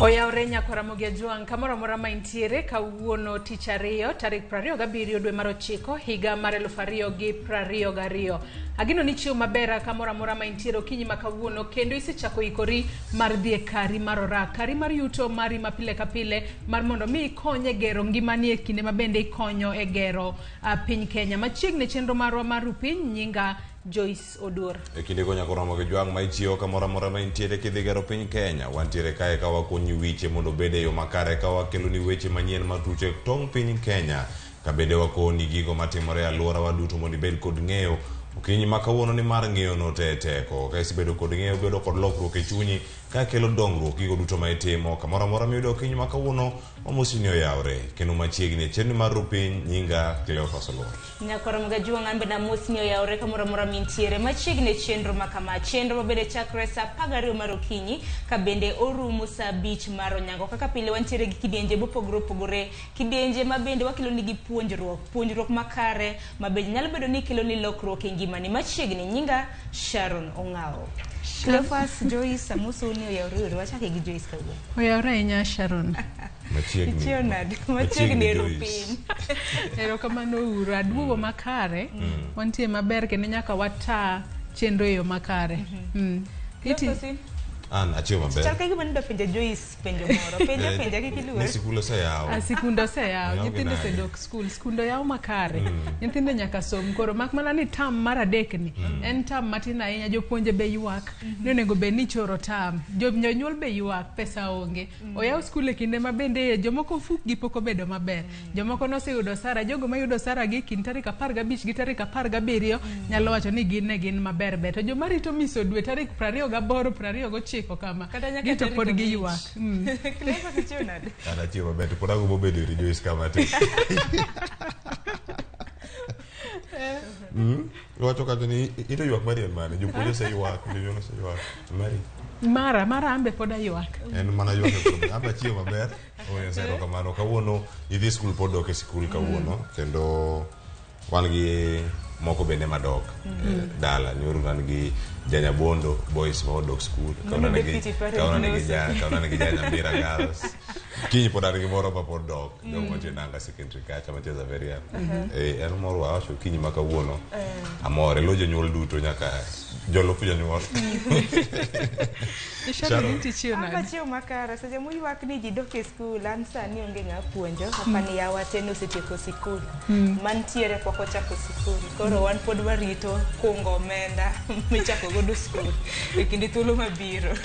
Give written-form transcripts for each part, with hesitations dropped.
Oyawre nyakwa Ramogi Ajwang' kamoro amora ma intiere kawuono tich ariyo tarik 27 dwe mar ochiko higa mar 2022. Ageno ni chiew maber kamoro amora ma intiere okinyi ma kawuono kendo isechako ikori mar dhi e kari mar orak, kari mar yuto mari ma pile ka pile mar mondo mi ikony e gero ngimani e kinde ma bende ikonyo e gero piny Kenya. Machiegni chenro marwa mar Rupiny nyinga Joyce Oduor. E kinde go nyaka romo gi jwang' ma ichiewo kamoro amora ma intiere kidhi gero piny Kenya. Wantiere kae ka wakonyi wiche mondo obed e yo makare ka wakeloni weche manyien matuch e tong' piny Kenya. Ka bende wakoni gigo matimore e alworawa duto mondo ibed kod ng'eyo okinyi ma kawuono ni mar ng'eyo no te teko. Ka isebedo kod ng'eyo bedo kod lokruok e chunyi ka kelo dongruok gigo duto ma itimo kamoro amora miyudo okinyi ma kawuono wamosi ni oyawre kendo machiegni e chenro mar Rupiny nyinga Cleophas Oluoch. Nyakwar Mgajwang' an bende amosni oyawore kamoro amora mintiere machiegni e chenro ma kama. Chenro ma bende chakre saa 12 mar okinyi ka bende orumo saa 5 mar onyango. Kaka pile wantiere gi kidienje mopogore opogore, kidienje ma bende wakelo nigi puonjruok, puonjruok makare ma bende nyalo bedo ni kelo ni lokruok e ngimani. Machiegni nyinga Sharon Ong'awo. Cleophas, Joyce, amosou ni oyawore uru. Wachake gi Joyce kawuono. Oyawore ahinya Sharon. Machiegni. Ichiew nade? Machiegni ero Joyce. piny. Erokamano uru. Aduogo makare. Wantie maber kendo nyaka wata chenro e yo makare. Iti, Cleophas, in? An achiewo maber. Chal ka gima nidwa penjo Joyce penjo moro. Penja penja kik iluor. Ni sikul oseyaw. Ah, sikunde oseyaw, Oyaw gi nyithindo nade? osedok skul, skunde oyaw makare. Nyithindo nyaka som koro mak mana ni tam mar adek ni en tam matin ahinya jopuonje be ywak ni onego bed ni ichoro tam. Jonyuol be ywak pesa onge. Oyaw skul e kinde ma bende jomoko fukgi pok obedo maber. Jomoko noseyudo osara, jogo mayudo osara gi kind tarik 15 gi tarik 17 nyalo wacho ni gin ne gin maber ber. To joma rito miso dwe tarik 28, 29 kama, Kata nyaka gin to tarik pod abich. giywak. Cleophas ichiew nade? An achiewo maber to pod agombo bedo ir Joyce kama tin. Iwacho kacha ni ito ywak mari en mane? Jopuonj oseywak, jonyuol oseywak. Mari. Mara an be pod aywak. En mana ywak e koro. An be achiewo maber. Oh, Nyasaye erokamano. Kawuono idhi skul pod dok e sikul kawuono kendo wan gi moko bende madok dala. Nyoro an gi Janyabondo boys ma odok skul. Mano deputy parent Kawuono an gi Janyambira girls. Kiny pod an gi moro ma pod dok. Jogo mantie Nanga Secondary kacha mantie Xaverian. En moro wawacho okinyi ma kawuono. Amor. Elo jonyuol duto nyaka jolup jonyuol. Sharon, Sharon. in to ichiew An nade? achiew makare seche moywak ni ji dok e skul an sani onge ng'a puonjo apani yawa te nosetieko sikul mantiere pok ochako sikul koro wan pod warito kungo omenda michako godo skul e kinde thuolo mabiro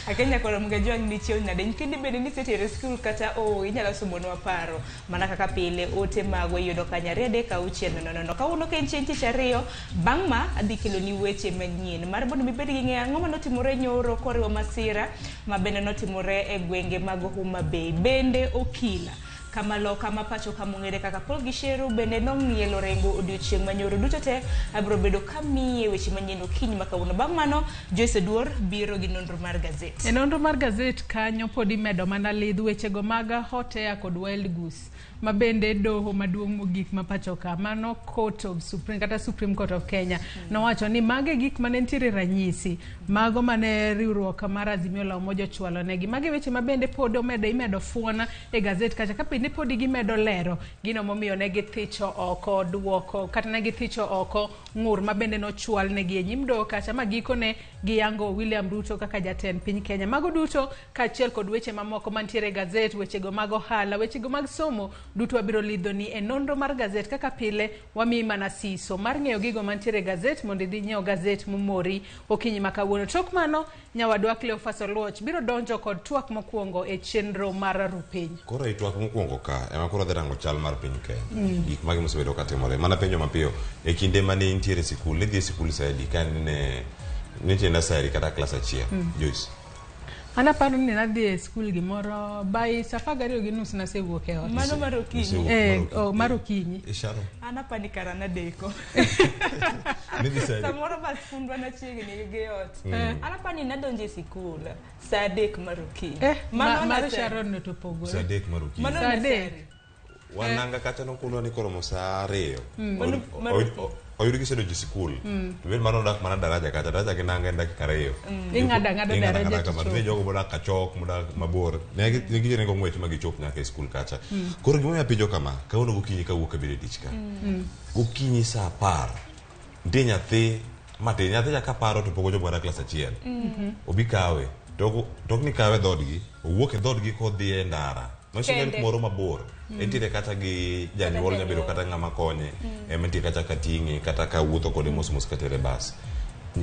akia nyakwar Mgajwang' ni ichiew nade nyithindi bende nisetero e skul kata ooyo inyalo somonwa paro mana kaka pile ote magwa iyudo kanyo 2 3 6 0 0 kawuono ka en chieng' tich ariyo bang' ma adhi keloni weche manyien mar mondo mibed gi ng'eyo ang'o manotimore nyoro koriwo masira ma bende notimore e gwenge mag Homa Bay bende okila kama loka ma pacho kama ong'ere kaka Paul Gicheru bende nong'ielo rengo odiochieng' manyoro duto te abiro bedo kamiye weche manyien okinyi ma kawuono bang' mano Joyce Oduor biro gi nonro mar gazet E nonro mar gazet kanyo pod imedo mana lidh wechego mag Hot Air kod Wild Goose ma bende doho maduong' mogik ma pacho ka mano Court of Supreme kata Supreme Court of Kenya nowacho ni mage gik mane nitiere ranyisi mago mane riwruok mar Azimio la Umoja ochwalo negi. Mage weche ma bende pod omedo imedo fuona e gazet kacha ka bende pod gimedo lero gino momiyo ne githicho oko duoko kata ne githicho oko ng'ur ma bende nochwal negi e nyim doho kacha ma gikone giyango William Ruto kaka jatend piny Kenya. Mago duto kaachiel kod weche mamoko mantiere e gazet, wechego mag ohala, wechego mag somo duto wabiro lidhoni e nonro mar gazet kaka pile wamiyi mana siso mar ng'eyo gigo mantiere e gazet mondo idhi nyiew gazet momori okinyi ma kawuono. Tok mano nyawadwa Cleophas Oluoch biro donjo kod twak mokwongo e chenro mar Rupiny. Koro e twak mokwongo ka ema koro adhi rango chal mar piny Kenya. Gik mage mosebedo ka timore. Mana penjo mapiyo, e kinde mane intiere e sikul, nidhi e sikul sa adi ka ne nitie nursery kata klas achiel? Joyce. An aparo ni nadhi e skul gimoro by saa 12:30 nasewuok e ot. Mano mar okinyi. Isewuok Mar okinyi. Sharon. An apani kara nadeko. Nidhi sa adi? Samoro ba skundwa nachiegni gi ot. An apani nadonjo e sikul saa 3 mar okinyi. Mano Mar nursery. Sharon no to opogore. Sa 3 mar okinyi. Mano Saa nursery. 3. Wananga kacha nokulwa ni koromo saa 2. Mano- mano- Oyud gisedonjo e sikul. To bed mano odak mana daraja kacha, daraja gi nanga en dakika 2. Ing'ado ang'ada Ing'ado daraja ang'ada to kamano. chopo. Nitie jogo modak Kachok, modak mabor. Ne giringo ng'wech ma gichop nyaka e skul kacha. Koro gimomiyo apenjo kama, kawuono gokinyi kawuok abiro e tich ka. Gokinyi saa 10, nitie nyathi matin, nyathi cha kaparo to pok ochopo kata klas 1. Obi kawe, to ok ni kawe e dhoodgi, owuok e dhoodgi kodhi e ndara. Manyiso ni en Kende. kumoro mabor. Entiere kata gi janyuol Kata nyabedo janyuol. kata ng'ama konye. Ema nitie kacha ka ting'e kata ka wuotho kode mos mos katere bas.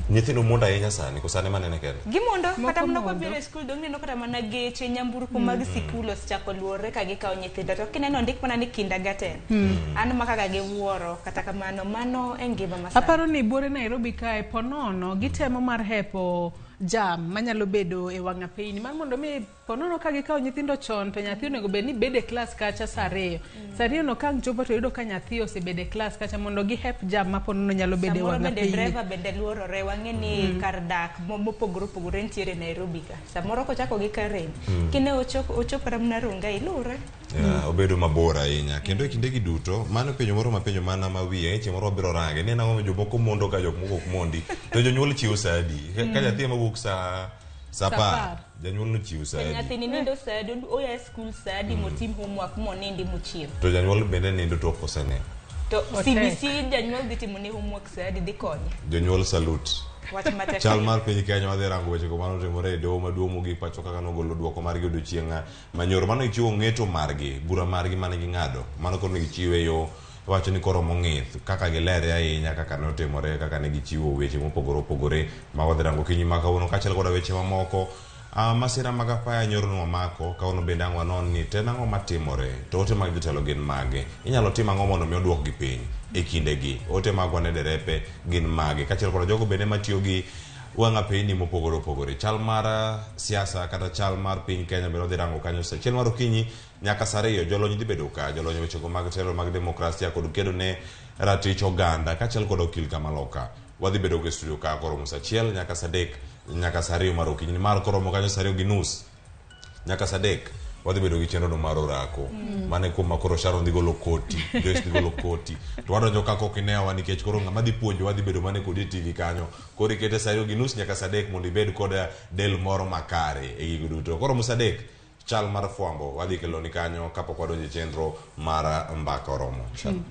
Nyithindo mondo ahinya sani, koso an ema anene kende? Gimondo Moko kata mana mondo. kwabiro e skul dong neno kata mana geche nyamburko mag sikul osechako luorre ka gikawo nyithindo to kineno ondik mana ni kindergarten. An ma kaka giwuoro kata kamano mano e ngima ma sani. Aparo ni buore Nairobi kae ponono gitemo mar hepo jam manyalo bedo e wang' apeyni mar mondo mi ponono ka gikawo nyithindo chon to nyathi onego bed ni bedo e klas kacha saa 2. Saa 2 no ka ang' chopo to yudo ka nyathi osebedo e klas kacha mondo gihep jam ma ponono nyalo bedo e Samoro wang' bende apeyni. driver bende luorore wang'e ni kar dak mopogore opogore nitiere Nairobi ka. Samoro kochako gi Karen, kine ochop ochop kata mana Rongai luore. Yeah, obedo mabor ahinya kendo e kindegi duto mano penjo moro mapenjo mana ma wiye chieng' moro wabiro range ni en ang'o ma jomoko mondo ka jok moko ok mondi to jonyuol chiwo saa adi ka nyathi ema wuok saa Saa 10 apar. janyuol nochiwo saa To adi nyathini nindo saa adi, oya e skul saa adi motim homework monindi mochiem. to janyuol bende nindo to ok oseneno To Otek. CBC janyuol dhi timo ne homework saa adi dhi konye. jonyuol salute Wach matek. chal mar piny Kenya wadhi rango wechego manotimore e doho maduong' mogik pacho kaka nogolo duoko margi odiochieng' manyoro mano gichiwo ng'eto margi bura margi mane ging'ado mano koro ne gichiwe yo wacho ni koro mong'ith kaka gilere ahinya kaka notimore kaka ne gichiwo weche mopogore opogore ma wadhi rango kinyi ma kawuono kaachiel koda weche mamoko. Masira mag apaya nyoro nwamako kawuono bende ang' wanon ni to en ang'o matimore to ote mag jotelo gin mage inyalo tim ang'o mondo mi oduokgi piny e kindegi ote magwa ne derepe gin mage kaachiel koda jogo bende matiyo gi wang' apeyni mopogore opogore chal mar siasa kata chal mar piny Kenya bende wadhi rango kanyo sa 1 mar okinyi nyaka saa 2 jolony dhi bedo ka jolony wechego mag telo mag demokrasia kod kedo ne ratich oganda kaachiel kod okil kamaloka wadhi bedo e studio ka koromo saa 1 nyaka saa 3 nyaka saa 2 mar okinyi nimar koromo kanyo saa 2:30 nyaka saa 3 wadhi bedo gi chenro no mar orako. Mano e kuma koro Sharon dhi golo koti, Joyce dhi golo koti to wadonjo ka kok inewa nikech koro ng'ama dhi puonjo wadhi bedo mana kodi e TV kanyo koro ikete saa 2:30 nyaka saa 3 mondo ibed kod del moro makare e gigo duto koromo saa 3 chal mar fwambo wadhi keloni kanyo kapok wadonjo e chenro mar mbaka oromo. Sharon.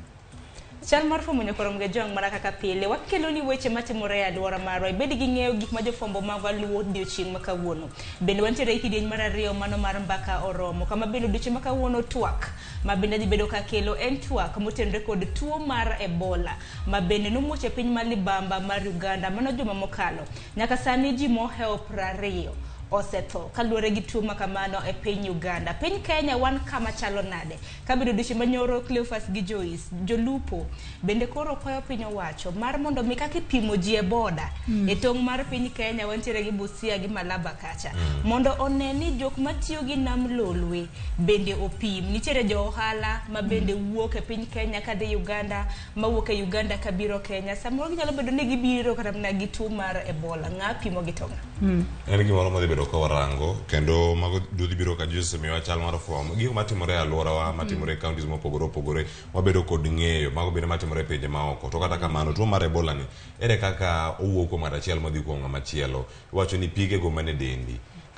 Chal mar fwambo nyaka rom gi jwang' mana kaka pile. Wakelo ni weche matimore e alwora marwa. Ibed gi ng'eyo gik ma jofwambo magwa luwo odiochieng' ma kawuono. Bende wantiere e kidieny mar 2 mano mar mbaka oromo. Kama bende odiochieng' ma kawuono twak ma bende dhi bedo kakelo en twak motenore kod tuo mar Ebola ma bende nomuoch e piny ma libamba mar Uganda mano juma mokalo. Nyaka sani ji mohewo 20 osetho kaluwore gi tuo makamano e piny Uganda. Piny Kenya wan kama chalo nade? Kabedo odiochieng' manyoro Cleophas gi Joyce jolupo bende koro kwayo piny owacho mar mondo mi kaka ipimo ji e boda e tong' mar piny Kenya wantiere gi Busia gi Malaba kacha mondo one ni jok matiyo gi nam Lolwe bende opim. Nitiere jo ohala ma bende wuok e piny Kenya kadhi Uganda, mawuok e Uganda kabiro Kenya. Samoro ginyalo bedo ni gibiro kata mana gi tuo mar Ebola. Ng'a pimo gi to ng'a? En gimoro madhi bedo ka warango kendo mago dhi biro ka Joyce osemiyowa chal mar fwambo gigo matimore e alworawa matimore e counties mopogore opogore wabedo kod ng'eyo mago bende matimore e pinje maoko to kata kamano tuo mar Ebola ni ere kaka owuok kuom ng'ato achiel modhi kuom ng'ama chielo iwacho ni pigego mane dendi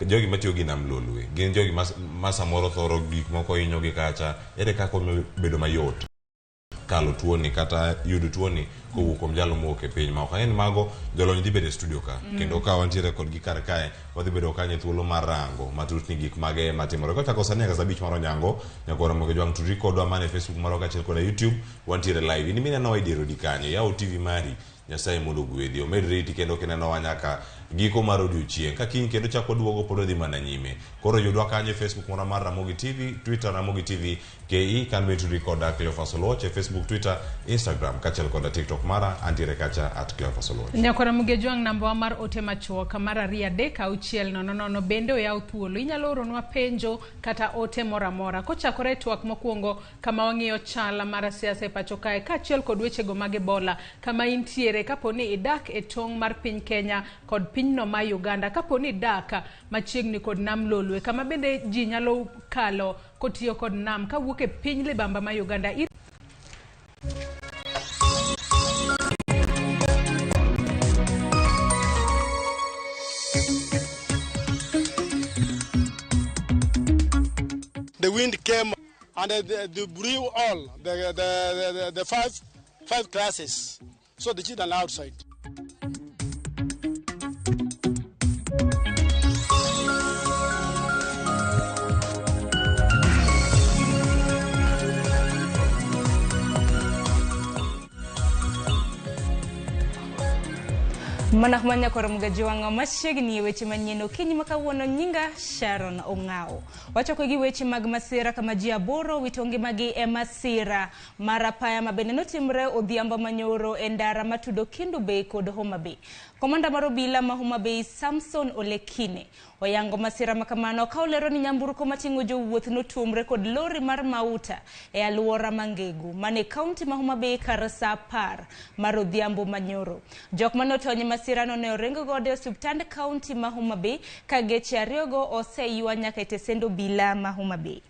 jogi matiyo gi nam Lolwe gin jogi ma samoro thoro gik moko hinyogi kacha ere kaka obedo mayot kalo tuoni kata yudo tuoni kowuok kuom jalo mowuok e piny maoko. Ang'e ni mago jolony dhi bedo e studio ka kendo ka wantiere kodgi kar kae wadhi bedo kanyo e thuolo mar rango matut ni gik mage matimore. Kochako sani nyaka saa 5 mar onyango nyaka Ramogi Jwang' tudri kodwa mana e Facebook marwa kaachiel koda YouTube wantiere live. In minenowa e dier odi kanyo yaw TV mari Nyasaye mondo ogwedhi omed riti kendo kinenowa nyaka giko mar odiochieng' ka kiny kendo chak waduogo pod wadhi mana nyime. Koro yudwa kanyo e Facebook marwa mar Ramogi TV, Twitter Ramogi TV KE, kan be tudri koda Cleophas Oluoch e Facebook, Twitter, Instagram kaachiel koda TikTok mara antiere kacha at Cleophas Oluoch. Nyakwa Ramogi Ojwang' namba wa mar ote machuok mar 2 3 6 0 0 bende oyaw thuolo. Inyalo oronwa penjo kata ote moro amora. Kochakore e twak mokwongo kama wang'iyo chal mar siasa e pacho kae kaachiel kod wechego mag Ebola kama intiere. nitiere kapo ni idak e tong' mar piny Kenya kod pinyno ma Uganda, kapo ni idak machiegni kod nam Lolwe, kama bende ji nyalo kalo kotiyo kod nam kawuok e piny libamba ma Uganda. The wind came and they blew all the five classes. So the children are outside. Mana manya koro mgajiwang'o machiegni e weche manyien okinyi ma kawuono. Nyinga Sharon Ong'ao. Wachako gi weche mag masira kama ji 8 wito ngimagi e masira mar apaya ma bende notimre odhiambo manyoro e ndara matudo Kendu Bay kod Homa Bay. Komanda mar obila ma Homa Bay Samson Olekine oyango masira ma kamano ka olero ni nyamburko mating'o jowuoth notuomre kod lori mar mauta e alwora Mangegu mane kaunti ma Homa Bay kar saa 10 mar odhiambo manyoro. Jok mane otony e masirano ne oring godo e osiptand kaunti ma Homa Bay ka geche ariyogo oseywa nyaka e tesend obila ma Homa Bay.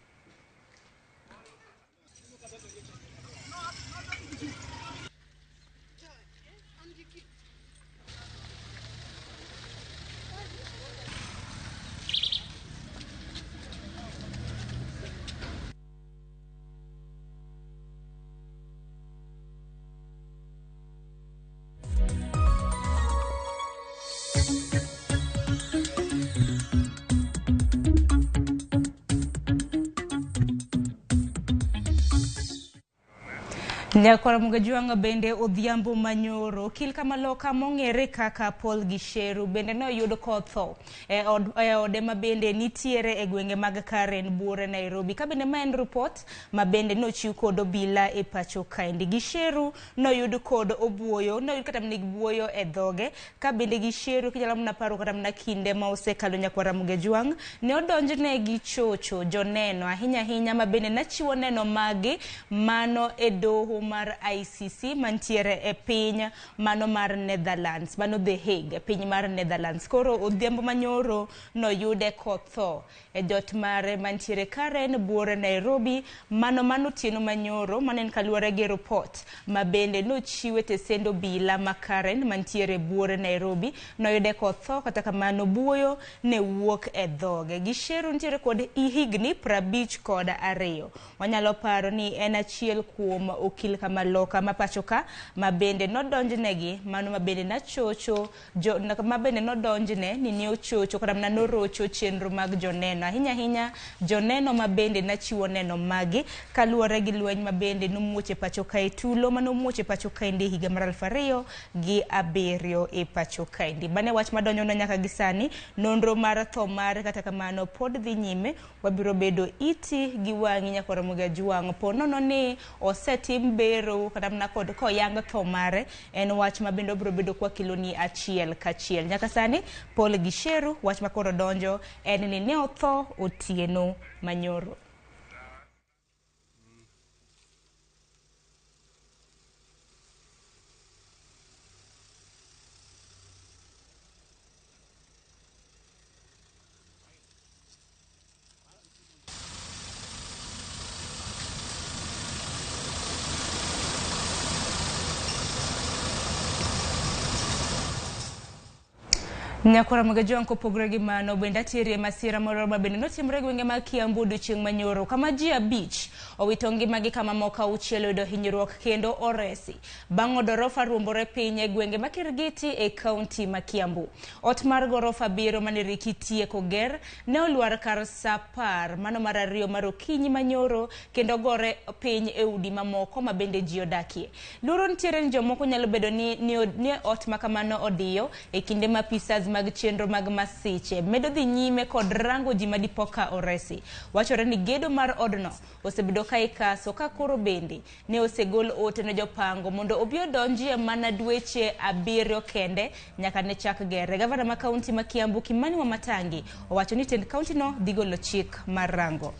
Nyakwar Mugajwang' bende odhiambo manyoro okil kamaloka mong'ere kaka Paul Gisheru bende ne oyud kotho e ode ma bende nitiere e gwenge mag Karen Buore Nairobi. Ka bende ma en report ma bende nochiw kod obila e pacho kaendi. Gisheru noyud kod obuoyo, noyud kata mana gi buoyo e dhoge. Ka bende Gisheru kinyalo mana paro kata mana kinde ma osekalo Nyakwar Mugajwang' ne odonjne gi chocho joneno ahinya ahinya ma bende nachiwo neno magi mano e doho mar ICC mantiere e piny mano mar Netherlands, mano The Hague, piny mar Netherlands. Koro odhiambo manyoro noyude kotho e jot mare mantiere Karen Buore Nairobi mano otieno manyoro, mano en kaluwore gi report ma bende nochiwe tesend obila ma Karen mantiere Buore Nairobi. Noyude kotho, kata kamano buoyo ne wuok e dhoge. Gisheru nitiere kod higni 52. Wanyalo paro ni en achiel kuom okil kamaloka ma pacho ka ma bende nodonjnegi mano ma bende nachocho ma bende nodonjne ni ne ochocho kata mana norocho chenro mag joneno ahinya ahinya joneno ma bende nachiwo neno magi kaluwore gi lweny ma bende nomuoch e pacho kae, tulo manomuoch e pacho kaendi higa mar 2007 e pacho kaendi. Bane wach madonjono nyaka gi sani, nonro mar tho mare kata kamano pod dhi nyime. Wabiro bedo iti gi wang'i Nyakwar Mugajwang' po nono ni osetim bero kata mana kod koyang tho mare, en wach ma bende obiro bedo kwa kiloni achiel kachiel. Nyaka sani Paul Gisheru wach ma koro donjo en ni ne otho otieno manyoro. Nyakwar Mugajwang' kopogore gi mano bende atierie masira moro ma bende notimore e gwenge mag Kiambu odiochieng' manyoro kama ji 5 owito ngimagi kama moko 6 oyudo hinyruok kendo oresi bang' odorofa ruombore piny e gwenge ma Kirigiti e kaunti ma Kiambu. Ot mar gorofa 7 mane riki tieko ger ne olwar kar saa 10 mano mar 2 mar okinyi manyoro kendo gore piny e udi mamoko ma bende ji odakie. Luoro nitiere ni jomoko nyalo bedo ni ot ma kamano odiyo e kinde ma apisas mag chenro mag masiche medo dhi nyime kod rango ji madipo ka oresi. Wachore ni gedo mar odno osebedo ka ikaso ka koro bende ne osegol ote ne jopango mondo obi odonjie mana dweche 7 kende nyaka ne chak gere. Gavana ma kaunti ma Kiambu Kimani Wamatangi owacho ni tend kaunti no dhi golo chik mar rango.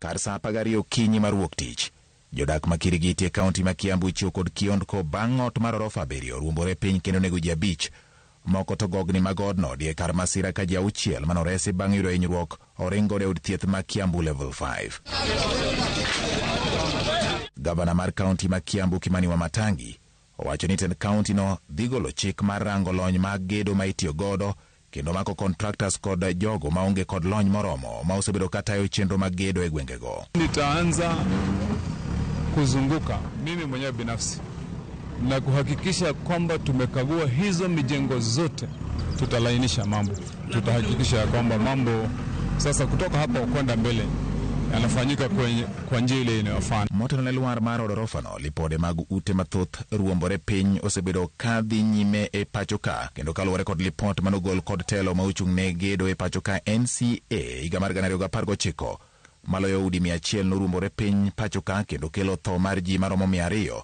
Kar saa 12 okinyi mar wuok tich, Jodak ma Kirigiti e kaunti ma Kiambu ichiwo kod kiondko bang' ot mar orofa 7 ruombore piny kendo nego ji 5. Moko to gogni mag odno die kar masira ka ji 6 manoresi bang' yudo hinyruok oringo e od thieth ma Kiambu Level 5. Gavana mar kaunti ma Kiambu Kimani Wamatangi owacho ni tend kaunti no dhi golo chik mar rango lony mag gedo ma itiyo godo kendo mako contractors kod jogo maonge kod lony moromo ma osebedo katayo chenro mag gedo e gwengego. Nitaanza kuzunguka mimi mwenyewe binafsi na kuhakikisha kwamba tumekagua hizo mijengo zote. Tutalainisha mambo, tutahakikisha kwamba mambo sasa kutoka hapa kwenda mbele yanafanyika kwa njia ile inayofaa. Motelo ne lwar mar od orofano, lipode mag ute mathoth ruombore piny osebedo ka dhi nyime e pacho ka, kendo kaluwore kod lipot manogol kod telo ma ochung' ne gedo e pacho ka NCA higa mar 2019, maloyo udi 100 noruombore piny pacho ka kendo kelo tho mar ji maromo 200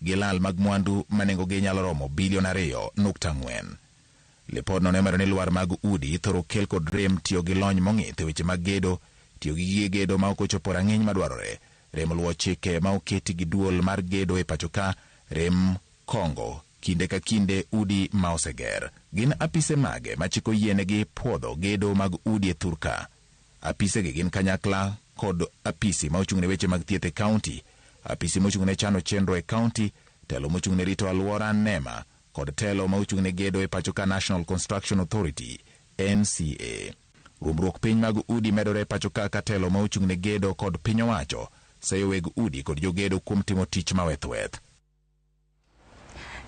gi lal mag mwandu ma nengogi nyalo romo bilion 2.4. Lipodno ne omedo ni lwar mag udi ithoro kel kod rem tiyo gi lony mong'ith e weche mag gedo, tiyo gi gige gedo ma ok ochopo rang'iny madwarore, rem luwo chike ma oketi gi duol mar gedo e pacho ka, rem kongo kinde ka kinde udi ma oseger. Gin apise mage ma chik oyienegi puodho gedo mag udi e thurka? Apisegi gin kanyakla kod apisi ma ochung' ne weche mag thieth e kaunti, apisi mochung' ne chano chenro e kaunti, telo mochung' ne rito alwora NEMA, kod telo ma ochung' ne gedo e pacho ka National Construction Authority NCA. Ruombruok piny mag udi medore e pacho ka ka telo ma ochung' ne gedo kod piny owacho seyo weg udi kod jogedo kuom timo tich mawethweth.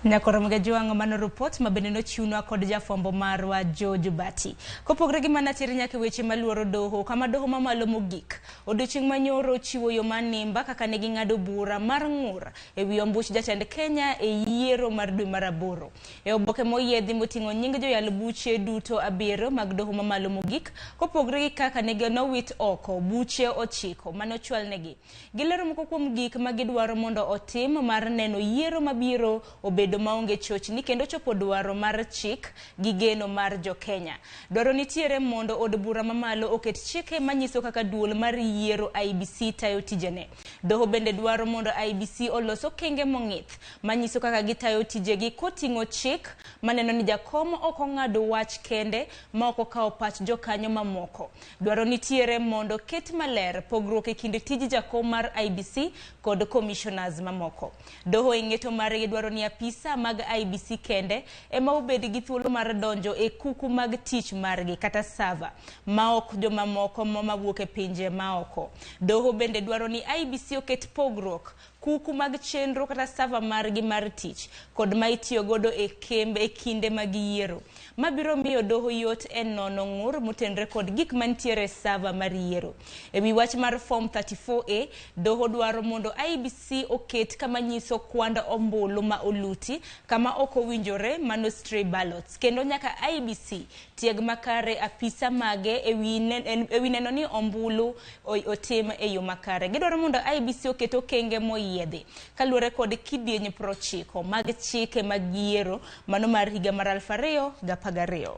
Nyakoro Mgajwang' mano report mabende nochiwnwa kod jafwambo marwa George Bati. Kopogore gi mano tere nyaka weche maluoro doho, kama doho mamalo mogik odiochieng' manyoro chiwo yo manimba kaka ne ging'ado bura mar ng'ur ewi ombuch jatend Kenya e yiero mar dwe mar 8. E oboke moyiedhi moting'o nying joyal buche duto 7 mag doho mamalo mogik, kopogore gi kaka ne ginowit oko buche 9 manochwalnegi. Gilero moko kuom gik ma gidwaro mondo otim mar neno yiero mabiro obedo maonge chochni kendo chopo dwaro mar chik gi geno mar jo-Kenya. Dwaro nitiere mondo od bura mamalo oket chike manyiso kaka duol mar yiero IEBC tayo tijene. Doho bende dwaro mondo IEBC olos okenge mong'ith manyiso kaka gitayo tijegi koting'o chik maneno ni jakom ok ong'ado wach kende ma ok okawo pach jokanyo mamoko. Dwaro nitiere mondo ket maler pogruok e kind tij jakom mar IEBC kod commissioners mamoko. Doho e ng'eto margi dwaro ni apisa mag IEBC kende ema obed gi thuolo mar donjo e kuku mag tich margi kata server ma ok jomamoko mawuok e pinje maoko. Doho bende dwaro ni IEBC oket pogruok kuku mag chenro kata server margi mar tich kod ma itiyo godo e kembe e kinde mag yiero, mabiro miyo doho yot e nono ng'ur motenre kod gik mantiere e server mar yiero. Ewi wach mar form 34A, doho dwaro mondo IEBC oket kama nyiso kwand ombulu ma oluti kama ok owinjore mano stray ballots, kendo nyaka IEBC tieg makare apisa mage ewi neno ni ombulu otim e yo makare. Gidwaro mondo IEBC oket okenge moyiedhi kaluwore kod kidieny 90 mag chike mag yiero mano mar higa mar 2012.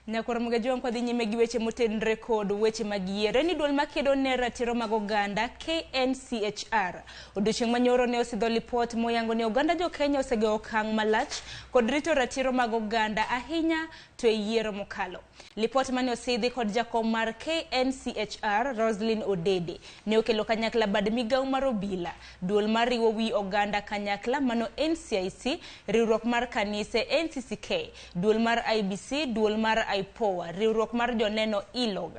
Nyakoro Mgajwang' kwadhi nyime gi weche motenre kod weche mag yiero. En ni duol makedo ne ratiro mag oganda KNCHR odiochieng' manyoro ne osidho lipot moyango ni oganda jo Kenya osegoyo okang' malach kod rito ratiro mag oganda ahinya to e yiero mokalo. Lipot mane osidhi kod jakom mar KNCHR Roslyn Odede ne okelo kanyakla bad migawo mar obila, duol mar riwo wi oganda kanyakla mano NCIC, riwruok mar kanise NCCK, duol mar IEBC, duol mar IPOA, riwruok mar joneno ILOG.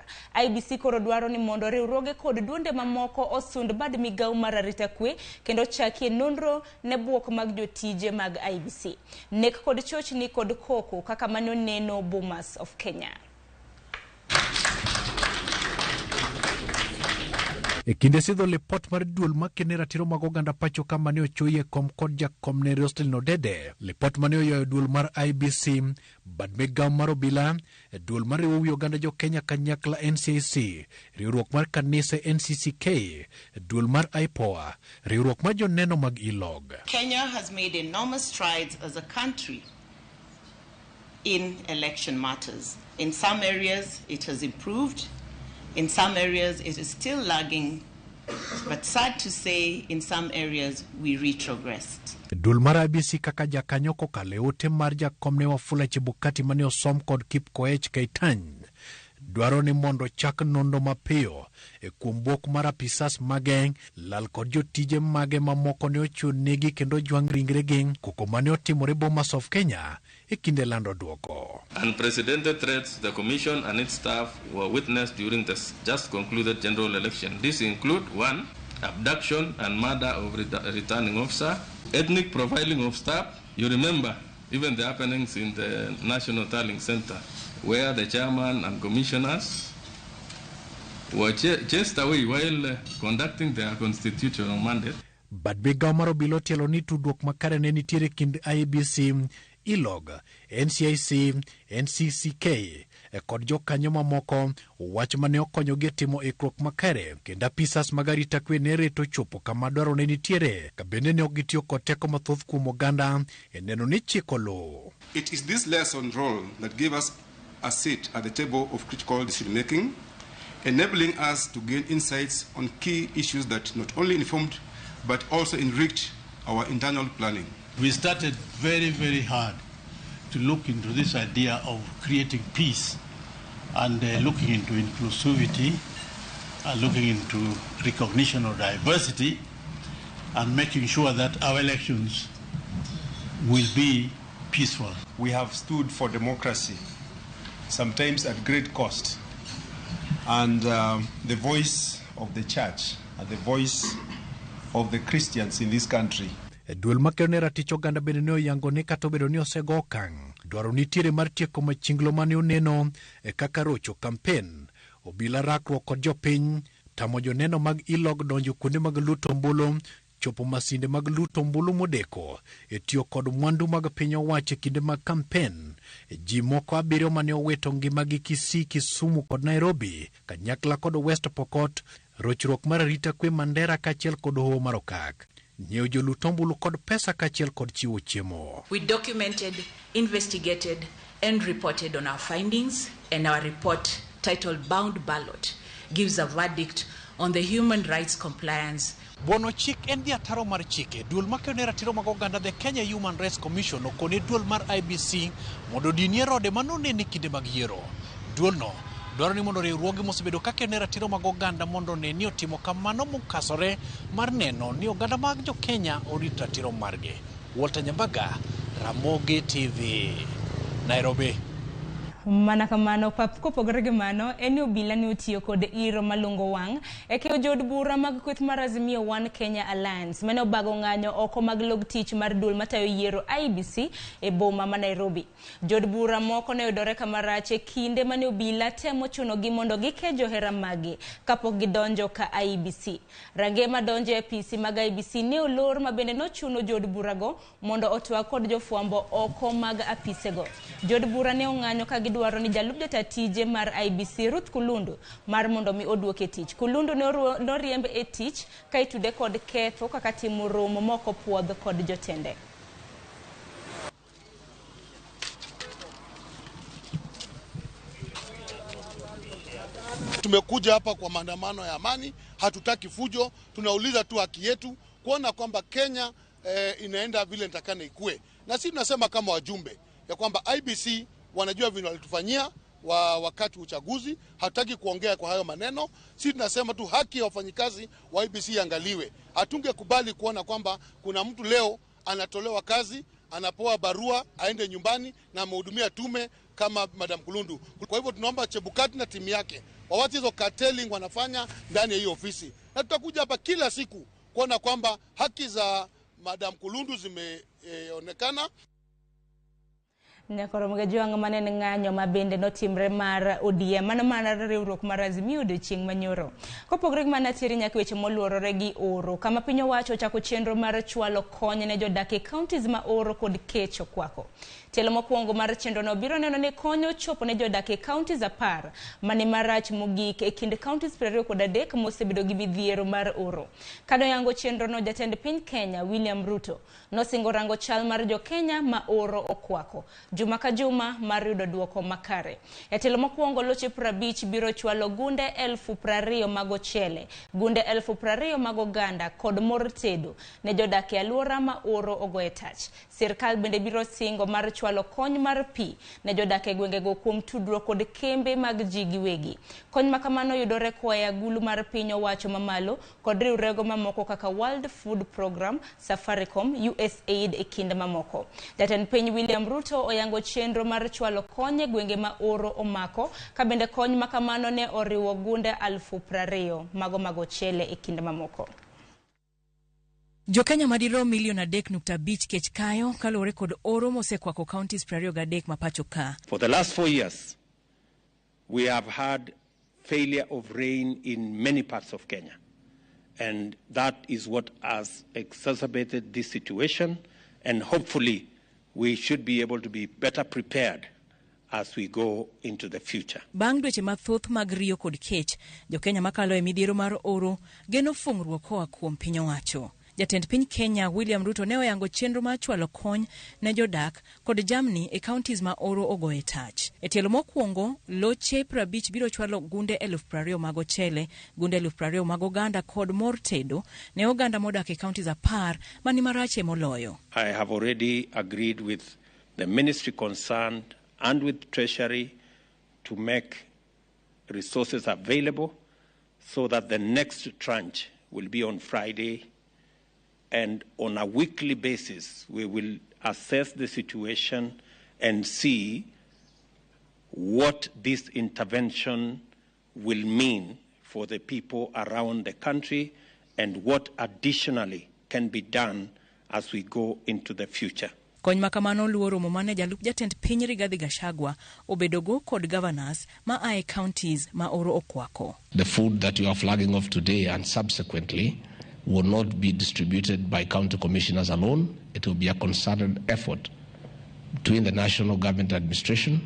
IEBC koro dwaro ni mondo riwruoge kod duonde mamoko osund bad migawo mar arita kwe kendo chakie nonro ne buok mag jotije mag IEBC. Nek kod chochni kod koko kaka mano neno Bomas of Kenya. E kinde sidho lipot mar duol makene ratiro mag oganda pacho ka mane ochoyi e kom kod jakom ne Roslyn Odede, lipot mane oyayo duol mar IEBC, bad migawo mar obila, duol mar riwo wi oganda jo Kenya kanyakla NCIC, riwruok mar kanise NCCK, duol mar IPOA, riwruok mar joneno mag ILOG. Kenya has made enormous strides as a country in election matters. In some areas, it has improved. In some areas, it is still lagging. But sad to say, in some areas, we retrogressed. Duol mar IEBC kaka jakanyo kokalo e ote mar jakomne Wafula Chebukati mane osom kod Kipkoech Keitany dwaro ni mondo chak nonro mapiyo e kuom buok mar apisas mage lal kod jotije mage mamoko ne ochun negi kendo ojwang' ringregi koko mane otimore Bomas of Kenya e kinde lando duoko. Unprecedented threats to the Commission and its staff were witnessed during the just concluded general election. These include: 1. Abduction and murder of returning officer, ethnic profiling of staff. You remember even the happenings in the National Tallying Center, where the chairman and commissioners were chased away while conducting their constitutional mandate. Bad migao mar obila otielo ni tudruok makare ne nitiere kind IEBC, ILOG, NCIC, NCCK kod jokanyo mamoko, wach mane okonyogi e timo ikruok makare kendo apisas mag arita kwe ne rito chopo kama dwaro ne nitiere ka bende ne ok gitiyo kod teko mathoth kuom oganda e neno ni chik oluw. It is this liaison role that gave us a seat at the table of critical decision making, enabling us to gain insights on key issues that not only informed but also enriched our internal planning. We started very, very hard to look into this idea of creating peace and looking into inclusivity, and looking into recognition of diversity, and making sure that our elections will be peaceful. We have stood for democracy, sometimes at great cost. And the voice of the church and the voice of the Christians in this country Duol makedo ne ratich oganda bende ne oyango ni kata obedo ni osego okang' dwaro nitiere mar tieko machinglo mane oneno e kaka rocho kampen obila rakruok kod jopiny tamo joneno mag ILOG donjo kuonde mag luto ombulu chopo masinde mag luto ombulu modeko e tiyo kod mwandu mag piny owacho e kinde mag kampen ji moko 7 mane owito ngimagi Kisii, Kisumu kod Nairobi kanyakla kod West Pokot, rochruok mar arita kwe Mandera kaachiel kod hoho mar Okak, nyiewo jolut ombulu kod pesa kaachiel kod chiwo chiemo. We documented, investigated, and reported on our findings, and our report titled Bound Ballot gives a verdict on the human rights compliance. Buono chik en dhi ataro mar chike. Duol makedo ne ratiro mag oganda, the Kenya Human Rights Commission, okone duol mar IEBC mondo odinie rode manonene kinde mag yiero. Duolno dwaro ni mondo riwruoge mosebedo kakedo ne ratiro mag oganda mondo one ni otimo kamano mokasore mar neno ni oganda mag jo Kenya orit ratiro margi. Walter Nyambaga, Ramogi TV, Nairobi. Mana kamano pap kopogore gi mano en ni obila ne otiyo kod iro malungo wang' e keyo jood bura mag kweth mar Azimio One Kenya Alliance mane obago ng'anyo oko mag log tich mar duol matayo yiero IEBC e boma ma Nairobi. Jood bura moko ne oyudore kama rach e kinde mane obila temo chunogi mondo gike johera maggi kapok gidonjo ka IEBC. Range madonjo e apisi mag IEBC ne olor ma bende nochuno jood burago mondo otwag kod jofwambo oko mag apisego. Jood bura ne ong'anyo ka gidwaro ni jalup jata tije mar IEBC Ruth Kulundu mar mondo mi oduok e tich. Kulundu ne noriemb e tich ka itude kod ketho kaka timo romo moko puodh kod jotende. Tumekuja hapa kwa maandamano ya amani, hatutaki fujo, tunauliza tu haki yetu, kuona kwamba Kenya inaenda vile inatakana ikue. Na sisi tunasema kama wajumbe ya kwamba IEBC wanajua vile walitufanyia wakati uchaguzi, hatutaki kuongea kwa hayo maneno. Sisi tunasema tu haki ya wafanyikazi wa IEBC iangaliwe. Hatungekubali kuona kwamba kuna mtu leo anatolewa kazi, anapewa barua aende nyumbani na amehudumia tume kama Madam Kulundu. Kwa hivyo tunaomba Chebukati na timu yake wawache hizo carteling wanafanya ndani ya hiyo ofisi, na tutakuja hapa kila siku kuona kwamba haki za Madam Kulundu zimeonekana. Nyakoro Mgajwang' mane en ng'anyo ma bende notimre mar ODM mano mar riwruok mar Azimio odiochieng' manyoro. Kopogore gi mano ateri nyaka weche moluorore gi oro kama piny owacho ochako chenro mar chwalo kony ne jodak e counties ma oro kod kech okwako. Tielo mokwongo mar chenrono biro neno ni kony ochopo ne jodak e counties 10 mane marach mogik e kind counties 23 mosebedo gi midhiero mar oro. Kanoyango chenrono, jatend piny Kenya William Ruto nosingo rango chal mar jo-Kenya ma oro okwako juma ka juma mar yudo duoko makare. E tielo mokwongo, loche 50 biro chwalo gunde 20,000 mag ochele, gunde 20,000 mag oganda kod mor tedo ne jodak e alwora ma oro ogoye tach. Sirkal bende biro singo mar chwalo kony mar pi ne jodak e gwengego kuom tudruok kod kembe mag ji giwegi. Kony ma kamano yudore koa e agulu mar piny owacho mamalo kod riwruoge mamoko kaka World Food Program, Safaricom, USAID e kind mamoko. Jatend piny William Ruto oyango chenro mar chwalo kony e gwenge ma oro omako, ka bende kony ma kamano ne oriwo gunde 20,000 mago mag ochele e kind mamoko. Jokenya madirom milion 3.5 kech kayo kaluwore kod oro mosekwako counties 23 ma pacho ka. For the last 4 years, we have had failure of rain in many parts of Kenya. And that is what has exacerbated this situation. And hopefully, we should be able to be better prepared as we go into the future. Bang' dweche mathoth mag riyo kod kech, Jokenya makalo e midhiero mar oro geno fung'ruok koa kuom piny owacho. Jatend piny Kenya William Ruto ne oyango chenro mar chwalo kony ne jodak kod jamni e counties ma oro ogoye tach. E tielo mokwongo, loche 50 biro chwalo gunde 20,000 mag ochele, gunde 20,000 mag oganda kod mor tedo ne oganda modak e counties 10 mani marache moloyo. I have already agreed with the ministry concerned and with Treasury to make resources available so that the next tranche will be on Friday. And on a weekly basis, we will assess the situation and see what this intervention will mean for the people around the country and what additionally can be done as we go into the future. Kony ma kamano luwo romo mane jalup jatend piny Rigathi Gachagua obedogo kod governors ma ae counties ma oro okwako. The food that you are flagging off today and subsequently will not be distributed by county commissioners alone. It will be a concerted effort between the national government administration,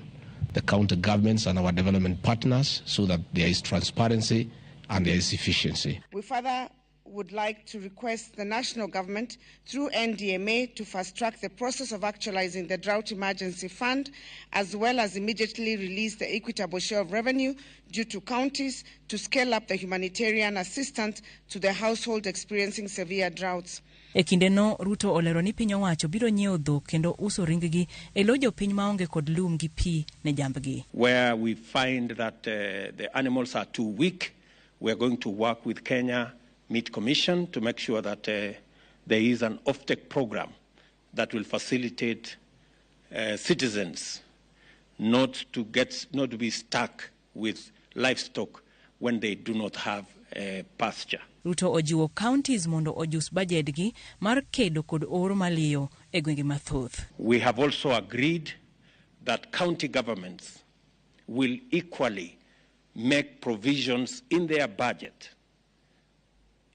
the county governments and our development partners so that there is transparency and there is efficiency. We further would like to request the national government through NDMA to fast-track the process of actualizing the Drought Emergency Fund, as well as immediately release the equitable share of revenue due to counties to scale up the humanitarian assistance to the household experiencing severe droughts. E kindeno, Ruto olero ni piny owacho biro nyiewo dhok kendo uso ring-gi e lo jopiny maonge kod lum gi pi ne jambgi. Where we find that the animals are too weak, we are going to work with Kenya Meat Commission to make sure that there is an offtake program that will facilitate citizens not to be stuck with livestock when they do not have pasture. Ruto ojiwo counties mondo ojus bajedgi mar kedo kod oro maliyo e gwenge mathoth. We have also agreed that county governments will equally make provisions in their budget,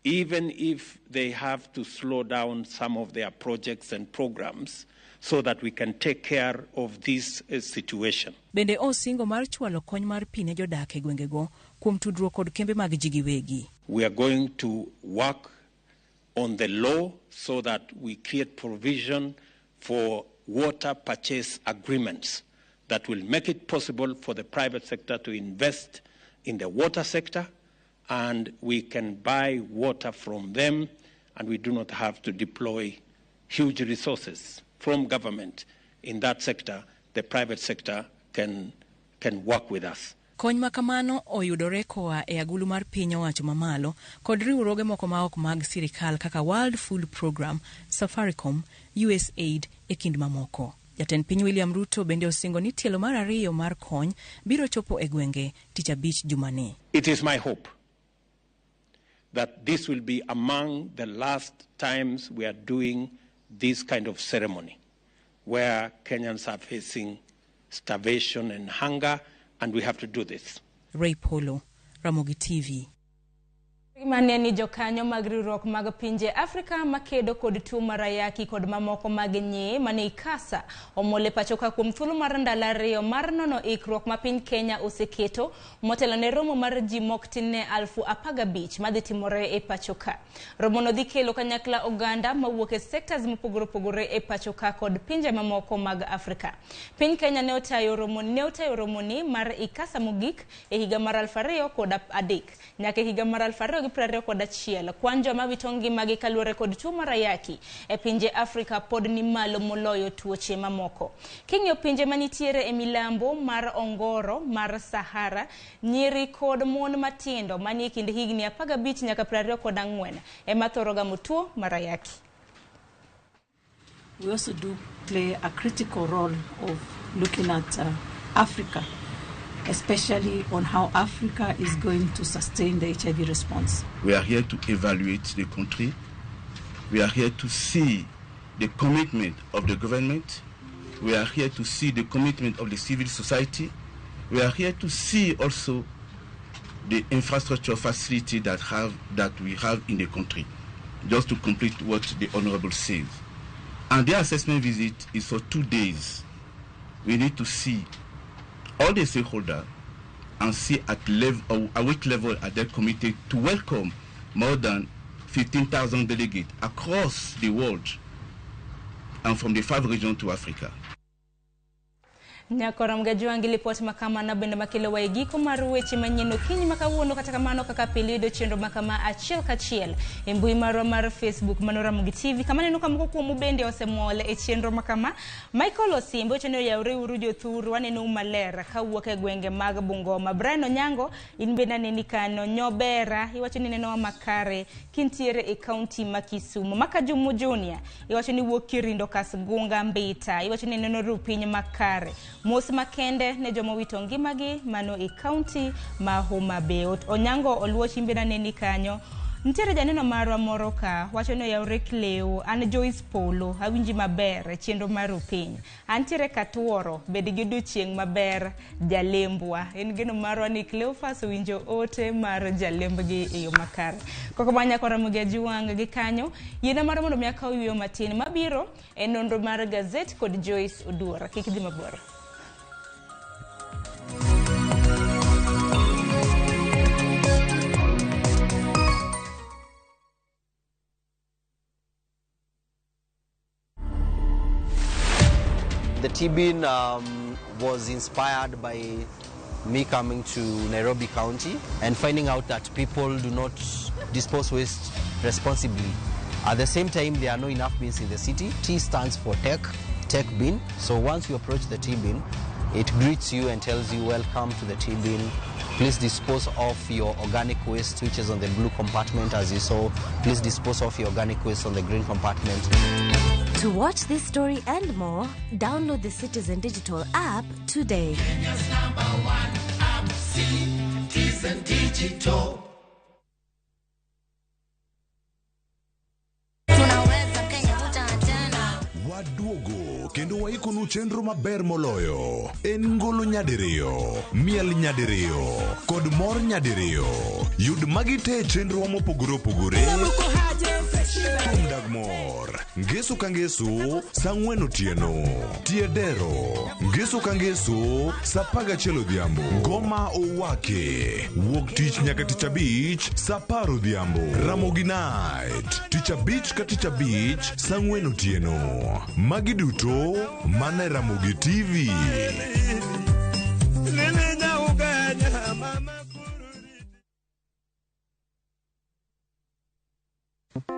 even if they have to slow down some of their projects and programs so that we can take care of this situation. Bende osingo mar chwalo kony mar pi ne jodak e gwengego kuom tudruok kod kembe mag ji giwegi. We are going to work on the law so that we create provision for water purchase agreements that will make it possible for the private sector to invest in the water sector, and we can buy water from them, and we do not have to deploy huge resources from government in that sector. The private sector can work with us. Kony ma kamano oyudore koa e agulu mar piny owacho mamalo kod riwruoge moko ma ok mag sirikal kaka World Food Program, Safaricom, USAID e kind mamoko. Jatend piny William Ruto bende osingo ni tielo mar ariyo mar kony biro chopo e gwenge tich abich jumani. It is my hope that this will be among the last times we are doing this kind of ceremony where Kenyans are facing starvation and hunger, and we have to do this. Ray Polo, Ramogi TV. Mane ni jokanyo mag riwruok mag pinje Afrika makedo kod tuo mar ayaki kod mamoko mag nyie mane ICASA omol e pacho ka kuom thuolo mar ndalo 2 mar nono ikruok ma piny Kenya oseketo motelo ne romo mar ji mok tin ne 15,000 madhi timore e pacho ka. Romono dhi kelo kanyakla oganda mawuok e sectors mopogore opogore e pacho ka kod pinje mamoko mag Afrika. Piny Kenya ne otayo romoni mar ICASA mogik e higa mar 2003 nyaka e higa mar 2021. Kwan joma wito ngimagi kaluwore kod tuo mar ayaki e pinje Afrika pod ni malo moloyo tuoche mamoko. King'iyo pinje manitiere e milambo mar ongoro mar Sahara, nyiri kod mon matindo manie kind higni 15 nyaka 24 ema thoro gamo tuo mar ayaki. We also do play a critical role of looking at Africa, especially on how Africa is going to sustain the HIV response. We are here to evaluate the country. We are here to see the commitment of the government. We are here to see the commitment of the civil society. We are here to see also the infrastructure facility that we have in the country, just to complete what the Honorable says. And the assessment visit is for 2 days. We need to see all the stakeholders and see at which level are they committed to welcome more than 15,000 delegates across the world and from the 5 regions to Africa. Nyakoram Gajwangi lipot makama na bende makelo wa giko mar weche manyien okinyi makawuono. Kata kamano kaka pile yudo chenro makama achiel kachiel e mbui marwa mar Facebook mano Ramogi TV. Kama neno ka moko kuomu bende osemol e chenro makama. Michael Osimbo wacho ni oyawre uru jothuru, waneno maler kawuok e gwenge mag Bungoma. Brian Onyango in bende aneni kano. Nyobera iwacho ni nenowa makare kintiere e kaunti ma Kisumu. Makajumu Junior iwacho ni wuok Kirindo Kasgunga Mbita, iwacho ni neno ru piny makare. Mos makende ne joma wito ngimagi mano e kaunti ma Homa Bay. Onyango Oluoch in bende aneni kanyo. Nitiere janeno marwa moro ka wacho ni oyawre Cleo, an Joyce Polo, awinji maber e chenro mar Rupiny. Antiere Katuoro, bed gi odiochieng' maber jalembwa. En geno marwa ni Cleophas owinjo ote mar jalembgi e yo makare. Koko manya Ramogi Ajuwang' gi kanyo, yiena mar mondo mi akaw yueyo matin mabiro e nonro mar gazet kod Joyce Oduor. Kik idhi mabor. The T-bin was inspired by me coming to Nairobi County and finding out that people do not dispose waste responsibly. At the same time, there are no enough bins in the city. T stands for tech, tech bin. So once you approach the T-bin, it greets you and tells you, welcome to the T-bin. Please dispose of your organic waste, which is on the blue compartment, as you saw. Please dispose of your organic waste on the green compartment. To watch this story and more, download the Citizen Digital app today. Kenya's #1 app, Citizen Digital. Waduogo kendo waikonu chenro maber moloyo. En ngolo nyadiriyo, miel nyadiriyo, kod mor nyadiriyo. Yud magi te e chenro mopogore opogore. Thum dag mor, ngeso ka ngeso, saa 4 otieno. Tie dero, ngeso ka ngeso, saa 11 odhiambo. Ngoma owake, wuok tich nyaka tich abich, saa 10 odhiambo. Ramogi Night, tich abich ka tich abich, saa 4 otieno. Magi duto mana e Ramogi TV.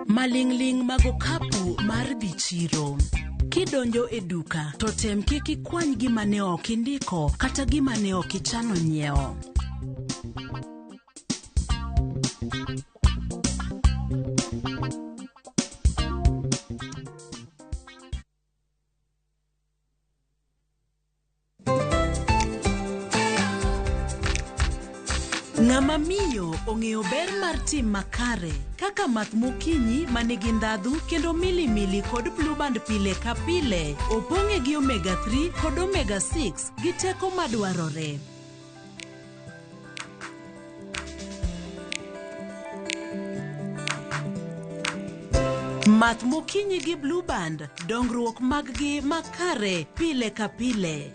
Maling'ling' mag okapu mar dhi chiro. Kidonjo e duka to tem kik ikwany gima ne ok indiko kata gima ne ok ichano nyiewo. Ng'ama miyo ong'eyo ber mar tim makare kaka math mokinyi manigi ndhadhu kendo milimili kod Blue Band pile ka pile opong'e gi omega 3 kod omega 6 gi teko madwarore. Math mokinyi gi Blue Band, dongruok maggi makare pile ka pile.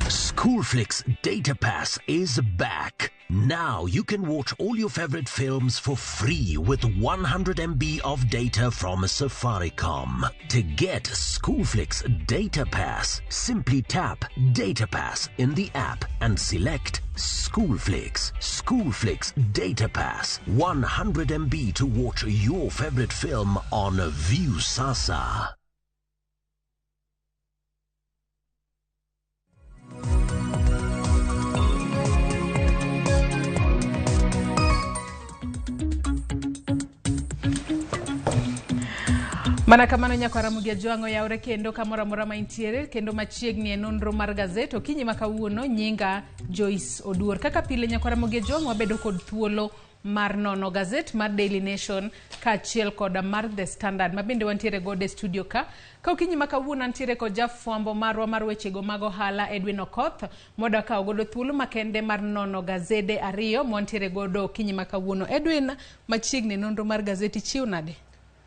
Schoolflix Data Pass is back. Now you can watch all your favorite films for free with 100 MB of data from Safaricom. To get Schoolflix Data Pass, simply tap Data Pass in the app and select Schoolflix. Schoolflix Data Pass. 100 MB to watch your favorite film on Viusasa. Mana kamano nyakwa Ramogi Ajwang' oyawre kendo kamoro amora ma intiere kendo machiegni e nonro mar gazet okinyi ma kawuono nyinga Joyce Oduor. Kaka pile nyakwa Ramogi Ajwang' wabedo kod thuolo mar nono gazet mar Daily Nation kaachiel koda mar The Standard ma bende wantiere godo e studio ka. Ka okinyi ma kawuono antiere kod jafwambo marwa mar wechego mag ohala Edwin Okoth moda kawo godo thuolo makende mar nono gazede ariyo mwantiere godo okinyi ma kawuono. Edwin, machiegni nonro mar gazeti chiw nade?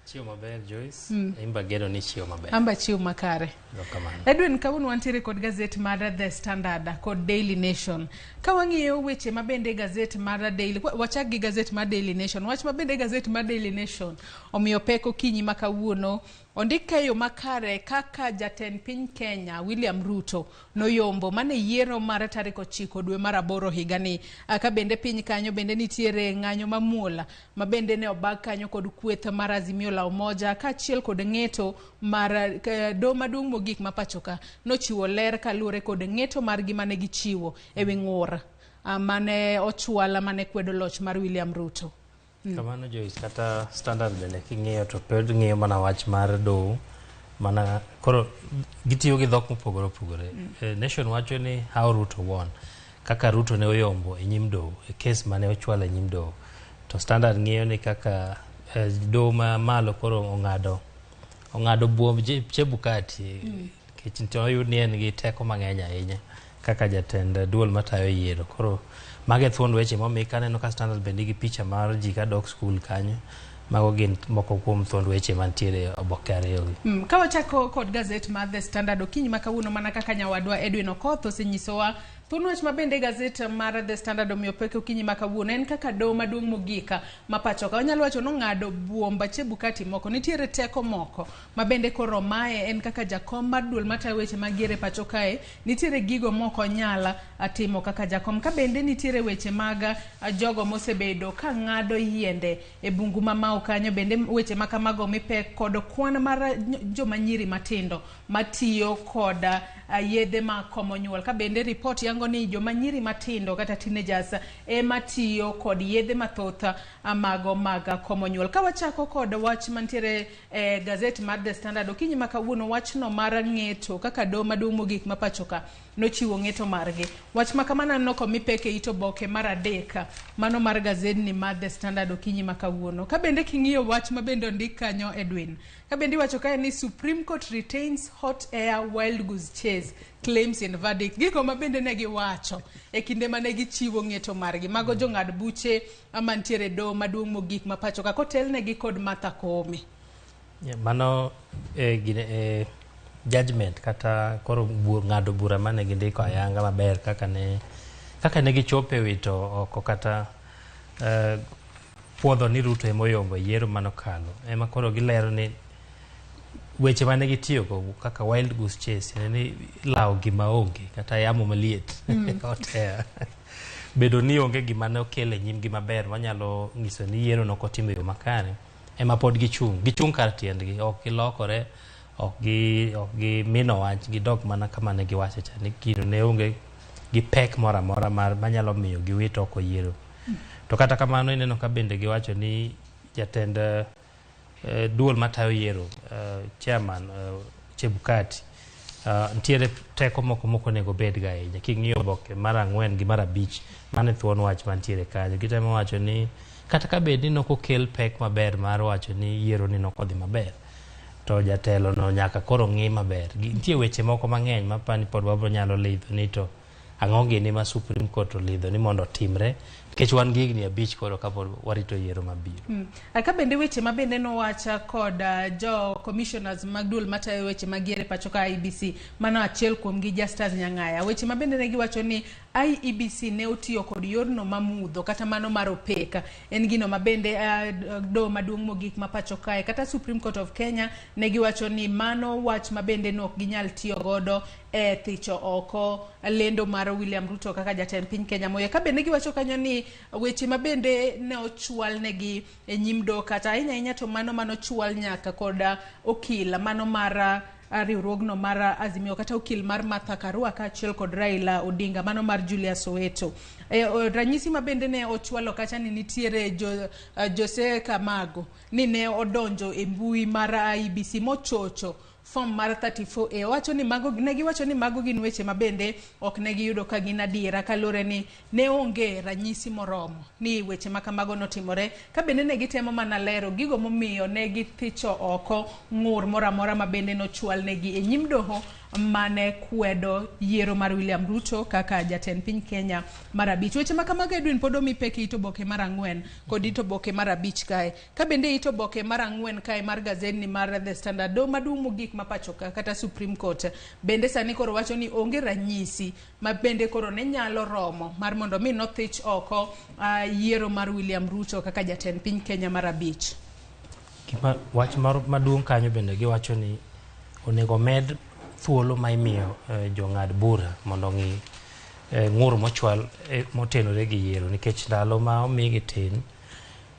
Chiwo maber Joyce. Imba geno ni chiwo maber. Amba chiw makare. Erokamano. Edwin, kawuono wantiere kod gazet mar The Standard kod Daily Nation. Ka wang'iyo weche mabende gazet mar Daily, wachak gi gazet mar Daily Nation. Wach mabende gazet mar Daily Nation omiyo pek okinyi ma kawuono ondik ka e yo makare kaka jatend piny Kenya William Ruto noyombo mane yiero mar tarik 9 dwe mar 8 higani. Ka bende piny kanyo bende nitiere ng'anyo mamuol ma bende ne obag kanyo kod kweth mar Azimio la Umoja kaachiel kod ng'eto mar doho maduong' mogik ma pacho ka nochiwo ler kaluwore kod ng'eto margi mane gichiwo ewi ng'ur mane ochwal mane kwedo loch mar William Ruto. Kamano Joyce, kata Standard bende king'iyo to pod ng'iyo mana wach mar doho mana koro gitiyo gi dhok mopogore opogore. Nation wacho ni how Ruto won, kaka Ruto ne oyombo e nyim doho e kes mane ochwal e nyim doho. To Standard ng'iyo ni kaka doho mamalo koro ong'ado buomb Chebukati nikech to oyud ni en gi teko mang'eny ahinya kaka jatend duol matayo yiero. Koro mago e thuond weche momi kaneno ka Standard bende nigi picha mar ji kadok skul kanyo. Mago gin moko kuom thuond weche mantiere e oboke ariyo gi. Ka wachako kod gazet mar The Standard okinyi ma kawuono mana kaka nyawadwa Edwin Okoth osenyisowa thuon wach ma bende gazet mar The Standard omiyo pek okinyi ma kawuono en kaka doho maduong' mogik ma pacho ka wanyalo wacho nong'ado buomba Chebukati moko nitiere teko moko ma bende koro mae en kaka jakom mar duol matayo weche mag yiero e pacho kae nitiere gigo moko nyala timo kaka jakom ka bende nitiere weche mag jogo mosebedo ka ng'ado yiende e bungu ma Mau kanyo bende weche ma kamago mi pek kod kwan mar joma nyiri matindo matiyo kod yedhe ma komo nyuol ka bende report yango ni joma nyiri matindo kata teenagers ema tiyo kod yedhe mathoth mago mag komo nyuol. Ka wachako kod wach mantiere e gazet mar The Standard okinyi ma kawuono wachno mar ng'eto kaka doho maduong' mogik ma pacho ka nochiwo ng'eto margi. Wach ma kamano aneno komi pek e it oboke mar 3 mano mar gazedni mar The Standard okinyi ma kawuono. Ka bende king'iyo wach ma bende ondik kanyo Edwin, ka bende iwacho kae ni Supreme Court retains hot air wild goose chase claims in verdict. Gigo ma bende ne giwacho e kinde mane gichiwo ng'eto margi. Mago jong'ad buche mantiere doho maduong' mogik ma pacho ka kotelnegi kod Martha Koome. Mano judgment kata koro ng'ado bura mane gindiko ayanga maber kaka ne gichopo e wito oko kata puodho ni Ruto ema oyombo e yiero manokalo. Ema koro gilero ni weche mane gitiyogo kaka wild goose chase en ni lawo gima onge kata yamo maliet hot air. Bedo ni onge gima ne okel e nyimgi maber manyalo nyiso ni yiero nok otim e yo makare ema pod gichung'. Gichung' kar tiendgi, ok gilokore, ok gi mino wach, gidok mana kama ne giwacho cha ni gino ne onge gi pek moro amora manyalo miyo giwit oko yiero. To kata kamano ineno ka bende giwacho ni jatend duol matayo yiero chairman Chebukati nitiere teko moko mok onego bed ga ahinya. King'iyo oboke mar 4 gi mar 5 mane thuon wach mantiere kanyo, gitemo wacho ni kata ka bed ni nok okel pek maber mar wacho ni yiero ni nok odhi maber, to jatelo no nyaka koro ng'i maber. Nitie weche moko mang'eny mapani pod wabro nyalo lidho ni to ang'o gini ma Supreme Court olidho ni mondo otimre nikech wan gi higni 5 koro kapod warito yiero mabiro. Ka bende weche ma bende nowacha kod jo commissioners mag duol matayo weche mag yiero e pacho ka IEBC, mano achiel kuom gi Justus Nyang'aya. Weche ma bende ne giwacho ni IEBC ne otiyo kod yorno mamudho kata mano mar opek. En gino ma bende doho maduong' mogik ma pacho kae kata Supreme Court of Kenya ne giwacho ni mano wach ma bende ne ok ginyal tiyo godo e thicho oko lendo mar William Ruto kaka jatend piny Kenya moyie. Ka bende giwacho kanyo ni weche ma bende ne ochwal negi e nyim doho kata ahinya ahinya to mano manochwal nyaka kod okil mano mar riwruogno mar Azimio kata okil mar Martha Karua kaachiel kod Raila Odinga mano mar Julius Soweto. Ranyisi ma bende ne ochwalo kacha ni nitiere Jose Kamago ni ne odonjo e mbui mar IEBC mochocho form mar 34A. Owacho ni mago, ne giwacho ni mago gin weche ma bende ok ne giyudo ka gin adiera kaluwore ni ne onge ranyisi moromo ni weche ma kamago notimore. Ka bende ne gitemo mana lero gigo momiyo ne githicho oko ng'ur moro amora ma bende nochwal negi e nyim doho mane kwedo yiero mar William Ruto kaka jatend piny Kenya mar 5. Weche ma kamago Edwin pod omi pek e it oboke mar 4 kod it oboke mar 5 kae. Ka bende it oboke mar 4 kae mar gazetni mar The Standard, doho maduong' mogik ma pacho ka kata Supreme Court bende sani koro wacho ni onge ranyisi ma bende koro ne nyalo romo mar mondo mi nothich oko yiero mar William Ruto kaka jatend piny Kenya mar 5. Gima wach maduong' kanyo bende giwacho ni onego med thuolo ma imiyo jong'ad bura mondo ong'i ng'ur mochwal motenore gi yiero nikech ndalo ma omigi tin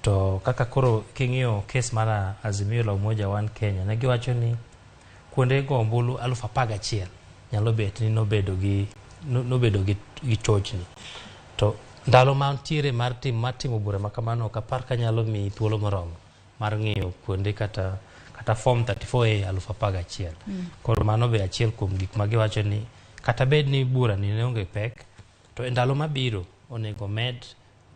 to kaka koro king'iyo kes mar Azimio la Umoja One Kenya ne giwacho ni kuonde go ombulu 11,000 nyalo bet ni nobedo gi chochni to ndalo mantiere mar timo bura ma kamano ok apar ka nyalo miyi thuolo moromo mar ng'iyo kuonde kata form 34A 11,000. Koro mano be achiel kuom gik ma giwacho ni kata bed ni bura ni ne onge pek to e ndalo mabiro onego med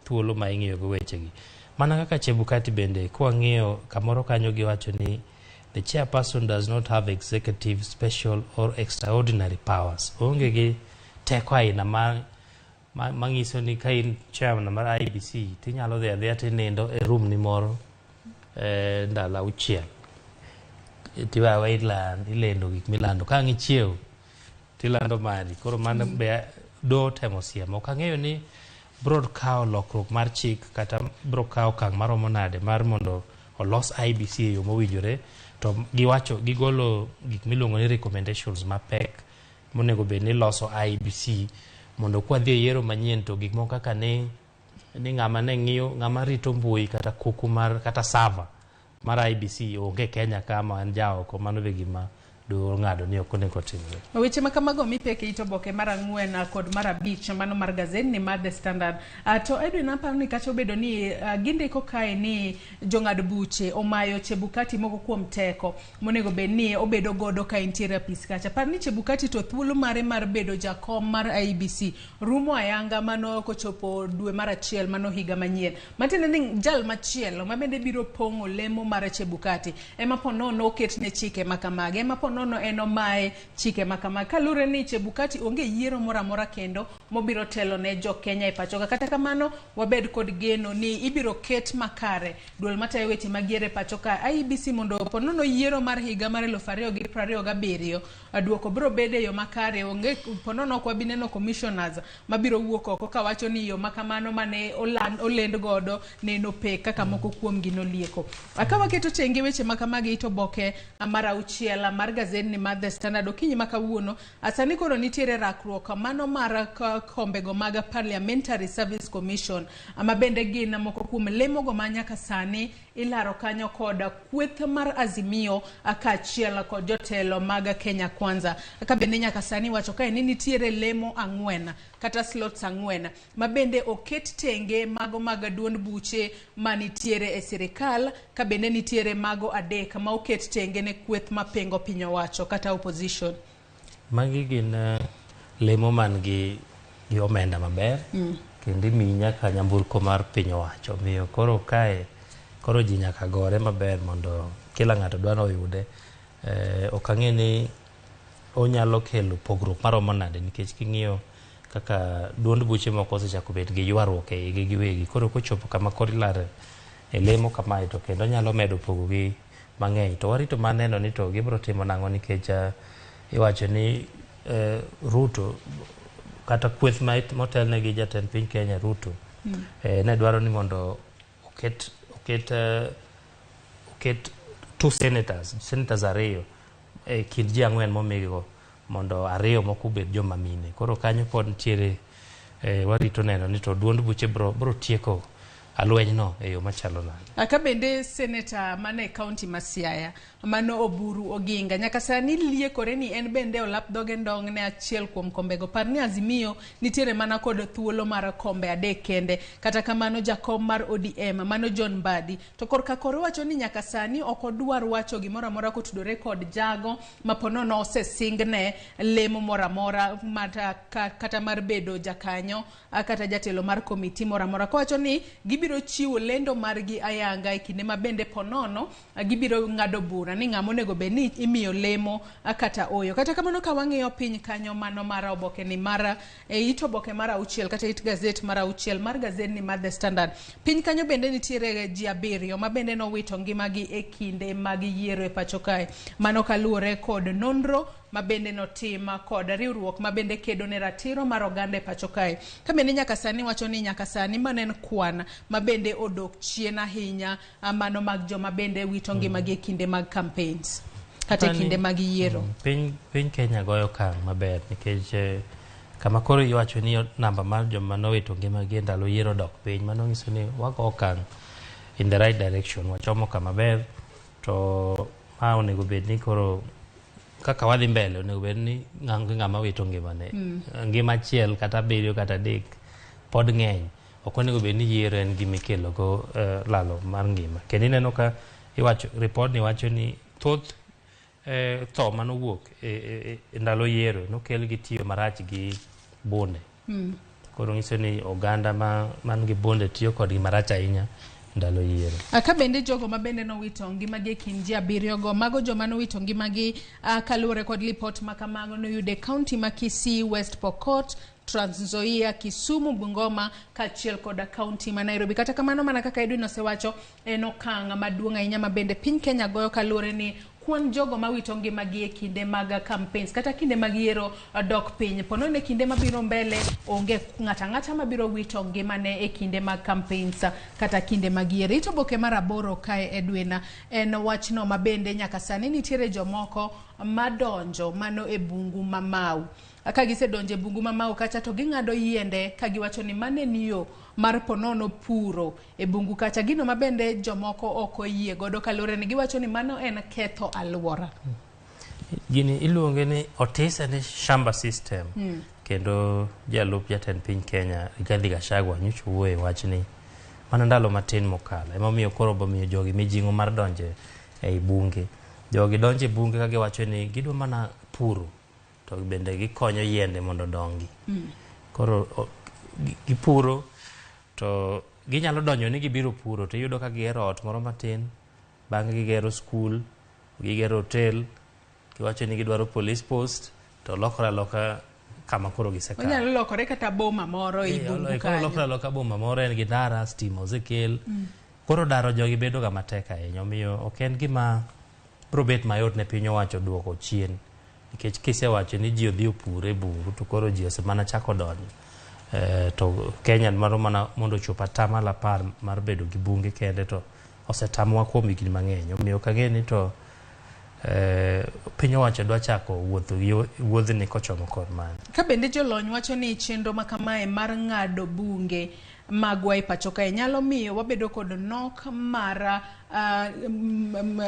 thuolo ma ing'iyo go wechegi. Mana kaka Chebukati bende kwang'iyo kamoro kanyo giwacho ni the chairperson does not have executive, special or extraordinary powers. Onge gi teko aina manyiso ni ka in chairman mar IEBC tinyalo dhi adhiya tinindo e room ni moro ndalo 6 tiwawa ilendo gik milando ka ang' ichiew tilando mari. Koro mano be do temo siemo. Ok ang'eyo ni bro kawo lokruok mar chik kata bro kawo okang' maromo nade mar mondo olos IEBC e yo mowinjore to giwacho gigolo gik miluongo ni recommendations mapek monego bed ni loso IEBC mondo kwadhi e yiero manyien to gik moko kaka ni ng'ama ne ng'iyo ng'ama rito mbui kata kuku mar kata server mar IEBC onge Kenya kama en jaoko mano be gima do ng'ado ni ok onego timre. Weche ma kamago mi pek e it oboke mar 4 kod mar 5 mano mar gazetni mar The Standard. To Edwin aparo ni kata obedo ni gindiko kae ni jong'ad buche omayo Chebukati moko kuom teko monego bed ni obedo godo ka entiere apis kacha. Par ni Chebukati to thuolo mare mar bedo jakom mar IEBC rumo ayanga mano kochopo dwe mar 1 mano higa manyien. Matiende ni jal machielo ma bende biro pong'o lemo mar Chebukati ema po nono oketne chike ma kamagi, ema po nono en omaye chike ma kamagi. Kaluwore ni Chebukati onge yiero moro amora kendo mobiro telo ne jo Kenya e pacho ka. Kata kamano wabed kod geno ni ibiro ket makare duol matayo weche mag yiero e pacho ka IEBC mondo po nono yiero mar higa mar 2027 duoko biro bedo e yo makare. Onge po nono ok wabi neno commissioners mabiro wuok oko kawacho ni yo makamano mane olend godo neno pek kaka moko kuom gi nolieko. Ka waketo tenge weche ma kamagi it oboke mar 6 mar gazetni mar The Standard okinyi ma kawuono sani koro nitiere rakruok mano mar kombego mag Parliamentary Service Commission ma bende gin moko kuom lemogo ma nyaka sani ilaro kanyo kod kweth mar Azimio kaachiel kod jotelo mag Kenya Kwanza. Ka bende nyaka sani wacho kae ni nitiere lemo 4 kata slots 4 ma bende oket tenge mago mag duond buche manitiere e sirikal ka bende nitiere mago 3 ma oket tenge ne kweth mapingo piny owacho kata opposition. Magi gin lemo man gi omenda maber kendo imiyi nyaka nyamburko mar piny owacho. Omiyo koro kae koro ji nyaka gore maber mondo kila ng'ato dwa noyude. Ok ang'e ni onyalo kelo pogruok maromo nade nikech king'iyo Kaka duond buche moko osechako bet gi ywaruok e igi giwegi. Koro kochopo kama koro ilare e lemo kamae to kendo nyalo medo pogogi mang'eny. To warito mar neno ni to gibiro timo nang'o nikech iwacho ni Ruto kata kweth motelne gi jatend piny Kenya Ruto ne dwaro ni mondo oket two senators 2 e kind ji 4 momigigo mondo 2 moko obed joma mine. Koro kanyo pod nitiere warito neno ni to duond buche bro tieko alwenyno e yo machalo nade. Ka bende seneta mane kaunti ma Siaya mano Oburu Oginga nyaka sani liekore ni en bende olap dhoge ndong' ne achiel kuom kombego. Par ni Azimio nitiere mana kod thuolo mar kombe 3 kende. Kata kamano jakom mar ODM mano John Mbadi to korka kore wacho ni nyaka sani ok odwar wacho gimoro amora kotudore kod jago ma ponono osesingne lemo moro amora kata mar bedo jakanyo kata jatelo mar komiti moro amora. Kowacho ni gibiro chiwo lendo margi ayanga e kinde ma bende ponono gibiro ng'ado bura ni ng'ama onego bed ni imiyo lemo kata oyo. Kata kamano ka wang'iyo piny kanyo mano mar oboke ni mar it oboke mar 6 kata it gazet mar 6 mar gazet ni mar The Standard, piny kanyo bende nitiere ji 7 ma bende nowito ngimagi e kinde mag yiero e pacho kae. Mano kaluwore kod nonro ma bende notim kod riwruok ma bende kedo ne ratiro mar oganda e pacho kae. Ka bende nyaka sani wacho ni nyaka sani mano en kwan ma bende odok chien ahinya mano mag joma bende wito ngimagi e kinde mag campaigns kata e kinde mag yiero. Piny Kenya goyo okang' maber nikech kama koro iwacho ni namba mar joma nowito ngimagi e ndalo yiero dok piny, mano nyiso ni wago okang' in the right direction, wachomo kama ber. To ma onego bed ni koro kaka wadhi mbele onego bed ni ng'ama wito ngimane ngima achiel kata 7 kata 3 pod ng'eny. Ok onego bed ni yiero en gima ikelo go lalo mar ngima. Kendo ineno ka iwacho report ni wacho ni thoth tho manowuok e ndalo yiero nokel gi tiyo marach gi bunde. Koro nyiso ni oganda man gi bunde tiyo kodgi marach ahinya ndalo yiero. Ka bende jogo ma bende nowito ngimagi e kind ji 7 go, mago joma nowito ngimagi kaluwore kod lipot ma kamago noyudo e kaunti ma Kisii, West Pokot, Trans Nzoia, Kisumu, Bungoma kaachiel kod kaunti ma Nairobi. Kata kamano mana kaka Edwin osewacho, en okang' maduong' ahinya ma bende piny Kenya goyo kaluwore ni kwan jogo mawito ngimagi e kinde mag campaigns kata kinde mag yiero dok piny. Pono ne kinde mabiro mbele onge ng'ata ang'ata mabiro wito ngimane e kinde mag campaigns kata kinde mag yiero. It oboke mar 8 kae Edwin en wachno ma bende nyaka sani nitiere jomoko madonjo mano e bungu ma Mau. Ka gisedonjo e bungu ma Mau kacha to ging'ado yiende ka giwacho ni mano en yo mar ponono puro e bungu kacha, gino ma bende jomoko ok oyie godo kaluwore ni giwacho ni mano en ketho alwora. Gini iluonge ni otise ni shamba system. Kendo jalup jatend piny Kenya Rigathi Gachagua nyocha owuoyo e wachni mana ndalo matin mokalo. Emomiyo koro bomiyo jogi mijing'o mar donjo ei bunge. Jogi donjo e bunge ka giwacho ni gidwa mana puro to bende gikonyo yiende mondo odongi. Koro gipuro to ginyalo donjo ni gibiro puro to iyudo ka gigero ot moro matin, bang'e gigero skul, gigero hotel, giwacho ni gidwaro police post to lokore aloka kama koro gisekawo. Onyalo lokore kata boma moro e bungu kanyo. Lokore aloka boma moro, en gi ndara, stima osekel. Koro daro jogi bedo ga matek ahinya, omiyo ok en gima biro bet mayot ne piny owacho duoko chien. Nikech kisewacho ni ji odhi opur e bungu to koro ji osemana chako donjo. To Kenya dwaro mana mondo ochop 10% mar bedo gi bunge kende to osetamowa kuom higni mang'eny. Omiyo ok ang'e ni to piny owacho dwa chako wuotho gi wuodhni kochomo kor mane. Ka bende jolony wacho ni chenro ma kamae mar ng'ado bunge magwa e pacho kae nyalo miyo wabedo kod nok mar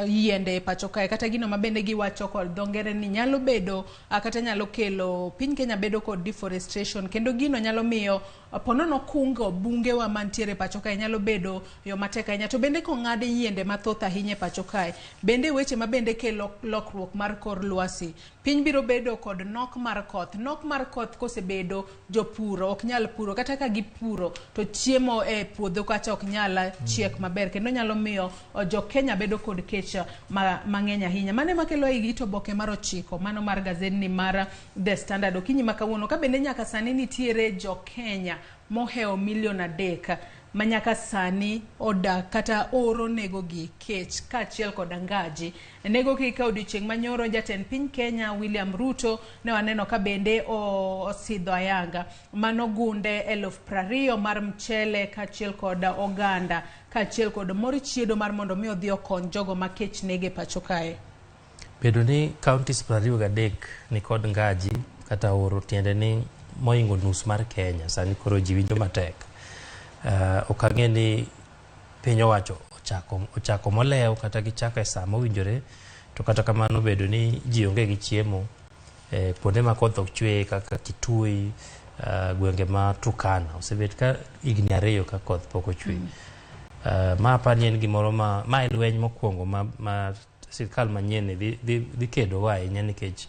yiende e pacho kae, kata gino ma bende giwacho kod dho ngere ni nyalo bedo kata nyalo kelo piny Kenya bedo kod deforestation, kendo gino nyalo miyo ponono kungo bungewa mantiere e pacho kae nyalo bedo yo matek ahinya. To bende kong'ad yiende mathoth ahinya e pacho kae, bende weche ma bende kelo lokruok mar kor lwasi, piny biro bedo kod nok mar koth. Nok mar koth kosebedo, jopuro ok nyal puro, kata ka gipuro to chiemo e puodho kacha ok nyal chiek maber, kendo nyalo miyo jo Kenya bedo kod kech mang'eny ahinya. Mano ema kelo it oboke mar 9 mano mar gazetni mar The Standard okinyi ma kawuono, ka bende nyaka sani nitiere jo Kenya mohewo 3 milion ma nyaka sani odak kata oro negogi kech kaachiel kod angaji negogi. Ka odiochieng' manyoro jatend piny Kenya William Ruto ne waneno ka bende osidho ayanga mano gunde 20,000 mar mchele kaachiel kod oganda kaachiel kod mor chiedo mar mondo mi odhi okony jogo ma kech nege pacho kae. Bedo ni counties 23 ni kod ngaji kata oro, tiende ni mohingo nus mar Kenya sani koro ji winjo matek. Ok ang'e ni piny owacho ochako molewo kata gichako e saa mowinjore, to kata kamano bedo ni ji onge gi chiemo kuonde ma koth ok chwe kaka Kitui, gwenge ma Turkana osebet ka higni 2 ka koth pok ochwe. Ma apani en gimoro ma en lweny mokwongo ma sirkal manyien dhi kedogo ahinya, nikech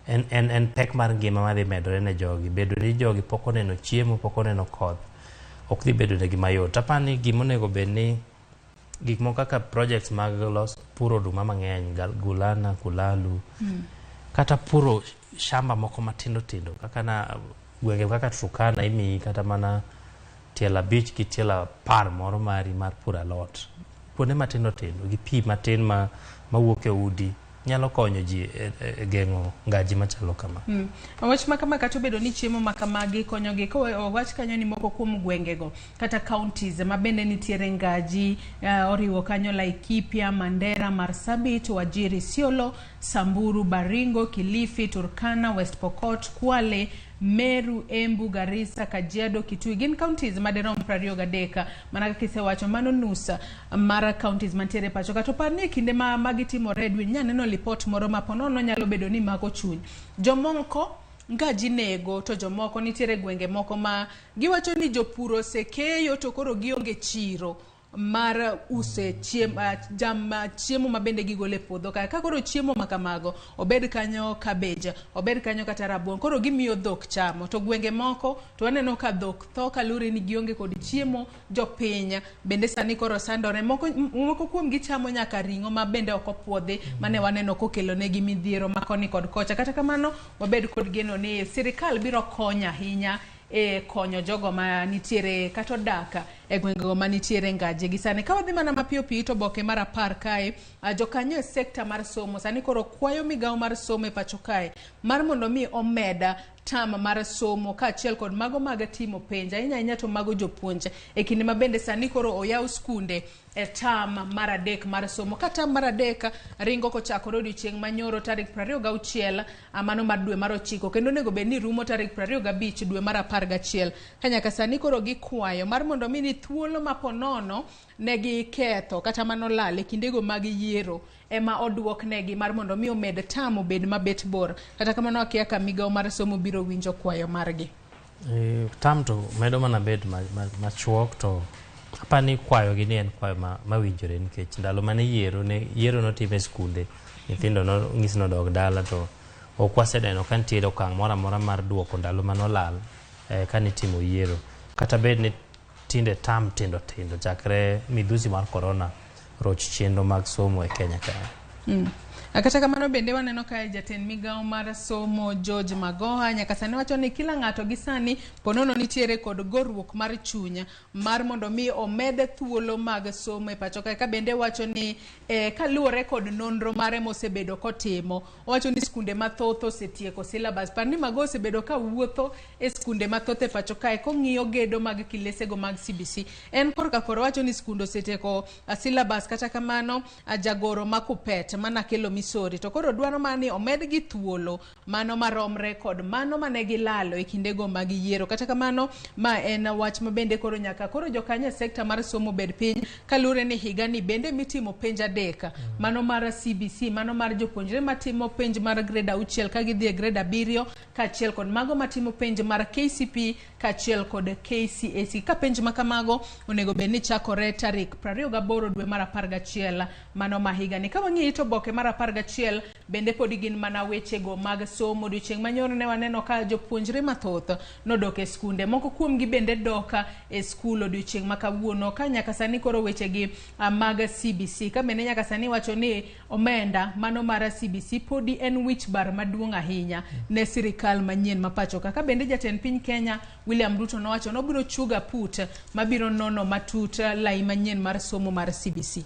en pek mar ngima madhi medore ne jogi. Bedo ni jogi pok oneno chiemo, pok oneno koth, ok dhi bedo negi mayot. Apani gima onego bed ni gik moko kaka projects mag puro oduma mang'eny, Gulana, Kulalu, kata puro shamba moko matindo tindo kaka na gwenge kaka Turkana imiyi kata mana tielo 5 gi tielo 10 moro mari mar puro alot. Kuonde matindo tindo gi pi matin mawuok e udi nyalo konyo ji e geng'o ngaji machalo kama. Wach ma kama kata obedo ni chiemo ma kamagi konyogi, owach kanyo ni moko kuom gwengego kata counties ma bende nitiere ngaji oriwo kanyo Laikipia, Mandera, Marsabit, Wajir, Isiolo, Samburu, Baringo, Kilifi, Turkana, West Pokot, Kwale, Meru, Embu, Garissa, Kajiado, Kitui. Gin counties madirom 23 mana kaka isewacho, mano nus mar counties mantiere pacho ka. To par ni e kinde ma magi timore, Edwin, nyaneno lipot moro ma ponono nyalo bedo ni mako chuny jomoko ngaji nego, to jomoko nitiere gwenge moko ma giwacho ni jopur osekeyo to koro gionge chiro mar use chiemo ma bende gigolo e puodho kae. Ka koro chiemo ma kamago obed kanyo cabbage, obed kanyo kata rabuon, koro gimiyo dhok chamo, to gwenge moko to waneno ka dhok tho kaluwore ni gionge kod chiemo. Jopiny bende sani koro sandore, moko kuom gi chamo nyaka ring'o ma bende ok opuodhi, mane waneno kokelo negi midhiero ma koni kod kocha. Kata kamano wabed kod geno ni sirikal biro konyo ahinya e konyo jogo ma nitiere kata odak e gwengego ma nitiere ngaje gi sani. Ka wadhi mana mapiyo piyo to oboke mar 10 kae, jokanyo e sekta mar somo sani koro kwayo migawo mar somo e pacho kae mar mondo mi omeda tam mar somo kaachiel kod mago mag timo penj, ahinya ahinya to mago jopuonj, e kinde ma bende sani koro oyaw skunde e tam mar 3 mar somo. Ka tam mar 3 ringo kochakore odiochieng' manyoro tarik 26 mano mar dwe mar 9, kendo onego bed ni rumo tarik 25 dwe mar 11. Ka nyaka sani koro gikwayo mar mondo mi ni thuolo ma ponono negi ketho kata mano lal e kindego mag yiero ema oduoknegi mar mondo mi omed tam obed mabet bor. Kata kamano akia ka migawo mar somo biro winjo kwayo margi. Tam to medo mana bet machuok, to apani kwayo gi ni en kwayo mawinjore, nikech ndalo mane yiero notim e skunde, nyithindo nonyis nodog dala, to ok waseneno ka nitiere okang' moro amora mar duoko ndalo manolal kanitimo yiero. Kata bed ni tinde tam tindo tindo chakre midhusi mar corona roch chenro mag somo e Kenya kae. Kata kamano bende waneno kae jatend migawo mar somo George Magoha nyaka sani wacho ni kila ng'ato gi sani ponono nitiere kod goruok mar chuny mar mondo mi omed thuolo mag somo e pacho kae. Ka bende wacho ni kaluwore kod nonro mare mosebedo kotimo, owacho ni skunde mathoth osetieko syllabus. Par ni Magoha osebedo ka wuotho e skunde mathoth e pacho kae kong'iyo gedo mag kilesego mag CBC. En korka koro wacho ni skunde osetieko syllabus, kata kamano jagoro ma Kupet mana kelo Misori to koro dwaro mana ni omedgi thuolo mano maromre kod mano mane gilalo e kindego mag yiero. Kata kamano ma en wach ma bende koro nyaka koro jokanyo e sekta mar somo bed piny, kaluwore ni higani bende mitimo penj 3, mano mar CBC, mano mar jopuonjre matimo penj mar grade 6 ka gidhi e grade 7, kaachiel kod mago matimo penj mar KCP kaachiel kod KCSE. Ka penj ma kamago onego bed ni chakore tarik 28 dwe mar 11 mano ma higani. Ka wang'iyo to oboke mar 11 bende podi gin mana wechego mag somo. Odiochieng' manyoro ne waneno ka jopuonjre mathoth nodok e skunde, moko kuomgi bende dok e skul odiochieng' ma kawuono, ka nyaka sani koro wechegi mag CBC, ka bende nyaka sani wacho ni omenda mano mar CBC podi en wich bar maduong' ahinya ne sirikal manyien ma pacho ka. Ka bende jatend piny Kenya William Ruto nowacho nobiro chuga put mabiro nono matut lai manyien mar somo mar CBC.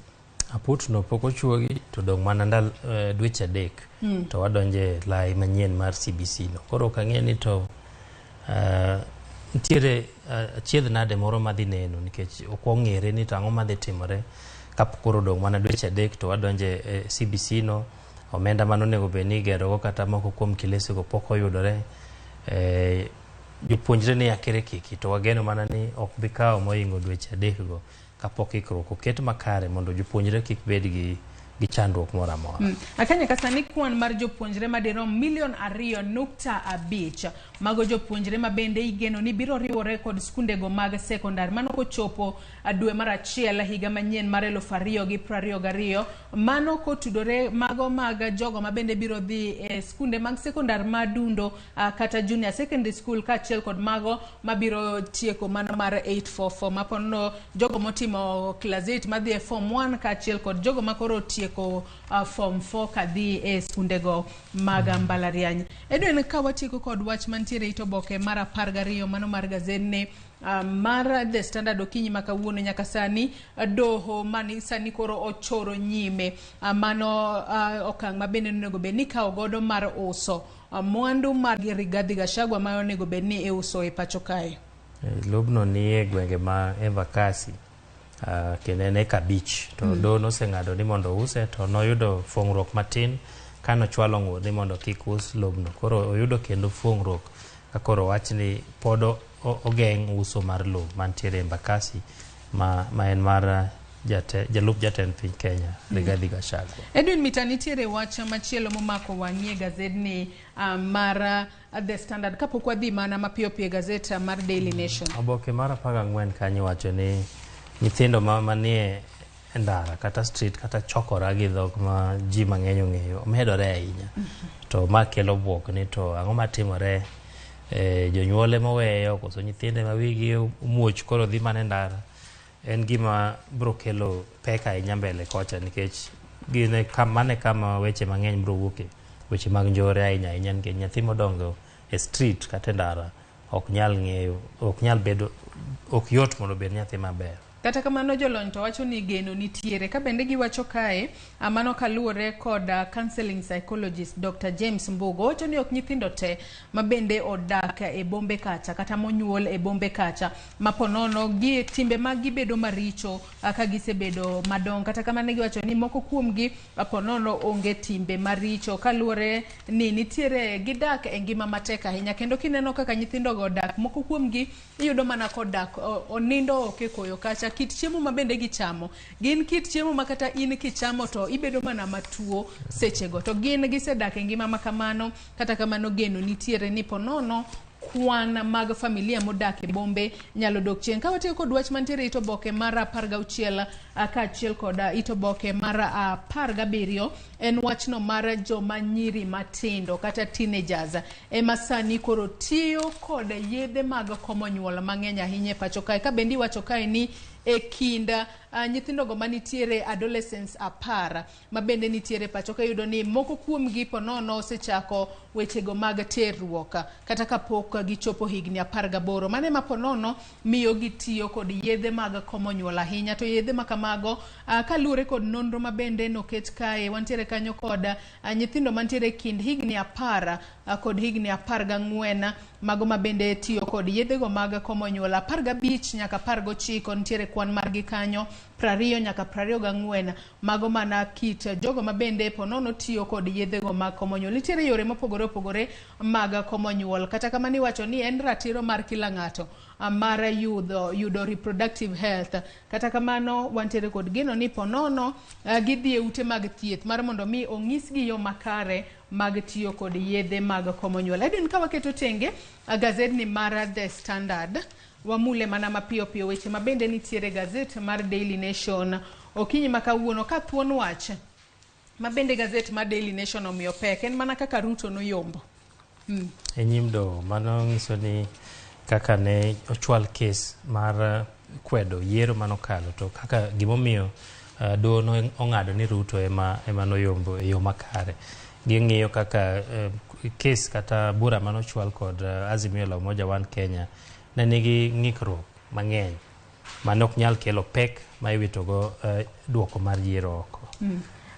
Aput no pok ochuogi to dong' mana ndal dweche 3 to wadonje lai manyien mar CBC no. Koro ok ang'e ni to nitiere achiedh nade moro madhi neno, nikech ok ong'ere ni to ang'o madhi timore kapok koro odong' mana dweche 3 to wadonje CBC no. Omenda mane onego bed ni igerogo kata moko kuom kilesego pok oyudore. Jopuonjre ni akere kiki to wageno mana ni ok bi kawo mohingo dweche 3 go kapok ikruok oket makare mondo jopuonjre kik bed gi chandruok moro amora. Akenya ka sani kwan mar jopuonjre madirom milion 2.5 mago jopuonjre ma bende igeno ni biro riwore kod skundego mag sekondar mano kochopo dwe mar 1 higa manyien mar 2022, mano kotudore mago mag jogo ma bende biro dhi e skunde mag sekondar madundo kata junior secondary school, kaachiel kod mago mabiro tieko mano mar 844 mapono jogo motimo class 8 madhi e form 1 kaachiel kod jogo makoro tieko form 4 kadhi e skundego mag mbalariany. Edwin, ka watieko kod wach mantiere it oboke mar 12 mano mar gazetni mar The Standard okinyi ma kawuono, nyaka sani doho mani sani koro ochoro nyime mano okang' ma bende onego bed ni ikawo godo mar uso mwandu mar Rigathi Gachagua ma onego bed ni iuso e pacho kae. Lobno ni e gwenge ma Embakasi, kendo en eka 5 to doho noseng'ado ni mondo ouse, to noyudo fong'ruok matin kanochwalo ng'ur ni mondo kik us lobno. Koro oyudo kendo fong'ruok ka koro wach ni pod ogeng' uso mar lowo mantiere Embakasi ma en mar jalup jatend piny Kenya Rigathi Gachagua. Edwin Mita, nitiere wach machielo momako wang'i e gazetni mar The Standard kapok wadhi mana mapiyo piyo e gazet mar Daily Nation. Oboke mar 14 kanyo wacho ni nyithindo manie ndara kata street kata chokora gi dhok ma ji mang'eny ong'eyo omedore ahinya. To ma kelo bwok ni to ang'o matimore, jonyuol emoweyo koso nyithinde ma wigi omuoch koro dhi mana e ndara. En gima biro kelo pek ahinya mbele kocha, nikech gin mane kama weche mang'eny biro wuoke, weche mag njore ahinya ahinya, nikech nyathi modongo e street kata e ndara ok nyal ng'eyo, ok nyal bedo, ok yot mondo obed nyathi maber. Kata kamano jolony to wacho ni geno nitiere, ka bende giwacho kae mano kaluwore kod counseling psychologist Dr. James Mbugo, wacho ni ok nyithindo te ma bende odak e bombe kacha kata monyuol e bombe kacha ma ponono gi timbe mag gibedo maricho ka gisebedo madongo. Kata kamano giwacho ni moko kuomgi ponono onge timbe maricho kaluwore ni nitiere gidak e ngima matek ahinya, kendo kineno kaka nyithindo go odak, moko kuomgi iyudo mana kodak onindo ok e koyo kacha. Kit chiemo ma bende gichamo gin kit chiemo ma kata in kichamo to ibedo mana matuo sechego, to gin gisedak e ngima ma kamano. Kata kamano geno nitiere ni ponono kwan mag familia modak e bombe nyalo dok chien. Ka watiyo kod wach mantiere it oboke mar 16 kaachiel kod it oboke mar 17, en wachno mar joma nyiri matindo kata teenagers ema sani koro tiyo kod yedhe mag komo nyuol mang'eny ahinya e pacho kae. Ka bende iwacho kae ni e kind nyithindogo manitiere adolescents 10 ma bende nitiere pacho ka, iyudo ni moko kuomgi ponono osechako wechego mag terruok kata kapok gichopo higni 18. Mano ema ponono miyo gitiyo kod yedhe mag komo nyuol ahinya. To yedhe ma kamago kaluwore kod nonro ma bende noket kae, wantiere kanyo kod nyithindo mantiere kind higni 10 kod higni 14 mago ma bende tiyo kod yedhego mag komo nyuol. 15 nyaka 19 nitiere kwan margi kanyo, 20 nyaka 24 mago mana kit jogo ma bende ponono tiyo kod yedhego mag komo nyuol. Nitiere yore mopogore opogore mag komo nyuol, kata kamano iwacho ni en ratiro mar kila ng'ato mar yudo reproductive health. Kata kamano wantiere kod geno ni ponono gidhi e ute mag thieth mar mondo mi onyisgi yo makare mag tiyo kod yedhe mag komo nyuol. Edwin, ka waketo tenge gazetni mar The Standard, wamule mana mapiyo piyo weche ma bende nitiere gazet mar Daily Nation okinyi ma kawuono. Ka thuon wach Ma bende gazet mar Daily Nation omiyo pek en mana kaka Ruto noyombo. E nyim doho mano nyiso ni kaka ne ochwal kes mar kwedo yiero manokalo to kaka gimomiyo doho no ong'ado ni Ruto ema noyombo e yo makare. Ging'iyo kaka kes kata bura manochwal kod Azimio la Umoja One Kenya ne nigi ng'ikruok mang'eny mane ok nyal kelo pek ma iwitogo duoko mar yiero oko.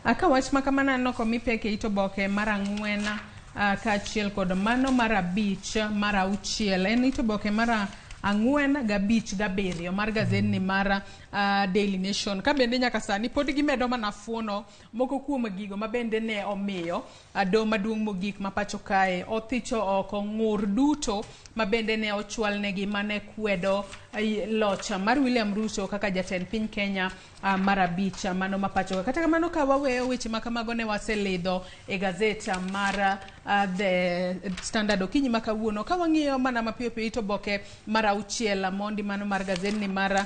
Aka wach ma kamano aneno komi pek e it oboke mar 4 kaachiel kod mano mar 5 mar 6 en it oboke mar 4 gi 5 gi 7 mar gazetni mar Daily Nation. Ka bende nyaka sani pod gimedo mana fuono moko kuom gigo ma bende ne omiyo doho maduong' mogik ma pacho kae othicho oko ng'ur duto ma bende ne ochwalnegi mane kwedo loch mar William Ruto kaka jatend piny Kenya mar 5 mano ma pacho ka. Kata kamano ka waweyo weche ma kamago ne waselidho e gazet mar The Standard okinyi ma kawuono. Ka wang'iyo mana mapiyo piyo it oboke mar 6 mondi mano mar gazetni mar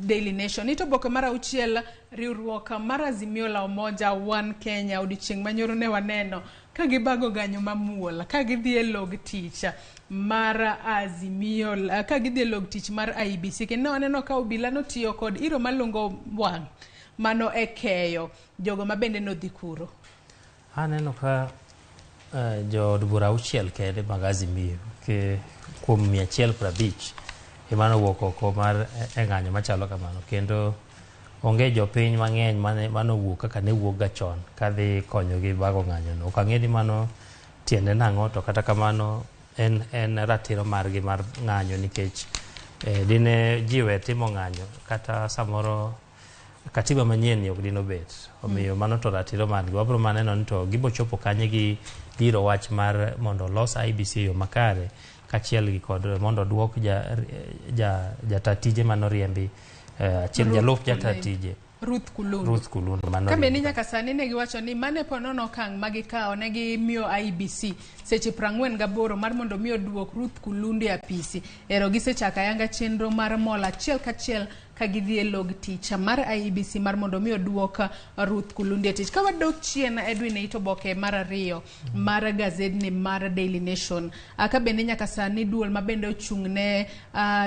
Daily Nation. It oboke mar 6 riwruok mar Azimio la Umoja One Kenya odiochieng' manyoro ne waneno ka gibago ganyo mamuol ka gidhi e log tich mar Azimio ka gidhi e log tich mar IEBC kendo waneno ka obila notiyo kod iro malungo wang' mano e keyo jogo ma bende nodhi kuro. Aneno ka jood bura 6 kende mag Azimio ke kuom 150 ema nowuok oko mar e ng'anyo machalo kamano kendo onge jopiny mang'eny manowuok kaka ne wuok ga chon kadhi konyogi bago ng'anyono. Ok ang'e ni mano tiende nang'o to kata kamano en ratiro margi mar ng'anyo nikech dine ji we timo ng'anyo kata samoro katiba manyien ni ok dino bet. Omiyo mano to ratiro margi. Wabro maneno ni to gibochopo kanye gi dhiro wach mar mondo olos IEBC e yo makare kaachiel gi kod mondo oduok jata tije manoriembi achiel jalup jata tije Ruth Kulundu. Ruth Kulundu mano. Ka bende nyaka sani ne giwacho ni mane po nono okang' ma gikawo ne gimiyo IEBC seche 48 mar mondo mi oduok Ruth Kulundu e apisi. Ero gisechako ayanga chenro mar mol achiel kachiel ka gidhi e log tich mar IEBC mar mondo mi oduok Ruth Kulundu e tich. Ka wadok chien Edwin e it oboke mar 2 mar gazetni mar Daily Nation. Ka bende nyaka sani duol ma bende ochung' ne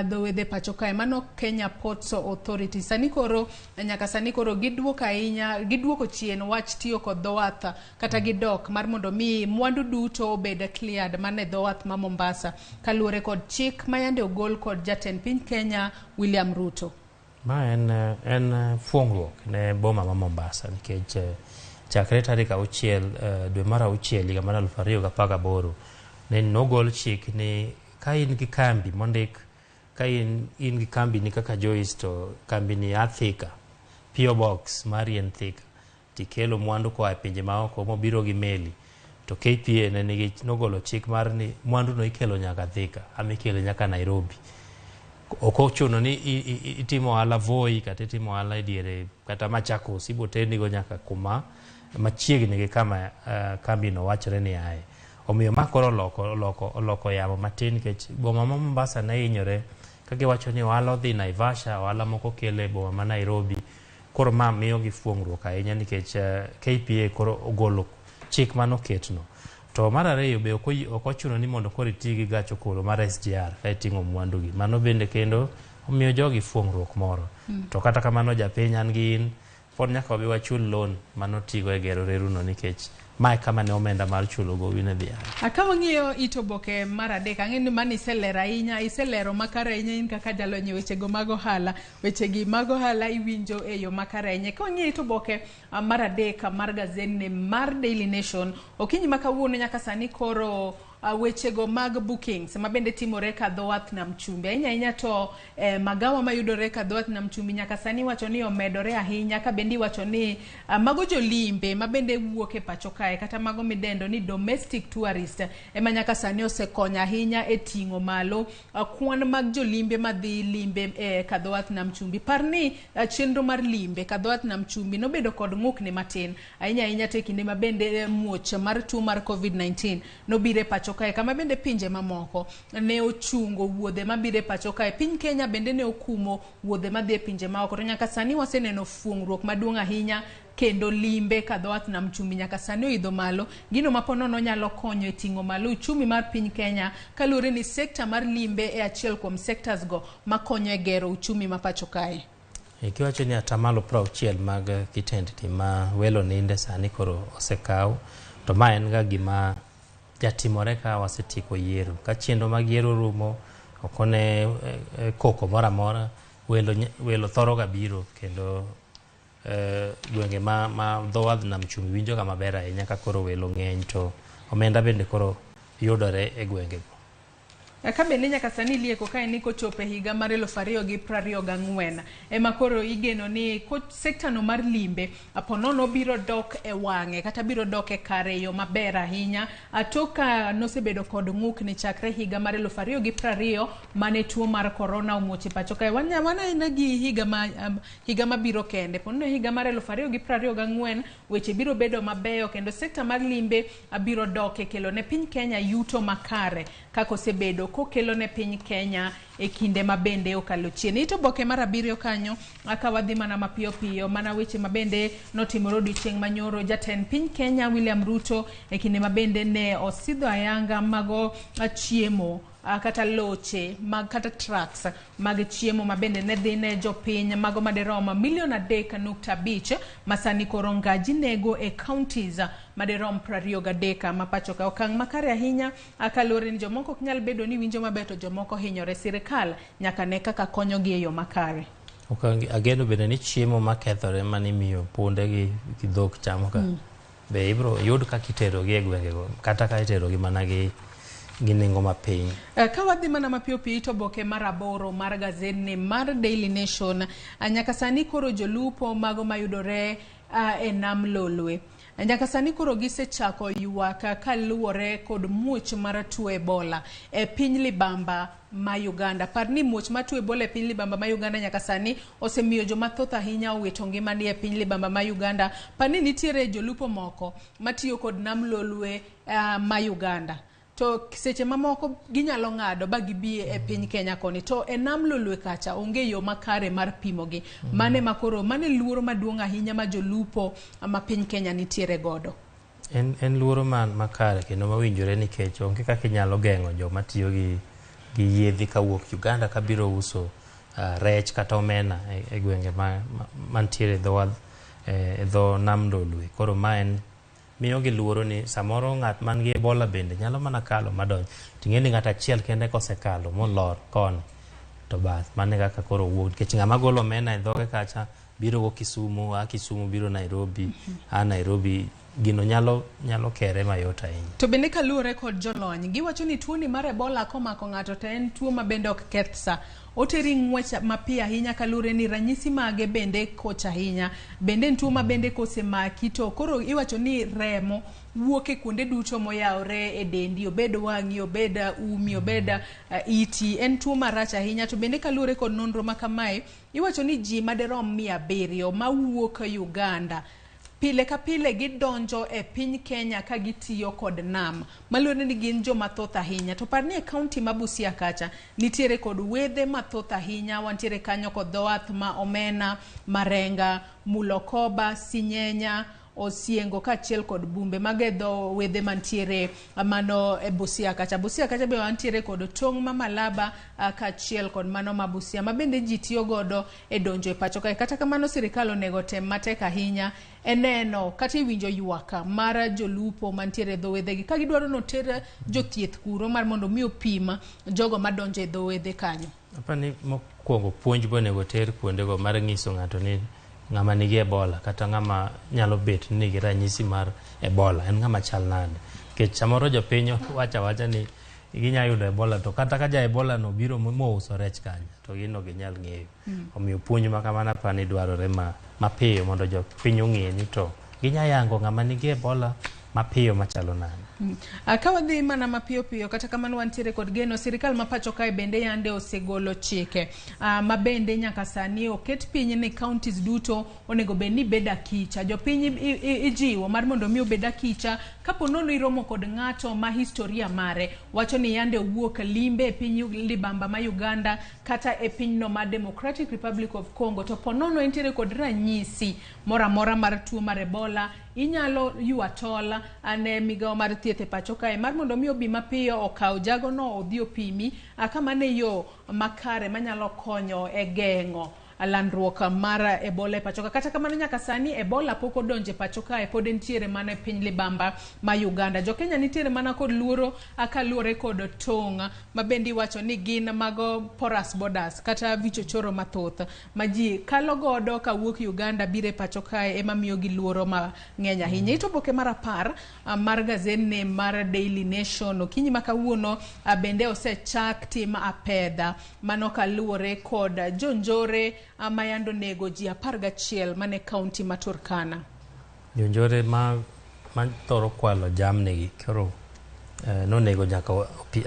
dho wedhe pacho kae mano Kenya Ports Authority. Sani koro nyaka sani koro giduoko ahinya giduoko chien wach tiyo kod dho wath kata gidok mar mondo mi mwandu duto obed cleared mane dho wath ma Mombasa kaluwore kod chik ma yande ogol kod jatend piny Kenya William Ruto. Ma en fuong'ruok ne boma ma Mombasa nikech chakre tarik 6 dwe mar 6 higa mar 2018 ne nogol chik ni ka in gi kambi mondik ka in gi kambi ni kaka Joyce to kambi ni Thika PO Box mari en Thika tikelo mwandu koa e pinje maoko mobiro gi meli to KPA ne nigi nogolo chik mar ni mwandu no ikelo nyaka Thika ama ikele nyaka Nairobi. Ok ochuno ni itimo ohala Voi kata itimo ohala e diere kata Machakos ibotenigo nyaka kuma machiegni gi kama kambino wachore ni aye. Omiyo ma koro oloko yamo matin nikech boma ma Mombasa ne hinyore ka giwacho ni ohala odhi Naivasha, ohala moko kele boma ma Nairobi. Koro ma miyo gi fuong'ruok ahinya nikech KPA koro ogolo chik manoketno. To mar ariyo be ok ochuno ni mondo koro iti gi gach okolo mar SGR ka iting'o mwandu gi. Mano bende kendo omiyo jogi fuong'ruok moro. To kata kamano japiny an gi in pod nyaka wabi wachul loan manotigo e gero reruno nikech mae kama ne omenda mar chulo gowi ne dhi aye. Ka wang'iyo it oboke mar 3 ang'e ni mano iselero ahinya, iselero makare ahinya in kaka jalony e wechego mag ohala. Wechegi mag ohala iwinjo e yo makare ahinya. Ka wang'iyo it oboke mar 3 mar gazetni mar Daily Nation okinyi ma kawuono nyaka sani koro wechego mag bookings ma bende timore ka dho wath Nam Chumbi. Ahinya ahinya to magawa mayudore ka dho wath Nam Chumbi nyaka sani iwacho ni omedore ahinya ka bende iwacho ni mago jolimbe ma bende wuok e pacho kae kata mago midendo ni domestic tourist ema nyaka sani osekonyo ahinya e ting'o malo kwan mag jolimbe madhi limbe ka dho wath Nam Chumbi. Par ni chenro mar limbe ka dho wath Nam Chumbi nobedo kod ng'ukni matin ahinya ahinya to e kinde ma bende muoch mar tuo mar COVID-19 nobiro e pacho kae kama bende pinje mamoko ne ochungo wuodhe mabiro e pacho kae. Piny Kenya bende ne okumo wuodhe madhi e pinje maoko to nyaka sani waseneno fuong'ruok maduong' ahinya. kendo limbe ka dho wath nam chumbi nyaka sani oidho malo. Gino ma ponono nyalo konyo e ting'o malo uchumi mar piny Kenya kaluwore ni sekta mar limbe e achiel kuom sectors go makonyo e gero uchumi ma pacho kae. Kiwacho ni atamalo 60 mag kitendni ma welo ninde sani koro osekaw, to ma en ga gima jatimore ka wasetieko yiero. Ka chenro mag yiero rumo, ok one koko moro amora, welo thoro ga biro kendo gwenge ma dho wadh nam chumbi winjo ga maber ahinya ka koro welo ng'eny to omenda bende koro yudore e gwengego. Ka bende nyaka sani lieko ka en ni kochopo e higa mar 2024 ema koro igeno ni sekta no mar limbe aponono biro dok e wang'e kata biro dok e kare e yo maber ahinya tok ka nosebedo kod ng'ukni chakre higa mar 2020 mane tuo mar korona omuoch e pacho kae. Waneno gi higa mabiro kende ponono higa mar 2024 weche biro bedo mabeyo kendo sekta mar limbe biro dok e kelo ne piny Kenya yuto makare kaka osebedo kokelo ne piny Kenya e kinde mabende okalo chien. Ito oboke mar 7 kanyo aka wadhi mana mapiyo piyo mana weche mabende notimore odiochieng' manyoro. Jatend piny Kenya William Ruto e kinde mabende ne osidho ayanga mago chiemo kata loche mag kata trucks mag chiemo mabende ne dhi ne jopiny mago maderom milion 3.5 masani koro ngaji nego e counties maderom 23 ma pacho ka. Okang' makare ahinya kaluwore ni jomoko ok nyal bedo ni winjo maber to jomoko hinyore. Sirikal nyaka ne kaka konyogi e yo makare. Ageno bende ni chiemo makethore manimiyo punde gi dhok chamo ka be ibiro yud kaka iterogi e gwengego kata ka iterogi mana gi nengo mapiny. Ka wadhi mana mapiyo piyo to oboke mar 8 mar gazedni mar Daily Nation, nyaka sani koro jolupo mago mayudore e nam Lolwe nyaka sani koro gisechako ywak kaluwore kod muoch mar tuo Ebola e piny Libamba ma Uganda. Par ni muoch mar tuo Ebola e piny Libamba ma Uganda nyaka sani osemiyo joma thoth ahinya owito ngimagi e piny Libamba ma Uganda. Par ni nitiere jolupo moko matiyo kod nam Lolwe ma Uganda, to seche mamoko ginyalo ng'ado ba gibi e piny Kenya koni, to e nam Lolwe kacha onge yo makare mar pimogi. Mane makoro mane luoro maduong' ahinya ma jolupo ma piny Kenya nitiere godo. En luoro makare kendo mawinjore nikech onge kaka inyalo geng'o joma tiyo gi yiedhi kawuok Uganda kabiro uso rech kata omena e gwenge mantiere e dho nam Lolwe. Koro ma en miyo gi luoro ni samoro ng'at man gi Ebola bende nyalo mana kalo madonj. Ting'e ni ng'at achiel kende kosekalo molor koni to bas mane kaka koro wuok, nikech ng'ama golo omena e dhoge kacha biro go Kisumu, a Kisumu biro Nairobi, a Nairobi gino nyalo kere mayot ahinya. To bende kaluwore kod jolony, giwacho ni tuoni mar Ebola komako ng'ato to en tuo ma bende ok keth sa. Oteri ng'wech mapiyo ahinya kaluwore ni ranyisi mage bende koch ahinya. Bende en tuo ma bende kosemaki to koro iwacho ni remo wuok e kuonde duto moyawore e dendi, obed wang'i, obed umi, obed iti. En tuo marach ahinya. To bende kaluwore kod nonro ma kamae, iwacho ni ji maderom 700 mawuok Uganda pile ka pile gidonjo e piny Kenya ka gitiyo kod nam, maluwore ni gin joma thoth ahinya. To par ni e kaunti ma Busia kacha nitiere kod wedhe mathoth ahinya. Wantiere kanyo kod dho wath ma Omena, Marenga, Mulokoba, Sinyenya, Osiengo kaachiel kod Bumbe. Mago e dho wedhe mantiere mano e Busia kacha. Busia kacha be wantiere kod tong' ma Malaba kaachiel kod mano ma Busia ma bende ji tiyo godo e donjo e pacho kae. Kata kamano sirikal onego tem matek ahinya e neno kata iwinjo ywak mar jolupo mantiere e dho wedhegi ka gidwaro noter jothieth kuro mar mondo mi opim jogo madonjo e dho wedhe kanyo. Apani mokwongo puonj be onego ter kuondego mar ng'iso ng'ato ni ng'ama nigi Ebola kata ng'ama nyalo bet ni nigi ranyisi mar Ebola en ng'ama chal nade. Nikech samoro jopiny wacho awacha ni ginya yudo Ebola to kata ka ja Ebola no biro mouso rech kanyo to gin ok ginyal ng'eyo. Omiyo puonj ma kamano apani dwarore mapiyo mondo jopiny ong'e ni to ginya yango ng'ama nigi Ebola mapiyo machalo nade. Ka wadhi mana mapiyo piyo, kata kamano wantiere kod geno, sirikal ma pacho kae bende yande osegolo chike ma bende nyaka sani oket piny ni counties duto onego bed ni bedo akicha. Jopiny ijiwo mar mondo mi obed akicha kapo nono iromo kod ng'ato ma historia mare wacho ni yande owuok limbe e piny libamba ma Uganda kata e pinyno ma Democratic Republic of Congo, to po nono entiere kod ranyisi moro amora mar tuo mar Ebola, inyalo ywa tol ne migawo mar thieth e pacho kae mar mondo mi obi mapiyo okaw jagono odhi opimi kama ne yo makare manyalo konyo e geng'o landruok mar Ebola e pacho ka. Kata kamano nyaka sani Ebola pok odonjo e pacho kae, pod entiere mana e piny libamba ma Uganda. Jokenya nitiere mana kod luoro kaluwore kod tong' ma bende iwacho ni gin mago porous borders kata vichochoro mathoth ma ji kalo godo kawuok Uganda biro e pacho kae ema miyo gi luoro mang'eny ahinya. Ito oboke mar 10 mar gazet mar Daily Nation okinyi ma kawuono bende osechak tim apedha mano kaluwore kod jonjore ma yando nego ji 11 mane kaunti ma Turkana. Jonjore ma thoro kwalo jamnigi koro nonego nyaka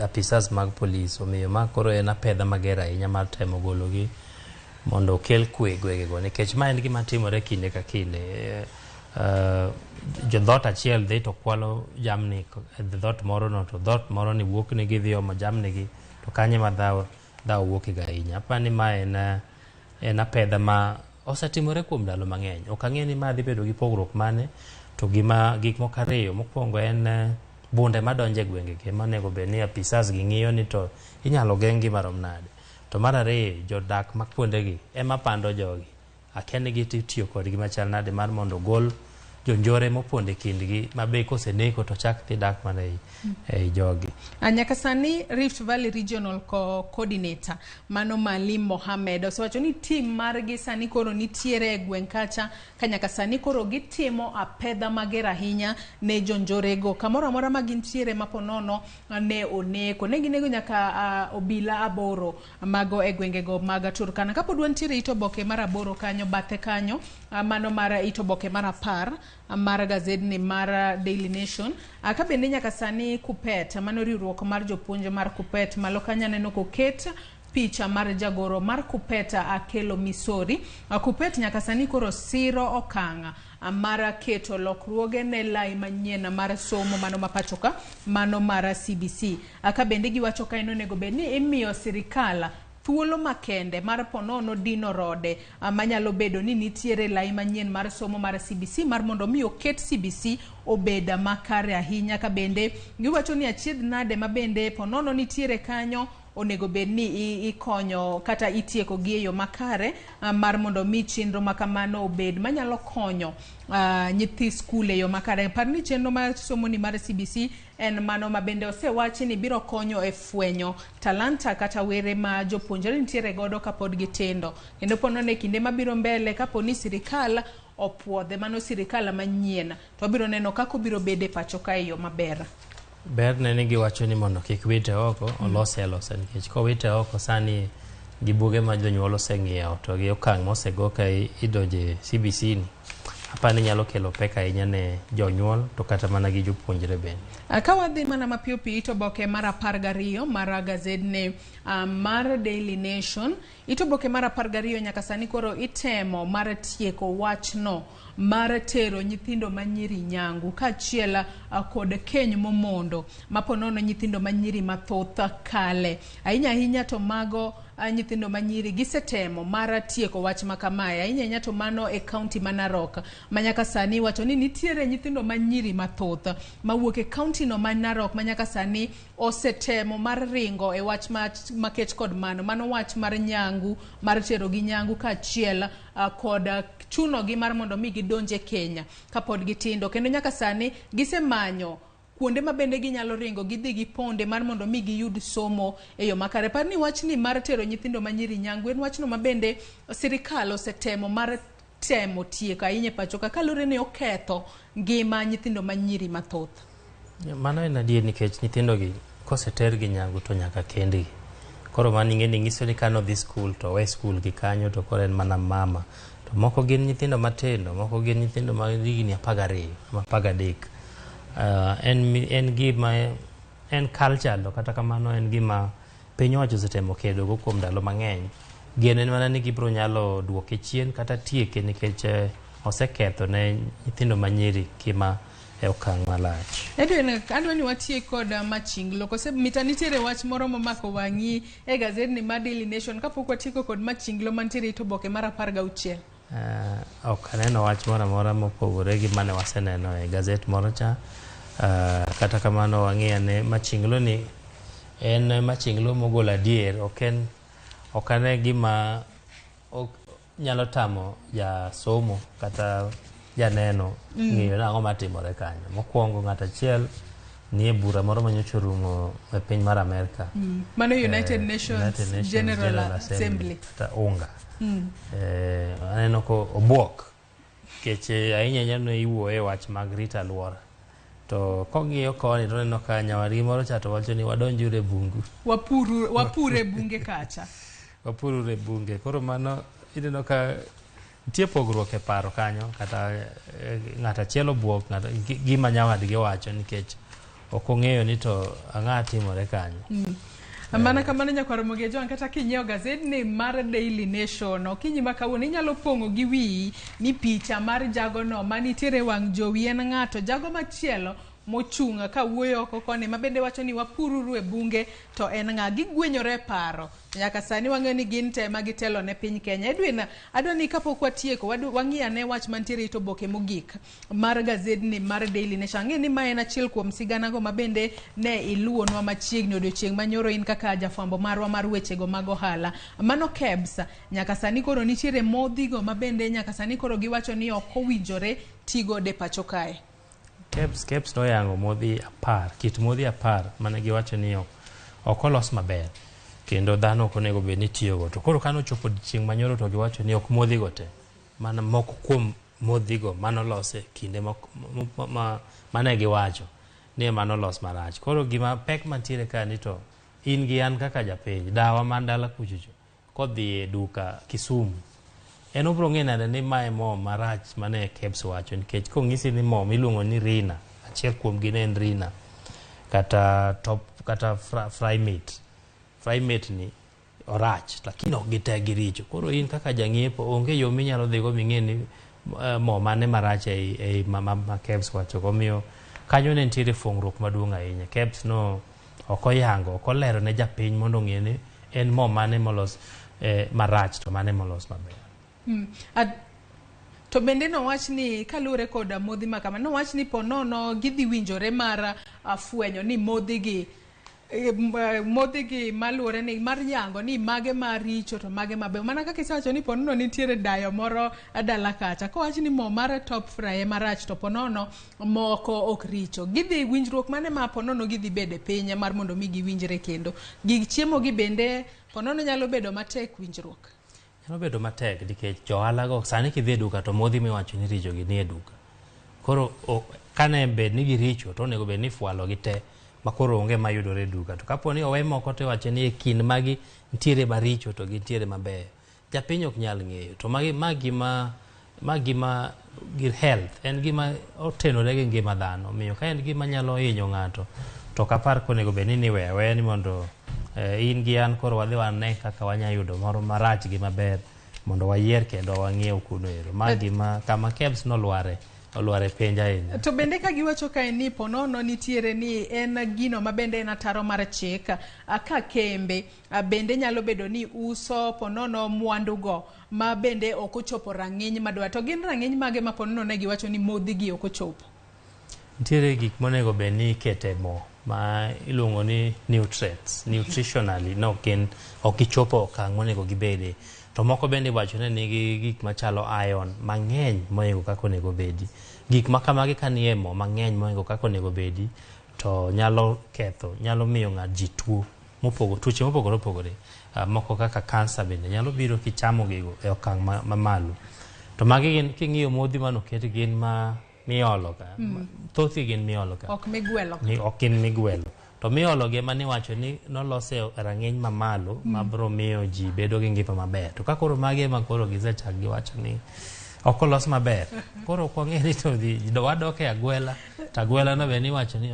apisas mag polis, omiyo ma koro en apedha mager ahinya mar temo gologi mondo okel kwe gwengego, nikech ma en gima timore kinde ka kinde. Jo dhoot achiel dhi to kwalo jamni e dhoot moro no, to dhoot moro ni wuok ni gidhi omo jamnigi, to kanye ma dhawo wuok ga ahinya. Apani ma en apedha ma osetimore kuom ndalo mang'eny. Ok ang'e ni ma dhi bedo gi pogruok mane, to gima gik moko ariyo. Mokwongo en bunde madonjo e gwengegi ema onego bed ni apisas gi ng'iyo ni to inyalo geng' gi marom nade. To mar ariyo, jodak ma kuondegi ema pando jogi. Akia ni gitiyo kodgi machal nade mar mondo ogol jonjore mopondo e kindgi ma be koseneko to chak dhi dak mana ei jogi. Nyaka sani Rift Valley Regional Coordinator mano Maalim Mohamed osewacho ni tim margi sani koro nitiere e gweng' kacha ka nyaka sani koro gitimo apedha mager ahinya ne jonjorego kamoro amora ma gintiere maponono ne oneko. Ne ginego nyaka obila 8 mago e gwengego mag Turkana. Kapod wantiere it oboke mar 8 kanyo bathe kanyo mano mar it oboke mar 10 mar gazedni mar Daily Nation. Ka bende nyaka sani Kupet, mano riwruok mar jopuonj mar Kupet, malo kanyo aneno koket picha mar jagoro mar Kupet Akelo Misori. Kupet nyaka sani koro siro okang' mar keto lokruoge ne lai manyien mar somo mano ma pacho ka, mano mar CBC. Ka bende giwacho ka en onego bed ni imiyo sirikal thuolo makende mar ponono dino rode manyalo bedo ni nitiere lai manyien mar somo mar CBC mar mondo mi oket CBC obed makare ahinya. Ka bende giwacho ni achiedh nade ma bende ponono nitiere kanyo onego bed ni ikonyo kata itieko gi e yo makare mar mondo mi chenro makamano obed manyalo konyo nyithi skul e yo makare. Par ni chenro mar somo ni mar CBC en mano ma bende osewachi ni biro konyo e fwenyo talanta kata were ma jopuonjre nitiere godo kapod gitindo, kendo ponono e kinde mabiro mbele kapo ni sirikal opuodhe, mano sirikal manyien, to wabiro neno kaka obiro bedo e pacho ka e yo maber. Ber ne ni giwacho ni mondo kik wite oko, olose alosa, nikech kowite oko sani gi buge ma jonyuol oseng'iewo to gi okang' mosego ka idonje CBC ni, apani nyalo kelo pek ahinya ne jonyuol to kata mana gi jopuonjre bende. Ka wadhi mana mapiyo piyo it oboke mar 12 mar gazedni mar Daily Nation, it oboke mar 12 nyaka sani koro itemo mar tieko wachno mar tero nyithindo manyiri nyangu kaachiel kod keny momondo maponono nyithindo manyiri mathoth kale ahinya ahinya, to mago nyithindo manyiri gisetemo mar tieko wach makamae ahinya ahinya, to mano e kaunti ma Narok ma nyaka sani wacho ni nitiere nyithindo manyiri mathoth mawuok e kaunti no ma Narok ma nyaka sani osetemo mar ringo e wach makech kod mano wach mar nyangu mar tero gi nyangu kaachiel kod chuno gi mar mondo mi gidonje Kenya kapod gitindo, kendo nyaka sani gisemanyo kuonde ma bende ginyalo ringo gidhi giponde mar mondo mi giyud somo e yo makare. Par ni wachni mar tero nyithindo manyiri nyangu en wachno ma bende sirikal osetemo mar temo tieko ahinya e pacho ka kaluwore ni oketho ngima nyithindo manyiri mathoth. Mano en adier, nikech nyithindogi kosetergi nyangu to nyaka kendgi. Koro mano ing'e ni nyiso ni kano dhi skul to owe skul gi kanyo to koro en mana mama. To moko gin nyithindo matindo, moko gin nyithindo ma higni 12 ama 13. En gima en culture, to kata kamano en gima piny owacho osetemo kedogo kuom ndalo mang'eny. Geno en mana ni gibiro nyalo duoke chien kata tieke, nikech oseketho ne nyithindo manyiri ngima e okang' malach. Edwin, adwa ni watiek kod Machinglo. Kose mita nitiere wach moro momako wang'i e gazedni mar Daily Nation kapok watieko kod Machinglo mantiere it oboke mar 16. Ok aneno wach moro amora mopogore gi mane waseneno e gazet moro cha. Kata kamano wang'i ane Machinglo ni en Machinglo mogolo adier, ok en ok ane gima ok nyalo tamo jasomo kata janeno ng'eyo ni ang'o matimore kanyo. Mokwongo, ng'at achiel nie bura moro manyocha orumo e piny mar Amerka. Mano United Nations, United Nations General Assembly. Kata UNGA. Aneno ko obuok nikech ahinya ahinya ne iwuoye wach mag rito alwora. To kong'iyo koni to oneno ka nyawadgi moro cha to wacho ni wadonjuru e bungu. Wapuru, wapure bunge kacha. Wapururu e bunge. Koro mano ineno ka nitie pogruok e paro kanyo, kata ng'at achiel obuok gima nyawadgi wacho nikech ok ong'eyo ni to ang'a timore kanyo. Mana kamano nyakwar Ramogi Ojwang', kata kinyiewo gazedni mar Daily Nation okinyi ma kawuono inyalo pong'o gi wiyi ni picha mar jagono manitiere wang' jowi en ng'ato jago machielo mochung' ka wuoyo oko koni ma bende wacho ni wapururu e bunge to en ng'a. Gigwenyore e paro nyaka sani wang'eyo ni gin te ma gitelo ne piny Kenya. Edwin, adwa ni kapok watieko wang'i ane wach mantiere it oboke mogik mar gazedni mar Daily Nation. Ang'e ni ma en achiel kuom siganago ma bende ne iluwonwa machiegni odiochieng' manyoro in kaka jafwambo marwa mar wechego mag ohala. Mano KEBS, nyaka sani koro nitiere modhigo ma bende nyaka sani koro giwacho ni ok owinjore tigodo e pacho kae. KEBS noyango modhi 10, kit modhi 10 mane giwacho ni ok olos maber kendo dhano ok onego bed ni tiyogo. To koro kane ochopo odiochieng' manyoro to giwacho ni ok modhigo te, mana moko kuom modhigo manolos e kinde mane giwacho ni ema nolos marach. Koro gima pek mantiere ka ni to in gi an kaka japiny, dawa man dala kuchocho kodhi e duka Kisumu, en obiro ng'eyo nade ni mae mo marach mane KEBS wacho, nikech kong'isi ni mo miluongo ni Rina, achiel kuom gi ne en Rina kata top kata fry meat, fry meat ni orach lakini ok gite giricho. Koro in kaka jang'iepo onge yo minyalo dhigo ming'e ni mo mane marach ei ma KEBS wacho. Omiyo kanyo ne nitiere fong'ruok maduong' ahinya. KEBS no ok oyango, ok olero ne japiny mondo ong'e ni en mo mane molos marach to mane molos maber. To bende nowach ni kaluwore kod modhi ma kama, nowach ni ponono gidhi winjore mar fwenyo ni modhigi maluwore ni mar yango ni mage maricho to mage mabeyo. Mana kaka isewacho ni ponono nitiere dayo moro dala kacha, kowach ni mo mar top fry ema rach to ponono moko ok richo. Gidhi winjruok mane ma ponono gidhi bede piny mar mondo mi giwinjre kendo. Gig chiemo gi bende ponono nyalo bedo matek winjruok. Nyalo bedo matek nikech johala go sani kidhi e duka to modhi miwacho ni richo gi ni e duka. Koro kane bed ni giricho to onego bed ni ifwalo gi te ma koro onge mayudore e duka. To kapo ni owe moko to iwacho ni e kind magi nitiere maricho to gintiere mabeyo, japiny ok nyal ng'eyo. To magi ma gima gir health en gima otenore gi ngima dhano. Omiyo ka en gima nyalo hinyo ng'ato to ok apar konego bed ni niweyo aweya ni mondo in gi an koro wadhi wane kaka wanyalo yudo moro marach gi maber mondo wayier kendo wang'iew kuno ero. Ma gima kama KEBS nolware, olware penj ahinya. To bende ka giwacho kae ni ponono nitiere ni en gino ma bende en ataro mar chik, ka kembe bende nyalo bedo ni uso ponono mwandugo ma bende ok ochopo rang'iny madwa. To gin rang'iny mage ma ponono ne giwacho ni modhi gi ok ochopo? Nitiere gik monego bed ni ikete mo ma iluongo ni nutrients, nutritionally no gin ok gichopo okang' monego gibede. To moko bende iwacho ni nigi gik machalo iron mang'eny mohingo kaka onego bedi. Gik ma kamagi ka nie mo mang'eny mohingo kaka onego bedi to nyalo ketho, nyalo miyo ng'at ji tuo mopogo, tuoche mopogore opogore. Moko kaka kansa bende nyalo biro kichamo gigo e okang' mamalo. To magi gin king'iyo modhi manoket gin ma miolo ka. Thothgi gin miolo ka. Ok migwelo. Ok gin migwelo. To miolo gi ema niwacho ni nolose e rang'iny mamalo mabiro miyo ji bedo gi ngima maber. To ka koro magi ema koro gisechak giwacho ni Ok olos maber. Koro ok wang'e ni to dhi wadok e agwela to agwela no be niwacho ni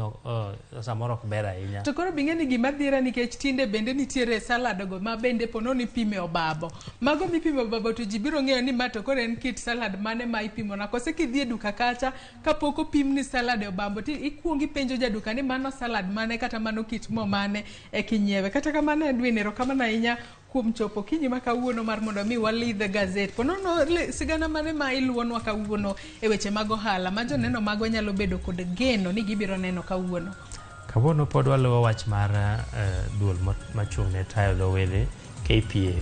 samoro ok ber ahinya. To koro bing'e ni gima dhira nikech tinde bende nitiere salad go ma bende pono ni pime obabo. Mago mipimo obabo to ji biro ng'eyo ni ma to koro en kit salad mane ma ipimo na. Kose kidhi e duka kacha kapok opimni salad e obambo ti ikuongo ipenjo jaduka ni mano salad mane kata mano kit mo mane e kinyiewe. Kata kamano Edwin, erokamano ahinya kuom chopo okinyi ma kawuono mar mondo mi walidh gazet. Ponono sigana mane ma iluwonwa kawuono e weche mag ohala ma joneno magwa nyalo bedo kod geno ni gibiro neno kawuono? Kawuono pod waluwo wach mar duol machung' ne tayo dho wedhe KPA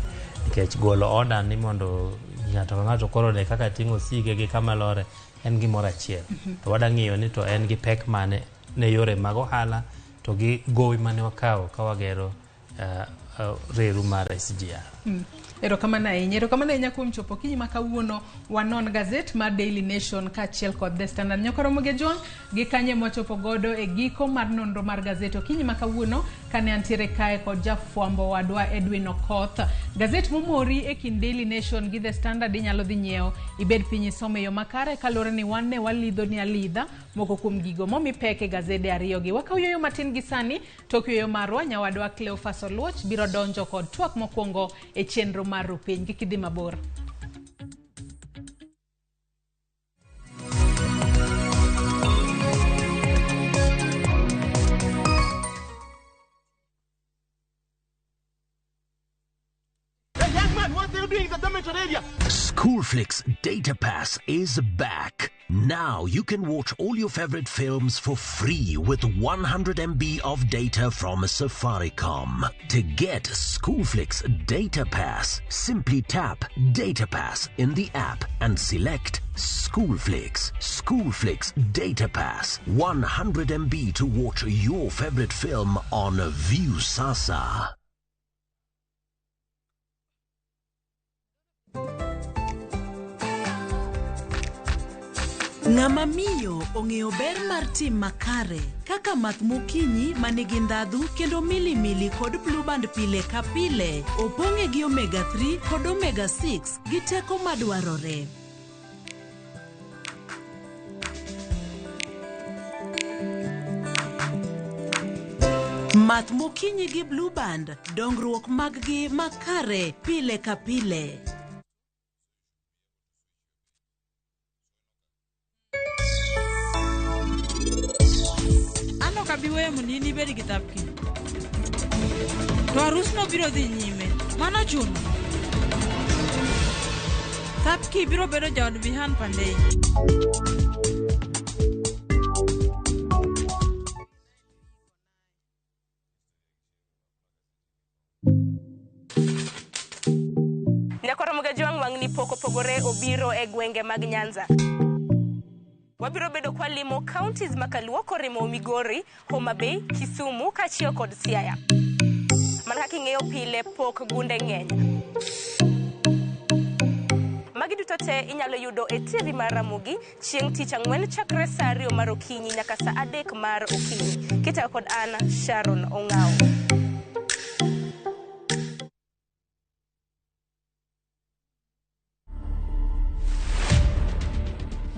nikech golo order ni mondo ng'ato ka ng'ato koro one kaka ting'o osige gi kama lore en gimoro achiel. To wada ng'iyo ni to en gi pek mane ne yore mag ohala to gi gowi mane wakawo ka wagero reru mar SGR. Erokamano ahinya. Erokamano ahinya kuom chopo okinyi ma kawuono wanon gazet mar Daily Nation kaachiel kod The Standard. Nyakoromo gi Jwang' gi kanye mwachopo godo e giko mar nonro mar gazet okinyi ma kawuono kane antiere kae kod jafwambo wadwa Edwin Okoth. Gazet momori e kind Daily Nation gi The Standard inyalo dhi nyiewo ibed piny isome e yo makare kaluwore ni wan ne walidho ni alidha moko kuom gigo momi pek e gazede ariyogi. Wakaw yueyo matin gi sani. Tok yueyo marwa, nyawadwa Cleophas Oluoch biro donjo kod twak mokwongo e chenro mar Rupiny. Kik idhi mabor. Schoolflix Data Pass is back. Now you can watch all your favorite films for free with 100 MB of data from Safaricom. To get Schoolflix Data Pass, simply tap Data Pass in the app and select Schoolflix. Schoolflix Data Pass, 100 MB to watch your favorite film on Viusasa. Ng'ama miyo ong'eyo ber mar tim makare kaka math mokinyi ma nigi ndhadhu kendo milimili kod blueband pile ka pile opong'e gi omega 3 kod omega 6 gi teko madwarore. Math mokinyi gi blueband, dongruok maggi makare pile ka pile. An ok abi weyo mondo in ibed gi Thapki. To arusno biro dhi nyime. Mano chuno. Thapki biro bedo jaod Vihan Pandey. Nyakoromoga Jwang' wang'ni pok opogore obiro e gwenge mag Nyanza. Wabiro bedo kwalimo counties makaluo korimo Migori, Homa Bay, Kisumu kaachiel kod Siaya. Mana kaka ing'eyo pile pok gunde ng'eny. Magi duto te inyalo yudo e TV mar Ramogi chieng' tich ang'wen chakre saa 2 mar okinyi nyaka saa 3 mar okinyi. Kitayo kod an Sharon Ong'awo.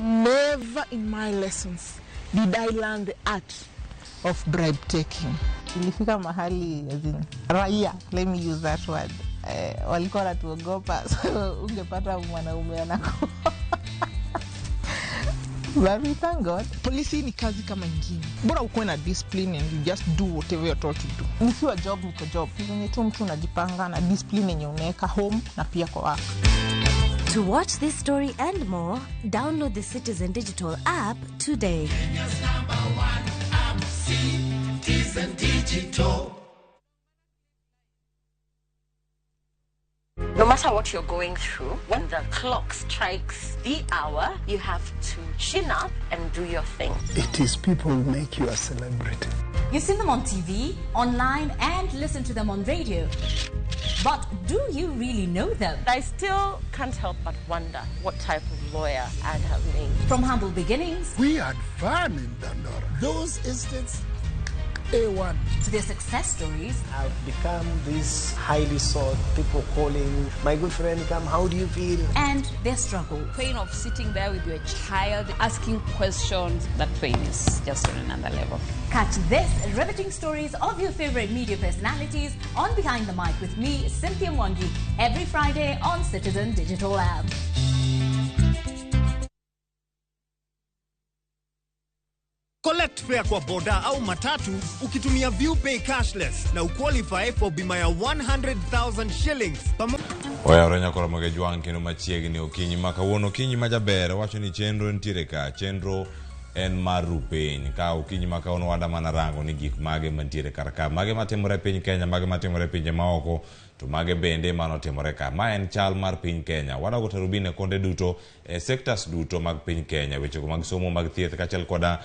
Never in my lessons did I learn the art of bribe taking. Ilifika mahali as in, raia, let me use that word, walikuwa wanatuogopa, so ungepata mwanaume anakuwa. But we thank God. Polisi ni kazi kama ingine, bora ukuwe na discipline and you just do whatever you're told to do. Nikiwa job niko job, venye tu mtu unajipanga na discipline yenye unaweka home na pia kwa work. To watch this story and more, download the Citizen Digital app today. Kenya's number one app, Citizen Digital. No matter what you're going through, when the clock strikes the hour, you have to chin up and do your thing. It is people who make you a celebrity. You've seen them on TV, online, and listen to them on radio. But do you really know them? I still can't help but wonder what type of lawyer I'd have made. From humble beginnings. We had fun in Dandora. Those estates A1. To their success stories. I've become this highly sought, people calling, my good friend, come, how do you feel? And their struggle. Pain of sitting there with your child, asking questions, that pain is just on another level. Catch this riveting stories of your favorite media personalities on Behind the Mic with me, Cynthia Mwangi, every Friday on Citizen Digital App. Collect fare kwa boda au matatu ukitumia ViewPay cashless na uqualify for bima ya 100,000 shillings. Oyawore nyakoro magejwang' kendo machiegni okinyi ma kawuono okinyi ma jaber wacho ni chenro nitiere ka chenro en mar ru piny ka okinyi ma kawuono wada mana rango ni gik mage mantiere kar ka mage matimore e piny Kenya mage matimore e pinje maoko to mage bende manotimore ka ma en chal mar piny Kenya wadago tarubin e konde duto e sectors duto mag piny Kenya wechego mag somo mag thieth kaachiel koda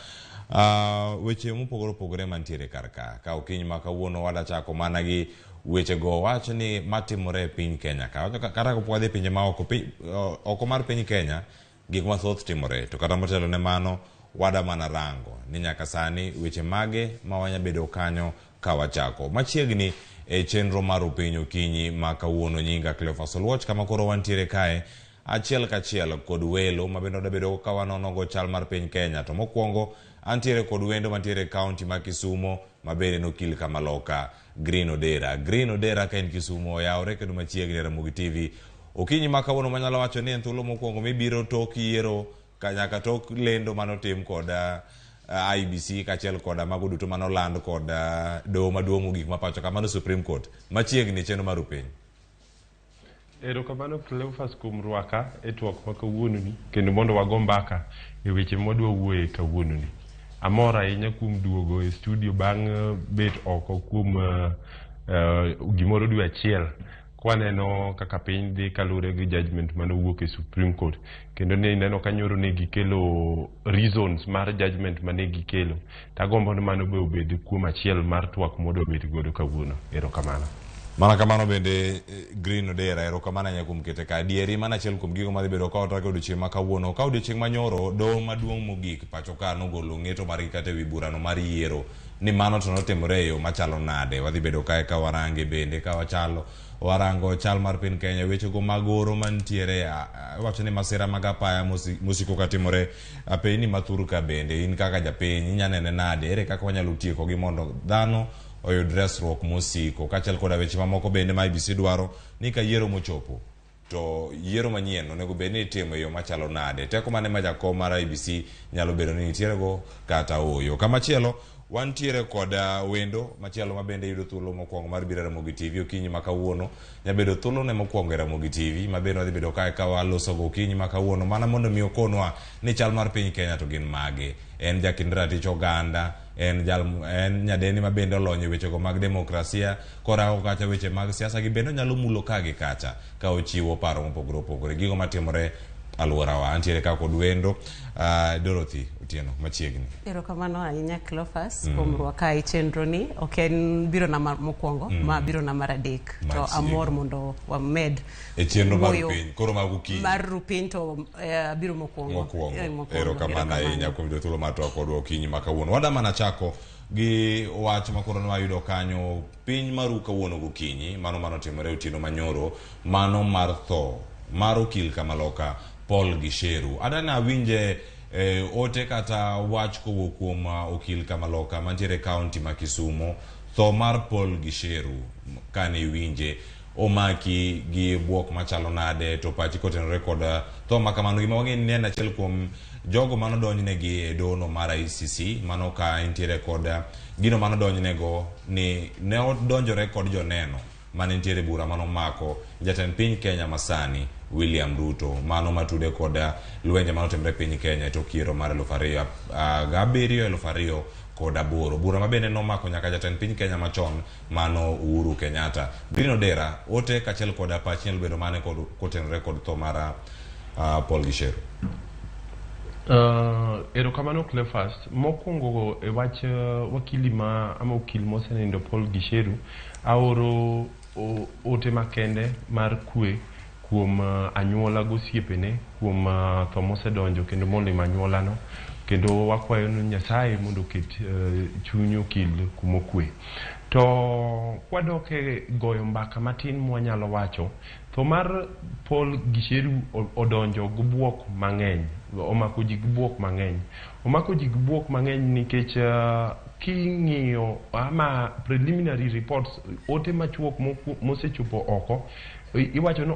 weche mopogore opogore mantiere kar ka ka okinyi ma kawuono wadachako mana gi wechego wach ni matimore e piny Kenya ka kata kapok wadhi e pinje maoko oko mar piny Kenya gik mathoth timore to kata motelo ne mano wada mana rango ni nyaka sani weche mage ma wanya bedo kanyo ka wachako machiegni e chenro mar upiny okinyi ma kawuono nyinga Cleophas Oluoch kama koro wantiere kae achiel kachiel kod welo ma bende wadabedo ka wanonogo chal mar piny Kenya to mokwongo antiere kod wendo mantiere e kaunti ma Kisumo ma bende en okil kamaloka Green Odera. Green Odera ka en Kisumo oyawore kendo machiegni e Ramogi TV okinyi ma kawuono manyalo wacho ni en thuolo mokwongo mibiro tok yiero nyaka tok lendo manotim kod IEBC kaachiel koda mago duto manoland kod doho maduong' mogik ma pacho ka mano Supreme Court machiegni chenro mar upiny. Erokamano Cleophas kuom rwaka e twak ma kawuononi kendo mondo wago mbaka e weche mwadwa wuoye kawuononi. Amor ahinya kuom duogo e studio bang' bet oko kuom gimoro dwe achiel kwaneno kaka piny dhi kaluwore gi judgment manowuok e Supreme Court kendo ne ineno ka nyoro ne gikelo reasons mar judgment mane gikelo tagombo ni mano be obed kuom achiel mar twak mwadwa bet godo kawuono. Erokamano. Mana kamano bende Green Odera erokamano ahinya kuom kete ka adieri mana achiel kuom gigo madhi bedo ka watwak e odiochieng' ma kawuono ka odiochieng' manyoro doho maduong' mogik pacho ka nogolo ng'eto margi kata ewi burano mar yiero ni mano to notimore e yo machalo nade wadhi bedo kae ka warange bende ka wachalo warango chal mar piny Kenya wechego mag oro mantiere iwacho ni masira mag apaya mosiko katimore apeyni mathur ka bende in kaka japiny inya nene nade ere kaka wanyalo tiekogi mondo dhano oyud resruok mosiko kaachiel koda weche mamoko bende ma IEBC dwaro ni ka yiero mochopo to yiero manyien onego bed ni itimo e yo machalo nade teko mane ma jakom mar IEBC nyalo bedo ni nitiere go kata ooyo kamachielo wantiere kod wendo machielo ma bende yudo thuolo mokwongo mar biro e Ramogi TV okinyi ma kawuono nyabedo thuolo ne mokwongo e Ramogi TV ma bende wadhi bedo kae ka walosogo okinyi ma kawuono mana mondo mi okonwa ni chal mar piny Kenya to gin mage en jakind ratich oganda en jal en nyadendi ma bende olony e wechego mag demokrasia korango kacha weche mag siasa gi bende onyalo mulo ka gi kacha ka ochiwo paro mopogore opogore gigo matimore alworawa antiere ka kod wendo Dorothy Otieno machiegni. Erokamano ahinya Cleophas kuom rwaka e chenro ni. Ok en biro na mokwongo, ma biro na mar adek. To amor mondo wamed e chenro mar piny koro mag okinyi mar rupiny to biro mokwongo. Erokamano ahinya kuom yudo thuolo mar twak kodwa okinyi ma kawuono. Wada mana chako gi wach ma koro nwayudo kanyo piny maru kawuono gokinyi mano manotimore otieno manyoro mano mar tho mar okil kamaloka Paul Gicheru. Adana awinje ote kata wach kowuok kuom okil kamaloka mantiere kaunti ma Kisumo tho mar Paul Gicheru kane iwinje omaki gi bwok machalo nade to pachi kotenore kod tho ma kamano gima wang'eyo ni en achiel kuom jogo manodonjnegi e dono mar ICC mano ka entiere kod gino manodonjnego ni ne odonjore kod joneno mane nitiere bura manomako jatend piny Kenya masani William Ruto mano matude kod lwenje manotimore piny Kenya e tok yiero mar 2007 2008 bura ma bende nomako nyaka jatend piny Kenya machon mano Uhuru Kenyatta. Green Odera ote kaachiel kod pachi nyalo bedo mane kotenore kod tho mar Paul Gicheru. Erokamano Cleophas. Mokwongo e wach wakili ma ama okil mosenindo Paul Gicheru aoro ote makende mar kwe kuom anyuola gosiepene kuom tho mosedonjo kendo molimo anyuolano. Kendo wakwayo ni Nyasaye mondo oket chuny okil kuma okwe. To kwadok e goyo mbaka matin mwanyalo wacho, tho mar Paul Gicheru odonjo gi buok mang'eny, omako ji gi buok mang'eny. Omako ji gi buok mang'eny nikech king'iyo ama preliminary reports, ote machuok mosechopo oko, iwacho ni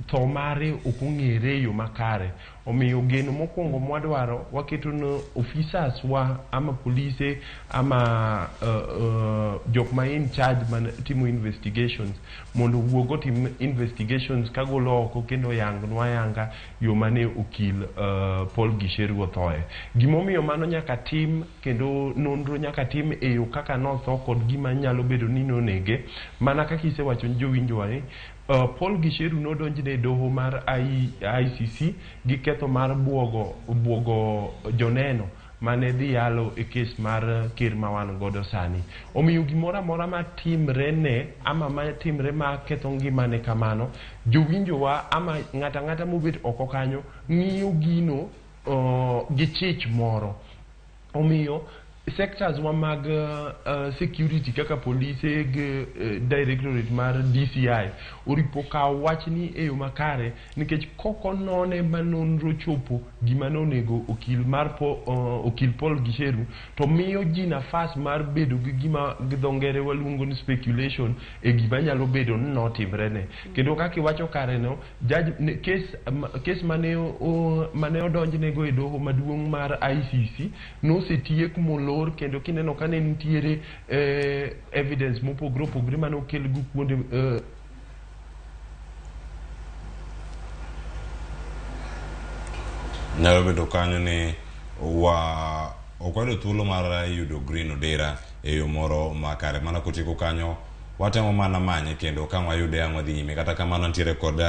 tho mare ok ong'ere e yo makare. Omiyo geno mokwongo mwadwaro waketo ne officers wa ama polise ama jok ma in charge man timo investigations mondo owuog otim investigations kagolo oko kendo oyangnwa ayanga yo mane okil Paul Gicheru othoe. Gimomiyo mano nyaka tim kendo nonro nyaka tim e yo kaka notho kod gima nyalo bedo ni nonege mana kaka isewacho ne jowinjowa ni Paul Gicheru nodonjne e doho mar ICC gi ketho mar buogo joneno mane dhi yalo e kes mar ker ma wan godo sani. Omiyo gimoro amora matimre ne ama matimre ma ketho ngimane kamano, jowinjowa ama ng'ato ang'ata mobet oko kanyo ng'iyo gino gi chich moro. Omiyo sectors wa mag security kaka polise gi directorate mar DCI oripo kawo wachni e yo makare nikech kokonone ma nonro chopo gima nonego okil mar okil Paul Gicheru to miyo ji nafas mar bedo gi gima gi dho ngere waluongo ni speculation e gima nyalo bedo ni notimre ne. Kendo kaka iwacho kare no, judge kes mane odonjnego e doho maduong' mar ICC nosetiek molor kendo kineno ka ne nitiere evidence mopogore opogore mane okel gi kuonde Nyalo bedo kanyo ni wa ok wayudo thuolo mar yudo Green Odera e yo moro makare. Mana kotieko kanyo watemo mana manye kendo ka wayude ang' wadhi nyime. Kata kamano nitiere kod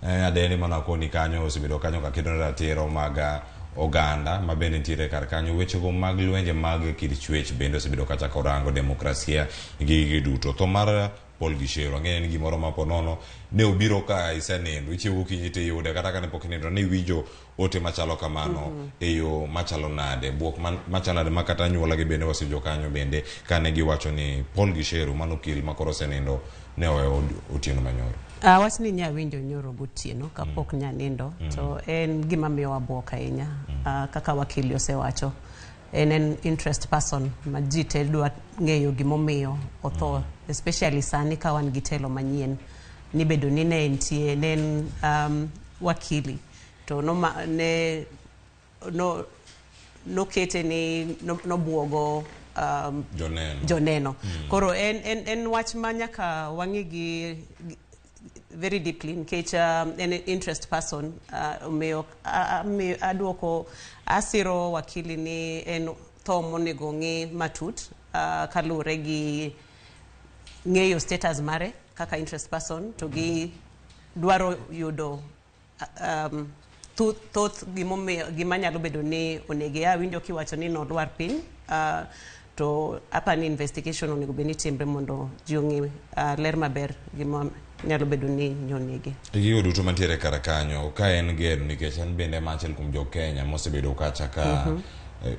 adendi mana koni kanyo osebedo kanyo ka keto ne ratiro mag oganda ma bende nitiere kar kanyo. Wechego mag lwenje mag kit chwech bende osebedo kacha korango demokrasia gi gigi duto. Tho mar Paul Gicheru ang'eyo ni gimoro ma ponono ne obiro ka isenindo ichiew gokinyi tiyude kata kane pok inindo ne iwinjo ote machalo kamano e yo machalo nade buok machalo nade ma kata anyuola gi bende wasewinjo kanyo bende kane giwacho ni Paul Gicheru mano okil ma koro osenindo ne oweyo otieno manyoro. Wachni nya winjo nyoro gotieno kapok nya nindo to en gima miyowa buok ahinya kaka wakili osewacho. En interest person ma ji te dwa ng'eyo gimomiyo otho, especially sani ka wan gi telo manyien ni bedo ni ne entie ne en wakili to ne nokete ni nobuogo joneno. Koro en wach ma nyaka wang'i gi very deeply nikech en interest person, omiyo aduoko asiro wakili ni en tho monego ng'i matut kaluwore gi ng'eyo status mare kaka interest person to gi dwaro yudo thoth gimomiyo gima nyalo bedo ni onege. Awinjo kiwacho ni nolwar piny, to apani investigation onego bed ni timre mondo ji ong'e ler maber gima nyalo bedo ni nonege. Gigo duto mantiere kar kanyo ka en geno nikech en bende ma achiel kuom jo Kenya mosebedo kacha ka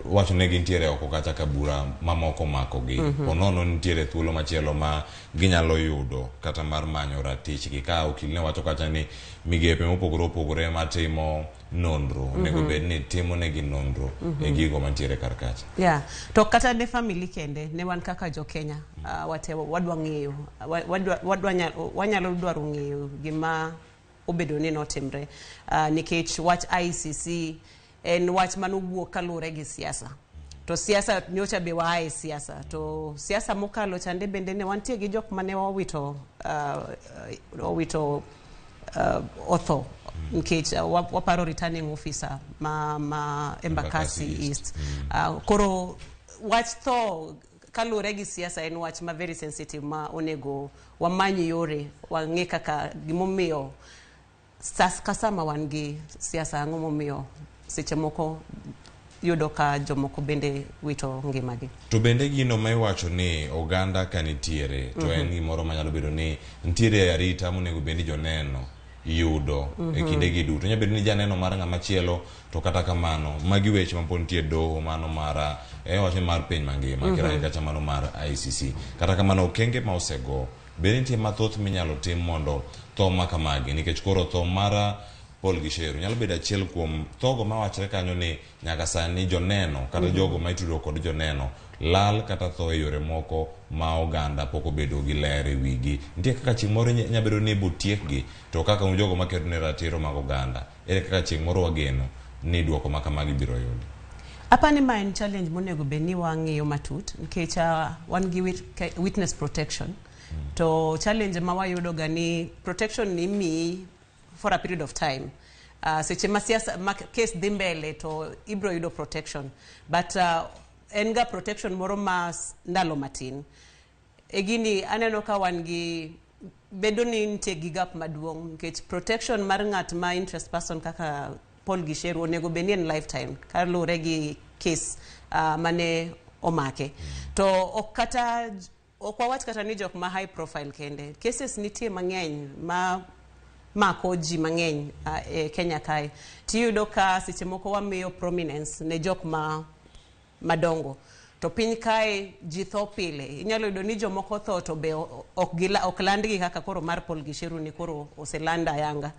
wacho ne gintiere oko kacha ka bura mamoko makogi. Ponono nitiere thuolo machielo ma ginyalo yudo kata mar manyo ratichgi ka okil ne wacho kacha ni migepe mopogore opogore matimo nonro onego bed ni timo negi nonro e gigo mantiere kar kacha. Yeah. To kata ne family kende ne wan kaka jo Kenya wate wadwa ng'eyo wanyalo dwaro ng'eyo gima obedo ni notimre nikech wach ICC en wach manowuok kaluwore gi siasa. To siasa nyocha be waa e siasa to siasa mokalo chande bende ne wantie gi jok mane owito otho nikech waparo returning officer ma Embakasi East. Koro wach tho kaluwore gi siasa en wach ma very sensitive ma onego wamany yore wang'e kaka gimomiyo ka sama wan gi siasa ang'o momiyo seche moko yudo ka jomoko bende wito ngimagi. To bende gino ma iwacho ni oganda ka nitiere to en gimoro manyalo bedo ni nitiere arita monego bed ni joneno yudo e kindegi duto. Nyalo bedo ni janeno mar ng'ama chielo to kata kamano magi weche ma pod nitie e doho mano mar wacho mar piny mangima kirango kacha mano mar ICC. Kata kamano okenge ma osego be nitie mathoth minyalo tim mondo tho ma kamagi nikech koro tho mar Paul Gicheru nyalo bedo achiel kuom thogo mawachre kanyo ni nyaka sani joneno kata jogo ma itudo kod joneno lal kata tho e yore moko ma oganda pok obedo gi ler e wigi. Nitie kaka chieng' moro nyalo bedo ni ibotiekgi to kaka un jogo makedo ne ratiro mag oganda, ere kaka chieng' moro wageno ni duoko ma kamagi biro yudi? Apani ma en challenge monego bed ni wang'iyo matut nikech wan gi witness protection. To challenge ma wayudo ga ni protection ni imiyi for a period of time. Seche ma siasa ma case dhi mbele to ibro yudo protection. But en ga protection moro ma ndalo matin. E gini aneno ka wan gi bedo ni nitie gi gap maduong' nikech protection mar ng'at ma interest person kaka Paul Gicheru onego bed ni en lifetime kaluwore gi case mane omake. To ok kata ok wawach kata ni jok ma high profile kende. Cases nitie mang'eny ma mako ji mang'eny e Kenya kae. Tiyudo ka seche moko wamiyo prominence ne jok ma madongo. To piny kae ji tho pile. Inyalo yudo ni jomoko tho to be ok landgi kaka koro mar Paul Gicheru ni koro oselanda ayanga.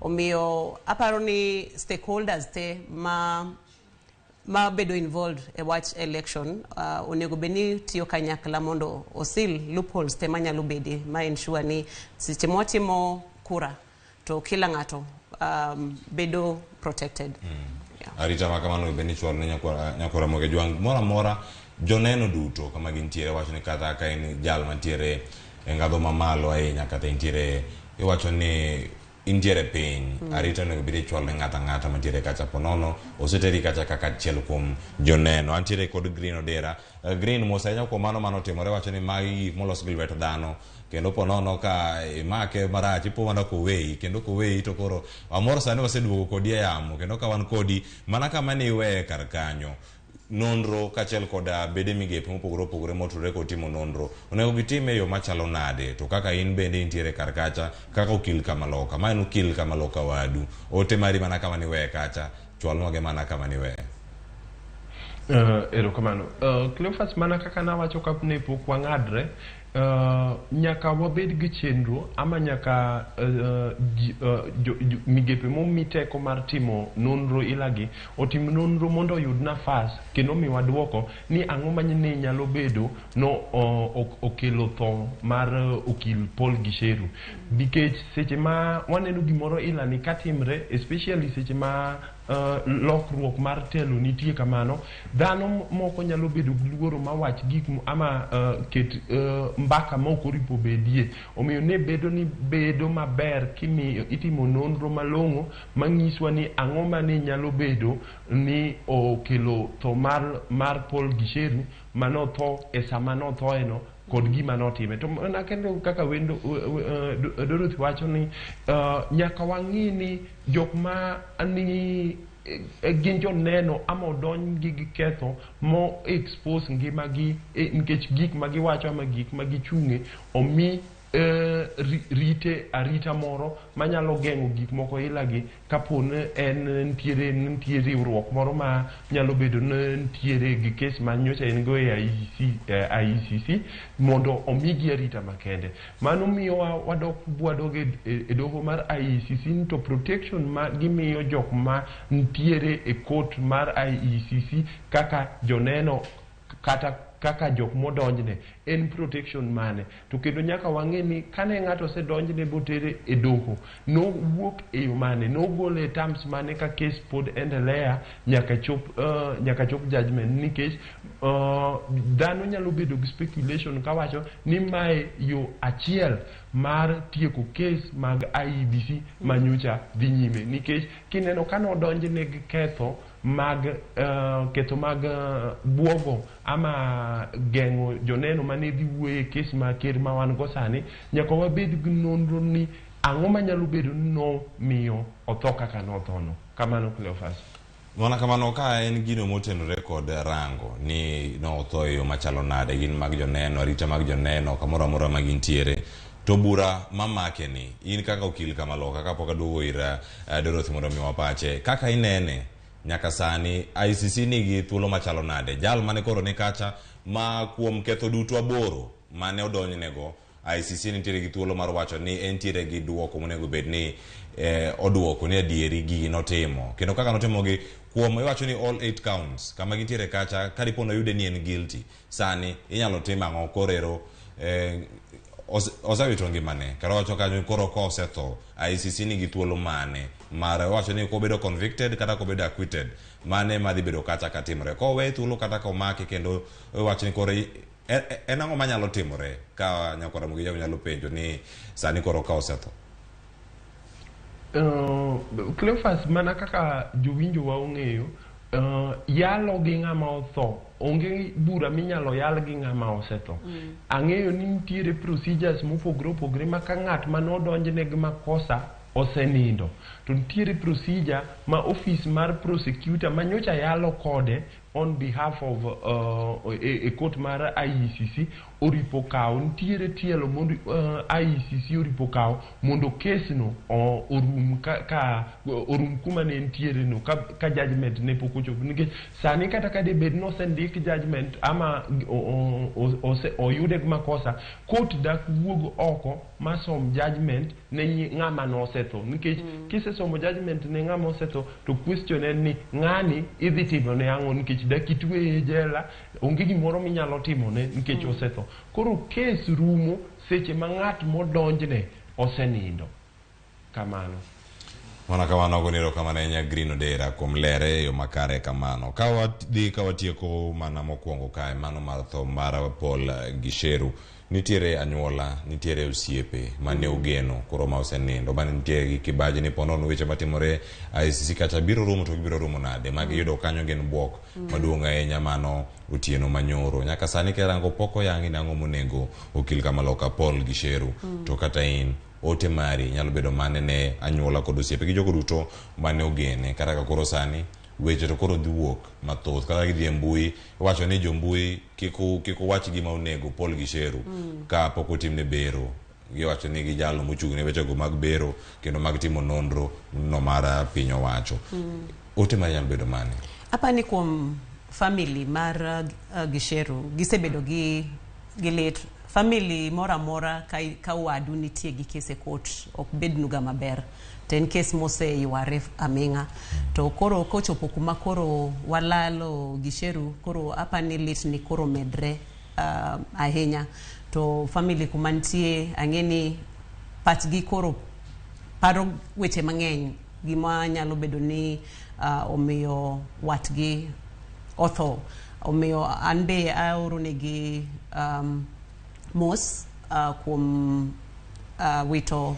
Omiyo aparo ni stakeholders te ma bedo involved e wach election onego bed ni tiyo kanyakla mondo osil loopholes te manyalo bede ma ensure ni seche mwatimo kura to kila ng'ato bedo protected. Arita ma kamano bende ichwalo ne nyakwara Moge Jwang' moro amora joneno duto kama gintiere wacho ni kata ka en jal mantiere e ngadho mamalo ahinya kata intiere iwacho ni intiere piny arita onego bed ichwalo ne ng'ato ang'ata mantiere kacha ponono oseteri kacha kaka achiel kuom joneno. Antiere kod Green Odera. Green mos ahinya kuom mano manotimore wacho ni magi gik molos gi lwet dhano kendo ponono ka imake marach ipo mana koweyi kendo koweyi to koro amor sani waseduogo kodi e yamo kendo ka wan kodi mana kama ne iweye kar kanyo nonro kaachiel kod bede migepe mopogore opogore motudore kod timo nonro onego gitime e yo machalo nade to kaka in bende intiere kar kacha kaka okil kamaloka ma en okil kamaloka wadu ote mari mana kama niweye kacha chwalnwage mana kama niweye. Erokamano. Cleophas, mana kaka nawacho ka ne pok wang'adre, nyaka wabed gi chenro ama nyaka migepe momi teko mar timo nonro ilagi otim nonro mondo oyud nafas kendo miwa duoko ni ang'o ma ne nyalo bedo no okelo tho mar okil Paul Gicheru. Nikech seche ma waneno gimoro ilani katimre, especially seche ma lokruok mar telo nitie kamano, dhano moko nyalo bedo gi luoro mawach gik ama ket mbaka ma ok oripo bedie. Omiyo ne bedo ni bedo maber kimiyo itimo nonro malong'o manyiswa ni ang'o mane nyalo bedo ni okelo tho mar Paul Gicheru manotho e sama nothoeno kod gima notime. To mana kendo kaka wendo Dorothy wacho ni nyaka wang'i ni jok ma ni gin joneno ama odonj gi ketho mo expose ngimagi nikech gik ma giwacho ama gik ma gichung'e omi rite arita moro manyalo geng'o gik moko ilagi kapo ni en nitiere riwruok moro ma nyalo bedo ni nitiere gi kes ma nyocha en go e IECC mondo omigi arita makende. Mano miyo wadok bwadog e doho mar IECC to protection ma gimiyo jok ma nitiere e court mar IECC kaka joneno kata kaka jok modonjne en protection mane. To kendo nyaka wang'e ni kane ng'ato osedonjne botere e doho, nowuok e yo mane, nogole e terms mane ka case pod endelea nyaka chop judgment. Nikech dhano nyalo bedo gi speculation kawacho ni mae yo achiel mar tieko case mag IEBC manyocha dhi nyime. Nikech kineno kanodonjne gi ketho mag ketho mag buogo ama geng'o joneno mane dhi wuoye e kes ma ker ma wan go sani, nyaka wabed gi nonro ni ang'o manyalo bedo ni nomiyo otho kaka nothono. Kamano Cleophas. Mana kamano ka en gino motenore kod rango ni notho e yo machalo nade, gin mag joneno, arita mag joneno kamoro amora ma gintiere. To bura mamake ni, in kaka okil Kamaloka, kapok aduogo ir Dorothy mondo omiwa pache, kaka inene nyaka sani ICC nigi thuolo machalo nade? Jal mane koro ni kacha ma kuom ketho duto 8 mane odonjnego, ICC nitiere gi thuolo mar wacho ni entiere gi duoko monego bed ni oduoko ni adieri gigi notimo. Kendo kaka notimogi kuom iwacho ni all 8 counts kama gintiere kacha kadipo noyude ni en guilty, sani inyalo tim ang'o korero osewito ngimane kata wacho kanyo koro ka osetho ICC nigi thuolo mane mar wacho ni kobedo convicted kata kobedo acquitted mane madhi bedo kacha katimore kowe thuolo kata komake kendo iwacho ni koro en ang'o manyalo timore ka nyakwar Ramogi Jago nyalo penjo ni sani koro ka osetho. Cleophas, mana kaka jowinjo wa ong'eyo, yalo gi ng'ama otho onge bura minyalo yal gi ng'ama osetho. Ang'eyo ni nitiere procedures mopogore opogore ma ka ng'at manodonjne gi makosa osenindo, to nitiere procedure ma office mar prosecutor manyocha yalo kode on behalf of e court mar IECC oripo kawo, nitiere tielo mondo IECC oripo kawo mondo case no orum ka orum kuma ne nitiere no ka judgment ne pok ochopo, nikech sani kata ka debed ni osendik judgment ama oyude gi makosa, court dak wuog oko masom judgment ne ng'ama nosetho, nikech kisesomo judgment ne ng'ama osetho to question en ni ng'ani idhi timone ang'o, nikech dak itweye e jela, onge gimoro minyalo timone nikech osetho. Koro kes rumo seche ma ng'at modonjne osenindo. Kamano. Mana kamano, agoni erokamano ahinya Green Odera kuom lere e yo makare kamano. Ka wadhi ka watieko mana mokwongo kae, mano mar tho mar Paul Gicheru. Nitiere anyuola, nitiere osiepe mane ogeno koro ma osenindo, mane nitiere gi kibaji ni ponono weche matimore ICC kacha biro rumo to gibiro rumo nade. Magi yudo kanyo gin buok maduong' ahinya mano otieno manyoro. Nyaka sani kirango pok oyangi nang'o monego okil Kamaloka Paul Gicheru. To kata in ote mari nyalo bedo mane ne anyuola kod osiepe gi jogo duto mane ogene, kata ka koro sani weche to koro dhi wuok mathoth, kata gidhi e mbui iwacho ni jombui kik uwach gima onego Paul Gicheru ka pok otimne bero. Giwacho ni gijalo mochung' ne wechego mag bero kendo mag timo nonro no mar piny owacho. Ote mari nyalo bedo mane? Apani kuom family mar Gicheru gisebedo gi lit. Family moro amora ka wadu nitie gi kes e court ok bednuga maber. To en kes moseyware aming'a. To koro kochopo kuma koro walalo Gicheru, koro apani lit ni koro medre ahinya. To family kuma nitie ang'e ni pachgi koro paro weche mang'eny, gima nyalo bedo ni omiyo watgi otho. Omiyo an be aoro negi mos kuom wito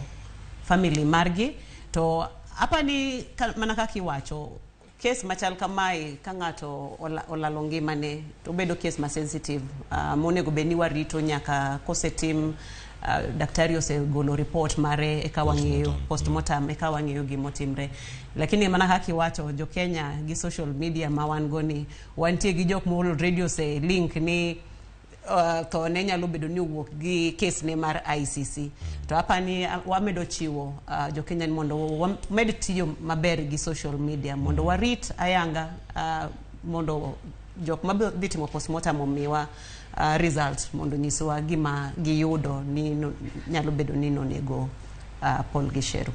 family margi. To apani mana kaka iwacho, kes machal kamae ka ng'ato olalo ngimane to obedo kes ma sensitive, monego bed ni warito nyaka kosetim daktari osegolo report mare eka wang'eyo postmortem eka wang'eyo gimotimre. Lakini mana kaka iwacho, jo Kenya gi social media ma wan go ni wantie gi jok ma already ose link ni tho ne nyalo bedo ni owuok gi kes ne mar ICC. To apani wamedo chiwo jo Kenya ni mondo wamed tiyo maber gi social media mondo warit ayanga mondo jok madhi timo postmortem omiwa result mondo nyiswa gima giyudo ni nyalo bedo ni nonego Paul Gicheru.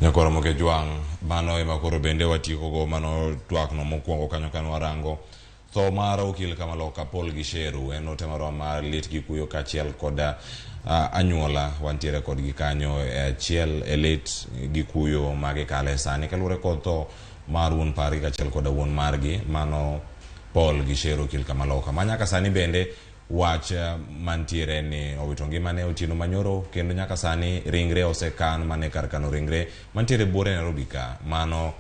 Nyakwar Ramogi Jwang', mano ema koro bende watieko go mano twak no mokwongo kanyo kane warango tho mar okil Kamaloka Paul Gicheru. En ote marwa mar lit gi kuyo kaachiel kod anyuola wantiere kodgi kanyo e achiel e lit gi kuyo magikale sani kaluwore kod tho mar wuon pargi kaachiel kod wuon margi mano Paul Gicheru okil Kamaloka ma nyaka sani bende wach mantiere ni owito ngimane otieno manyoro kendo nyaka sani ringre osekan mane kar kano ringre mantiere buore Nairobi ka mano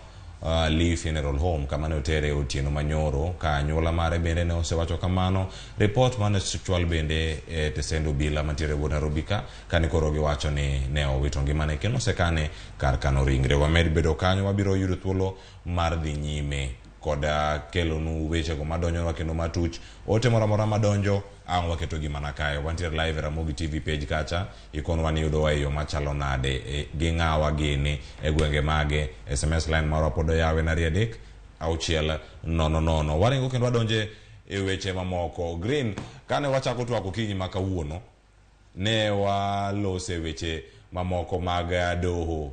Lee Funeral Home kama ne otere otieno manyoro ka anyuola mare bende ne osewacho kamano. Report mane ochwal bende e tesend obila mantiere buore Nairobi ka kane koro giwacho ni ne owito ngimane kendo osekane kar kano ringre. Wamed bedo kanyo, wabiro yudo thuolo mar dhi nyime. kod kelonu wechego madonjonwa kendo matuch. Ote moro amora madonjo ang' waketogi mana kae. Wantiere live e Ramogi TV page kacha, ikonwa ni yudowa e yo machalo nade, gi ng'awa gini, e gwenge mage. SMS line marwa pod oyaw en 23 6 0 0. Waringo kendo wadonje e weche mamoko. Green, kane wachako twak okinyi ma kawuono, ne walose weche mamoko mag doho.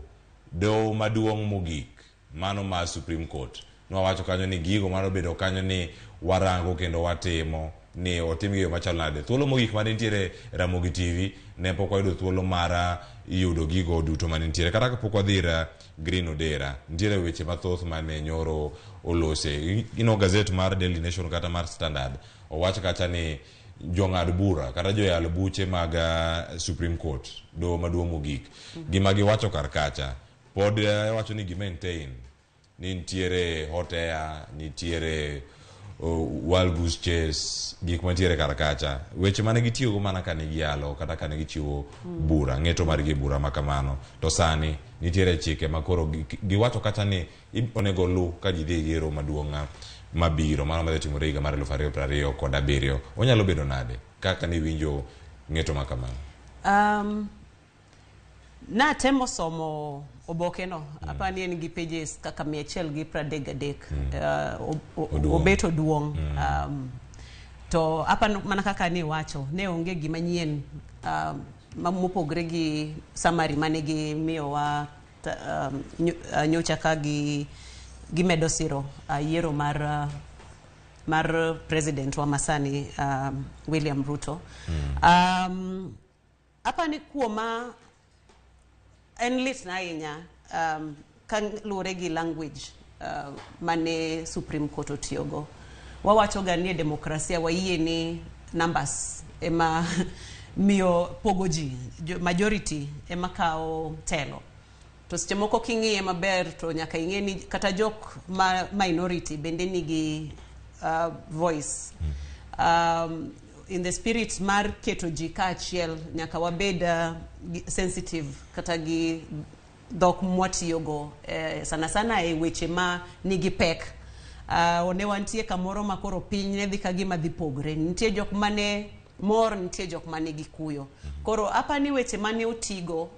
Doho maduong' mogik, mano mar Supreme Court. Nwawacho kanyo ni gigo manobedo kanyo ni warango kendo watimo ni otimgi e yo machalo nade. Thuolo mogik mane nitiere Ramogi TV ne pok wayudo thuolo mar yudo gigo duto mane nitiere. Kata kapok wadhi ir Green Odera, nitiere weche mathoth mane nyoro olose. Ino gazet mar Daily Nation kata mar Standard owach kacha ni jong'ad bura kata joyal buche mag Supreme Court, doho maduong' mogik, gima giwacho kar kacha pod wacho ni gi maintain ni nitiere hot air, nitiere wild goose chase, gik mantiere kar kacha, weche mane gitiyogo mana kane giyalo kata kane gichiwo bura, ng'eto margi e bura ma kamano. To sani nitiere chike ma koro giwacho kacha ni onego lu ka ji dhi e yiero maduong' mabiro, mano madhi timore higa mar 2027. Onyalo bedo nade kaka niwinjo ng'eto ma kamano? Natemo somo oboke no, apani en gi pages kaka 133. Obet oduong'. To apa mana kaka ni wacho, ne onge gima nyien mopogre gi summary mane gimiyowa nyocha ka gimedo siro yiero mar president wa masani, William Ruto. Apani kuoma en lit na ahinya ka luwore gi language mane Supreme Court otiyogo. Wawacho ga ni e demokrasia wayie ni numbers ema miyo pogo ji, majority ema kawo telo. To seche moko king'iye maber to nyaka ing'e ni kata jok ma minority bende nigi voice. In the spirit mar keto ji kaachiel, nyaka wabed sensitive kata gi dhok mwatiyogo, sana sana e weche ma nigi pek. Ne wantie kamoro ma koro piny ne dhi ka gima dhi pogre. Nitie jok mane mor, nitie jok mane gi kuyo. Koro apani weche mane otigo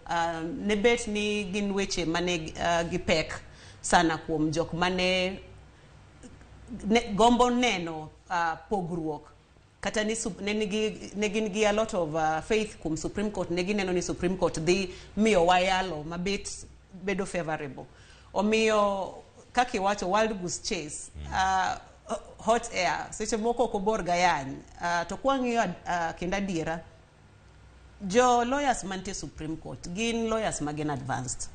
ne bet ni gin weche mane gi pek sana kuom jok mane gombo neno pogruok. Kata ni ne gin gi a lot of faith kuom Supreme Court, ne gineno ni Supreme Court dhi miyo wayalo mabet bedo favorable. Omiyo kaka iwacho wild goose chase, hot air, seche moko ok obor ga yany. To kwang'iyo kendo adiera, jo lawyers mantie Supreme Court gin lawyers ma gin advanced,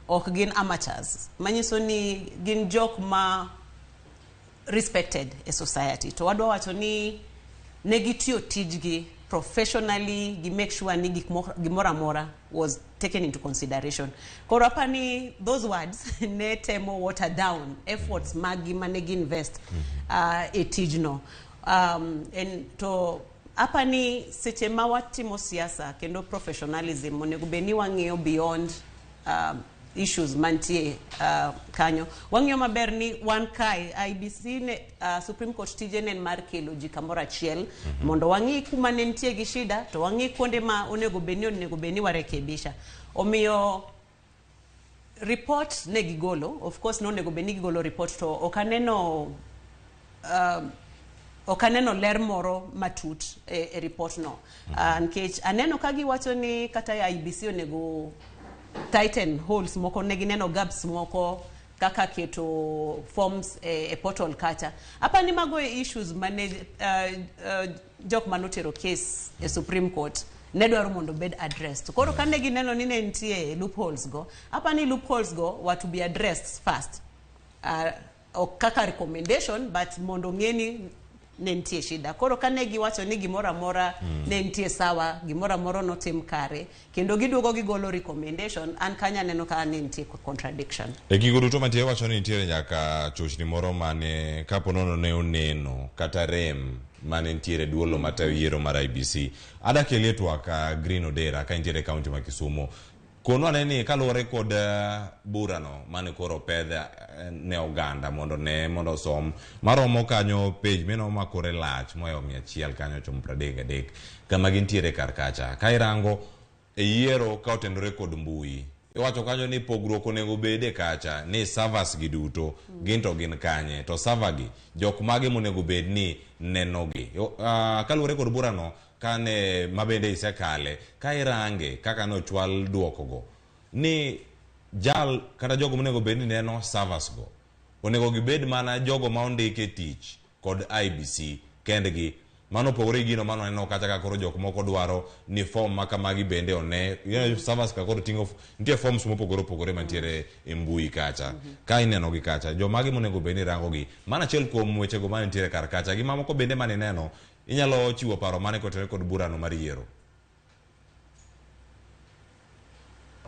ok gin amateurs, manyiso ni gin jok ma respected e society. To wadwa wacho ni ne gitiyo tijgi professionally, gi make sure ni gimoro amora was taken into consideration. Koro apani those words ne temo water down efforts magi mane gi invest e tijno. And to apani seche ma watimo siasa kendo professionalism onego bed ni wang'iyo beyond issues mantie kanyo. Wang'iyo maber ni wan kae IBC ne Supreme Court tije ne en mar kelo ji kamoro achiel mondo wang'i kuma ne nitie gi shida to wang'i kuonde ma onego bed ni warekebisha. Omiyo report ne gigolo, of course ne onego bed ni gigolo report, to ok aneno ler moro matut e report no. Nikech aneno ka giwacho ni kata IBC onego tighten holes moko, ne gineno gaps moko kaka keto forms e portal kacha. Apani mago e issues mane jok manotero case e Supreme Court ne dwaro mondo bed addressed. Koro kane gineno ni ne nitie loopholes go, apani loopholes go were to be addressed first. Ok kaka recommendation, but mondo ng'e ni ne nitie shida. Koro kane giwacho ni gimoro amora ne nitie sawa, gimoro amora notim kare, kendo giduogo gigolo recommendation, an kanya neno ka ne nitie contradiction. E gigo duto mantie wacho ni nitiere nyaka chochni moro mane kapo nono ne oneno kata rem mane nitiere duolo matayo yiero mar IBC. Ada kelie twak Green Odera ka nitiere kaunti ma Kisumu. Konwa ane ni kaluwore kod burano mane koro opedh ne oganda mondo ne mondo osom maromo kanyo page mino ma kore lach mohewo 100 kanyo ochomo 33 kama gintiere kar kacha ka irango e yiero ka otenore kod mbui iwacho kanyo ni pogruok onego bede kacha ni servers gi duto gin to gin kanye to server gi jok mage monego bed ni nenogi. Kaluwore kod burano kane mabende isekale ka irange kaka ne ochwal duokogo ni jal kata jogo monego bed ni neno servers go onego gibed mana jogo ma ondiki e tich kod IEBC kendgi. Mano opogore gi gino mane waneno kacha ka koro jok moko dwaro ni form ma kamagi bende one. Servers ka koro ting'o nitie forms mopogore opogore mantiere e mbui kacha. Ka ineno gi kacha jomage monego bed ni rango gi. Mano achiel kuom wechego mane nitiere kar kacha. Gi mamoko bende mane ineno inyalo chiwo paro mane kotenore kod burano mar yiero.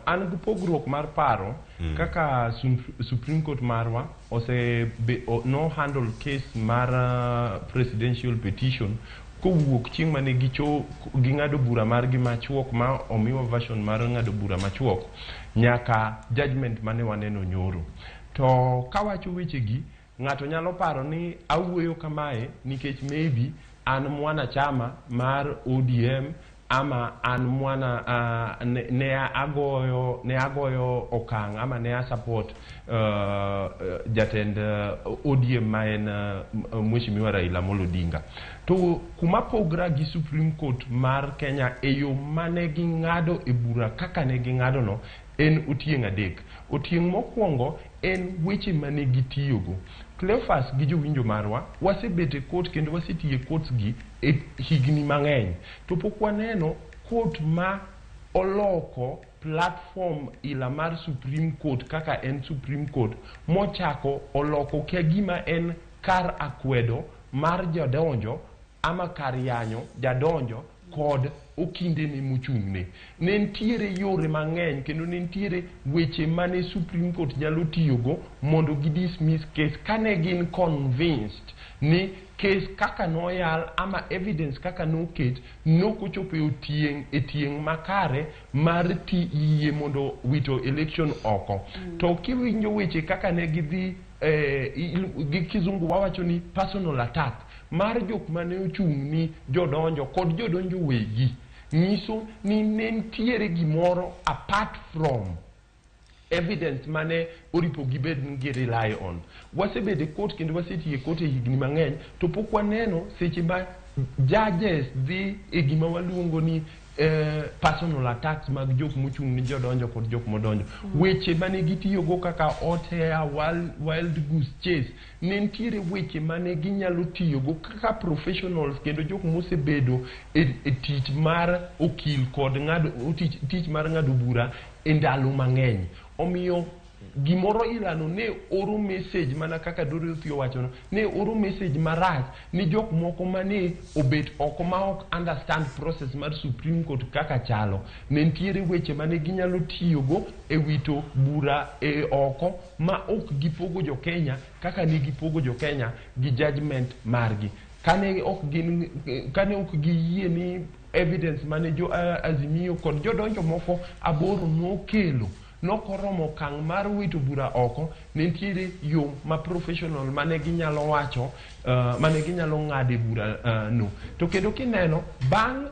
An gi pogruok mar paro kaka Supreme Court marwa ose be, o, no handle case mar presidential petition kowuok chieng' mane ging'ado bura margi machuok ma omiwa version mar ng'ado bura machuok nyaka judgment mane waneno nyoro. To kawacho wechegi, ng'ato nyalo paro ni awuoyo kamae nikech maybe an mwanachama mar ODM ama an mwana ne agoyo okang' ama ne a support jatend ODM ma en Mheshimiwa Raila Amolo Odinga. To kuma pogra gi Supreme Court mar Kenya e yo mane ging'ado e bura kaka ne ging'ado no en otieng' adek. Otieng' mokwongo en weche mane gitiyogo. Cleophas gi jowinjo marwa wasebet e court kendo wasetiyo e courts gi e higni mang'eny. To pok waneno court ma oloko platform ila mar Supreme Court kaka en Supreme Court mochako oloko ka gima en kar akwedo mar jodonjo ama kar yanyo jadonjo kod okindene mochung'ne. Ne nitiere yore mang'eny kendo ne nitiere weche mane Supreme Court nyalo tiyogo mondo gi dismiss case kane gin convinced ni case kaka noyal ama evidence kaka noket nokochopo e otieng' e tieng' makare mar yie mondo wito election oko. To kiwinjo weche kaka ne gidhi gi kizungu wawacho ni personal attack mar jok mane ochung' ni jodonjo kod jodonjo wegi nyiso ni ne nitiere gimoro apart from evidence mane oripo gibed ni gi rely on. Wasebedo e court kendo wasetiyo e court e higni mang'eny to pok waneno seche ma judges dhi e gima waluongo ni personal attacks mag jok mochung' ni jodonjo kod jok modonjo. Weche mane gitiyogo kaka hot air, wild goose chase, ne nitiere weche mane ginyalo tiyogo kaka professionals kendo jok mosebedo e tich mar okil kod ng'ado tich mar ng'ado bura e ndalo mang'eny. Omiyo gimoro ilano ne oro message mana kaka Dorothy owachono, ne oro message marach ni jok moko mane obet oko ma ok understand process mar Supreme Court kaka chalo. Ne nitiere weche mane ginyalo tiyogo e wito bura e oko ma ok gipogo jo Kenya kaka ne gipogo jo Kenya gi judgment margi. Kane ok gin, kane ok giyie ni evidence mane jo Azimio kod jodonjo moko 8 nokelo nokoromo okang' mar wito bura oko, ne nitiere yo ma professional mane ginyalo wacho, mane ginyalo ng'ade bura no. To kendo kineno bang'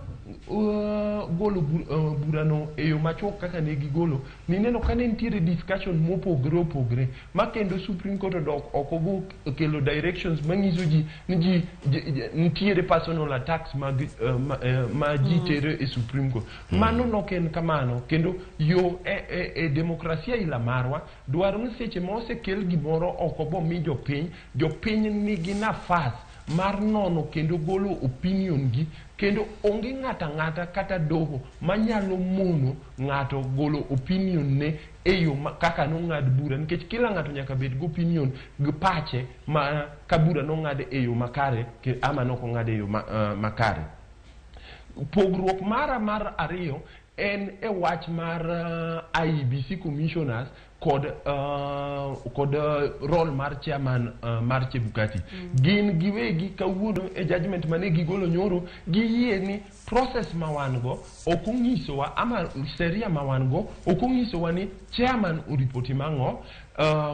golo burano e yo machuok kaka ne gigolo, nineno ka ne nitiere discussion mopogore opogore ma kendo Supreme Court odok oko go kelo directions manyiso ji ni ji nitiere personal attacks mag ma ji tero e Supreme Court. Mano nok en kamano kendo yo e demokrasia ila marwa dwaro ni seche ma osekel gimoro oko bomi jopiny, jopiny nigi nafas mar nono kendo golo opinion gi, kendo onge ng'ato ang'ata kata doho manyalo mono ng'ato golo opinion ne e yo kaka nong'ad bura, nikech kila ng'ato nyaka bed gi opinion gi pache ma ka bura nong'ad e yo makare ama nok ong'ad e yo makare. Pogruok mara mar ariyo en e wach mar IEBC commissioners kod role mar chairman mar Chebukati. Gin giwegi kawuono e judgment mane gigolo nyoro, giyie ni process ma wan go ok onyisowa, ama sheria ma wan go ok onyisowa ni chairman oripoti mang'o,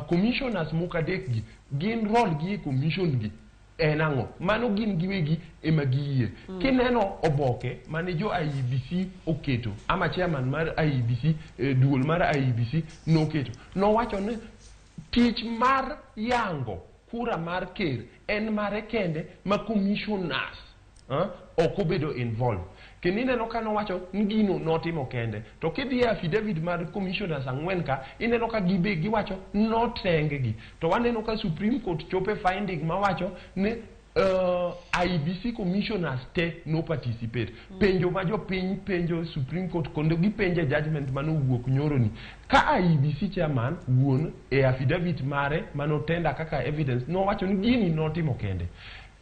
commissioners moko adek gi gin role gi e commission gi en ang'o, mano gin giwegi ema giyie. Kineno oboke mane jo IEBC oketo, ama chairman mar IEBC, duol mar IEBC noketo, nowacho ni tich mar yango kura mar ker en mare kende ma commissioners ok obedo involved. Kendo ineno ka nowacho ni gino notimo kende, to kidhi e affidavit mar commissioners ang'wen ka, ineno ka gibe giwacho noteng gi. To waneno ka Supreme Court chope finding mawacho ni IEBC commissioners te no participate. Penjo ma jopiny penjo Supreme Court kendo gipenjo e judgment manowuok nyoro ni ka IEBC chairman wuon e affidavit mare manotenda kaka evidence nowacho ni gini notimo kende,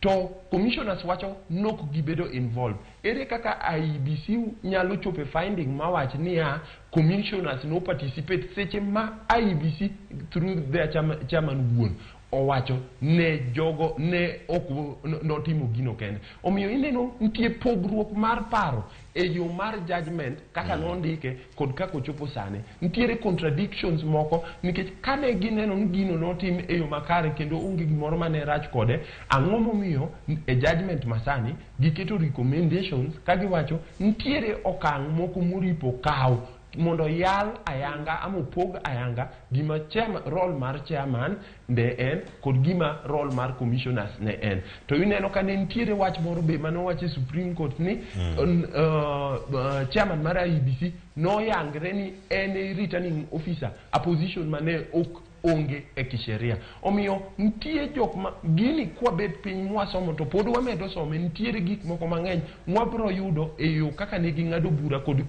to commissioners wacho nok gibedo involved. Ere kaka IEBC nyalo chopo e finding mawach niya commissioners no participate seche ma IEBC through their chairman wuon owacho ne jogo ne ok notimo gino kende? Omiyo ineno nitie pogruok mar paro e yo mar judgment kaka nondike kod kaka ochopo sani. Nitiere contradictions moko, nikech kane gineno ni gino notim e yo makare kendo onge gimoro mane rach kode, ang'o momiyo e judgment masani giketo recommendations ka giwacho nitiere okang' moko moripo kaw mondo yal ayanga ama opog ayanga gima chairman, role mar chairman ne en kod gima role mar commissioners ne en? To ineno ka ne nitiere wach moro be manowach e Supreme Court ni chairman mar IEBC noyangre ni en e returning officer, a position mane ok onge e kisheria. Omiyo nitie jok ma gini kwabet piny mwasomo to pod wamedo some, nitiere gik moko mang'eny mwabro yudo e yo kaka ne ging'ado bura kod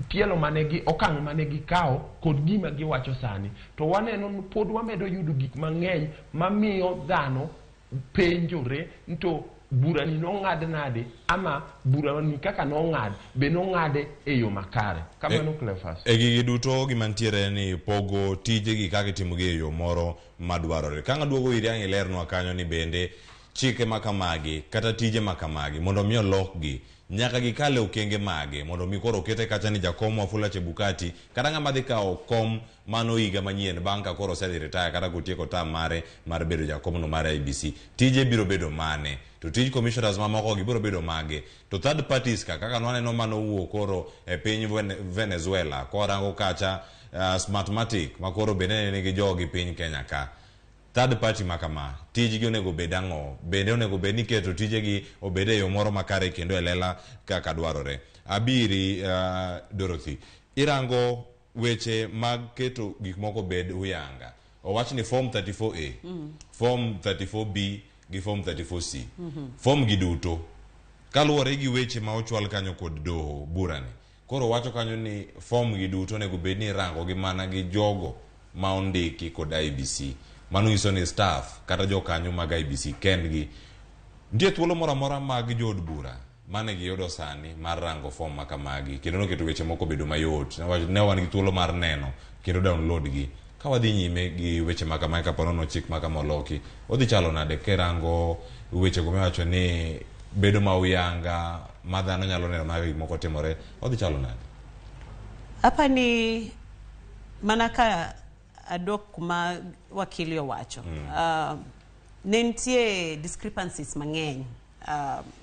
tielo mane gi okang' mane gikawo kod gima giwacho sani. To waneno ni pod wamedo yudo gik mang'eny mamiyo dhano penjore ni to burani nong'ad nade, ama burani kaka nong'ad be nong'ade e yo makare. Kamano, Cleophas. E gigi duto gima nitiere ni pogo tijegi kaka itimogi e yo moro madwarore. Ka ng'aduogo iri ang' ilernwa kanyo ni bende chike makamagi kata tije makamagi mondo mi olokgi nyaka gikal e okenge mage mondo mi koro okete kacha ni jakom Wafula Chebukati kata ng'ama dhi kawo kom mano higa manyien bang' ka koro osedhi retire kata kotieko term mare mar bedo jakomno mar IEBC, tije biro bedo mane, to tij commissioners mamoko gi biro bedo mage, to third parties ka kaka nwaneno manowuok koro e piny Venezuela korango kacha Smartmatic ma koro bende ne nigi jogi piny Kenya ka, third party ma kama tijgi onego bed ang'o? Bende onego bed ni keto tijegi obed e yo moro makare kendo e lela kaka dwarore. Abiri Dorothy, irango weche mag keto gik moko bed huyanga, owach ni form 34A, form 34B gi form 34C, form gi duto kaluwore gi weche ma ochwal kanyo kod doho burani koro wacho kanyo ni form gi duto onego bed ni irango gi mana gi jogo ma ondiki kod IEBC. Mano nyiso ni staff kata jokanyo mag IEBC kendgi nitie thuolo moro amora mag jood bura mane giyudo sani mar rango form ma kamagi kendo noketo weche moko obedo mayot. Ne wan gi thuolo mar neno kendo download gi. Ka wadhi nyime gi weche ma kamagi, kapo nono chik ma kama oloki, odhi chalo nade kirango wechego miwacho ni bedo ma uyanga ma dhano nyalo neno ma gik moko timore, odhi chalo nade? Apani mana ka adok kuma wakili owacho, ne nitie discrepancies mang'eny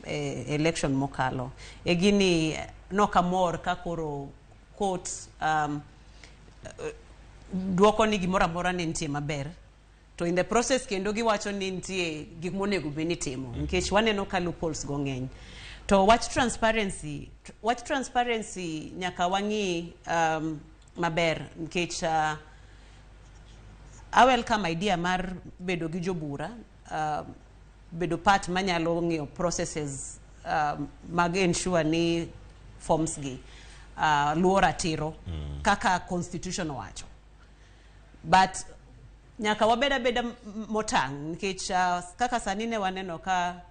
e election mokalo. E gini nokamor ka koro court duoko ni gimoro amora ne nitie maber, to in the process kendo giwacho ni nitie gik monego bed ni itimo, nikech waneno ka loopholes go ng'eny. To wach transparency nyaka wang'i maber, nikech I welcome idea mar bedo gi jobura bedo part manyalo ng'iyo processes mag ensure ni forms gi luwo ratiro kaka constitution owacho, but nyaka wabed abeda motang', nikech kaka sani ne waneno ka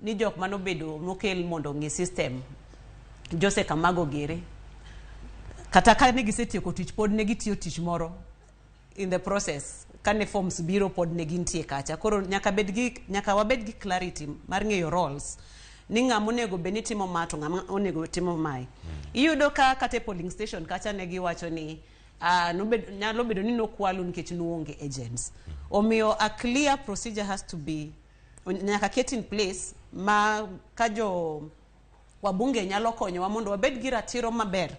ni jok manobedo mokel mondo ong'i system Jose Kamago gere kata ka ne gisetieko tich pod ne gitiyo tich moro in the process kane forms biro pod ne gintie kacha. Koro nyaka bed gi, nyaka wabed gi clarity mar ng'eyo roles ni ng'ama onego bed ni timo ma to ng'ama onego timo mae. Iyudo ka kata e polling station kacha ne giwacho ni nyalo bedo ni nokwalu nikech nuonge agents. Omiyo a clear procedure has to be nyaka ket in place ma ka jo wabunge nyalo konyowa mondo wabed gi ratiro maber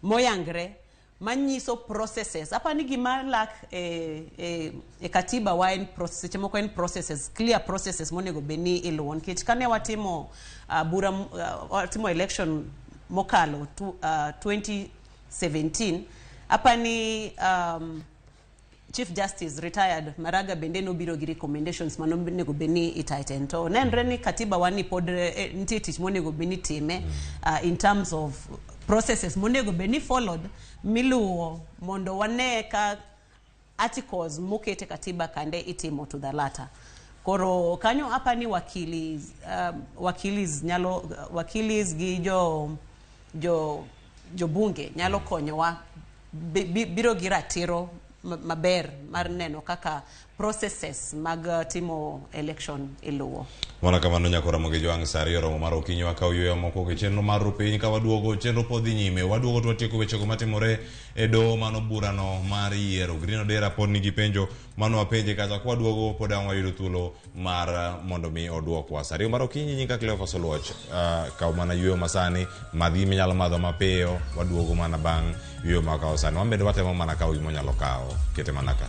moyangre manyiso processes. Apa ni gima lak e katiba wa en seche moko en processes, clear processes monego bed ni iluwo. Nikech kane watimo bura, watimo election mokalo 2017, apa ni Chief Justice retired Maraga bende nobiro gi recommendations manonego bed ni itighten. To nenre ni katiba wa ni pod nitie tich monego bed ni time in terms of processes monego bed ni followed miluwo mondo wane ka articles mokete katiba kande itimo to the latter. Koro kanyo apa ni wakilis nyalo, wakilis gi jo jobunge nyalo konyowa biro gi ratiro maber mar neno kaka processes mag timo election iluwo. Mana kamano nyakora Ramogi Jwang' sa 2 oromo mar okinyi wakaw yueyo mokwongo e chenro mar Rupiny ka waduogo chenro pod dhi nyime. Waduogo to watieko wechego matimore e doho mano burano mar yiero. Green Odera pod nigi penjo mano wapenje kacha kwa waduogo pod ang' wayudo thuolo mar mondo mi oduokwa. Sa 2 mar okinyi nyinga Cleophas Oluoch. Kaw mana yueyo masani, madh gima inyalo madho mapiyo, waduogo mana bang' yueyo ma wakawo sani. Wan bende watemo mana kawo gima wanyalo kawo, kete mana ka.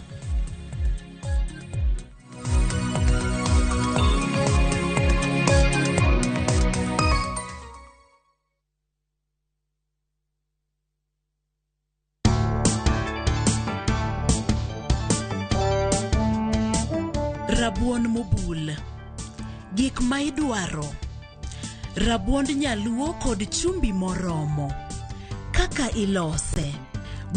Rabuon mobul. Gik ma idwaro: rabuond nyaluo kod chumbi moromo. Kaka ilose: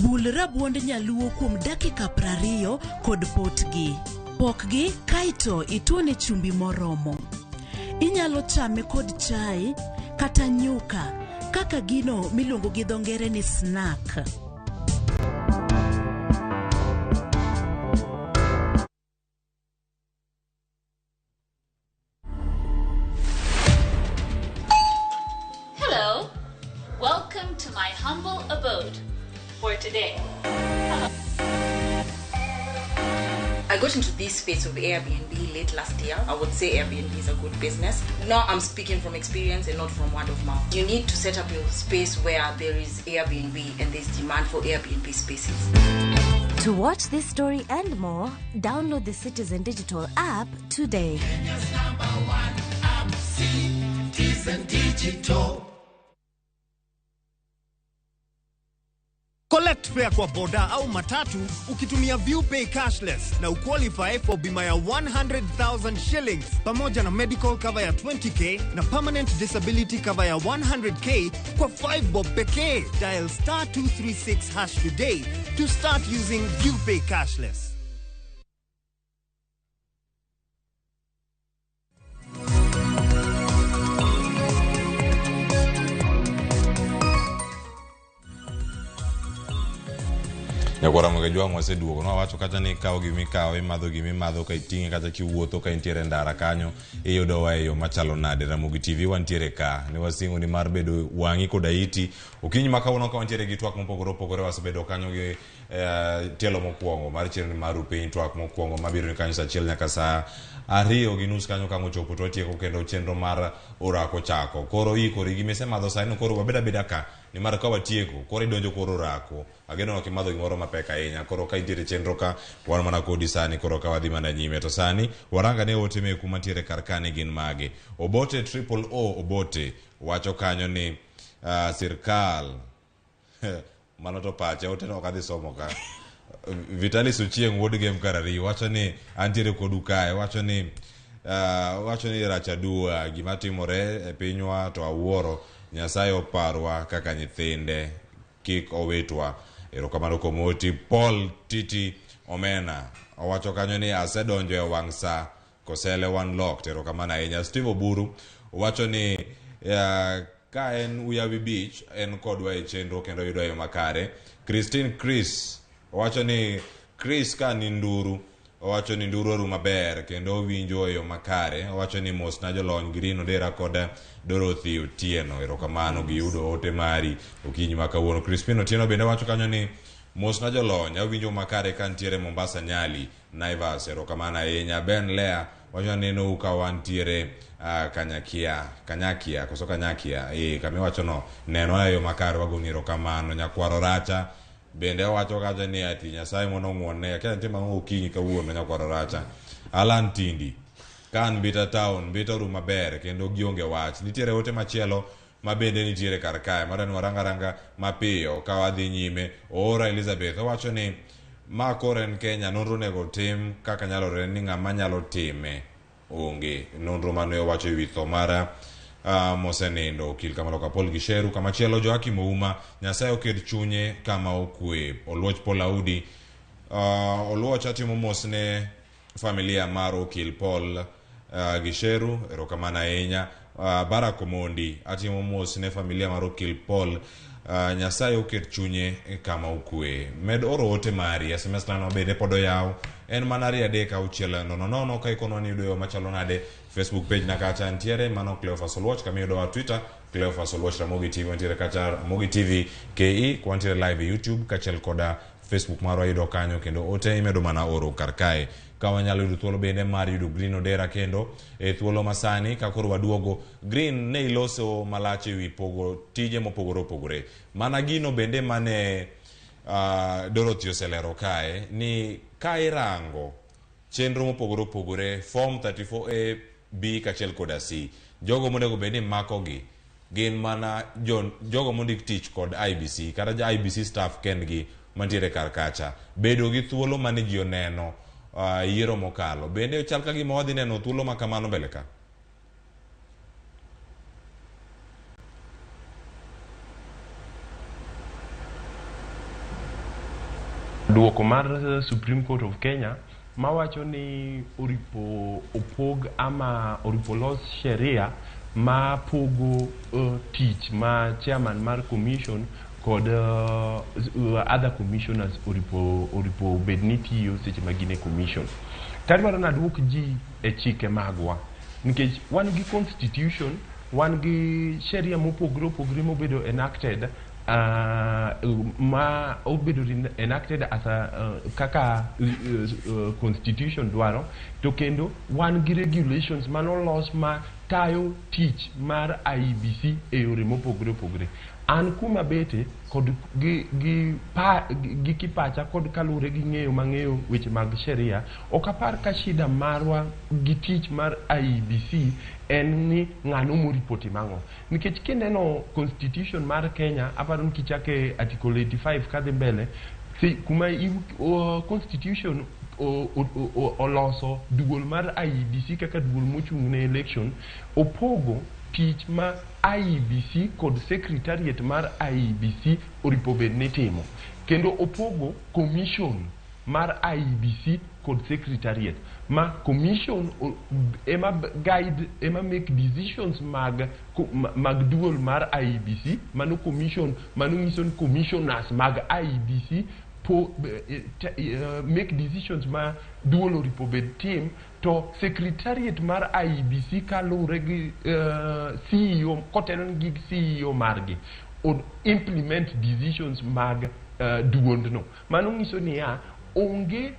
bul rabuond nyaluo kuom dakika 20 kod potgi. Pokgi kaeto ituone chumbi moromo. Inyalo chame kod chai kata nyuka kaka gino miluongo gi dho ngere ni snack. Hello, welcome to my humble abode for today. I got into this space of Airbnb late last year. I would say Airbnb is a good business. Now I'm speaking from experience and not from word of mouth. You need to set up your space where there is Airbnb and there's demand for Airbnb spaces. To watch this story and more, download the Citizen Digital app today. Kenya's number one app, Citizen Digital. Collect fare kwa boda au matatu ukitumia ViewPay cashless na uqualify for bima ya 100,000 shillings pamoja na medical cover ya 20k na permanent disability cover ya 100k kwa 5 bob pekee. Dial star 236 hash today to start using ViewPay cashless. Nyakwara Ramogi Jwang' waseduogo. Nwawacho kacha ni ikawo gima ikawo, imadho gima imadho, ka iting'e kata kiwuotho ka intiere e ndara kanyo, iyudowa e yo machalo nade. Ramogi TV wantiere ka, ne wasingo ni mar bedo wang'i koda iti. Okinyi ma kawuono ka wantiere gi twak mopogore opogore, wasebedo kanyo gi tielo mokwongo mar chenro mar Rupiny, twak mokwongo mabiro ni kanyo saa 1 nyaka saa 2:30 kanyo ka ochopo to watieko kendo chenro mar orako chako. Koro ikori gima isemadho sani, koro wabed abeda ka, nimar ka watieko, koro idonjo koro orako. Ageno ok imadho gimoro mapek ahinya. Koro ka intiere chenro ka, wan mana kodi sani, koro ka wadhi mana nyime. To sani, waranga ne ote meku mantiere kar ka ni gin mage. Obote Triple O Obote wacho kanyo ni sirkal mano to pache, ote no ok adhi somo ka. Vitalis Ochieng' wuod Gem Karari wacho ni antiere kodu kae, wacho ni rach aduwa gima timore e pinywa to awuoro. Nyasaye oparwa kaka nyithinde, kik owitwa. Erokamano kuom oti. Paul Titi Omena owacho kanyo ni asedonjo e wang' sa kosele one locked. Erokamano ahinya. Steve Oburu wacho ni Ka en Uyawi Beach, en kodwa e chenro kendo yudo yo makare. Christine Chris owacho ni Chris ka ni Nduru, owacho ni Nduru oru maber kendo owinjo e yo makare. Owacho ni mosna jolony Green Odera kod Dorothy Otieno. Erokamano, giyudo ote mari okinyi ma kawuono. Crispin Otieno bende wacho kanyo ni mosna jolony, awinjo makare ka ntiere Mombasa Nyali, Naivas. Erokamano ahinya. Ben Lea wacho ni nenou ka wantiere Kanyakia, Kanyakia koso Kanyakia, kama iwacho no neno e yo makare, wagoni erokamano. Nyakwaro Racha bende owacho kacha ni ati Nyasaye mondo ong'wonne, akia nitie mang'o okinyi kawuono. Nyakwaro Racha. Alan Tindi ka an Mbita Town, Mbita oru maber kendo gionge wach. Nitiere ote machielo ma bende nitiere kar kae madwa ni warang aranga mapiyo ka wadhi nyime. Oora Elizabeth owacho ni ma koro en Kenya, nonro onego tim kaka nyalore ni ng'ama nyalo time onge. Nonro mane owacho ewi tho mar mosenindo okil Kamaloka Paul Gisheru. Kamachielo Joakim Ouma, Nyasaye oket chunye kama okwe. Oluoch Paul Audi, Oluoch atimo mos ne familia mar okil Paul Gisheru, erokamano ahinya. Barack Omondi atimo mos ne familia mar okil Paul, Nyasaye oket chunye kama okwe. Med oro ote mari, SMS line bende pod oyaw, en mana 23600. Ka ikonwa ni yudo yo machalo nade, Facebook page na kacha ntiere mano Cleophas Oluoch, kama iyudowa Twitter Cleophas Oluoch, Ramogi TV wantiere kacha, Ramogi TV KE, wantiere live e YouTube kaachiel koda Facebook marwa yudo kanyo, kendo ote imedo mana oro kar kae. Ka wanyalo yudo thuolo bende mar yudo Green Odera kendo e thuolo masani ka koro waduogo. Green, ne iloso malach ewi pogo tije mopogore opogore, mana gino bende mane Dorothy oselero kae ni ka irango chenro mopogore opogore, form 34A, B kaachiel koda C, jogo monego bed ni makogi gin mana jogo mondik tich kod IEBC kata jo IEBC staff kendgi mantiere kar kacha. Bedo gi thuolo mane ji oneno yiero mokalo bende chal ka gima wadhi neno thuolo ma kamano mbele ka. Duoko mar Supreme Court of Kenya mawacho ni oripo opog ama oripo los sheria ma pogo tich ma chairman mar commission kod other commissioners oripo bed ni tiyo seche ma gin e commission. Tadwaro naduok ji e chike magwa nikech wan gi constitution, wan gi sheria mopogore opogore mobedo enacted, ma obedo enacted as a, kaka constitution dwaro, to kendo wan gi regulations manolos ma tayo tich mar IEBC e yore mopogore opogore. An kuma bete kod gi kipacha kod kaluwore gi ng'eyo mang'eyo weche mag sheria, ok apar ka shida marwa gi tich mar IEBC en ni ng'ano moripo timo ang'o. Nikech kineno constitution mar Kenya, aparo ni kichake article 85 kadhi mbele, kuma constitution oloso duol mar IEBC kaka duol mochung' ne election, opogo tich ma IEBC kod secretariat mar IEBC oripo bed ni timo, kendo opogo commission mar IEBC kod secretariat ma commission ema guide, ema make decisions mag duol mar IEBC. Mano commission, mano nyiso ni commissioners mag IEBC make decisions ma duol oripo bed tim, to secretariat mar IEBC kaluwore gi CEO kotelo gi CEO margi implement decisions mag duondno. Mano nyiso niya, onge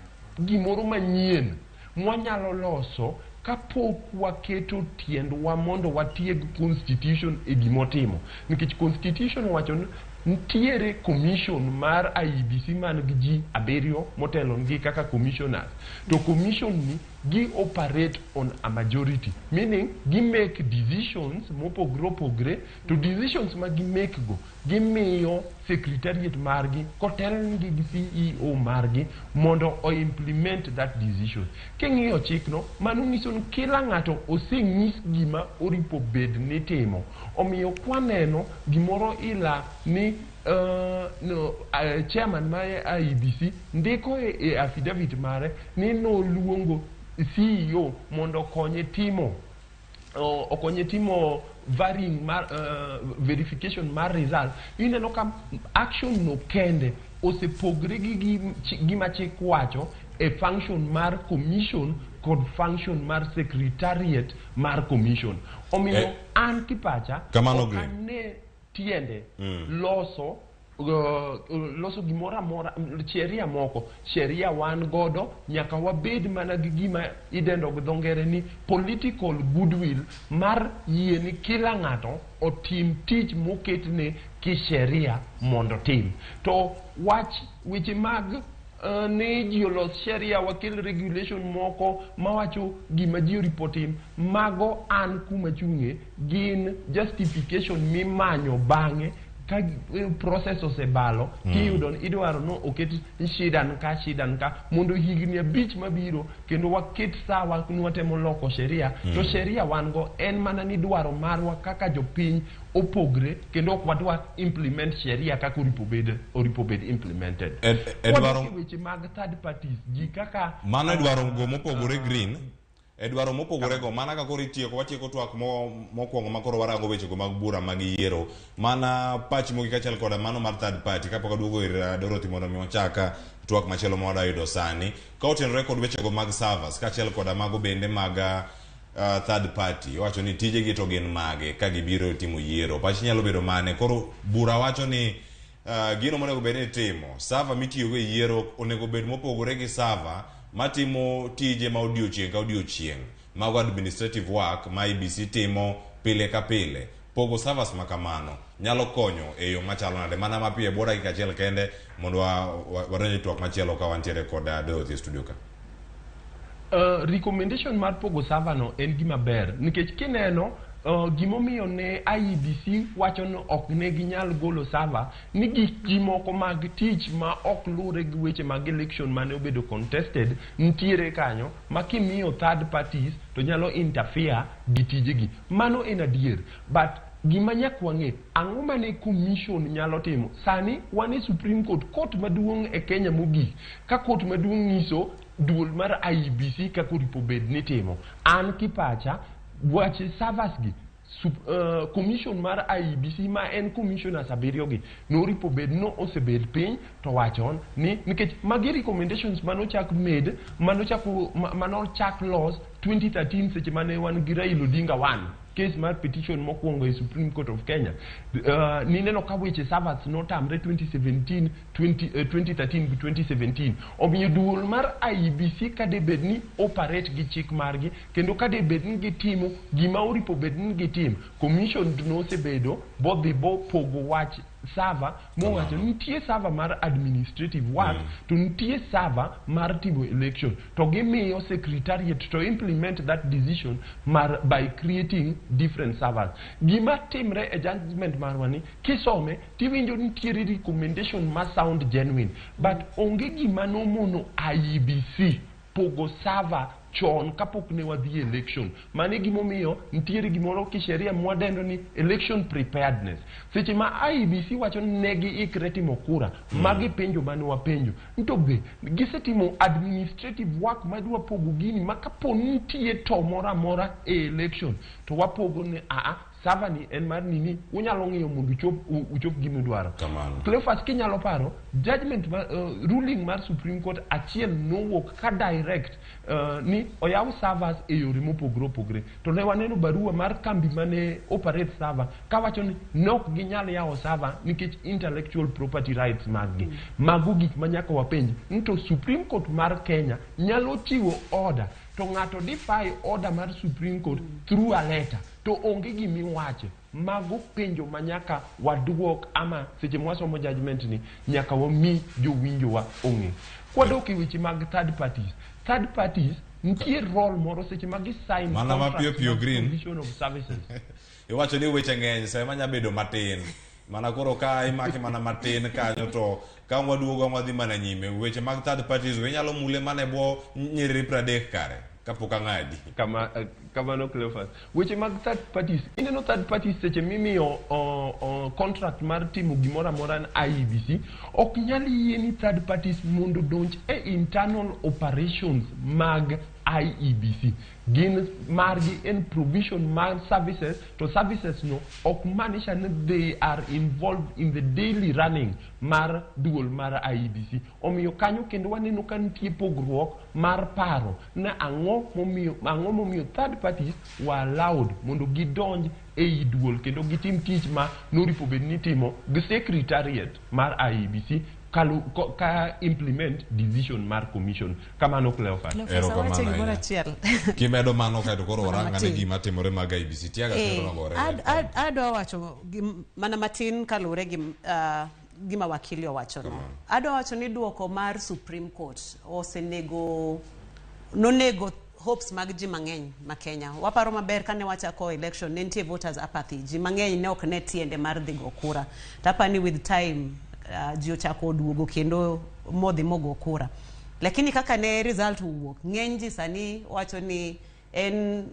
gimoro manyien mwanyalo loso kapok waketo tiendwa mondo watieg constitution e gimotimo, nikech constitution wacho ni nitiere commission mar IEBC man gi ji abiriyo motelo negi kaka commissioners, to commission ni gi operate on a majority, meaning gi make decisions mopogore opogore, to decisions ma gi make go gimiyo secretariat margi kotelnegi gi CEO margi mondo o implement that decision. King'iyo chikno, mano nyiso ni kila ng'ato oseng'is gima oripo bed ni timo. Omiyo kwaneno gimoro ila ni no, chairman mar IEBC ndiko e affidavit mare ni noluongo CEO mondo okonye timo varying mar verification mar result. Ineno ka action no kende osepogre gi gima chik wacho e function mar commission kod function mar secretariat mar commission. Omiyo an kipacha Kamano, ok Green. ane tiende loso gimoro amora, sheria moko. Sheria wan godo, nyaka wabed mana gi gima idendo gi dho ngere ni political goodwill mar yie ni kila ng'ato otim tich moketne kisheria mondo otim. To wach weche mag ni ji olos sheria, wakel regulation moko mawacho gima ji oripo tim, mago an kuma chung'e gin justification mimanyo bang'e ka process osebalo. Tiyudo ni idwaro no oket shida ka, shida ka, mondo higni 5 mabiro kendo waket sawa ni watemo loko sheria. To sheria wan go, en mana ni dwaro marwa kaka jopiny opogre, kendo ok wadwa implement sheria kaka oripo bed implemented. Edwaro Wadok e weche mag third parties, ji kaka Mano e dwaro go mopogore, Green, e dwaro mopogore go. Mana ka koro itieko, watieko twak mokwongo ma koro warango wechego mag bura mag yiero. Mana pachi mogik achiel koda mano mar third party, kapok aduogo ir Dorothy mondo mi wachak twak machielo ma wadwa yudo sani ka otenore kod wechego mag servers kaachiel koda mago bende mag third party. Iwacho ni tijegi to gin mage ka gibiro timo yiero? Pachi nyalo bedo mane? Koro bura wacho ni gino monego bed ni itimo, server mitiyogo e yiero onego bed mopogore gi server matimo tije ma odiochieng' ka odiochieng', mago administrative work ma IEBC timo pile ka pile. Pogo servers ma kamano nyalo konyo e yo machalo nade? Mana mapiyo e bwo dakika achiel kende mondo wadonj e twak machielo ka wantiere kod Dorothy e studio ka. Recommendation mar pogo server no en gima ber, nikech kineno gimomiyo ne IEBC wacho ni ok ne ginyal golo server ni gik ji moko mag tich ma ok luwre gi weche mag election mane obedo contested nitiere kanyo, ma kimiyo third parties to nyalo interfere gi tijegi. Mano en adier, but gima nyaka wang'e, ang'o mane commission nyalo timo? Sani wan e Supreme Court, court maduong' e Kenya mogik, ka court maduong' nyiso duol mar IEBC kaka oripo bed ni timo. An kipacha, wach servers gi, commission mar IEBC ma en commissioners abiriyo gi noripo bed no osebed piny to wachon ni, nikech magi recommendations manochak made, manochak los 2013 seche mane wan gi Raila Odinga 1 case mar petition mokwongo e Supreme Court of Kenya. Nineno ka weche servers notamre 2017, 20, 2013 gi 2017. Omiyo duol mar IEBC ka debed ni operate gi chik margi kendo ka debed ni gitimo gima oripo bed ni gitim, commission nosebedo bodhi bopogo wach server mowacho nitie server mar administrative work to nitie server mar timo election, to gimiyo secretariat to implement that decision mar by creating different servers. Gima timre e judgment marwa ni kisome tiwinjo nitiere recommendation ma sound genuine, but onge gima nomono IEBC pogo server chon kapok ne wadhi e election. Mano e gimomiyo nitiere gimoro kisheria mwadendo ni election preparedness. Seche ma IEBC wacho ni ne giikre timo kura, magi penjo mane wapenjo to be gisetimo administrative work madwa pogo gini, ma kapo ni nitie to moro amora e election to wapogo ni aa server ni en mar nini, unyalo ng'iyo mondo uchop gimidwaro. Kamano. Cleophas, kinyalo paro judgment ma, ruling mar Supreme Court achiel nowuok ka direct ni oyaw servers e yore mopogore opogore, to ne waneno barua mar kambi mane operate server kawacho ni ne ok ginyal yawo server nikech intellectual property rights mag-gi. Mago gik ma nyaka wapenj ni to Supreme Court mar Kenya nyalo chiwo order to ng'ato defy order mar Supreme Court through a letter to onge gimiwache. Mago penjo ma nyaka waduok, ama seche mwasomo judgment ni nyaka wami jowinjowa ong'e. Kwadok e weche mag third parties, third parties nitie role moro seche ma gi sign Mana mapiyo contracts piyo, mag Green. provision of services. Iwacho ni weche ng'eny sama nya bedo matin, mana koro ka imake mana matin kanyo to ka waduogo wadhi mana nyime. Weche mag third parties we inyalo mule mana e bwo nyiriri 30 kare kapok ang'adi. Kama, kamano Cleophas. Weche mag third parties, ineno third parties seche mimiyo contract mar timo gimoro amora na IEBC, ok nyal yie ni third parties mondo donj e internal operations mag IEBC. Gin margi en provision mar services, to services no ok maanisha ni they are involved in the daily running mar duol mar IEBC. Omiyo kanyo kendo waneno ka nitie pogruok mar paro na ang'o momiyo ang'o momiyo third parties were allowed mondo gidonj ei duol kendo gitim tich ma noripo bed ni itimo gi secretariat mar IEBC kalu, ko, ka implement decision mar commission. Kamano, Cleophas. Erokamano gimoro ahinya. achiel. Kimedo mano kaeto koro Mana warang ane matin. gima timore mag IEBC. Tiaga Eh, chenro nogore. adwa wacho mana matin kaluwore gi gima wakili owachono. Adwa wacho ni duoko mar Supreme Court osenego nonego hopes mag ji mang'eny ma Kenya. Waparo maber kane wachako election ne nitie voters apathy. Ji mang'eny ne ok ne tiende mar dhi go kura. To apani with time ji ochako oduogo kendo modhi mogo kura. Lakini kaka ne result owuok, ng'eny ji sani wacho ni en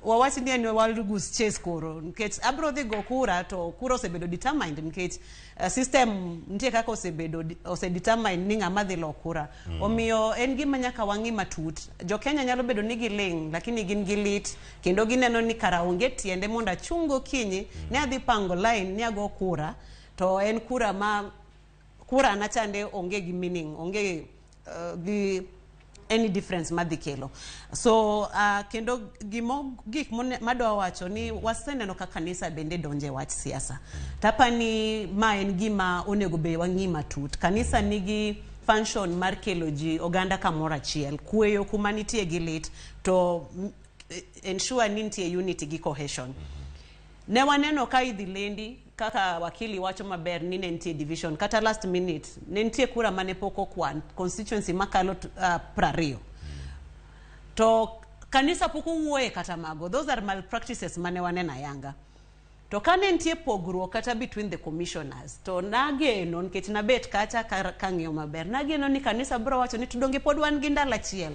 wawach ni en wild goose chase koro nikech abro dhi go kura to kura osebedo determined nikech system nitie kaka osebedo ose determine ni ng'ama dhi lo kura. Omiyo en gima nyaka wang'i matut. Jo Kenya nyalo bedo ni giling' lakini gin gi lit kendo gineno ni kara onge tiende mondo achung' gokinyi ni adhi pango line ni ago kura to en kura ma kura na chande onge gi meaning, onge gi any difference madhi kelo. So kendo gimo gik madwa wacho ni waseneno ka kanisa bende donje wach siasa. Tapani ma en gima onego be wang'i matut. Kanisa nigi function mar kelo ji oganda kamoro achiel, kweyo kuma nitie gi lit to ensure ni nitie unity gi cohesion. Ne waneno ka idhi lendi kaka wakili wacho maber ni ne nitie division kata last minute ne nitie kura mane pok okwan constituency makalo 20 to kanisa pok owuoye kata mago. Those are malpractices mane waneno ayanga. To kane nitie pogruok kata between the commissioners to nageno nikech nabet kacha kang'iyo maber, nageno ni kanisa biro wacho ni to donge pod wan gi ndalo achiel,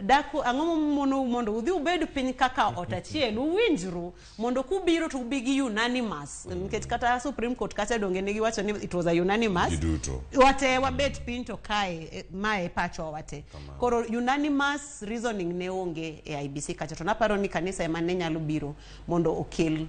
dak ang'o mono mondo udhi ubed piny kaka ot achiel uwinjru mondo kubiro to ubi gi unanimous nikech kata Supreme Court kacha donge ne giwacho ni it was a unanimous Giduto. wate wabet piny to kae mae pachwa wate. Koro unanimous reasoning ne onge e IEBC kacha to naparo ni kanisa ema ne nyalo biro mondo okel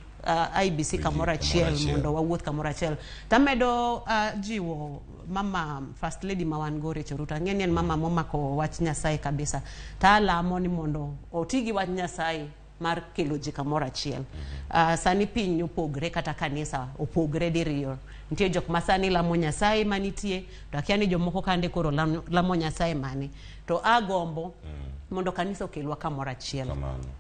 IEBC kamoro achiel mondo wawuoth kamoro achiel. Tamedo jiwo mama First Lady ma wan go Rachel Ruto, ang'e ni en mama momako wach Nyasaye kabisa. Talamo ni mondo oti gi wach Nyasaye mar kelo ji kamoro achiel. Sani piny opogre kata kanisa opogre diriyo. Nitie jok ma sani lamo Nyasaye manitie to akia ni jomoko kande koro lamo Nyasaye mane. To agombo mondo kanisa okelwa kamoro achiel.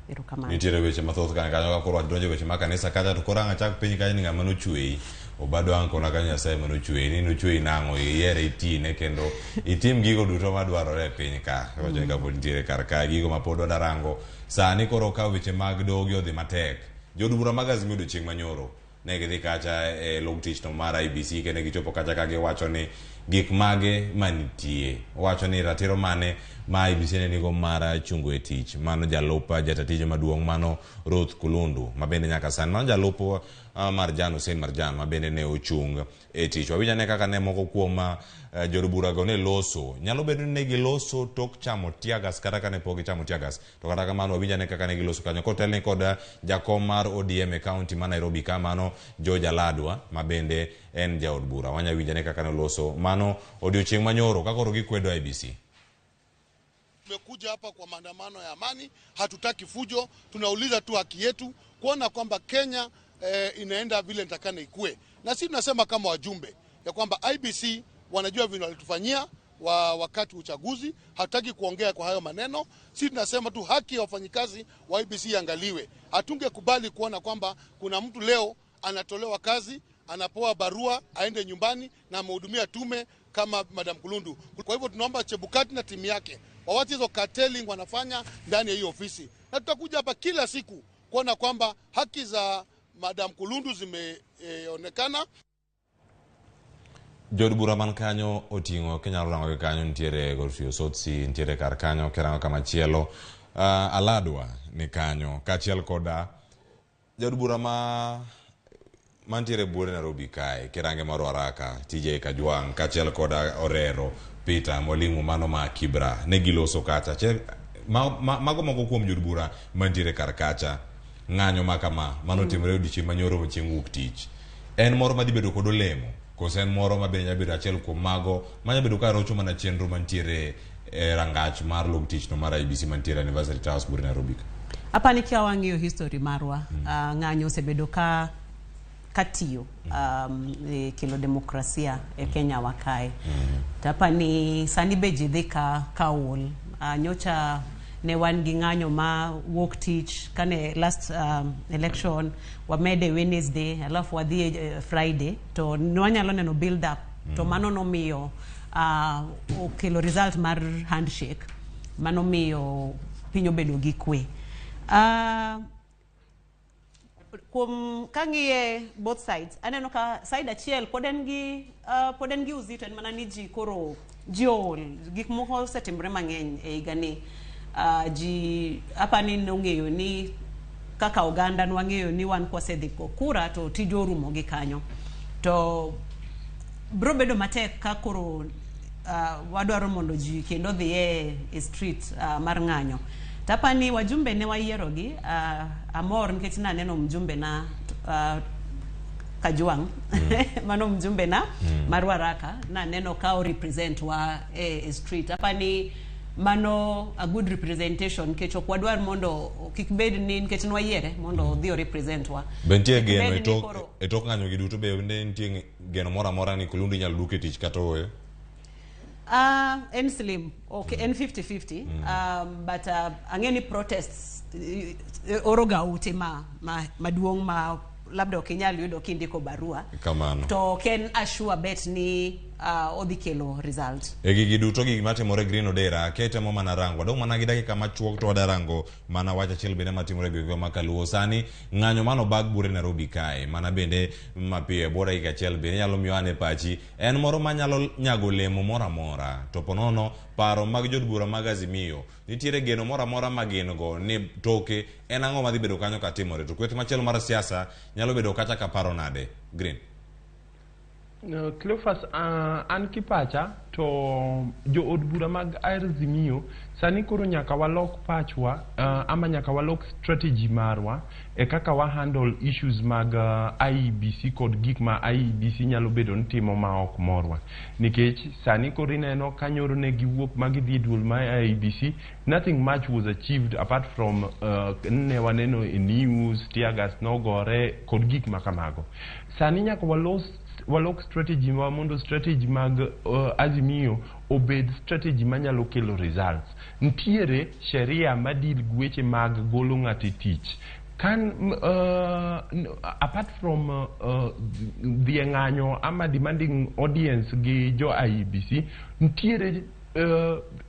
Erokamano. Nitiere weche mathoth kanyo kanyo ka koro wadonjo weche mag kanisa kacha to koro ang' achak piny kanyo ni ng'ama nochweyi. Obado ang' kona kanyo Nyasaye manochweyi ni nochweyi nang'o iyiere itine kendo itim gigo duto madwarore e piny ka. Wacho ni kapod nitiere kar kae gigo ma pod wadarango sani koro ka weche mag dogi odhi matek. Jood bura mag Azimio odiochieng' manyoro ne gidhi kacha e log tich no mar IEBC kendo gichopo kacha ka giwacho ni gik mage manitie. Wacho ni ratiro mane ma IEBC ne nigo mar chungo e tich. Mano jalup jatatije maduong' mano Ruth Kulundu ma bende nyaka sani mano jalup Marjan Hussein Marjan ma bende ne ochung' e tich. Wawinj ane kaka ne moko kuom jood burago ne loso. Nyalo bedo ni ne giloso tok chamo teargas kata ka ne pok gichamo teargas. To kata kamano wawinj ane kaka ne giloso kanyo kotelni kod jakom mar ODM e kaunti ma Nairobi ka mano George Aladwa ma bende en jaod bura. Wanya winj ane kaka ne oloso mano odiochieng' manyoro ka koro gikwedo IEBC. Tumekuja hapa kwa maandamano ya amani, hatutaki fujo, tunauliza tu haki yetu, kuona kwamba Kenya inaenda vile nitakana ikue. Na sisi tunasema kama wajumbe ya kwamba IEBC wanajua vile walitufanyia wakati uchaguzi, hatutaki kuongea kwa hayo maneno. Sisi tunasema tu haki ya wafanyikazi wa IEBC iangaliwe. Hatungekubali kuona kwamba kuna mtu leo anatolewa kazi, anapewa barua aende nyumbani na amehudumia tume kama Madam Kulundu. Kwa hivyo tunaomba Chebukati na timu yake wawache hizo carteling wanafanya ndani ya hiyo ofisi. Na tutakuja hapa kila siku kuona kwamba haki za Madam Kulundu zimeonekana. Jood bura man kanyo oting'o kinyalo rango gi kanyo nitiere Godfrey Osotsi nitiere kar kanyo kirango kama chielo Aladwa ni kanyo kaachiel koda jaod bura ma mantiere buore Nairobi kae kirange mar Waraka TJ Kajwang' kaachiel koda Orero Peter Mwalimu mano ma Kibra ne giloso kacha. Ma, ma, mago moko kuom jood bura mantiere kar kacha ng'anyo ma kama mano timore odiochieng' manyoro chieng' wuok tich en moro madhi bedo kod olemo koso en moro ma bende nyalo bedo achiel kuom mago manyalo bedo ka rocho mana chenro mantiere e rangach mar log tich no mar IEBC mantiere Anniversary Towers bure Nairobi ka. Apani ka wang'iyo history marwa, ng'anyo osebedo ka katiyo e kelo demokrasia e Kenya wa kae. To apani sani be ji dhi ka ka ol. Nyocha ne wan gi ng'anyo ma wuok tich kane last election wamede Wednesday alafu wadhi e Friday to nwanyalo neno build up to mano nomiyo okelo result mar handshake manomiyo piny obedo gi kwe. Kuom kang'iye both sides aneno ka side achiel pod en gi pod en gi uzito en mana ni ji koro ji ool gik moko osetimore mang'eny e higa ni ji apani nong'eyo ni kaka oganda nwang'eyo ni wan kwasedhi go kura to tijwa orumo gi kanyo to bro bedo matek ka koro wadwaro mondo ji kendo odhi e street mar ng'anyo to apani wajumbe ne wayierogi amor nikech naneno mjumbe na Kajwang' mano mjumbe na mar Waraka naneno ka o represent wa e street apani mano a good representation nikech ok wadwar mondo kik bed ni nikech nwayiere mondo odhi o represent wa Be nitie Kik geno bed e ni tok koro- e tok ng'anyo gi duto be ne nitie geno moro amora ni Kulundu inyalo duok e tich kata ooyo? En slim okay, en 50-50 but ang'e ni protests oro ga ute ma, ma, maduong' ma labda ok inyal yudo kindiko barua Kamano. to ok en assure bet ni odhi kelo result. E gigi duto gik matimore Green Odera ketemo mana rango wadong' mana gi dakika machuok to wada rango mana wach achiel bende matimore e gwenge ma Kaluo sani ng'anyo mano bag bure Nairobi kae mana bende mapiyo e bwo dakika achiel bende nyalo miyo ane pachi en moro manyalo nyago olemo moro amora to ponono paro mag jod bura mag Azimio nitiere geno moro amora ma gin go ni toke en ang'o madhi bedo kanyo katimore to kweth machielo mar siasa nyalo bedo kacha ka paro nade Green. Cleophas, an kipacha to jo od bura mag Azimio sani koro nyaka walok pachwa ama nyaka walok strategy marwa e kaka wa handle issues mag IEBC kod gik ma IEBC nyalo bedo ni timo ma ok morwa nikech sani koro ineno ka nyoro ne giwuok ma gidhi e duol mar IEBC nothing much was achieved apart from ne waneno e news tear gas nogore kod gik ma kamago. Sani nyaka walos walok strategy ma mondo strategy mag Azimio obed strategy manyalo kelo results. Nitiere sheria ma deal gi weche mag golo ng'ato e tich. Kan apart from dhi e ng'anyo ama demanding audience gi jo IEBC, nitiere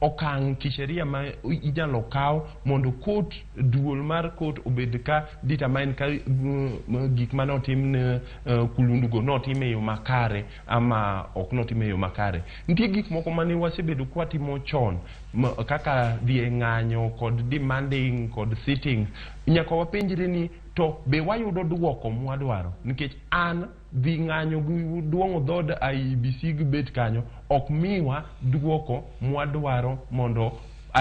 okang' kisheria ma inyalo kaw mondo court duol mar court obed ka determine ka gik mane otim ne Kulundu go notim e yo makare ama ok notim e yo makare. Nitie gik moko mane wasebedo kwatimo chon kaka dhi e ng'anyo kod demanding kod sitting. Nyaka wapenjre ni to be wayudo duoko mwadwaro nikech an dhi ng'anyo gi duong'o dhood IEBC gi bet kanyo ok miwa duoko mwadwaro mondo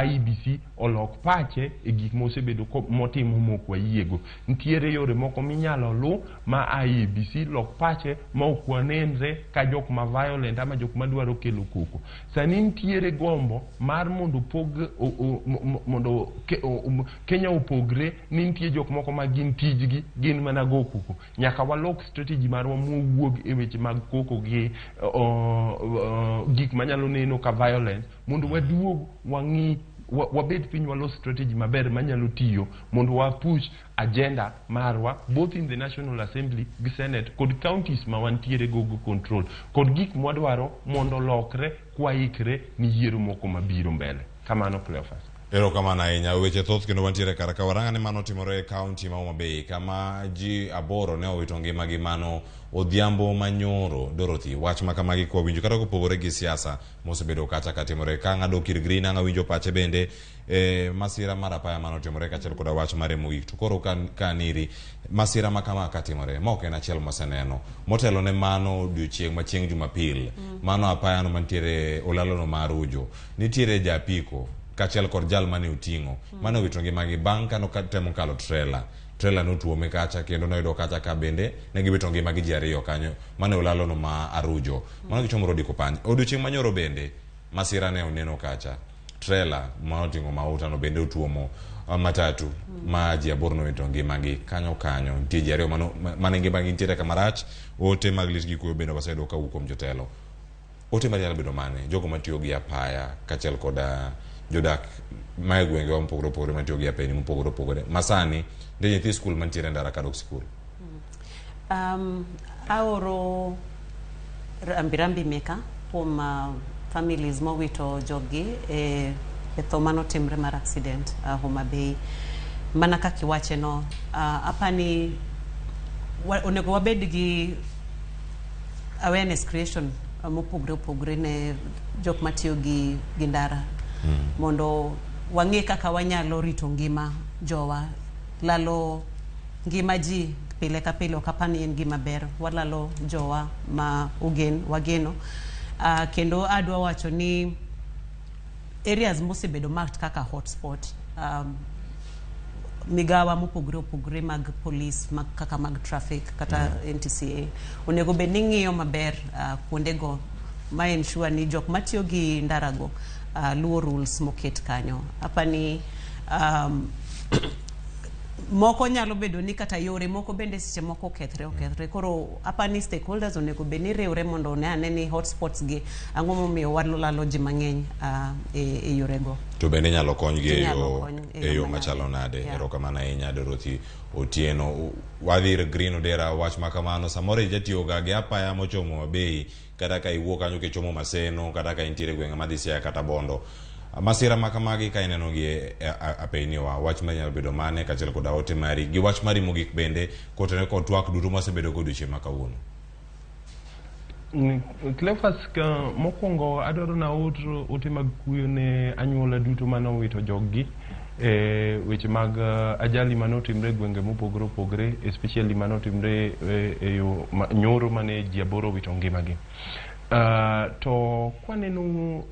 IEBC olok pache e gik mosebedo motimo mok wayiego. Nitiere yore moko minyalo lu ma IEBC lok pache ma ok wanenre ka jok ma violent ama jok madwaro kelo koko. Sani nitiere gombo mar mondo pog mondo Kenya opogre ni nitie jok moko ma gin tijgi gin mana go koko. Nyaka walok strategy marwa mwawuog e weche mag koko gi gik manyalo neno ka violence mondo waduog wang'i wabed piny walos strategy maber manyalo tiyo mondo wa push agenda marwa both in the National Assembly gi Senate kod counties ma wantiere go go control kod gik mwadwaro mondo olokre kwaikre ni yiero moko mabiro mbele. Kamano Cleophas. Erokamano ahinya. Weche thoth kendo wantiere kar ka. Waranga ni mano timore e kaunti ma Homa Bay kama ji 8 ne owito ngimagi mano odhiambo manyoro. Dorothy, wach ma kamagi kwa winjo kata kopogore gi siasa mosebedo kacha katimore. Ka ng'ado kir Green ang' awinjo pache bende masira mar apaya mano timore kaachiel koda wach mare mogik. To koro ka niri masira ma kama katimore ma ok en achiel mwaseneno. Motelo ne mano odiochieng' ma chieng' Jumapil, mano apaya no mantiere olalo no mar Ujo. Nitiere japiko kaachiel kod jal mane oting'o mane owito ngimagi bang' ka notemo kalo trela. Trela notuome kacha kendo noyudo kacha ka bende ne giwito ngimagi ji ariyo kanyo mane olalono ma Arujo. Mano gichomo Rodi Kopany. Odiochieng' manyoro bende masira ne oneno kacha. Trela ma oting'o mauta no bende otuomo matatu ma ji aboro nowito ngimagi kanyo kanyo. Nitie ji ariyo mane ngimagi nitiere kama rach. Ote mag lit gi kuyo bende waseyudo kawuok kuom jotelo. Ote mari nyalo bedo mane? Jogo matiyo gi apaya kaachiel koda jodak mae gwengewa mopogore opogore matiyo gi apayni mopogore opogore. Masani nitie nyithi skul mantiere e ndara kadok sikul. Aoro rambirambi meka kuom families mowito joggi e tho manotimre mar accident Homa Bay. Mana kaka iwache no, apani onego wabed gi awareness creation mopogore opogore ne jok matiyo gi ndara mondo wang'e kaka wanyalo rito ngima jowa. Lalo ngima ji pile ka pile ok apani en gima ber. Walalo jowa ma ogen, wageno. Kendo adwa wacho ni areas mosebedo marked kaka hotspot, migawa mopogore opogore mag police mag, kaka mag traffic kata NTSA onego bed ni ng'iyo maber kuondego ma ensure ni jok matiyo gi ndarago luwo rules moket kanyo. Apani moko nyalo bedo ni kata yore moko bende seche moko okethre. Koro apani stakeholders onego bed ni riwre mondo one ane ni hotspots gi ang'o momiyo walalo ji mang'eny e yorego. To bende inyalo konygi e Inyalo yo kony e e yo yo manade. Machalo nade? Yeah. Erokamano ahinya Dorothy Otieno. Wadhi ir Green Odera wach ma kamano samoro ijatiyoga gi apaya mochomo Mabei kata ka iwuok kanyo kichomo Maseno kata ka intiere gwenge madhi Siaya kata Bondo. Masira ma kamagi ka ineno gi e apeyni wa wach mari nyalo bedo mane kaachiel koda ote mari gi wach mari mogik bende kotenore kod twak duto mwasebedo go odiochieng' ma kawuono. Cleophas, ka mokwongo adwaro naor ote mag kuyo ne anyuola duto mane owito joggi e weche mag ajali mane otimre e gwenge mopogore opogore, especially mane otimre e yo nyoro mane ji aboro owito ngimagi. To kwaneno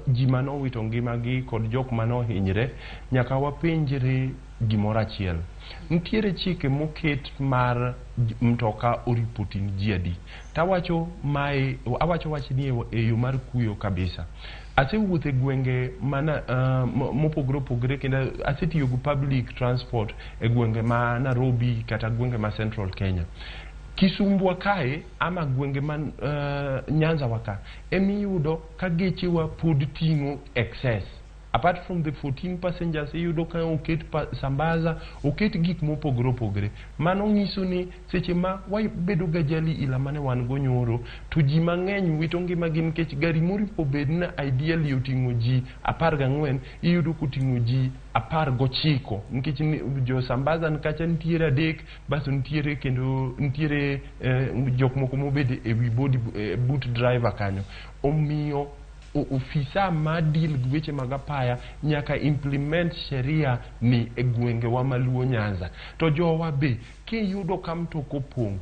ji mane owito ngimagi kod jok mane ohinyre, nyaka wapenjre gimoro achiel. Nitiere chike moket mar mtoka oripo ting' ji adi. Tawacho mae, awacho wachni e yo mar kuyo kabisa. Asewuotho e gwenge mana mopogore opogore kendo asetiyo gi public transport e gwenge ma Nairobi kata gwenge ma Central Kenya. Kisumbwa kae ama gwenge man Nyanza wa ka emiyudo ka gechewa pod ting'o excess. Apart from the 14 passengers, iyudo ka oket sambaza, oket gik mopogore opogore. Mano nyiso ni seche ma wabedo gi ajali ila mane wan go nyoro, to ji mang'eny wito ngimagi nikech gari moripo bed ni ideally oting'o ji 14, iyudo koting'o ji 19 nikech jo sambaza kacha nitiere adek, basto nitiere kendo nitiere jok moko mobedo e wi body boot driver kanyo. Omiyo ofisa ma deal gi weche mag apaya nyaka implement sheria ni e gwengewa ma Luo Nyanza. To jowa be kiyudo ka mtoka opong',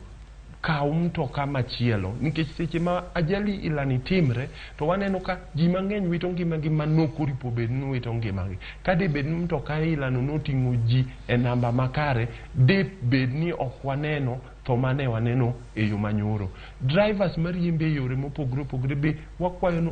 kaw mtoka machielo nikech seche ma ajali ilani timre to waneno ka ji mang'eny wito ngimagi ma nok oripo bed ni wito ngimagi. Ka de bed ni mtoka ilano noting'o ji e namba makare, de bed ni ok waneno tho mane waneno e yo manyoro. Drivers mariembo e yore mopogore opogore be wakwayo ni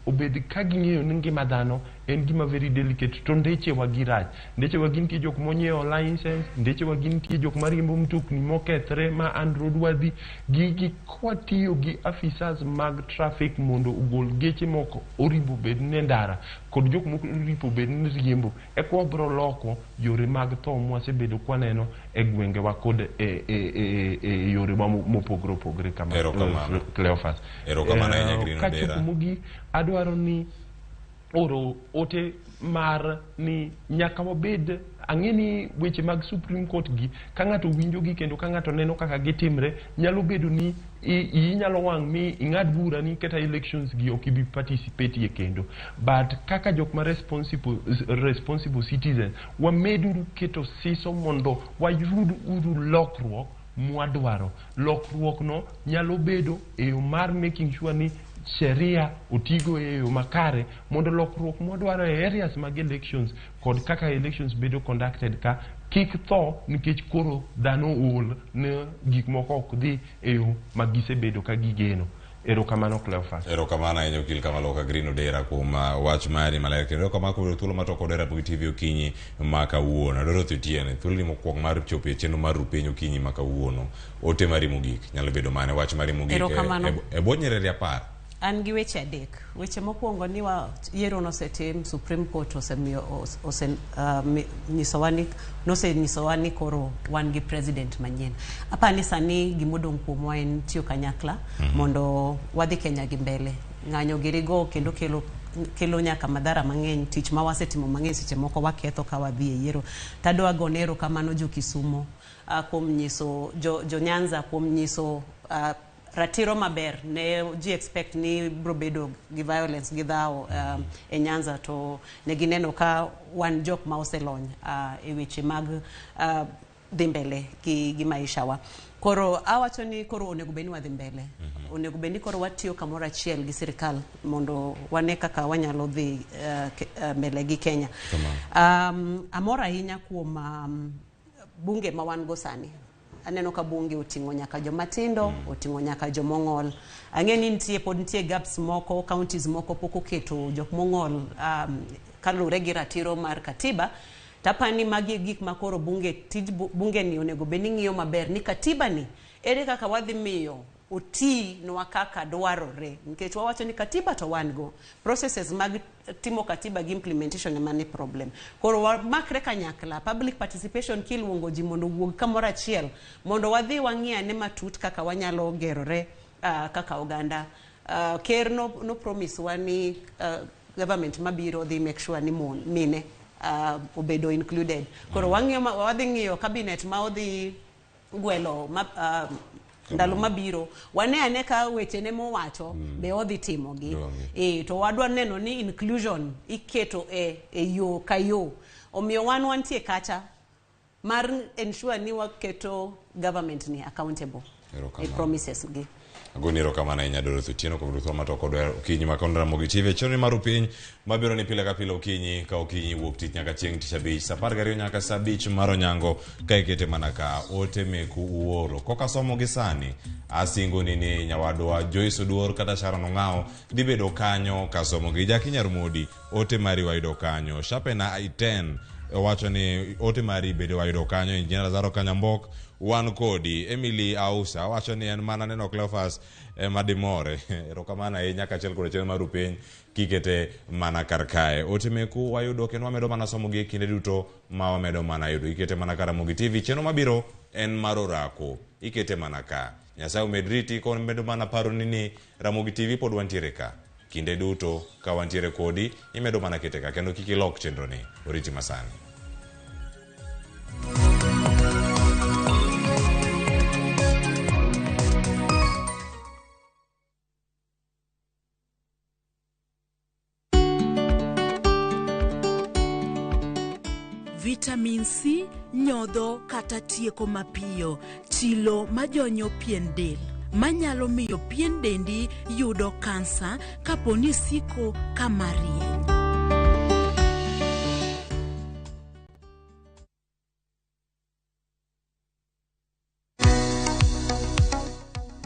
obed ka ging'eyo ni ngima dhano en gima very delicate, to ndechewa gi rach. Ndechewa gi nitie jok monyiewo license, ndechewa gi nitie jok mariembo mtokni mokethre ma unroadworthy. Gigi kwatiyo gi officers mag traffic mondo ogol geche moko oripo bed ni e ndara kod jok moko oripo bed ni riembo, eka wabro loko yore mag tho mwasebedo kwaneno e gwengewa kod e yorewa mopogore opogore kama. Erokamano. Cleophas. Erokamano ahinya, Green Odera. Kachopo mogik, adwaro ni oro ote mar ni nyaka wabed ang'e ni weche mag Supreme Court gi ka ng'ato winjo gi kendo ka ng'ato neno kaka gitimre nyalo bedo ni iyi nyalo wang' mi ing'ad bura ni kata elections gi ok ibi participate ye kendo, but kaka jok ma responsible citizens, wameduru keto siso mondo wayud uru lokruok mwadwaro. Lokruok no nyalo bedo e yo mar making sure ni sheria otigo e yo makare mondo lokruok mwadwaro e areas mag elections kod kaka elections bedo conducted ka kik tho nikech koro dhano ool ne gik moko ok dhi e yo ma gisebedo ka gigeno. Erokamano Cleophas. Erokamano ahinya okil Kamaloka Green Odera kuom wach mari maler kendo erokamano kuom yudo thuolo mar twak kod Ramogi TV okinyi ma kawuono. Dorothy Otieno, thuoloni mokwongo mar chopo e chenro mar Rupiny okinyi ma kawuono. Ote mari mogik nyalo bedo mane? Wach mari mogik Erokamano. e bwo nyiriri apar. An gi weche adek. Weche mokwongo ni wa yiero nosetim, Supreme Court osemiyo ose nyisowa ni nosenyisowa ni koro wan gi president manyien. Apani ni sani gimodong' kuomwa en tiyo kanyakla mondo wadhi Kenya gi mbele. Ng'anyo girigo kendo kelo kelo nyaka madhara mang'eny tich ma wasetimo mang'eny seche moko waketho ka wadhi e yiero. Tadwa gone erokamano jo Kisumo kuom nyiso jo, jo Nyanza kuom nyiso ratiro maber ne ji expect ni bro bedo gi violence gi dhawo e Nyanza to ne gineno ka wan jok ma oselony e weche mag dhi mbele gi maisha wa. Koro awacho ni koro onego bed ni wadhi mbele. Onego bed ni koro watiyo kamoro achiel gi sirikal mondo wane kaka wanyalo dhi mbele gi Kenya. Amor ahinya kuom bunge ma wan go sani. Aneno ka bunge oting'o nyaka joma tindo, oting'o nyaka jomong'ol. Ang'e ni nitie pod nitie gaps moko, counties moko pok oketo jok mong'ol kaluwore gi ratiro mar katiba. Tapani magi e gik ma koro bunge tij bunge ni onego bed ni ng'iyo maber ni katiba ni ere kaka wadhi miyo oti nwa kaka dwarore nikech wawacho ni katiba to wan go processes mag timo katiba gi implementation ema ni problem koro wamakre kanyakla public participation kiluongo ji mondo owuog kamoro achiel mondo wadhi wang'i ane matut kaka wanyalo gerore kaka oganda ker no promise wa ni government mabiro dhi make sure ni mon mine obedo included koro wang'iyo wadhi ng'iyo cabinet ma odhi gwelo ma, ndalo mabiro wane ane ka wechene mowacho be odhi timogi to wadwa neno ni inclusion iketo e yo ka yo omiyo wan wantie kacha mar ensure ni waketo government ni accountable e promises gi. Agoni erokamano ahinya Dorothy Otieno kuom yudo thuolo mar twak kodwa okinyi ma kawuono Ramogi TV. Chenro mar Rupiny mabiro ni pile ka pile okinyi ka okinyi wuok tich nyaka chieng' tich abich saa 12 nyaka saa 5 mar onyango ka ikete mana ka ote meku uoro. Koka somo gi sani asingoni ni nyawadwa Joyce Oduor kata Sharon Ong'awo dhi bedo kanyo ka somo gi. Jaki Nyarmodi ote mari wayudo kanyo. Shapena I10 owacho ni ote mari bende wayudo kanyo. Engineer Lazaro Kanyambok wan kodi. Emily Ausa wacho ni en mana neno Cleophas ema dimore. Erokamano ahinya kaachiel kod chenro mar Rupiny kikete mana kar kae. Ote meku wayudo kendo wamedo mana somo gi e kinde duto ma wamedo mana yudo. Ikete mana kar Ramogi TV. Chenro mabiro en mar orako. Ikete mana ka. Nyasaye omed riti komedo mana paroni ni Ramogi TV pod wantiere ka. Kinde duto ka wantiere kodi imedo mana kete ka kendo kik ilok chenro ni. Oriti masani. Vitamin C nyodho kata tieko mapiyo chilo majonyo pien del manyalo miyo pien dendi yudo kansa kapo ni siko kama rieny.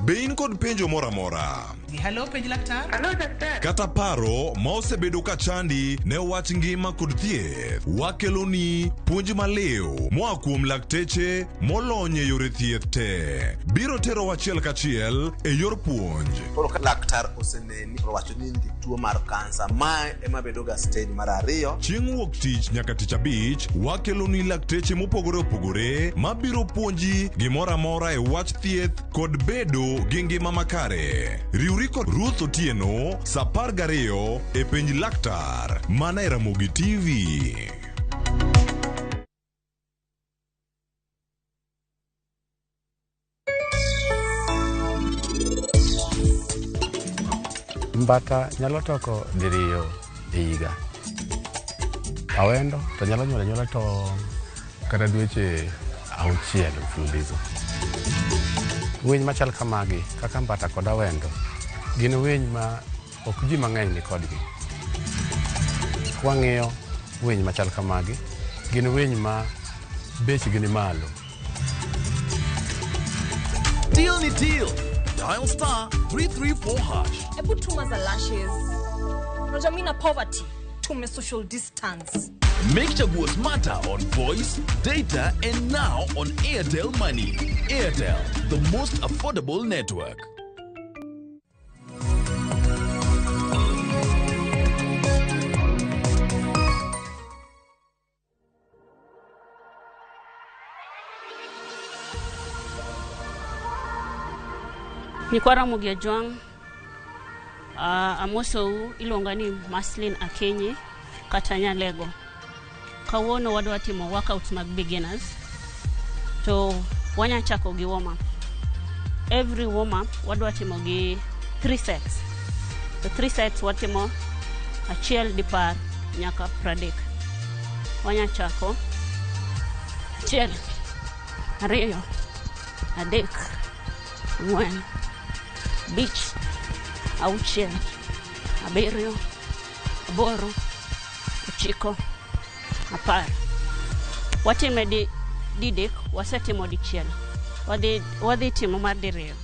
Be in kod penjo moro amora? Hello, penj laktar. Hello, daktari. Kata paro ma osebedo ka chandi ne wach ngima kod thieth, wakeloni puonj maliw moa kuom lakteche molony e yore thieth te. Biro terowa achiel kachiel e yor puonj. Koro ka laktar oseneni to owacho ni in gi tuo mar kansa, mae ema bedo ga stage mar ariyo. Chieng' wuok tich nyaka tich abich, wakeloni lakteche mopogore opogore mabiro puonji gimoro amora e wach thieth kod bedo gi ngima makare. Riwri kod Ruth Otieno sa 12 e Penj Laktar mana e Ramogi TV. Mbata nyalo toko diriyo e higa. Awendo to nyalo nyuolo anyuola tong' kata dweche 6 mfululizo. Winy machal kamagi kaka mbata kod awendo Gin winy ma ok ji mang'eny ni kodgi. Kwang'iyo winy machal kamagi, gin winy ma bechgi ni malo. Deal ni deal. Dial star 334 hash. Hebu tuma za lashes. Unajua mimi na poverty. Tume social distance. Make Chaguo smarter on voice, data, and now on Airtel Money. Airtel, the most affordable network. Nyikwa Ramogi Ajwang', amosou iluonga ni Maslin Akinyi kata Nyalego. Kawuono wadwa timo workouts mag beginners to wanya chako gi warm up. Every warm up wadwa timo gi 3 sets. To 3 sets watimo achiel dipar nyaka 30. Wanya chako 1, 2, 3, 4, 5, 6, 7, 8, 9, 10. Watime didek, wasetimo dichiel. Wadhi timo mar diriyo.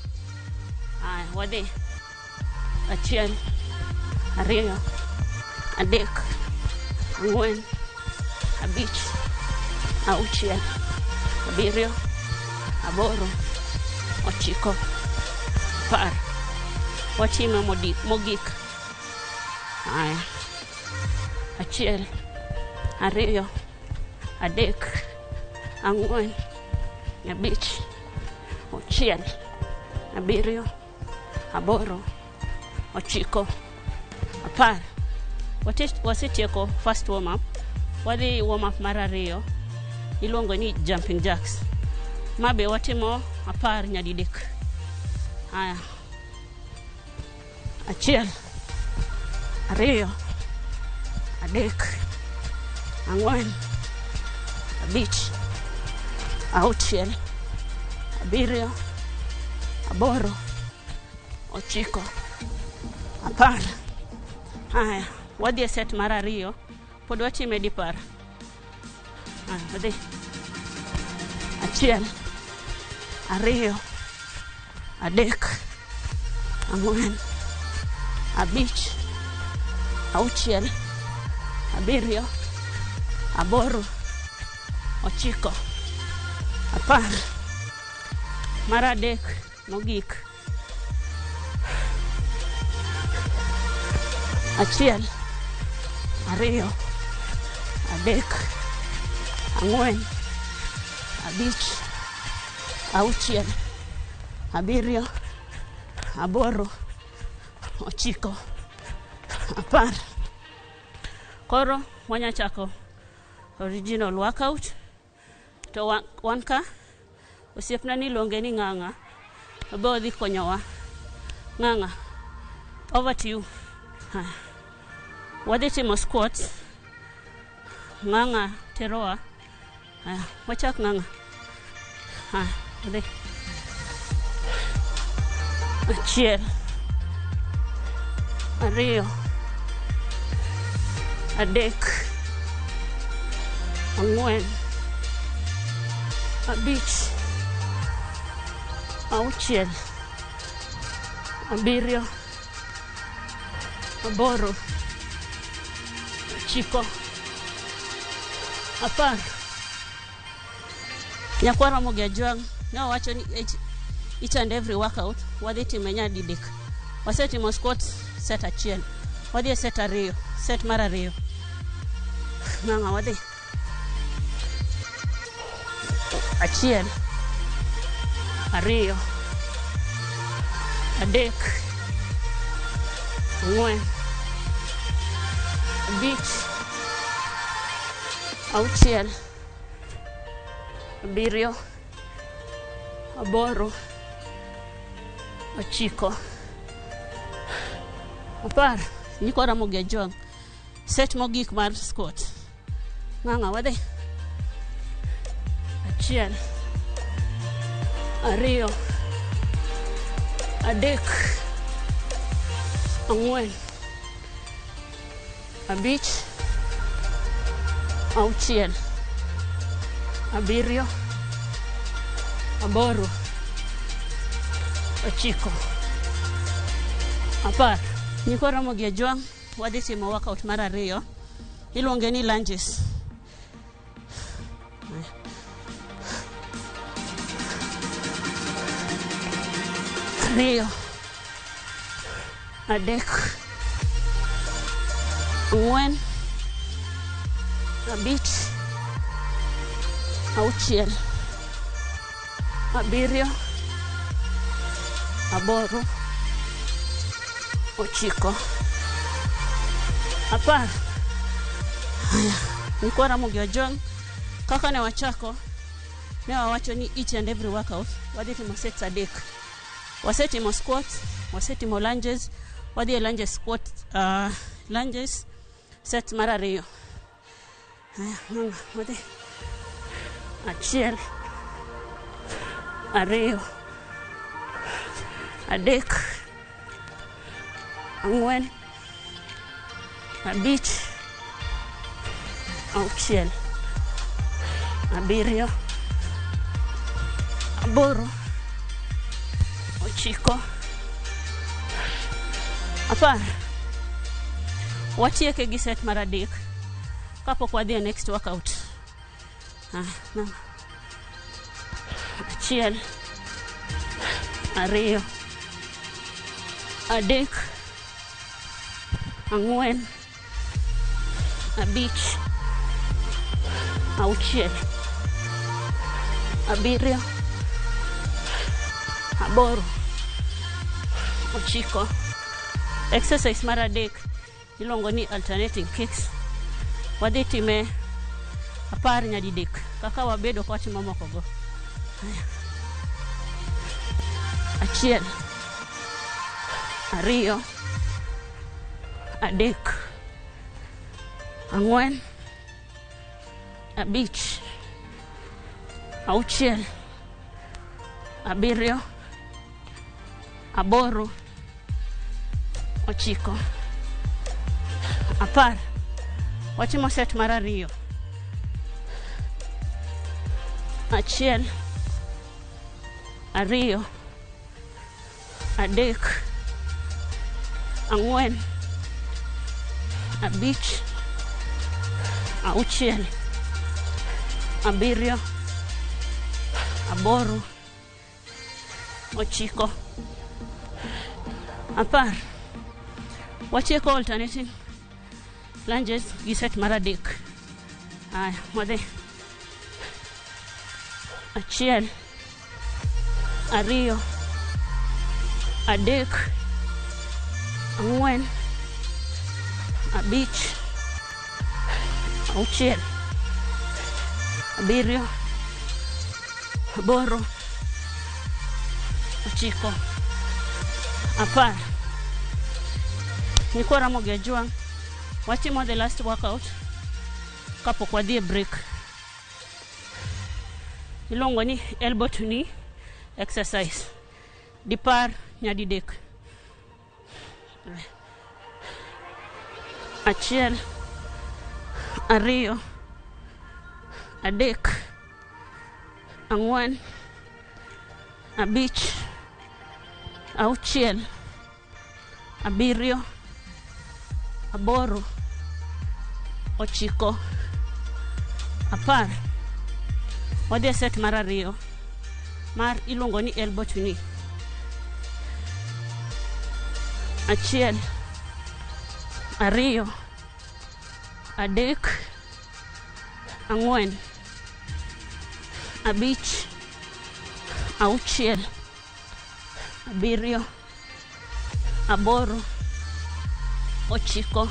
Aya, wadhi. 1, 2, 3, 4, 5, 6, 7, 8, 9, 10. Watime mogik. Aya. 1, 2, 3, 4, 5, 6, 7, 8, 9, 10. Wasetieko first warm up. Wadhi warm up mar ariyo iluongo ni jumping jacks. Mabe watimo 10 nyadidek. Aya. 1, 2, 3, 4, 5, 6, 7, 8, 9, 10. Aya, wadhi e set mar ariyo, pod watime dipar. Aya, wadhi. 1, 2, 3, 4, 5, 6, 7, 8, 9, 10. Mar adek mogik. 1, 2, 3, 4, 5, 6, 7, 8, 9, 10. Koro wanya chako original workout. To wan ka osiepna ni iluonge ni Ng'ang'a, obe odhi konyowa. Ng'ang'a, over to you. Wadhi timo squats. Ng'ang'a terowa. Wachak Ng'ang'a. Wadhi. 1, 2, 3, 4, 5, 6, 7, 8, 9, 10. Nyakwa Ramogi Ajwang' ne owacho ni each and every workout wadhi time nyadidek. Wasetimo squats set 1, wadhi e set 2, set mar 2. Ng'ang'a wadhi. 1, 2, 3, 4, 5, 6, 7, 8, 9, 10. Nyikwa Ramogi Ajwang', set mogik mar squat. Ng'ang'a wadhi. 1, 2, 3, Ang'wen. Abich. Auchiel. Abiriyo. Aboro. Ochiko. 10. Nyikwa Ramogi Ajwang', wadhi timo workout mar ariyo. Iluonge ni lunges. Ariyo. Adek. Ang'wen. Abich. Auchiel. Abiriyo. Aboro. 9. 10. Haya, nyikwa Ramogi Ajwang', kaka ne wachako, ne wawacho ni each and every workout wadhi timo sets adek. Wasetimo squats, wasetimo lunges, wadhi e lunges squat, lunges set mar ariyo. Haya, mama, wadhi. 1, 2, 3, 4, 5, 6, 7, 8, 9, 10. Watieke gi set mar adek kapok wadhi e next workout. 1, 2, 3, 4, 5, 6, 7, 8, 9. Exercise mar adek iluongo ni alternating kicks. Wadhi time 10 nyadidek kaka wabedo ka watimo mokogo. 1, 2, 3, 4, 5, 6, 7, 8, 9, 10. Watimo set mar ariyo. 1, 2, 3, 4, 5, 6, 7, 8, 9, 10. Watieko alternating lunges gi set mar adek. Aya, wadhi. 1, 2, 3, 4, 5, 6, 7, 8, 9, 10. Nyikwa Ramogi Ajwang', watimo the last workout kapok wadhi e break. Iluongo ni elbow to knee exercise. Dipar nyadidek. 1, 2, 3, 4, 5, 6, 7, 8, 9, 10. Wadhi e set mar ariyo mar iluongo ni elbow to knee. 1, 2, 3, 4, 5, 6, 7, 8, 9,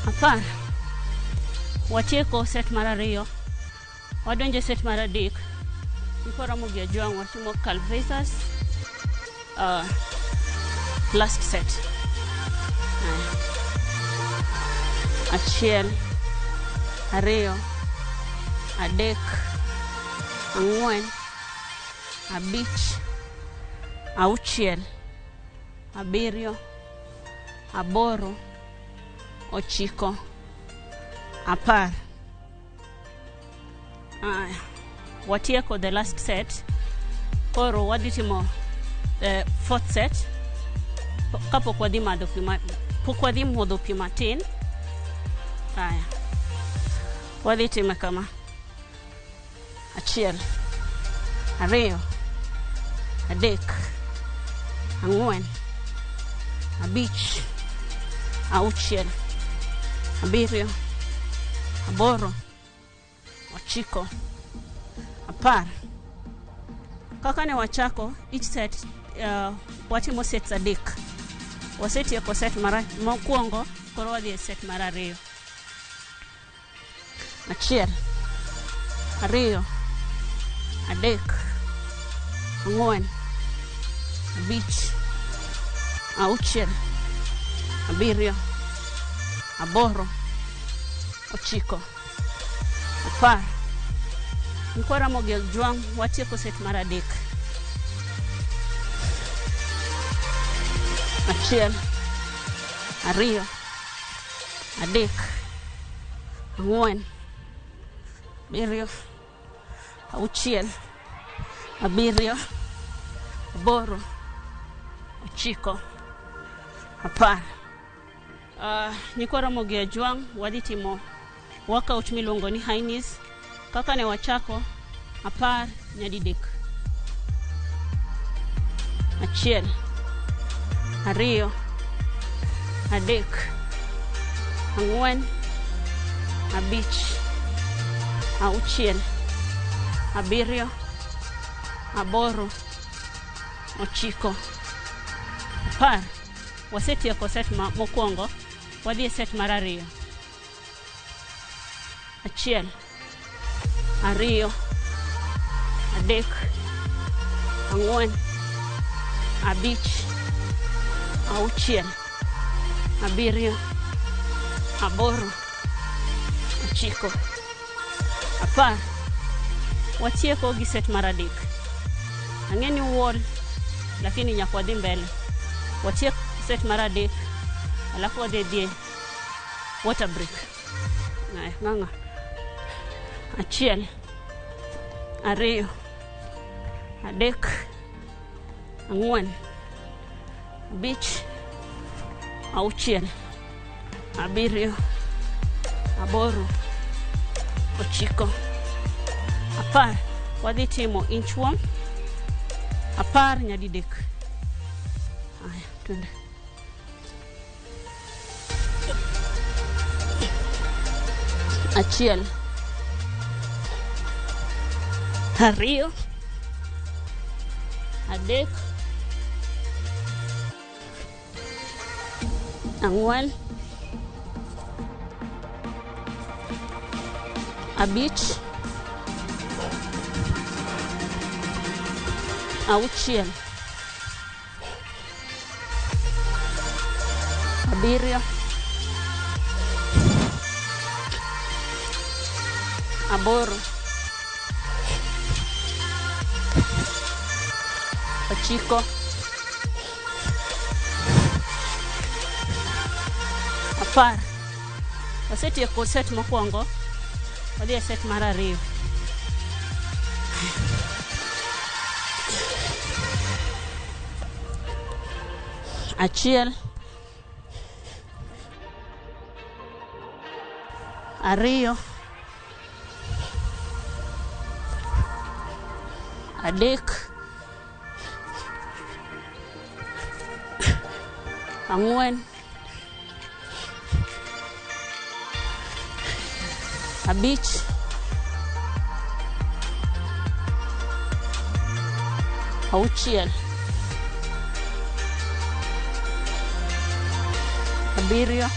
10. Watieko set mar ariyo. Wadonjo e set mar adek. Nyikwa Ramogi Ajwang' watimo calf raisers. Last set. 1, 2, 3, 4, 5, 6, 7, aboro, ochiko, 10. Aya, watieko the last set. Koro wadhi timo fourth set kapok wadhi madho pi pok wadhi modho pi matin. Aya, wadhi time kama: 1, 2, 3, 4, 5, 6, 7, 8, 9, 10. Kaka ne wachako each set, watimo sets 3. Wasetieko set mar mokwongo, koro wadhi e set mar ariyo. 1, 2, 3, 4, 5, 6, 7, 8, 9, 10. Nyikwa Ramogi Ojwang', watieko set mar 3. 1, 2, 3, 4, 5, 6, 7, 8, 9, 10. Nyikwa Ramogi Ojwang', wadhi timo workout miluongo ni high knees. Kaka ne wachako, 10 nyadidek. 1, 2, 3, 4, 5, 6, 7, 8, 9, 10. Wasetieko set mokwongo, wadhi e set mar ariyo. 1, 2, 3, 4, 5, 6, 7, 8, 9, 10. Watieko gi set mar 3. Ang'e ni uol, lakini nyaka wadhi mbele. Watiek set mar 3, alafu wadhi dhi water break. Aya, ng'ang'a. 1, 2, 3, 4, 5, 6, 7, 8, 9, 10. Wadhi timo inchworm 10 nyadidek. Aya, twende. 1, 2, 3, 4, 5, 6, 7, 8, 9, 10. Wasetieko set mokwongo, wadhi e set mar ariyo. 1, 2, 3, 4, 5, 6, 7, 8,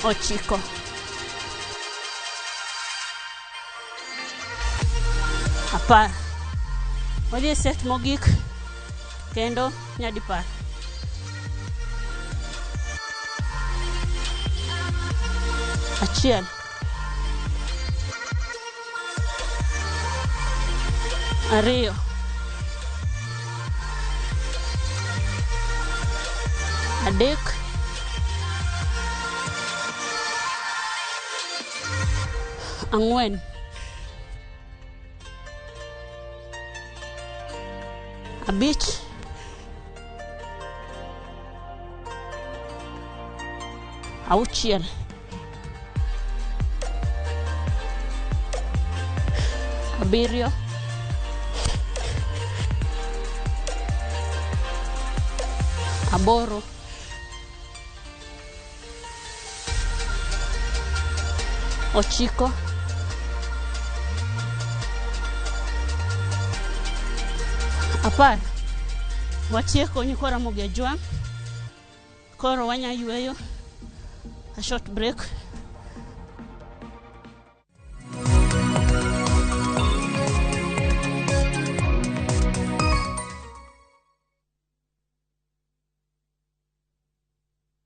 9, 10. Wadhi e set mogik kendo nyadipar. 1, Ariyo. Adek. Ang'wen. Abich. Auchiel. Abiriyo. Aboro. Ochiko. 10. Watieko nyikwa Ramogi Ajwang'. Koro wanya yweyo. A short break.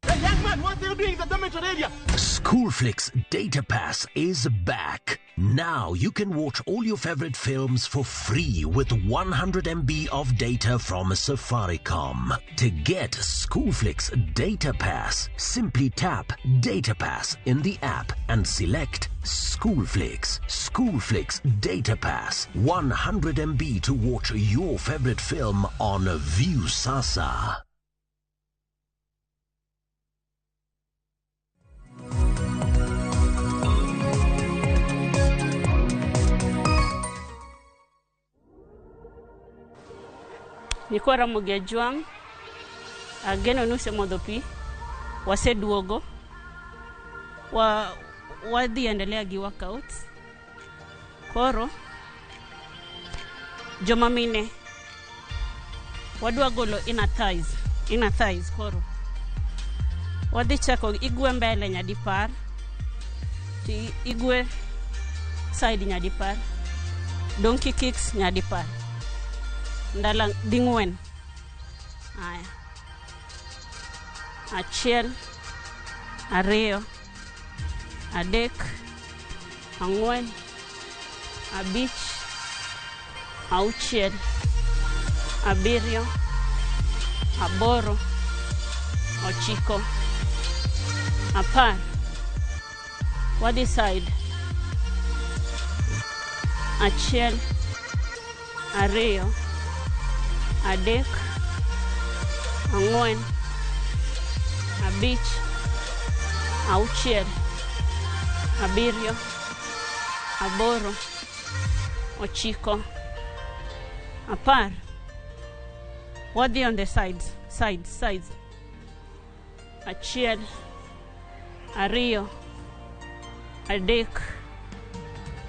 Hey, young man, what are you doing in the dormitory area? Schoolflix Data Pass is back. Now you can watch all your favorite films for free with 100 MB of data from Safaricom. To get Schoolflix Data Pass, simply tap Data Pass in the app and select Schoolflix. Schoolflix Data Pass. 100 MB to watch your favorite film on Viusasa. Nyikwa Ramogi Ajwang', ageno ni usemodho pi, waseduogo, wadhi endelea gi workouts. Koro, joma mine, wadwa golo inner thighs koro. Wadhi chako igwe mbele nyadipar, ti igwe side nyadipar, donkey kicks nyadipar. Ndala ding'wen. Aya. 1, 2, 3, 4, 5, 6, 7, 8, 9, 10. Wadhi side. 1, 2, 3, 4, 5, 6, 7, 8, 9, 10. Wadhi on the sides, sides. 1, 2, 3,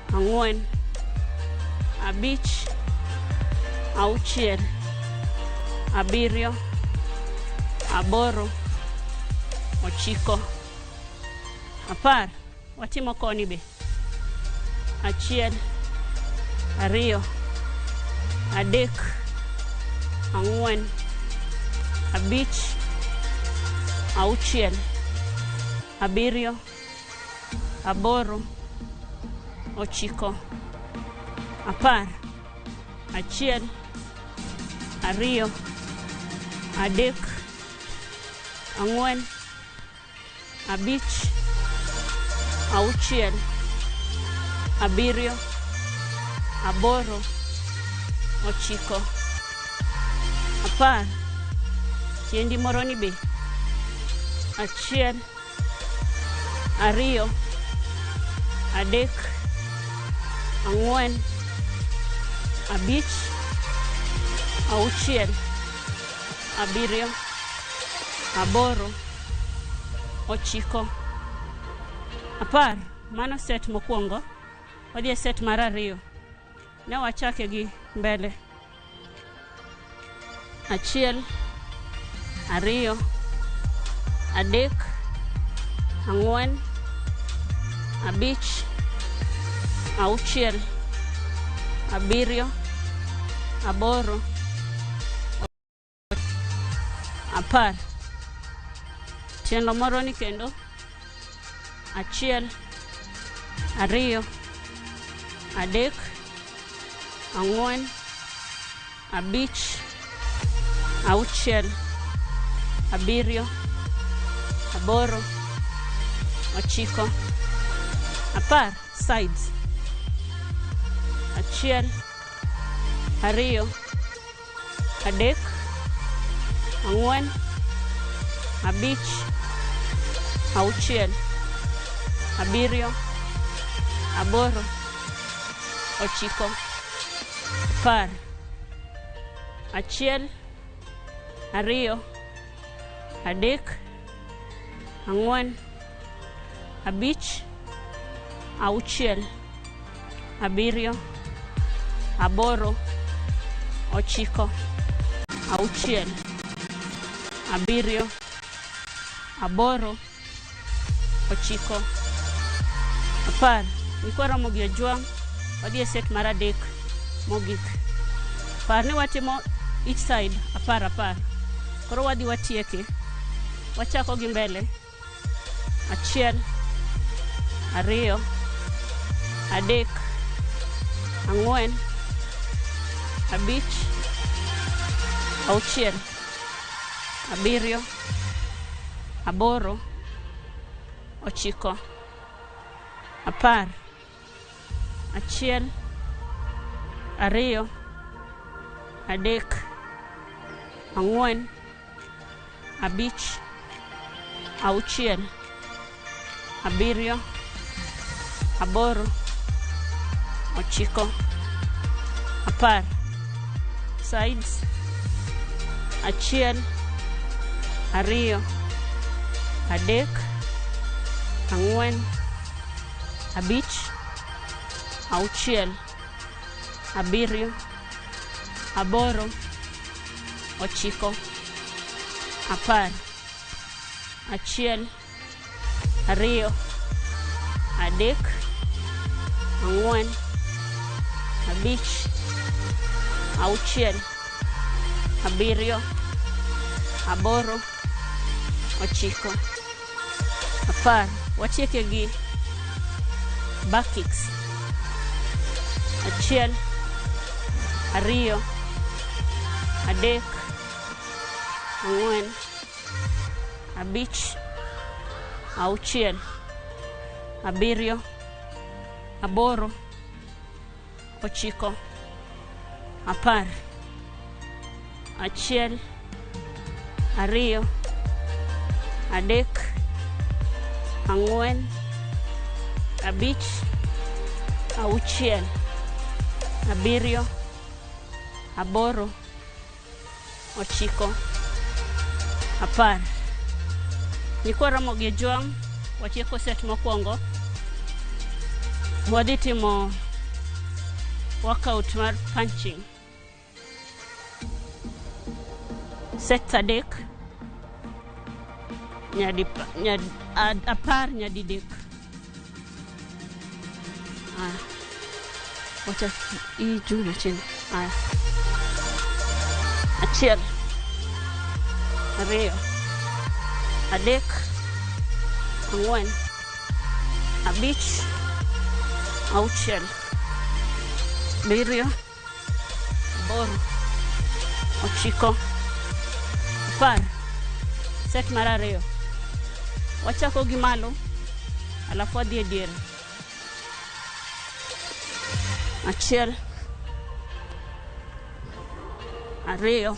4, 5, 6, 7, 8, 9, 10. Watimo koni be. 1, 2, 3, 4, 5, 6, 7, 8, 9, 10. 1, 2, 3, 4, 5, 6, 7, 8, 9, 10. Tiendi moroni be. 1, 2, 3, 4, 5, 6, 7, 8, 9, 10. Mano set mokwongo. Wadhi e set mar ariyo. Ne wachake gi mbele. 1, 2, 3, 4, 5, 6, 7, 8, 10. Tielo moro ni kendo. 1, 2, 3, 4, Abich, auchiel, abiriyo, aboro, ochiko, apar. Sides. Achiel, ariyo, adek, ang'wen, abich, auchiel, abiriyo, aboro, ochiko, apar. Achiel, ariyo, adek, ang'wen, abich, auchiel, abiriyo, aboro, ochiko, auchiel, abiriyo, aboro, ochiko, apar. Nyikwa Ramogi Ojwang', wadhi e set mar adek mogik. Par ni watimo each side apar apar. Koro wadhi watieke. Wachako gi mbele. Achiel, ariyo, adek, ang'wen, abich, auchiel, abiriyo, aboro, ochiko, apar. Achiel, ariyo, adek, ang'wen, abich, auchiel, abiriyo, aboro, ochiko, apar. Sides. Achiel, ariyo, adek, ang'wen, abich, auchiel, abiriyo, aboro, ochiko, apar. Achiel, ariyo, adek, ang'wen, abich, auchiel, abiriyo, aboro, ochiko, apar. Watieke gi back kicks. Achiel, ariyo, adek, ang'wen, abich, auchiel, abiriyo, aboro, ochiko, apar. Achiel, ariyo, adek, ang'wen, abich, auchiel, abiriyo, aboro, ochiko, apar. Nyikwa Ramogi Ojwang', watieko set mokwongo. Wadhi timo workout mar punching. Set adek, nyadi, nyadi, apar nyadidek. Aya. Wacha hii juu na chini. Aya. Achiel, ariyo, adek, ang'wen, abich, auchiel, abiriyo, aboro, ochiko, apar. Set mar ariyo. Wachako gi malo, alafu wadhi e diere. Achiel, ariyo,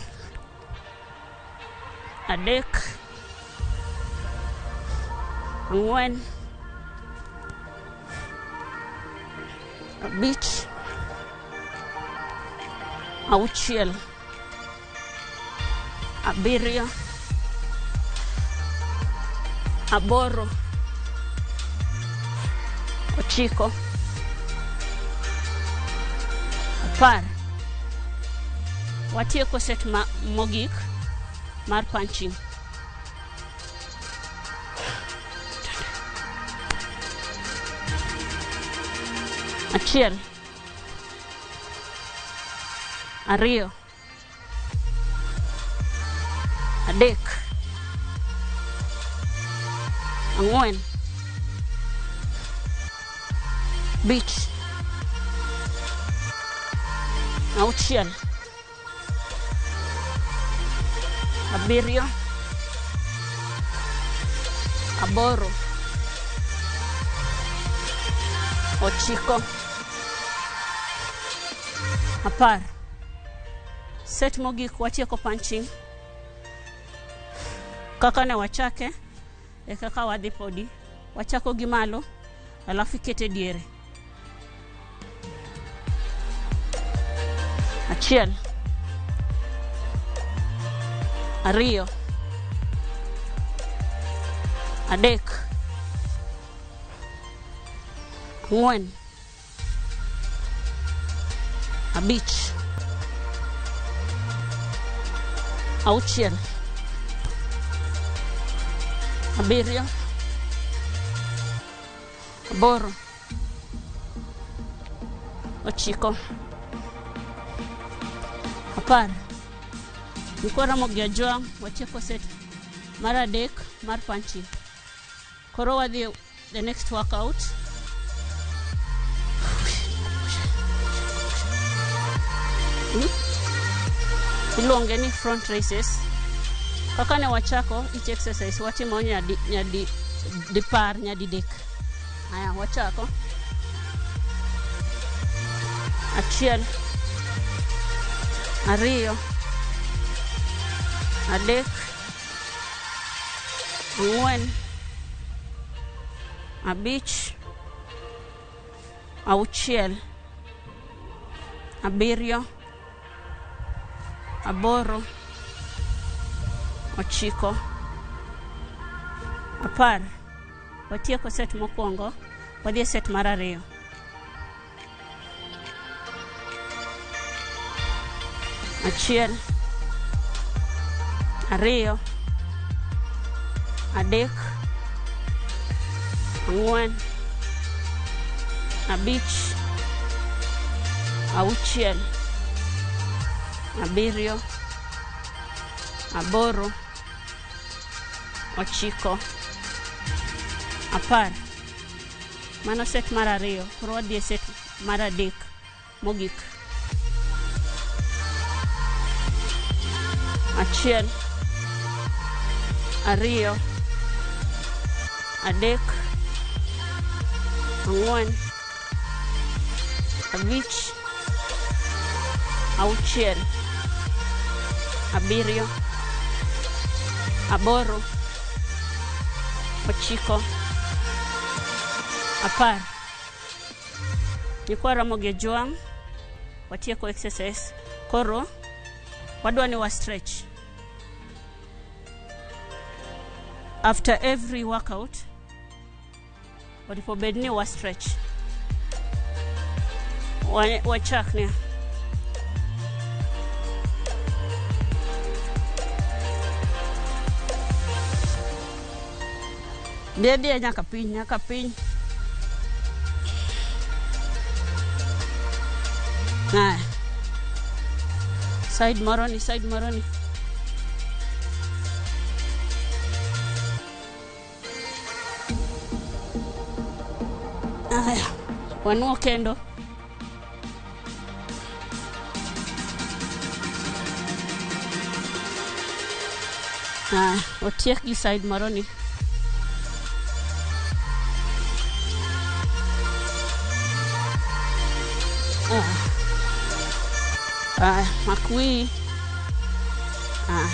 adek, ang'wen, abich, auchiel, abiriyo, aboro, ochiko, apar. Watieko set ma mogik mar punching. Achiel, ariyo, adek, ang'wen, abich, auchiel, Abiriyo, aboro, ochiko, 10. Set mogik watieko punching. Kaka ne wachake e kaka wadhi podi. Wachako gi malo, alafu ikete diere. 1, 2, 3, 4, 5, 6, 7, 8, 9, 10. Nyikwa Ramogi Ajwang' watieko set mar 3 mar punching. Koro wadhi the next workout. Iluonge ni front raises. Kaka ne wachako each exercise watimo nyadi dipar, nyadi dek. Aya, wachako. 1, 2, 3, 4, 5, 6, 7, 8, 9, 10. Watieko set mokwongo, wadhi e set mar 2. 1, 2, 3, 4, 5, 6, 7, 8, 9, 10. Mano set mar 2. Koro wadhi e set mar 3 mogik. 1, 2, 3, 4, 5, 6, 7, 8, 9, 10. Nyikwa Ramogi Ajwang' watieko exercise. Koro wadwa ni wa stretch. After every workout, wadipo bed ni wa stretch. Wachak ne. Dede nyaka piny, nyaka piny. Aya. Side moroni, side moroni. Aya. Wanuo kendo. Aya, otiek gi side moroni. Aya, makwi. Aya.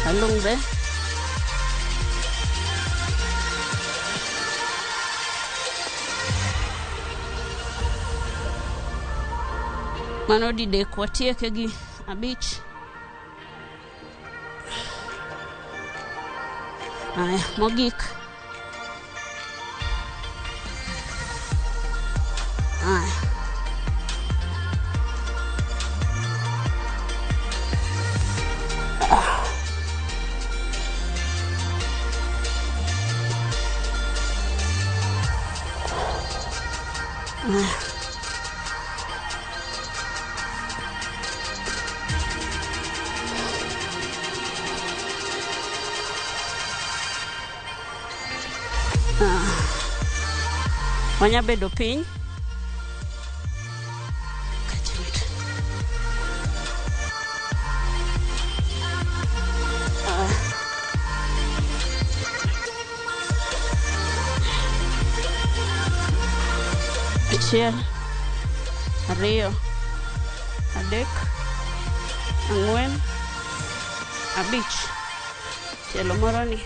Alungre. Mano didek watieke gi 5. Aya, mogik. Aya. Aya. Wanya bedo piny. Achiel, ariyo, adek, ang'wen, abich. Tielo moro ni.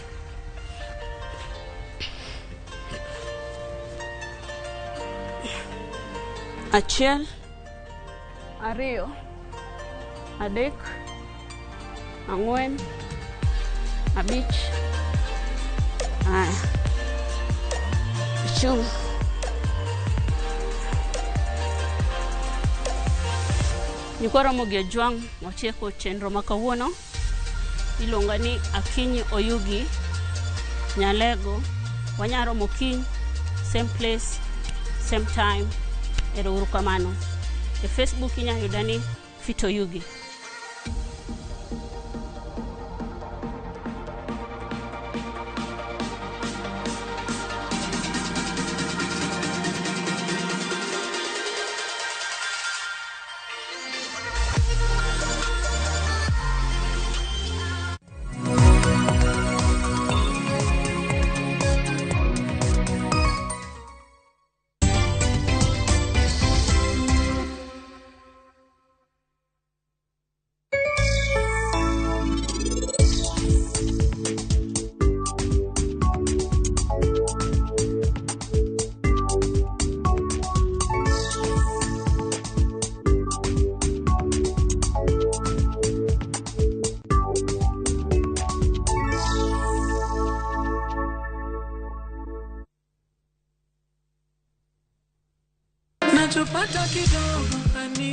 Achiel, ariyo, adek, ang'wen, abich. Aya. Achung'. Nyikwa Ramogi Ojwang' watieko chenro ma kawuono. Iluonga ni Akinyi Oyugi Nyalego. Wanyalo kiny, same place, same time. Ero uru kamano. E Facebook inyalo yuda ni Fito Oyugi. Nachopata kidogo hani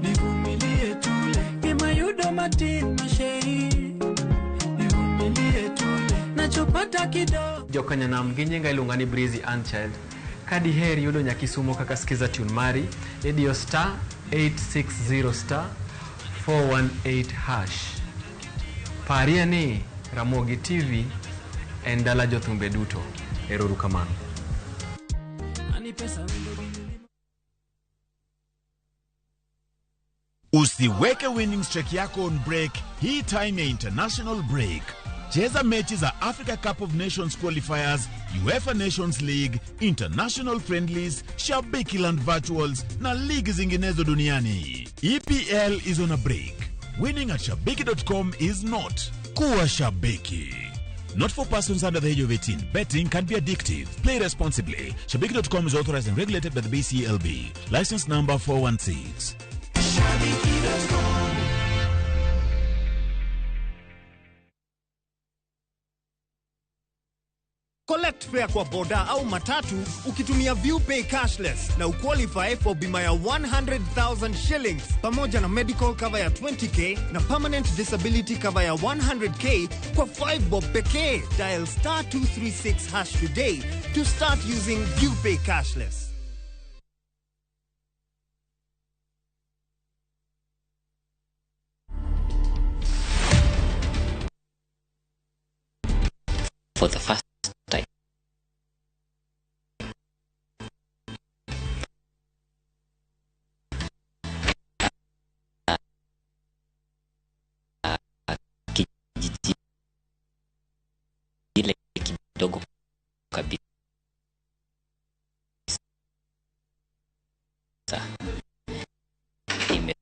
nivumilie tule kimayudo matin masheri nivumilie tule nachopata kidogo. Jokanyanam gi nyinga iluonga ni Breezy Unchild. Ka diher yudo Nyakisumo kaka skiza tune mari, idiyo star 860 star 418 hash. Parie ni Ramogi TV en dala jothumbe duto. Ero uru kamano. Usiweke winning streak yako on break hii time ya international break. Cheza mechi za Africa Cup of Nations qualifiers, UEFA Nations League, International Friendlies, Shabiki Land Virtuals na ligi zinginezo duniani. EPL is on a break. Winning at shabiki.com is not. Kuwa shabiki. Not for persons under the age of 18. Betting can be addictive. Play responsibly. Shabiki.com is authorized and regulated by the BCLB. License number 416. Shabiki.com. Collect fare kwa boda au matatu ukitumia ViewPay cashless na uqualify for bima ya 100,000 shillings pamoja na medical cover ya 20k na permanent disability cover ya 100k kwa 5 bob pekee. Dial star 236 hash today to start using ViewPay cashless. For the first time. Kijiji ile kidogo kabisa ime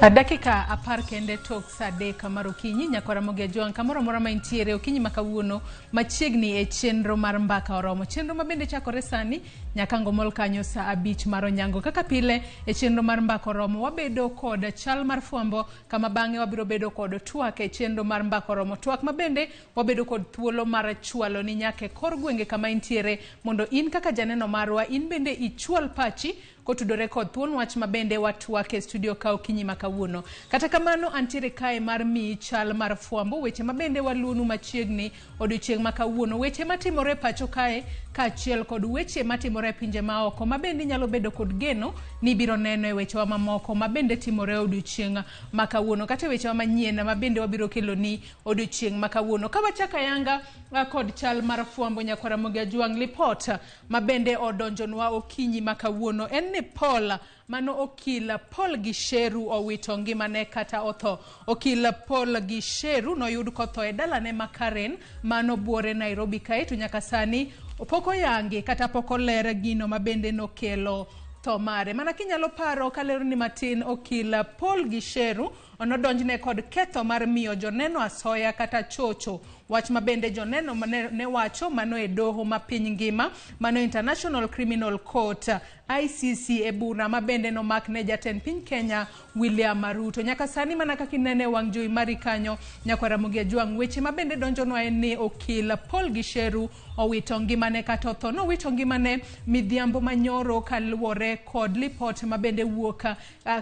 Dakika 10 kende tok saa 3 mar okinyi, nyakwara Ramogi Ajwang', kamoro amora ma intiere okinyi ma kawuono machiegni e chenro mar Mbaka Oromo. Chenro ma bende chakore sani nyaka ngomol kanyo saa 5 mar onyango. Kaka pile e chenro mar Mbaka Oromo wabedo kod chal mar fwambo, kama bang'e wabiro bedo kod twak e chenro mar Mbaka Oromo. Twak ma bende wabedo kod thuolo mar chwalo ni nyaka e kor gwenge kama intiere, mondo in kaka janeno marwa in bende ichwal pachi kotudore kod thuon wach ma bende watwak e studio ka okinyi ma kawuono. Kata kamano antiere kae mar miyi chal mar fwambo, weche ma bende waluonu machiegni odiochieng' ma kawuono, weche matimore e pacho kae kaachiel kod weche matimore e pinje maoko ma bende inyalo bedo kod geno ni ibiro neno e wechewa mamoko ma bende timore odiochieng' ma kawuono, kata e wechewa manyien ma bende wabiro keloni odiochieng' ma kawuono. Ka wachako ayanga kod chal mar fwambo, nyakwara Ramogi Ajwang', lipot ma bende odonjonwa okinyi ma kawuono en ni Paul mano okil Paul Gicheru owito ngimane kata otho. Okil Paul Gicheru noyud kotho e dalane ma Karen mano buore Nairobi kae, to nyaka sani pok oyangi kata pok oler gino ma bende nokelo tho mare. Mana kinyalo paro kalero ni matin, okil Paul Gicheru nodonjne kod ketho mar miyo joneno asoya kata chocho, wach ma bende joneno ne wacho mano e doho ma piny ngima mano International Criminal Court ICC e bura ma bende nomak ne jatend piny Kenya William Ruto. Nyaka sani mana kaka inene wang' jowi mari kanyo, nyakwara Ramogi Ajwang', weche ma bende donjonwa en ni okil Paul Gicheru owito ngimane kata otho. Nowito ngimane midhiambo manyoro kaluwore kod lipot ma bende wuok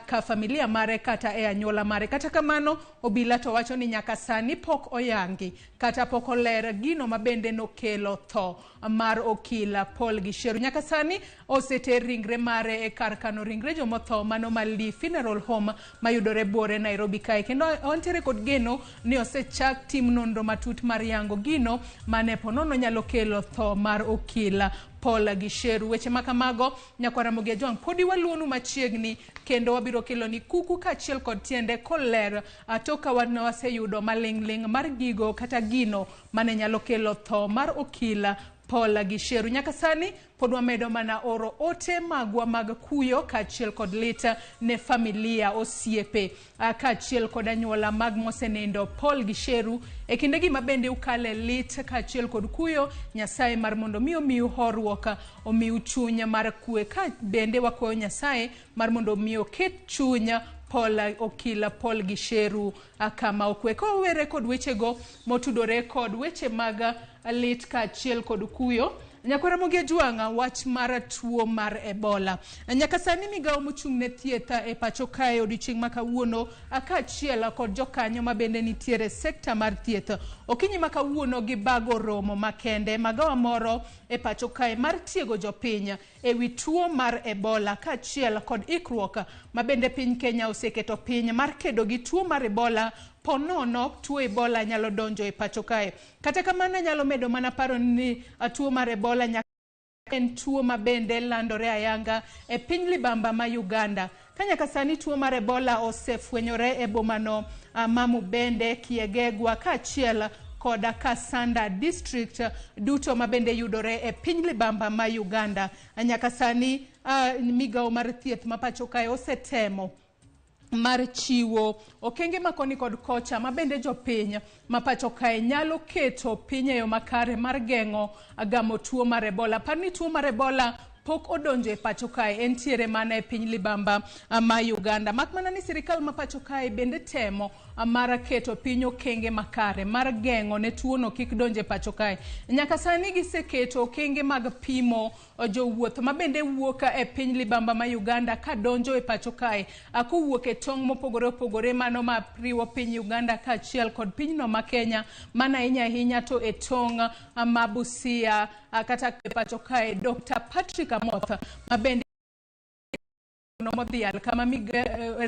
ka familia mare kata e anyuola mare. Kata kamano obila to wacho ni nyaka sani pok oyangi kata pok oler gino ma bende nokelo tho mar okil Paul Gicheru. Nyaka sani oseter ringre mare e kar kano ringre jomotho mano Mali Funeral Home mayudore buore Nairobi kae, kendo wantiere kod geno ni osechak tim nonro matut mar yango gino mane ponono nyalo kelo tho mar okil Paul Gicheru. Weche ma kamago nyakwara Ramogi Ajwang' podi waluonu machiegni kendo wabiro keloni kuku kaachiel kod tiende koler tok ka wan waseyudo maling'ling' mar gigo kata gino mane nyalo kelo tho mar okil Paul Gicheru. Nyaka sani pod wamedo mana oro ote magwa mag kuyo kaachiel kod lit ne familia, osiepe kaachiel kod anyuola mag mosenindo Paul Gicheru. E kindegi ma bende ukale lit kaachiel kod kuyo, Nyasaye mar mondo mi omiu horuok, omiu chuny mar kwe, ka bende wakwayo Nyasaye mar mondo mi oket chuny Paul okil Paul Gicheru kama okwe. Ka wawere kod wechego motudore kod weche mag lit kaachiel kod kuyo, nyakwara Ramogi Ajwang', wach mar tuo mar Ebola. Nyaka sani migawo mochung' ne thieth e pacho kae odiochieng' ma kawuono kaachiel kod jokanyo ma bende nitiere sekta mar thieth okinyi ma kawuono gibago romo makende magawa moro e pacho kae mar tiego jopiny ewi tuo mar Ebola kaachiel kod ikruok ma bende piny Kenya oseketo piny mar kedo gi tuo mar Ebola. Po nono tuo Ebola nyalo donjo e pacho kae. Kata kamano nyalo medo mana paro ni tuo mar Ebola nyaka en tuo ma bende landore ayanga e piny libamba ma Uganda. Ka nyaka sani tuo mar Ebola osefwenyore e bomano ma Mubende, Kiegegwa kaachiel kod Kasanda district duto ma bende yudore e piny libamba ma Uganda. Nyaka sani migawo mar thieth ma pacho kae osetemo mar chiwo okenge makoni kod kocha ma bende jopiny ma pacho kae nyalo keto piny e yo makare mar geng'o gamo tuo mar Ebola. Par ni tuo mar Ebola pok odonjo e pacho kae, entiere mana e piny libamba ma Uganda. Mak mana ni sirikal ma pacho kae bende temo mar keto piny okenge makare mar geng'o ne tuono kik donj e pacho kae. Nyaka sani giseketo okenge mag pimo jowuoth ma bende wuok e piny libamba ma Uganda ka donjo e pacho kae kowuok e tong' mopogore opogore mano ma riwo piny Uganda kaachiel kod pinyno ma Kenya, mana ahinya ahinya to e tong' ma Busia kata e pacho kae. Dr. Patrick Amoth ma bende modhial kama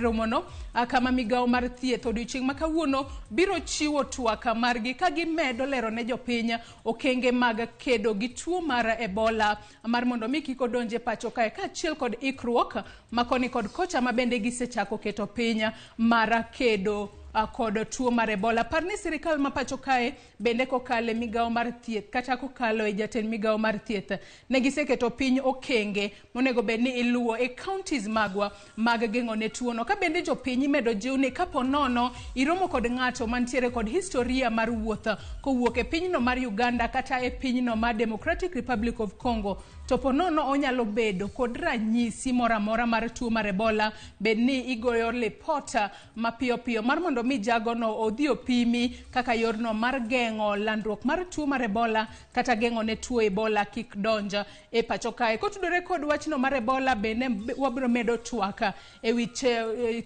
romono kama migawo mar thieth odiochieng' ma kawuono biro chiwo twak margi ka gimedo lero ne jopiny okenge mag kedo gi tuo mar Ebola mar mondo mi kik odonj e pacho kae kaachiel kod ikruok ma koni kod kocha ma bende gisechako keto piny mar kedo kod tuo mar Ebola. Par ni sirikal ma pacho kae bende kokalo e migawo mar thieth kata kokalo e jatend migawo mar thieth ne giseketo piny okenge monego bed ni iluwo e counties magwa mag geng'o ne tuono. Ka bende jopiny imedo jiw ni kapo nono iromo kod ng'ato mantiere kod historia mar wuoth kowuok e pinyno mar Uganda kata e pinyno mar Democratic Republic of Congo, to po nono onyalo bedo kod ranyisi moro amora mar tuo mar Ebola, bed ni igoyo lipota mapiyo piyo mar mondo mi jagono odhi opimi kaka yorno mar geng'o landruok mar tuo mar Ebola kata geng'o ne tuo Ebola kik donj e pacho kae. Kotudore kod wachno mar Ebola bende wabiro medo twak ewi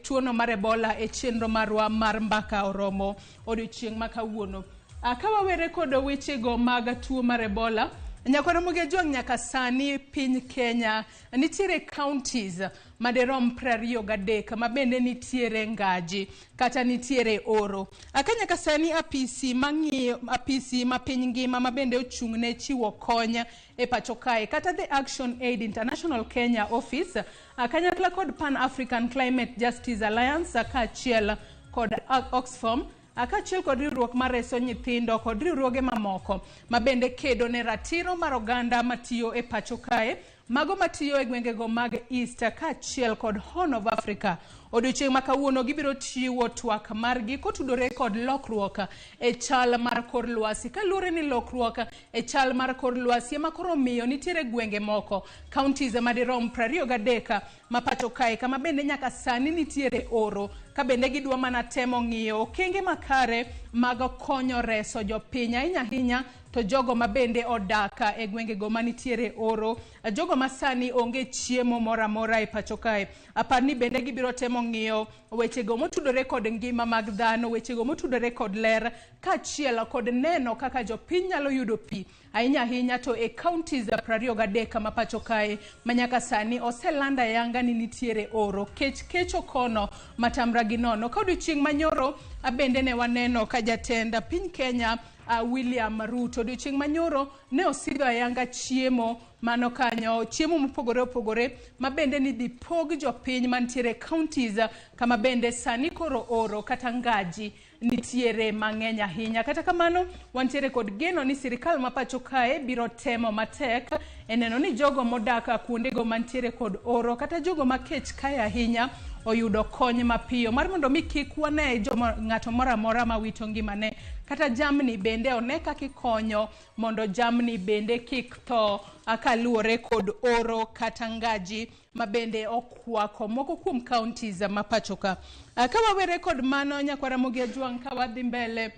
tuono mar Ebola e chenro marwa mar Mbaka Oromo odiochieng' ma kawuono. Ka wawere kod wechego mag tuo mar Ebola, Nyakwar Ramogi Ajwang', nyaka sani piny Kenya nitiere counties maderom 23 ma bende nitiere ngaji kata nitiere oro. Ka nyaka sani apisi mang'iyo apisi ma piny ngima ma bende ochung' ne chiwo kony e pacho kae kata the Action Aid International Kenya Office kanyakla kod Pan African Climate Justice Alliance kaachiel kod Oxfam kaachiel kod riwruok mar reso nyithindo kod riwruoge mamoko ma bende kedo ne ratiro mar oganda matiyo e pacho kae, mago matiyo e gwengego mag East kaachiel kod Horn of Africa. Odiochieng' ma kawuono gibiro chiwo twak margi kotudore kod lokruok e chal mar kor lwasi. Kaluwore ni lokruok e chal mar kor lwasi ema koro miyo nitiere gwenge moko, counties madirom 23 ma pacho kae, kama bende nyaka sani nitiere oro, ka bende gidwa mana temo ng'iyo okenge makare mag konyo reso jopiny, ahinya ahinya to jogo ma bende odak e gwengego manitiere oro, jogo ma sani onge chiemo moro amora e pacho kae. Apar ni bende gibiro temo ng'iyo wechego motudore kod ngima mag dhano, wechego motudore kod ler, kaachiel kod neno kaka jopiny nyalo yudo pi, ahinya ahinya to e counties 23 ma pacho kae ma nyaka sani oselanda ayanga ni nitiere oro. Kech kecho kono matamra gi nono. Ka odiochieng' manyoro bende ne waneno ka jatend piny Kenya William Ruto odiochieng' manyoro ne osidho ayanga chiemo mano kanyo, chiemo mopogore opogore ma bende nidhi pog jopiny mantiere counties kama bende sani koro oro kata ngaji nitiere mang'eny ahinya. Kata kamano, wantiere kod geno ni sirikal ma pacho kae biro temo matek e neno ni jogo modak kuondego mantiere kod oro kata jogo ma kech kae ahinya oyudo kony mapiyo mar mondo mi kik wane ng'ato moro amora ma wito ngimane, kata jamni bende one kaka ikonyo mondo jamni bende kik tho kaluwore kod oro kata ngaji ma bende okwako moko kuom counties ma pacho ka. Ka wawere kod mano, Nyakwar Ramogi Ajwang', ka wadhi mbele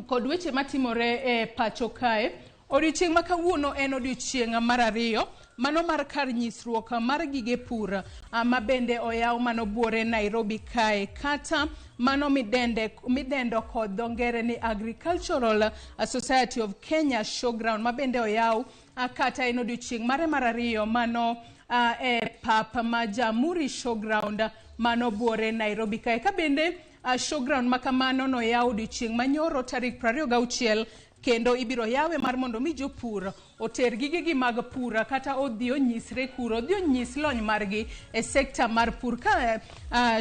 kod weche matimore e pacho kae, odiochieng' ma kawuono en odiochieng' mar ariyo mano mar kar nyisruok mar gige pur ma bende oyaw mano buore Nairobi kae, kata mano midendo kod dho ngere ni Agricultural Society of Kenya Showground ma bende oyaw, kata en odiochieng' mare mar ariyo mano e pap ma Jamhuri Showground mano buore Nairobi kae. Ka bende showground ma kamano noyaw odiochieng' manyoro tarik 26, kendo ibiro yawe mar mondo mi jopur oter gigegi mag pur kata odhi onyisre kuro, odhi onyis lony margi e sekta mar pur. Ka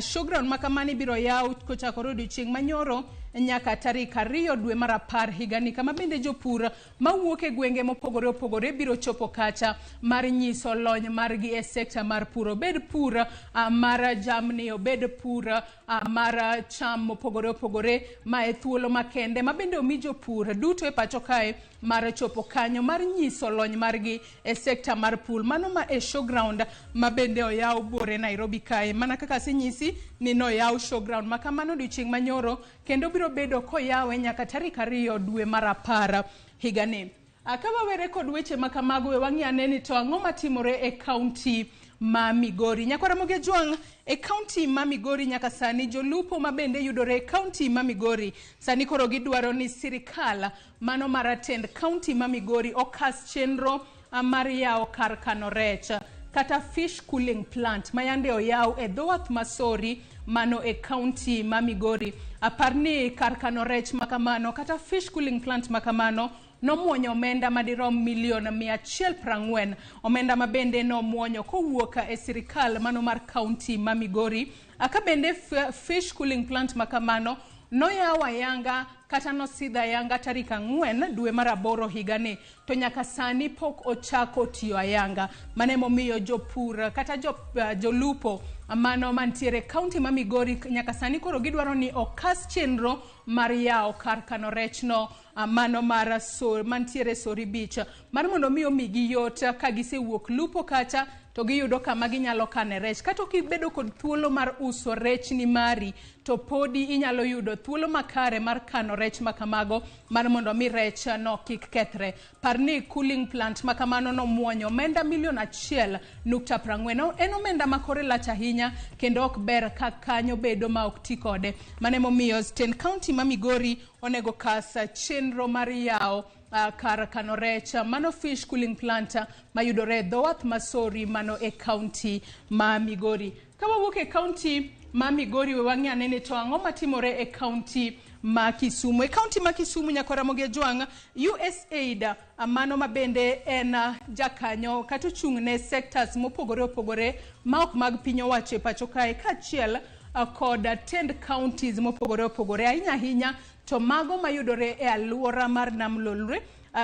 showground ma kamano ibiro yaw kochakore odiochieng' manyoro nyaka tarik 2 dwe mar 10 higani, kama bende jopur mawuok e gwenge mopogore opogore biro chopo kacha mar nyiso lony margi e sekta mar pur, obed pur mar jamni, obed pur mar cham mopogore opogore. Ma e thuolo makende ma bende omi jopur duto e pacho kae mar chopo kanyo mar nyiso lony margi e sekta mar pur, mano ma e showground ma bende oyaw buore Nairobi kae. Mana kaka asenyisi ni noyaw showground ma kamano odiochieng' manyoro, kendo biro bedo koyawe nyaka tarik 2 dwe mar 10 higani. Ka wawere kod weche ma kamago, we wang'i ane ni to ang'o matimore e kaunti ma Migori. Nyakwar Ramogi Ajwang', e kaunti ma Migori nyaka sani jolupo ma bende yudore e kaunti ma Migori sani koro gidwaro ni sirikal mano maratend kaunti ma Migori okas chenro mar yawo kar kano rech kata fish cooling plant ma yande oyaw e dho wath ma Sori mano e kaunti ma Migori. Apar ni kar kano rech ma kamano kata fish cooling plant ma kamano nomuonyo omenda madirom milion 140, omenda ma bende nomuonyo kowuok e sirikal mano mar kaunti ma Migori. Ka bende fish cooling plant ma kamano noyaw ayanga kata nosidh ayanga tarik 4 dwe mar 8 higani, to nyaka sani pok ochako tiyo ayanga. Mano emomiyo jopur kata jolupo mano mantiere kaunti ma Migori nyaka sani koro gidwaro ni okas chenro mar yawo kar kano rechno mano mar mantiere Sori Beach, mar mondo mi omigi yot ka gisewuok lupo kacha to giyudo kama ginyalo kane rech. Kata ok ibedo kod thuolo mar uso rech ni mari, to podi inyalo yudo thuolo makare mar kano rech makamago mar mondo mi rech no kik kethre. Par ni cooling plant makamano nomuonyo omenda milion 1.40. En omenda ma kore lach ahinya kendo ok ber ka kanyo bedo ma ok ti kode. Mano emomiyo tend kaunti ma Migori onego kas chenro mar yawo kar kano rech mano fish cooling plant mayudore e dho wath ma Sori mano e kaunti ma Migori. Ka wawuok e kaunti ma Migori, we wang'i ane ni to ang'o matimore e kaunti ma Kisumu. E kaunti ma Kisumu, Nyakwar Ramogi Ojwang', USAID mano ma bende en jakanyo kata ochung' ne sectors mopogore opogore ma ok mag piny owacho e pacho kae, kaachiel kod tend counties mopogore opogore, ahinya ahinya to mago mayudore e alwora mar Nam Lolwe.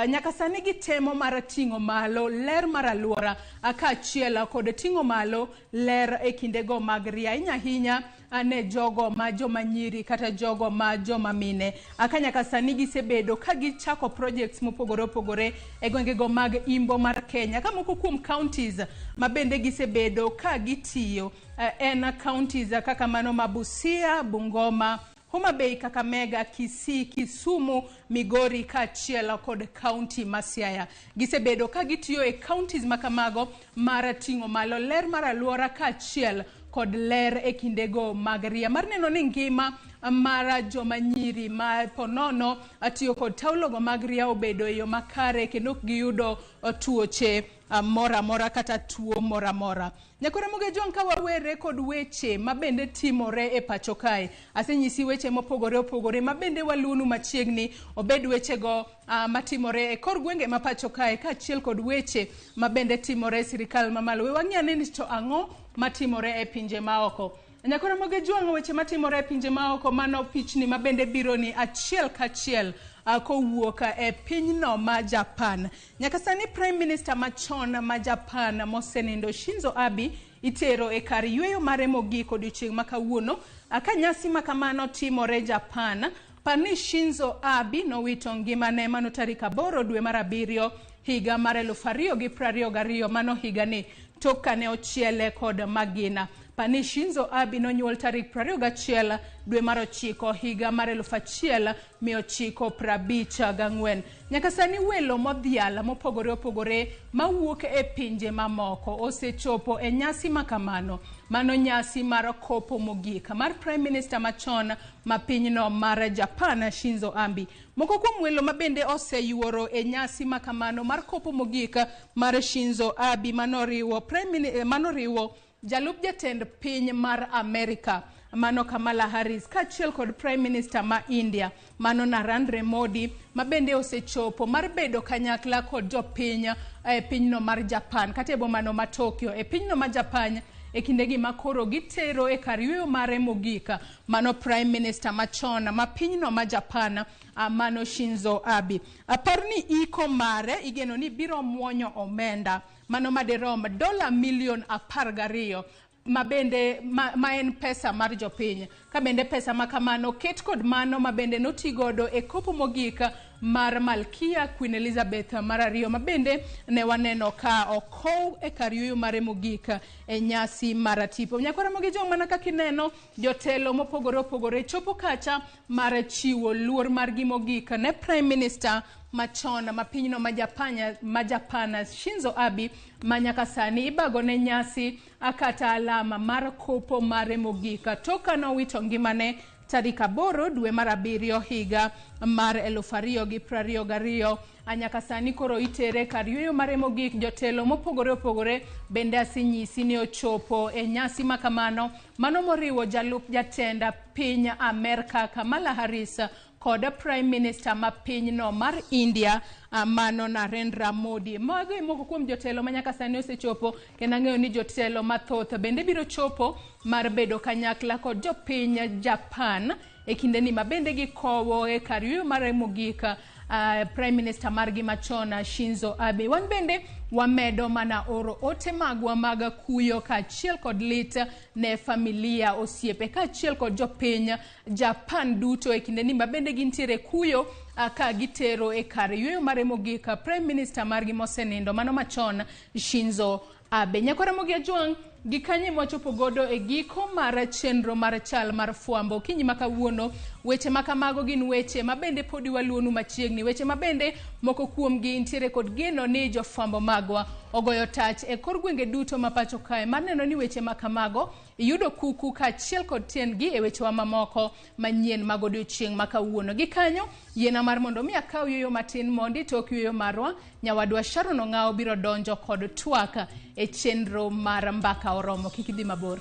Nyaka sani gitemo mar ting'o malo ler mar alwora kaachiel kod ting'o malo ler e kindego mag ria, ahinya ahinya ne jogo ma joma nyiri kata jogo ma joma mine. Ka nyaka sani gisebedo ka gichako projects mopogore opogore e gwengego mag imbo mar Kenya, ka moko kuom counties ma bende gisebedo ka gitiyo en counties kaka mano ma Busia, Bungoma, Homa Bay, Kakamega, Kisii, Kisumu, Migori kaachiel kod kaunti ma Siaya. Gisebedo ka gitiyo e counties makamago mar ting'o malo ler mar alwora kaachiel kod ler e kindego mag ria, mar neno ni ngima mar joma nyiri ma ponono tiyo kod taulogo mag ria obedo e yo makare kendo ok giyudo tuoche moro amora kata tuo moro amora. Nyakwar Ramogi Ojwang', ka wawere kod weche mabende timore e pacho kae, asenyisi weche mopogore opogore mabende waluonu machiegni, obed wechego matimore e kor gwenge ma pacho kae kaachiel kod weche mabende timore e sirikal mamalo. We wang'i ane ni to ang'o matimore e pinje maoko. Nyakwar Ramogi Ojwang', weche matimore e pinje maoko, mano pichni mabende biro ni achiel kachiel kowuok e pinyno ma Japan. Nyaka sani Prime Minister machon ma Japan mosenindo Shinzo Abe itero e kar yweyo mare mogik odiochieng' ma kawuono. Ka nyasi ma kamano timore Japan, par ni Shinzo Abe nowito ngimane mano tarik 8 dwe mar 7 higa mar 2022, mano higani tok kane ochiele kod magina. Par ni Shinzo Abe nonyuol tarik 21 dwe mar 9 higa mar 1954. Nyaka sani welo modhial mopogore opogore mawuok e pinje mamoko osechopo e nyasi makamano. Mano nyasi mar kopo mogik mar Prime Minister machon ma pinyno mar Japan Shinzo Abe. Moko kuom welo mabende oseyuoro e nyasi makamano mar kopo mogik mar Shinzo Abe manoriwo jalup jatend piny mar Amerika mano Kamala Harris kaachiel kod Prime Minister ma India mano Narendra Modi mabende osechopo mar bedo kanyakla kod jopiny e pinyno mar Japan kata e bomano ma Tokyo e pinyno ma Japan e kindegi ma koro gitero e kar yweyo mare mogik mano Prime Minister machon ma pinyno ma Japan mano Shinzo Abe. Apar ni iko mare igeno ni biro muonyo omenda mano madirom dola milion 12 mabende ma en pesa mar jopiny, ka bende pesa ma kamano ket kod mano mabende notigodo e kopo mogik mar Malkia Queen Elizabeth mar 2 mabende ne waneno ka okow e kar yueyo mare mogik e nyasi mar tipo. Nyakwar Ramogi Ojwang', mana kaka ineno jotelo mopogore opogore chopo kacha mar chiwo luor margi mogik ne Prime Minister machon ma pinyno ma Japan Shinzo Abe ma nyaka sani ibago ne nyasi kata alama mar kopo mare mogik tok ka nowito ngimane tarik 8 dwe mar 7 higa mar 2022. Nyaka sani koro itere kar yweyo mare mogik. Jotelo mopogore opogore bende asenyisi ni ochopo e nyasi makamano, mano moriwo jalup jatend piny Amerka Kamala Harris kod Prime Minister ma pinyno mar India mano Narendra Modi. Mago e moko kuom jotelo ma nyaka sani osechopo, kendo ang'eyo ni jotelo mathoth bende biro chopo mar bedo kanyakla kod jopiny Japan e kindeni ma bende gikowo e kar yueyo mare mogik Prime Minister margi machon Shinzo Abe. Wan bende wamedo mana oro ote magwa mag kuyo kaachiel kod lit ne familia, osiepe kaachiel kod jopiny Japan duto e kindeni ma bende gintiere kuyo ka gitero e kar yueyo mare mogik Prime Minister margi mosenindo mano machon Shinzo Abe. Nyakwar Ramogi Ajwang', gi kanye mwachopo godo e giko mar chenro mar chal mar fwambo okinyi ma kawuono. Weche ma kamago gin weche ma bende podi waluonu machiegni, weche ma bende moko kuomgi ntiere kod geno ni jofwambo magwa ogoyo tach e kor gwenge duto ma pacho kae mar neno ni weche ma kamago iyudo kuku kaachiel kod tiendgi e wechewa mamoko manyien mag odiochieng' ma kawuono. Gi kanyo yiena mar mondo mi akaw yueyo matin mondi tok yueyo marwa nyawadwa Sharon Ong'awo biro donjo kod twak e chenro mar mbaka oromo. Kik idhi mabor.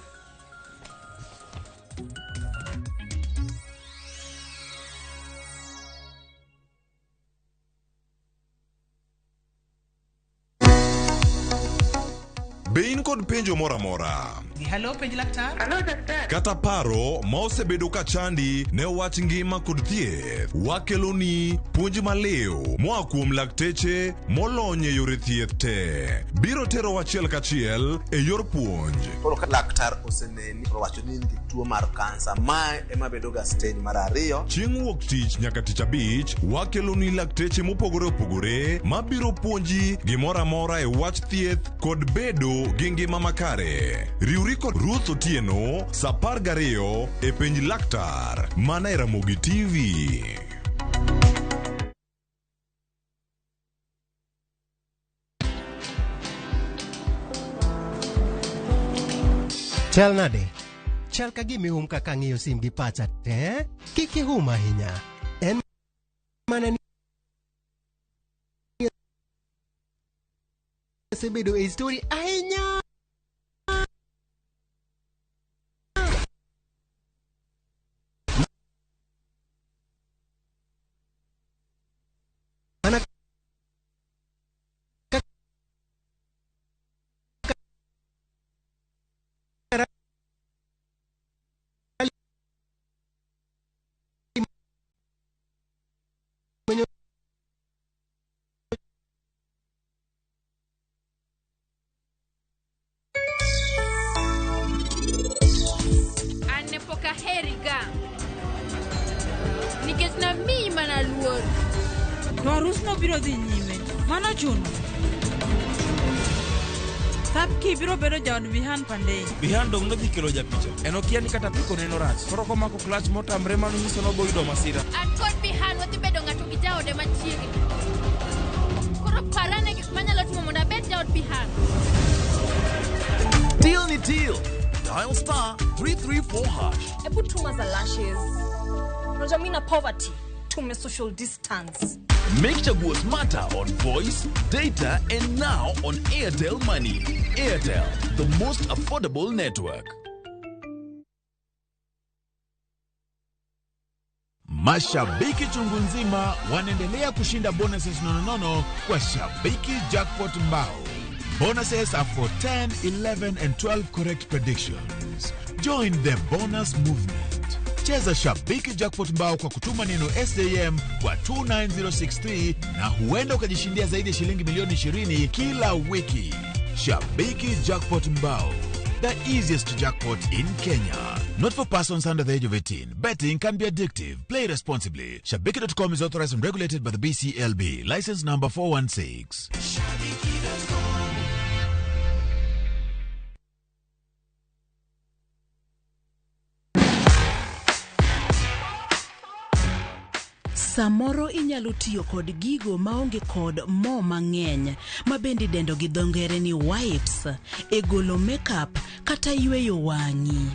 Be in kod penjo moro amora? Hello, penj laktar. Hello, daktari. Kata paro ma osebedo ka chandi ne wach ngima kod thieth, wakeloni puonj maliw moa kuom lakteche molony e yore thieth te. Biro tero achiel kachiel e yor puonj. Koro ka laktar oseneni to owacho ni in gi tuo mar kansa, mae ema bedo ga stage mar ariyo. Chieng' wuok tich nyaka tich abich, wakeloni lakteche mopogore opogore mabiro puonji gimoro amora e wach thieth kod bedo gi ngima makare. Riwri kod Ruth Otieno sa 12 e penj laktar mana e Ramogi TV. Chal nade? Chal ka gima ihum kaka ang'iyo sim gi pacha te. Kik ihum ahinya. En mana ni osebedo e story ahinya. Mana kaka rally manyo An ne pok aheri ga. Nikech namiyi mana luor. To arusno biro dhi nyime. Mano chuno. Thapki biro bedo jaod Bihan Pandey. Bihan dong' nodhi kelo japicha. En okia ni kata piko neno rach. Koro komako clutch motamre mano nyiso nobo yudo masira. An kod Bihan wadhi bedo ng'ato gi jaode machiegni. Koro parane gik manyalo timo mondo abed jaod Bihan. Deal ni deal. Dial star 334 hash. Hebu tuma za lashes. Unajua mimi na poverty tume social distance. Make Chaguo smarter on voice, data, and now on Airtel Money. Airtel, the most affordable network. Mashabiki chungu nzima wanaendelea kushinda bonuses nononono kwa Shabiki Jackpot Mbao. Bonuses are for 10, 11 and 12 correct predictions. Join the bonus movement. Cheza Shabiki Jackpot Mbao kwa kutuma neno SJM kwa 29063 na huenda ukajishindia zaidi ya shilingi milioni 20 kila wiki. Shabiki Jackpot Mbao, the easiest jackpot in Kenya. Not for persons under the age of 18. Betting can be addictive. Play responsibly. Shabiki.com is authorized and regulated by the BCLB. License number 416. Samoro inyalo tiyo kod gigo maonge kod mo mang'eny ma bende idendo gi dho ngere ni wipes e golo makeup kata yweyo wang'i.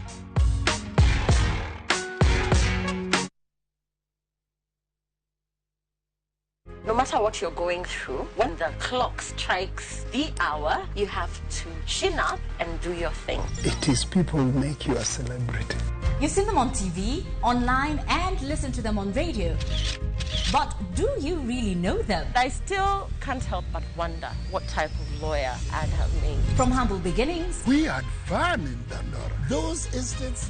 No ma matter what you're going through, when the clock strikes the hour, you have to chin up and do your thing. It is people who make you a celebrity. You've seen them on TV, online, and listen to them on radio. But do you really know them? I still can't help but wonder what type of lawyer I'd have made. From humble beginnings. We had fun in Dandora. Those estates,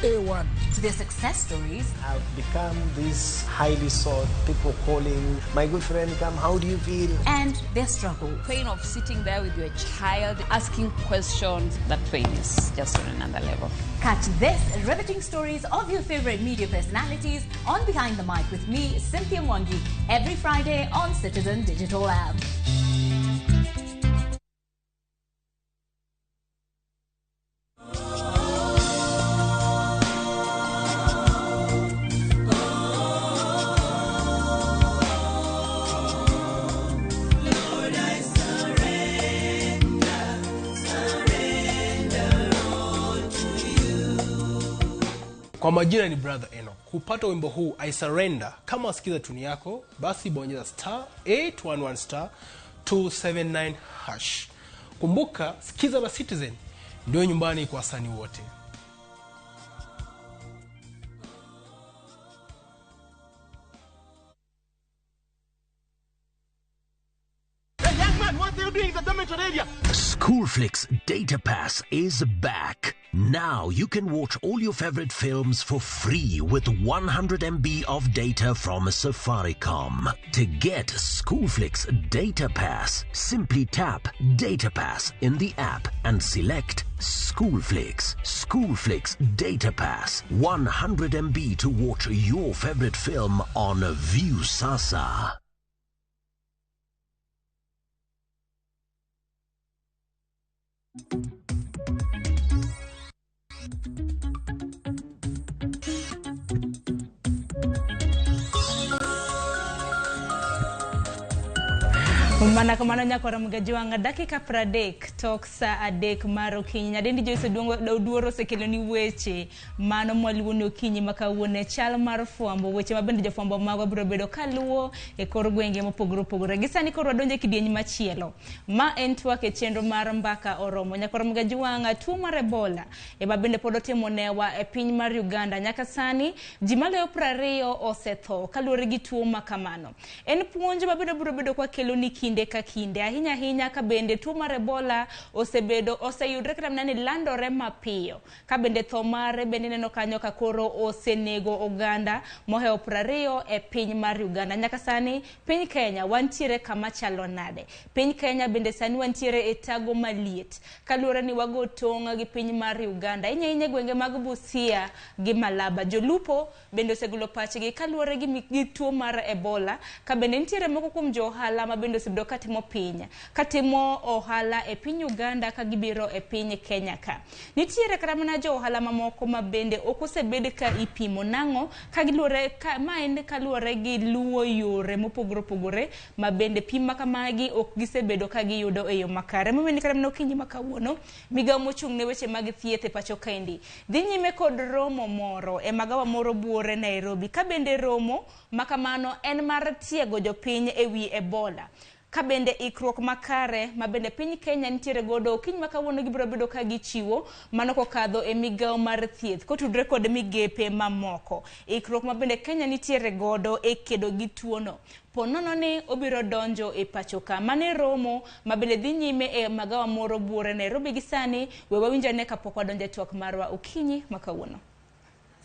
A1. To their success stories. I've become this highly sought, people calling, my good friend, come, how do you feel? And their struggle. Pain of sitting there with your child, asking questions, that pain is just on another level. Catch this riveting stories of your favorite media personalities on Behind the Mic with me, Cynthia Mwangi, every Friday on Citizen Digital Lab. Kwa majina ni Brother Enoch. Kupata wimbo huu I Surrender, kama wasikiza tuni yako, basi bonyeza star 811 star 279 hash. Kumbuka, sikiza la Citizen ndio nyumbani kwa wasanii wote. Hey, young man, what are you doing in the dormitory area? Schoolflix Data Pass is back. Now you can watch all your favorite films for free with 100 MB of data from Safaricom. To get Schoolflix Data Pass, simply tap Data Pass in the app and select Schoolflix. Schoolflix Data Pass, 100 MB to watch your favorite film on Viusasa. Mana kamano nyakora mgajiwanga dakika 30 tok saa 3 mar okinyi. Nyadendi Joyce Oduoro osekeloni weche mano mwaluwo ni okinyi ma kawuono chal mar fwambo, weche mabende jofwambo magwa biro bedo kaluwo e kor gwenge mopogore opogore. Gi sani koro wadonjo e kidieny machielo ma en twak e chenro mar Mbaka Oromo. Nyakora mgajiwanga, tuo mar Ebola ema bende pod otimo newa e piny mar Uganda. Nyaka sani ji maloyo 20 osetho kaluwore gi tuo ma kamano. En puonj mabende biro bedo kwa keloni kinde ka kinde, ahinya ahinya ka bende tuo mar Ebola osebedo oseyudre kata mana ni landore mapiyo, ka bende tho mare bende neno kanyo ka koro osenego oganda mohewo 20 e piny mar Uganda. Nyaka sani piny Kenya wantiere kama chalo nade? Piny Kenya bende sani wantiere e tago maliet kaluwore ni wago tong' gi piny mar Uganda, ahinya ahinya gwenge mag Busia gi Malaba. Jolupo bende osegolo pachgi kaluwore gi tuo mar Ebola, ka bende nitiere moko kuom jo ohala ma bende osebedo katimo piny katimo ohala e piny Uganda ka gibiro e piny Kenya ka. Nitiere kata mana jo ohala mamoko ma bende ok osebed ka ipimo nang'o ka giluwore ka ma en kaluwore gi luwo yore mopogore opogore ma bende pim ma kamagi ok gisebedo ka giyudo e yo makare. Momiyo kata mana okinyi ma kawuono migawo mochung' ne weche mag thieth e pacho kaendi dhi nyime kod romo moro e magawa moro buore Nairobi, ka bende romo ma kamano en mar tiego jopiny e wi Ebola, ka bende ikruok makare ma bende piny Kenya nitiere godo. Okinyi ma kawuono gibiro bedo ka gichiwo mano kokadho e migawo mar thieth kotudore kod migepe mamoko. Ikruok ma bende Kenya nitiere godo e kedo gi tuono po nono ni obiro donjo e pacho ka. Mane romo ma bende dhi nyime e magawa moro buore Nairobi gi sani. We wawinjane kapok wadonjo e twak marwa okinyi ma kawuono.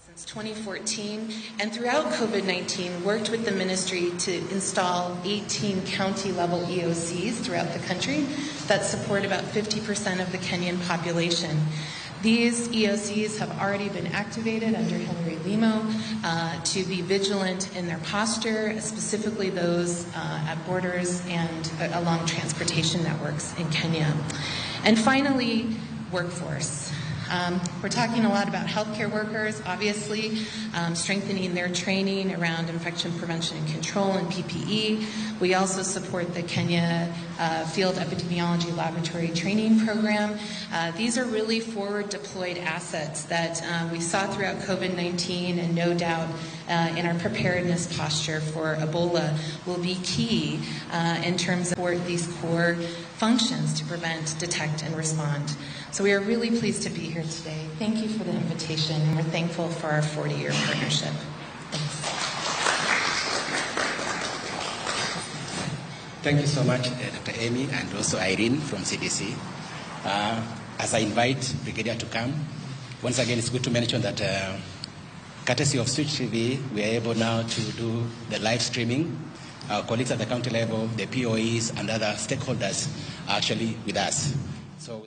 Since 2014, and throughout COVID-19, worked with the ministry to install 18 county-level EOCs throughout the country that support about 50% of the Kenyan population. These EOCs have already been activated under Hillary Limo to be vigilant in their posture, specifically those at borders and along transportation networks in Kenya. And finally, workforce. We're talking a lot about healthcare workers, obviously, strengthening their training around infection prevention and control and PPE. We also support the Kenya Field Epidemiology Laboratory Training Program. These are really forward deployed assets that we saw throughout COVID-19, and no doubt in our preparedness posture for Ebola will be key in terms of support these core functions to prevent, detect, and respond. So we are really pleased to be here today. Thank you for the invitation, and we're thankful for our 40-year partnership. Thanks. Thank you so much, Dr. Amy, and also Irene from CDC. As I invite Brigadier to come, once again, it's good to mention that courtesy of Switch TV, we are able now to do the live streaming. Our colleagues at the county level, the POEs, and other stakeholders are actually with us. So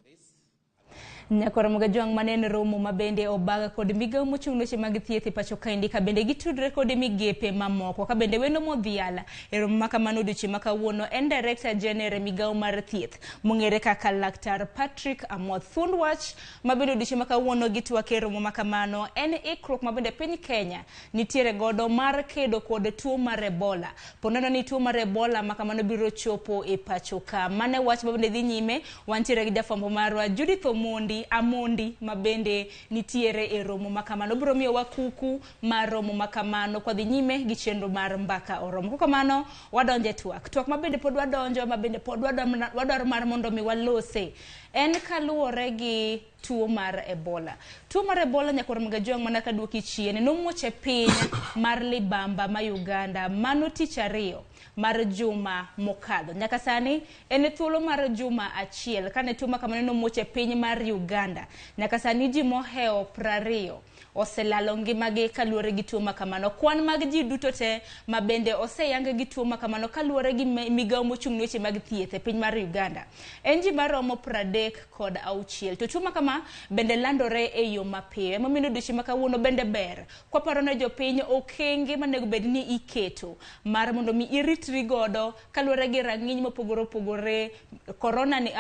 Nyakoro Mugajwang maneno romo mabende obaga kod migawo mochung' weche mag thieth e pacho kaendi ka bende gitudre kod migepe mamoko ka bende wendo modhiala e romo ma kamano odiochieng' ma kawuono en Director General e migawo mar thieth mong'ere kaka Laktar Patrick Amoth. Thuond wach mabende odiochieng' ma kawuono gitwak e romo ma kamano en ikruok mabende piny Kenya nitiere godo mar kedo kod tuo mar Ebola. Poneno ni tuo mar Ebola ma kamano biro chopo e pacho ka. Mane wach mabende dhi nyime wantiere gi jafwambo marwa Judith Omondi Amondi mabende nitiere e romo makamano biro miyo wakuku mar romo makamano kwa dhi nyime gi chenro mar mbaka oromo. Kokamano wadonje twak. Twak mabende pod wadonjo mabende pod wadwaro mar mondo mi walose en kaluwore gi tuo mar Ebola. Tuo mar Ebola nyakoro Mugajwang' mana kaduoki chien nomuoch e piny mar Libamba ma Uganda mano tich ariyo mar juma mokadho. Nyaka sani en e thuolo mar juma achiel kane tuo ma kamano nomuoch e piny mar Uganda. Nyaka sani ji mohewo 20 oselalo ngimagi kaluwore gi tuo ma kamano. Kwan mag ji duto te mabende oseyang gi tuo ma kamano kaluwore gi migawo mochung' ne weche mag thieth e piny mar Uganda en ji maromo 36. To tuo ma kama bende landore e yo mapiyo. Emomiyo odiochieng' ma kawuono bende ber kwaparo ne jopiny okenge manego bed ni iketo mar mondo mi iritri godo kaluwore gi rang'iny mopogore opogore. Korona ni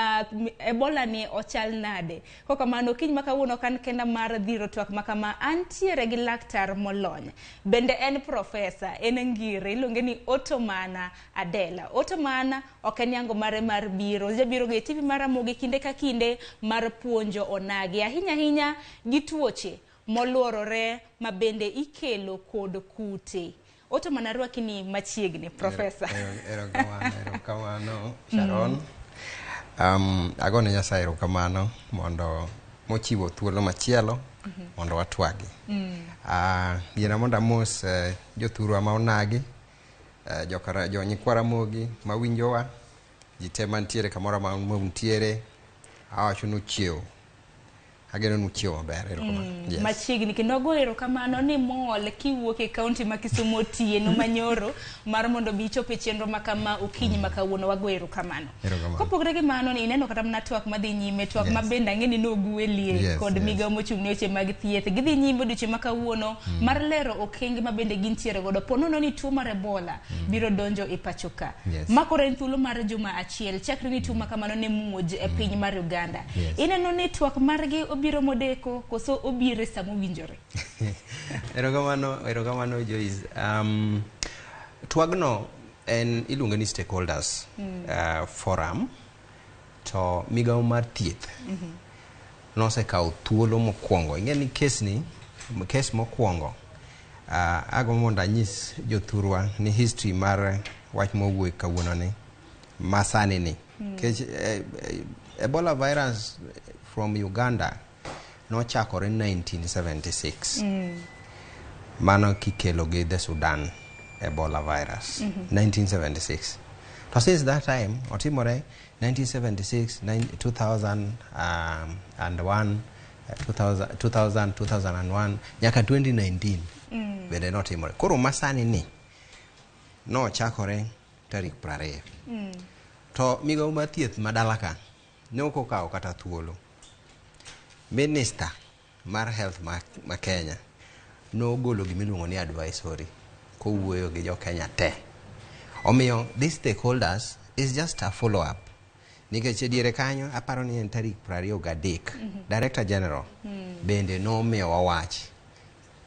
Ebola ni ochal nade? Kokamano kiny ma kawuono kan kenda mar dhiro twak ma kama antiere gi laktar molony bende en profesa en ngire iluonge ni Ottomana Adela. Ottomana ok en yango mare mar biro jabiro e TV mar Ramogi kinde ka kinde mar puonjo onagi ahinya ahinya gi tuoche moluorore ma bende ikelo kod kute. Ottomana rwaki ni machiegni profesa. Erokamano Sharon. Agone Nyasaye erokamano mondo mochiwo thuolo machielo mondo watwagi. Yiena mondo amos jothurwa ma onagi, jo nyikwa Ramogi mawinjowa, ji te mantiere kamoro ma untiere, awacho ni uchiew. Ageno ni uchiew maber. Yes. Machiegni kendo ago erokamano ni mol kiwuok e kaunti ma Kisumu otieno manyoro mar mondo bi ichop e chenro ma kama okinyi ma kawuono. Wago erokamano. Kopogore gi mano ni ineno kata mana twak madhi nyime, twak ma bende ang'e ni nogwelie kod migawo mochung' ne weche mag thieth. Gidhi nyime odiochieng' ma kawuono mar lero okenge ma bende gintiere godo ponono ni tuo mar Ebola biro donjo e pacho ka. Ma koro en thuolo mar juma achiel chakre ni tuo ma kamano ne muoj e piny mar Uganda. Ineno ni twak margi obiro modeko koso obiro e sama owinjore? Erokamano Joyce. Twagno en iluonge ni stakeholders forum to migawo mar thieth nosekawo thuolo mokwongo. Ing'e ni kes mokwongo agombo mondo anyis jothurwa ni history mar wach mowuok kawuono ni masani ni. Nikech Ebola virus from Uganda nochakore 1976. Mano kikelo gi the Sudan Ebola virus. 1976. To since that time otimore 1976, 2001, 2000, 2001 nyaka 2019 bende notimore. Koro masani ni nochakore tarik 20. To migawo mar thieth ma dala ka ne ok okawo kata thuolo. Minister mar health ma Kenya nogolo gimiluongo ni advisory kowuoyo gi jo Kenya te. Omiyo these stakeholders is just a follow up. Nikech e diere kanyo aparo ni en tarik 23 Director General bende nomiyowa wach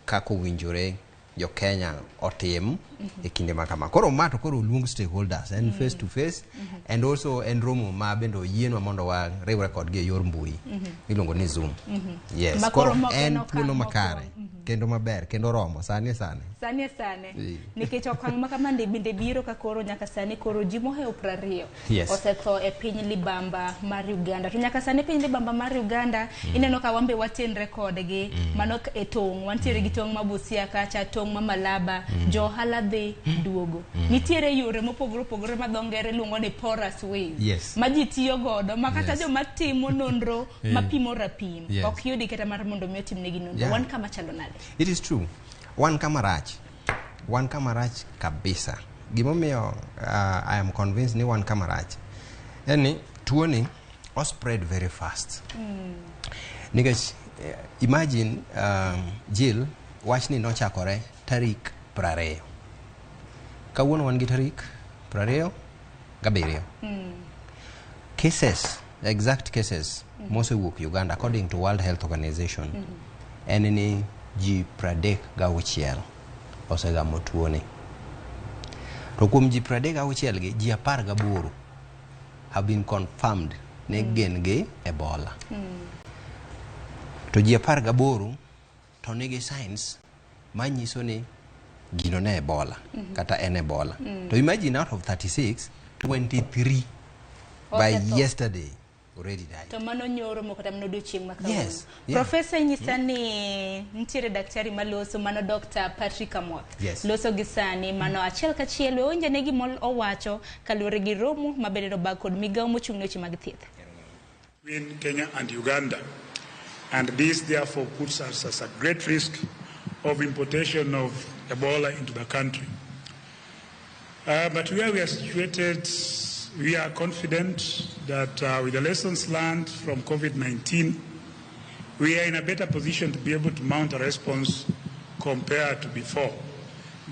kaka owinjore jo Kenya otim e kinde ma kama. Koro ma to koro oluong stakeholders en face to face and also en romo ma bende oyienwa mondo wariwre kodgi e yor mbui iluongo ni Zoom. Yes, Ma koro koro moko en en okang' thuolo makare mokwongo. kendo maber kendo romo sani sani. Sani e sani Eh. nikech okang' ma kamande bende biro ka koro nyaka sani koro ji mohewo 20 Yes. osetho e piny libamba mar Uganda to nyaka sani piny libamba mar Uganda ineno ka wan be watenre kodgi mano e tong' wantiere gi tong' ma Busia kacha tong' ma Malaba jo ohala dhi duogo nitiere yore mopogore opogore ma dho ngere luongo ni porous ways Yes. ma ji tiyo godo ma kata Yes. joma timo nonro Eh. mapimo rapim Yes. ok yudi kata mar mondo mi otimnegi nonro Yeah. wan kama chalo nade? It is true. Wan kama rach. Wan kama rach kabisa. Gimomiyo I am convinced ni wan kama rach en ni tuoni o spread very fast. Nikech imagine Jill, wachni nochakore tarik 20. Kawuono wan gi tarik 27. Cases, exact cases mosewuok Uganda according to World Health Organization en ni ji 36 osegamo tuoni. To kuom ji 36 gi, ji 18 have been confirmed ni gin gi Ebola. To ji 18 to nigi signs manyiso ni gino ne Ebola kata en Ebola. To imagine out of 36, 23 by Osetho. yesterday already died. To mano nyoro moko kata mana odiochieng' ma kawuono. Yes, yeah. Profesa inyisa ni nitiere daktari maloso mano Dr. Patrick Amoth. Yes. Loso gi sani mano achiel kachiel we winj ane gima owacho kaluwore gi romo ma bende nobag kod migawo mochung' ne weche mag thieth. Between Kenya and Uganda. And this therefore puts us at a great risk of importation of Ebola into the country. But where we are situated, we are confident that with the lessons learned from COVID-19, we are in a better position to be able to mount a response compared to before,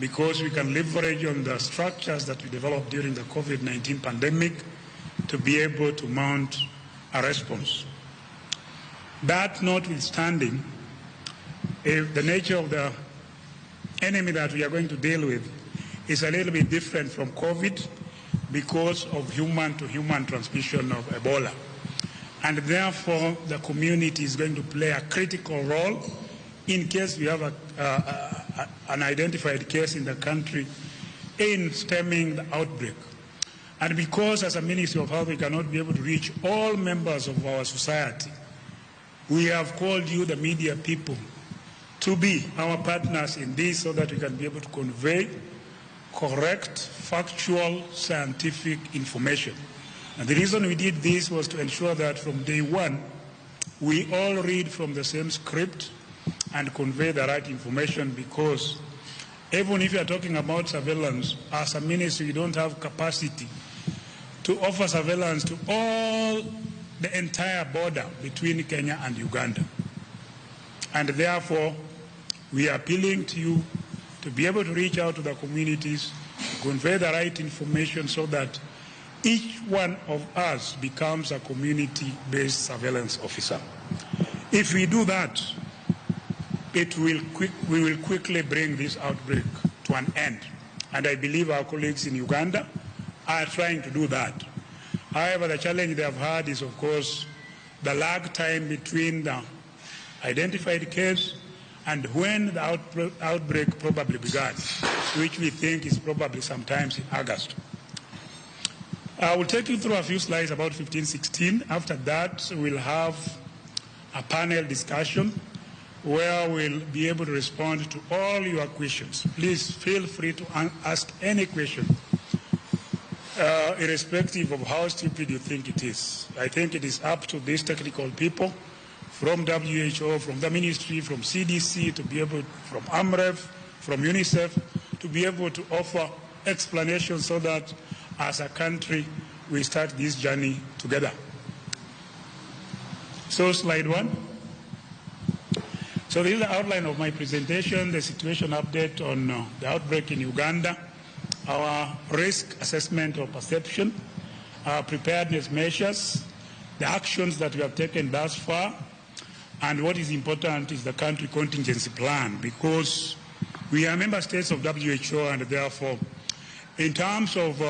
because we can leverage on the structures that we developed during the COVID-19 pandemic to be able to mount a response. That notwithstanding, if the nature of the enemy that we are going to deal with is a little bit different from COVID because of human-to-human transmission of Ebola. And therefore, the community is going to play a critical role in case we have an identified case in the country in stemming the outbreak. And because as a Ministry of Health we cannot be able to reach all members of our society, we have called you, the media people, to be our partners in this so that we can be able to convey correct, factual, scientific information. And the reason we did this was to ensure that from day one, we all read from the same script and convey the right information, because even if you are talking about surveillance, as a ministry, you don't have capacity to offer surveillance to all the entire border between Kenya and Uganda. And therefore, we are appealing to you to be able to reach out to the communities, to convey the right information so that each one of us becomes a community-based surveillance officer. If we do that, we will quickly bring this outbreak to an end. And I believe our colleagues in Uganda are trying to do that. However, the challenge they have had is, of course, the lag time between the identified case and when the outbreak probably began, which we think is probably sometimes in August. I will take you through a few slides about 15-16. After that, we'll have a panel discussion where we'll be able to respond to all your questions. Please feel free to ask any question, irrespective of how stupid you think it is. I think it is up to these technical people from WHO, from the ministry, from CDC, to be able, from AMREF, from UNICEF, to be able to offer explanations so that as a country, we start this journey together. So slide one. So this is the outline of my presentation, the situation update on the outbreak in Uganda, our risk assessment or perception, our preparedness measures, the actions that we have taken thus far, and what is important is the country contingency plan, because we are member states of WHO, and therefore, in terms of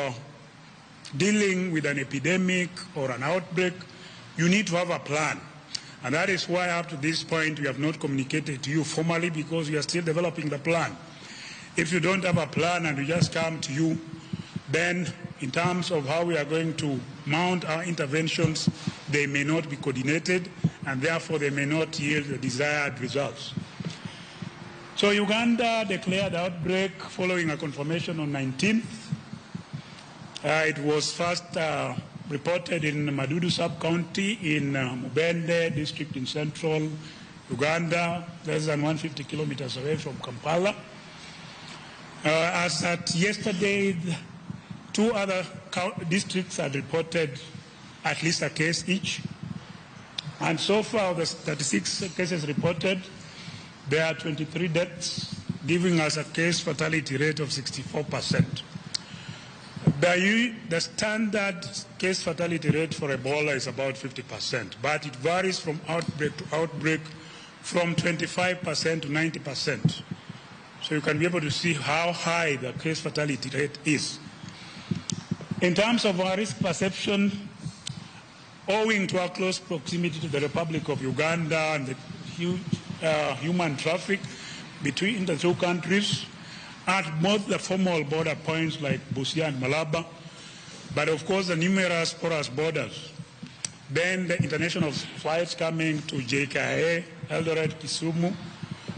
dealing with an epidemic or an outbreak, you need to have a plan. And that is why up to this point we have not communicated to you formally, because we are still developing the plan. If you don't have a plan and we just come to you, then in terms of how we are going to mount our interventions, they may not be coordinated, and therefore they may not yield the desired results. So Uganda declared outbreak following a confirmation on 19th. It was first reported in Madudu sub-county in Mubende district in central Uganda, less than 150 kilometers away from Kampala. As at yesterday, two other districts had reported at least a case each. And so far, of the 36 cases reported, there are 23 deaths, giving us a case fatality rate of 64%. The standard case fatality rate for Ebola is about 50%, but it varies from outbreak to outbreak from 25% to 90%. So you can be able to see how high the case fatality rate is. In terms of our risk perception, owing to our close proximity to the Republic of Uganda and the huge human traffic between the two countries, at both the formal border points like Busia and Malaba, but of course the numerous porous borders. Then the international flights coming to JKIA, Eldoret, Kisumu,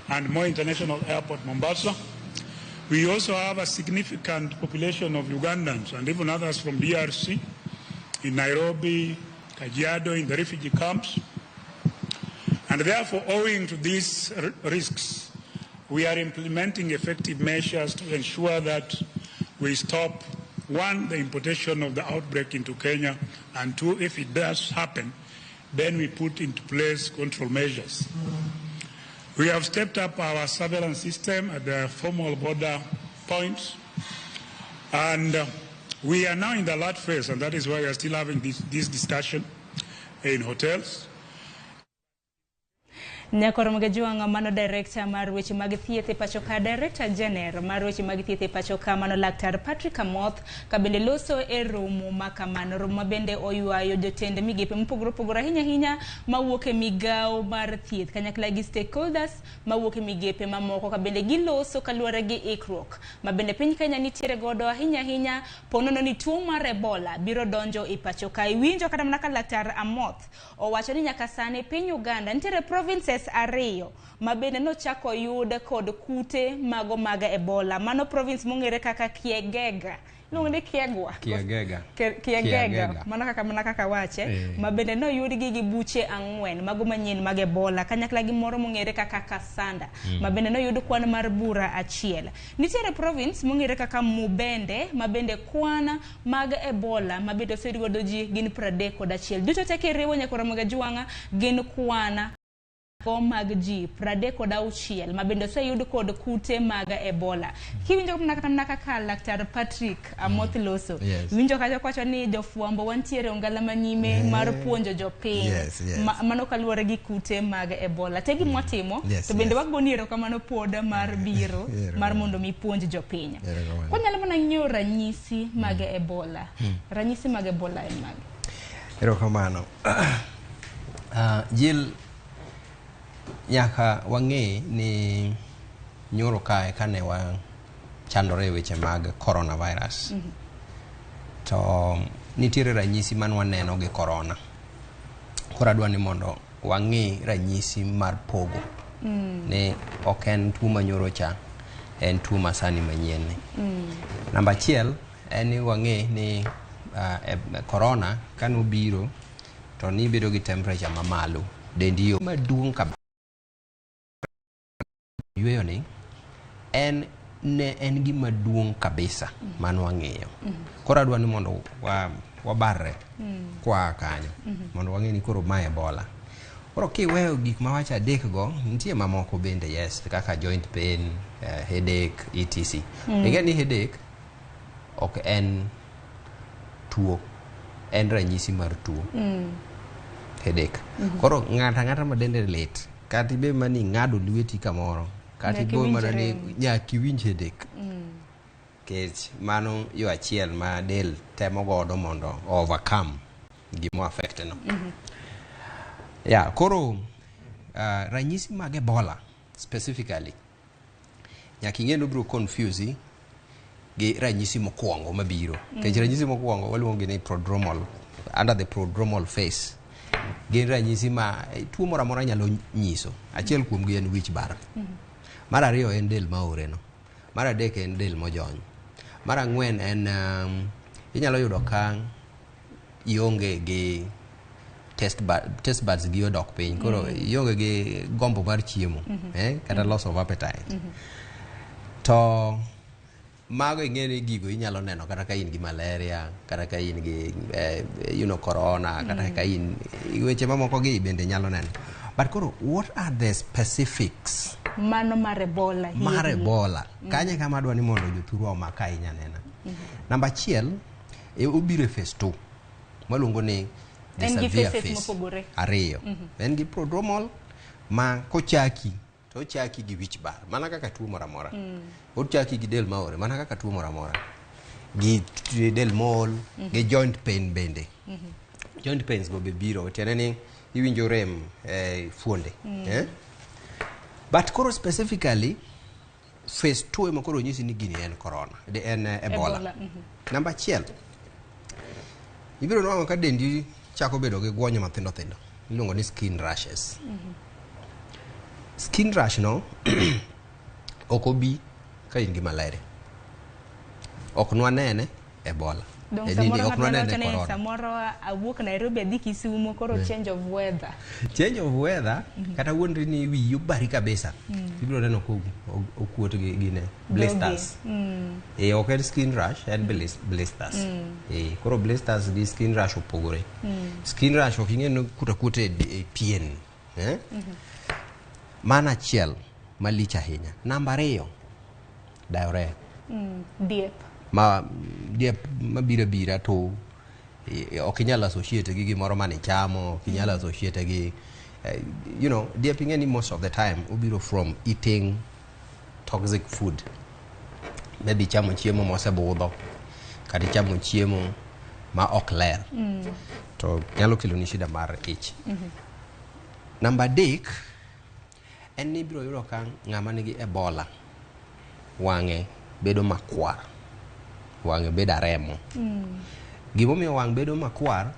and Moi International Airport, Mombasa. We also have a significant population of Ugandans and even others from DRC in Nairobi, Kajiado, in the refugee camps. And therefore, owing to these risks, we are implementing effective measures to ensure that we stop, one, the importation of the outbreak into Kenya, and two, if it does happen, then we put into place control measures. We have stepped up our surveillance system at the formal border points, and we are now in the alert phase, and that is why we are still having this discussion in hotels. Nyakoro Magajuanga mano director mar weche mag thieth e pacho ka, director general mar weche mag thieth e pacho ka mano Laktar Patrick Amoth ka bende loso e romo ma kamano, romo ma bende oywayo jotend migepe mopogore opogore ahinya ahinya mawuok e migawo mar thieth kanyakla gi stakeholders mawuok e migepe mamoko ka bende giloso kaluwore gi ikruok ma bende piny Kenya nitiere godo ahinya ahinya ponono ni tuo mar Ebola biro donjo e pacho ka. Iwinjo kata mana ka Laktar Amoth owacho ni nyaka sani piny Uganda nitiere provinces ariyo ma bende nochako yud kod kute mago mag Ebola. Mano province mong'ere kaka Kiegega. Iluongo ni Kiegwa. Kiegega. Kiegega. Mano kaka wache. Ma bende noyudgi gi buche 4 mago manyien mag Ebola kanyakla gi moro mong'ere kaka Kasanda. Ma bende noyud kwan mar bura 1. Nitiere province mong'ere kaka Mubende ma bende kwan mag Ebola ma bende oseyud godo ji gin 31. Duto te kiriwo nyakoro Magajuanga gin kwan mag ji 36 ma bende oseyud kod kute mag Ebola. Kiwinjo mana kaka Laktar Patrick Amoth loso. Yes. Iwinjo kacha kwacho ni jofwambo wantiere ongala manyime mar puonjo jopiny. Yes, yes. Mano kaluwore gi kute mag Ebola. Te gima watimo to bende wagoni erokamano poda mar biro mar mondo mi puonj jopiny. Kwanyalo mana ng'iyo ranyisi mag Ebola. Ranyisi mag Ebola en mage? Erokamano. Jill, nyaka wang'e ni nyoro kae kane wachandore e weche mag coronavirus, to nitiere ranyisi man waneno gi corona. Koro adwa ni mondo wang'e ranyisi mar pogo ni ok en tuo manyoro cha, en tuo masani manyien ni. Namba 1 en ni wang'e ni corona kanobiro to nibedo gi temperature mamalo, dendi yo maduong' kabisa. Yweyo ni en ne en gima duong' kabisa mano wang'eyo. Koro adwa ni mondo wabarre kwa kanyo mondo wang'e ni koro ma Ebola. Koro kiweyo gik mawacho 3 go, nitie mamoko bende, yes, kaka joint pain, headache, etc. Ing'e ni headache ok en tuo, En ranyisi mar tuo headache. Koro ng'ato ang'ata ma dende lit, kata ibed mana ni ing'ado lweti kamoro, kata Nyaka igo iwinj mana ni rem. nyaka iwinj headache. Nikech mano yo achiel ma del temo godo mondo overcome gima affect no. Yeah, koro ranyisi mag Ebola specifically nyaka ing'e ni obiro confuse gi ranyisi mokwongo mabiro. Nikech ranyisi mokwongo waluongo gi ni prodromal, under the prodromal phase. Gin ranyisi ma tuo moro amora nyalo nyiso. Achiel kuomgi en wich bar. Mar ariyo en del maore no. Mar adek en del mojony. Mar ang'wen en inyalo yudo ka ionge gi taste buds gi odok piny. Koro ionge gi gombo mar chiemo, kata loss of appetite. To mago ing'e ni gigo inyalo neno kata ka in gi malaria, kata ka in gi corona, kata ka in weche mamoko gi bende nyalo neno. But koro what are the specifics Mano mar Ebola. mar hieri. Ebola? Kanyo e kama adwa ni mondo jothurwa omak ahinya nena. Namba achiel, obiro e phase 2 maluongo ni the En gi severe phases phase. mopogore. Ariyo. En gi prodromal ma kochaki to ochaki gi wich bar mana kaka tuo moro amora. Ochaki gi del maore mana kaka tuo moro amora. Gi del mool, gi joint pain bende. Joint pains go be biro, tiende ni iwinjo rem e fuonde. Eh? But koro specifically phase 2 ema koro nyisi ni gini en corona, en Ebola. Ebola. Namba achiel, ibiro nwang'o ka dendi chako bedo gi gwonyo mathindo thindo iluongo ni skin rashes. Skin rash no ok obi ka in gi malaria. Ok nwanene Ebola. Dong Eh, nini, samoro ok ng'ato nyalo nwanene wacho ni corona. samoro awuok Nairobi adhi Kisumu koro change of weather. Change of weather kata wuondri ni wiyi obari kabisa. Ibiro neno ka okuot gi gine blisters. Eh, ok en skin rash, en blisters. Eh, koro blisters gi skin rash opogore. Skin rash ok ing'e ni okuot akuota e pien. Eh? Mano achiel malich ahinya. Namba ariyo, diarrhea. Diep. Ma diep mabiro abira to ok inyal associate gi gimoro mane ichamo, ok inyal associate gi diep ing'e ni most of the time obiro from eating toxic food. Maybe ichamo chiemo mosebudho, kata ichamo chiemo ma ok ler. To nyalo keloni shida mar ich. Namba adek, en ni ibiro yudo ka ng'ama nigi Ebola wang'e bedo makwar. Wang'e bedo aremo. Gimomiyo wang' bedo makwar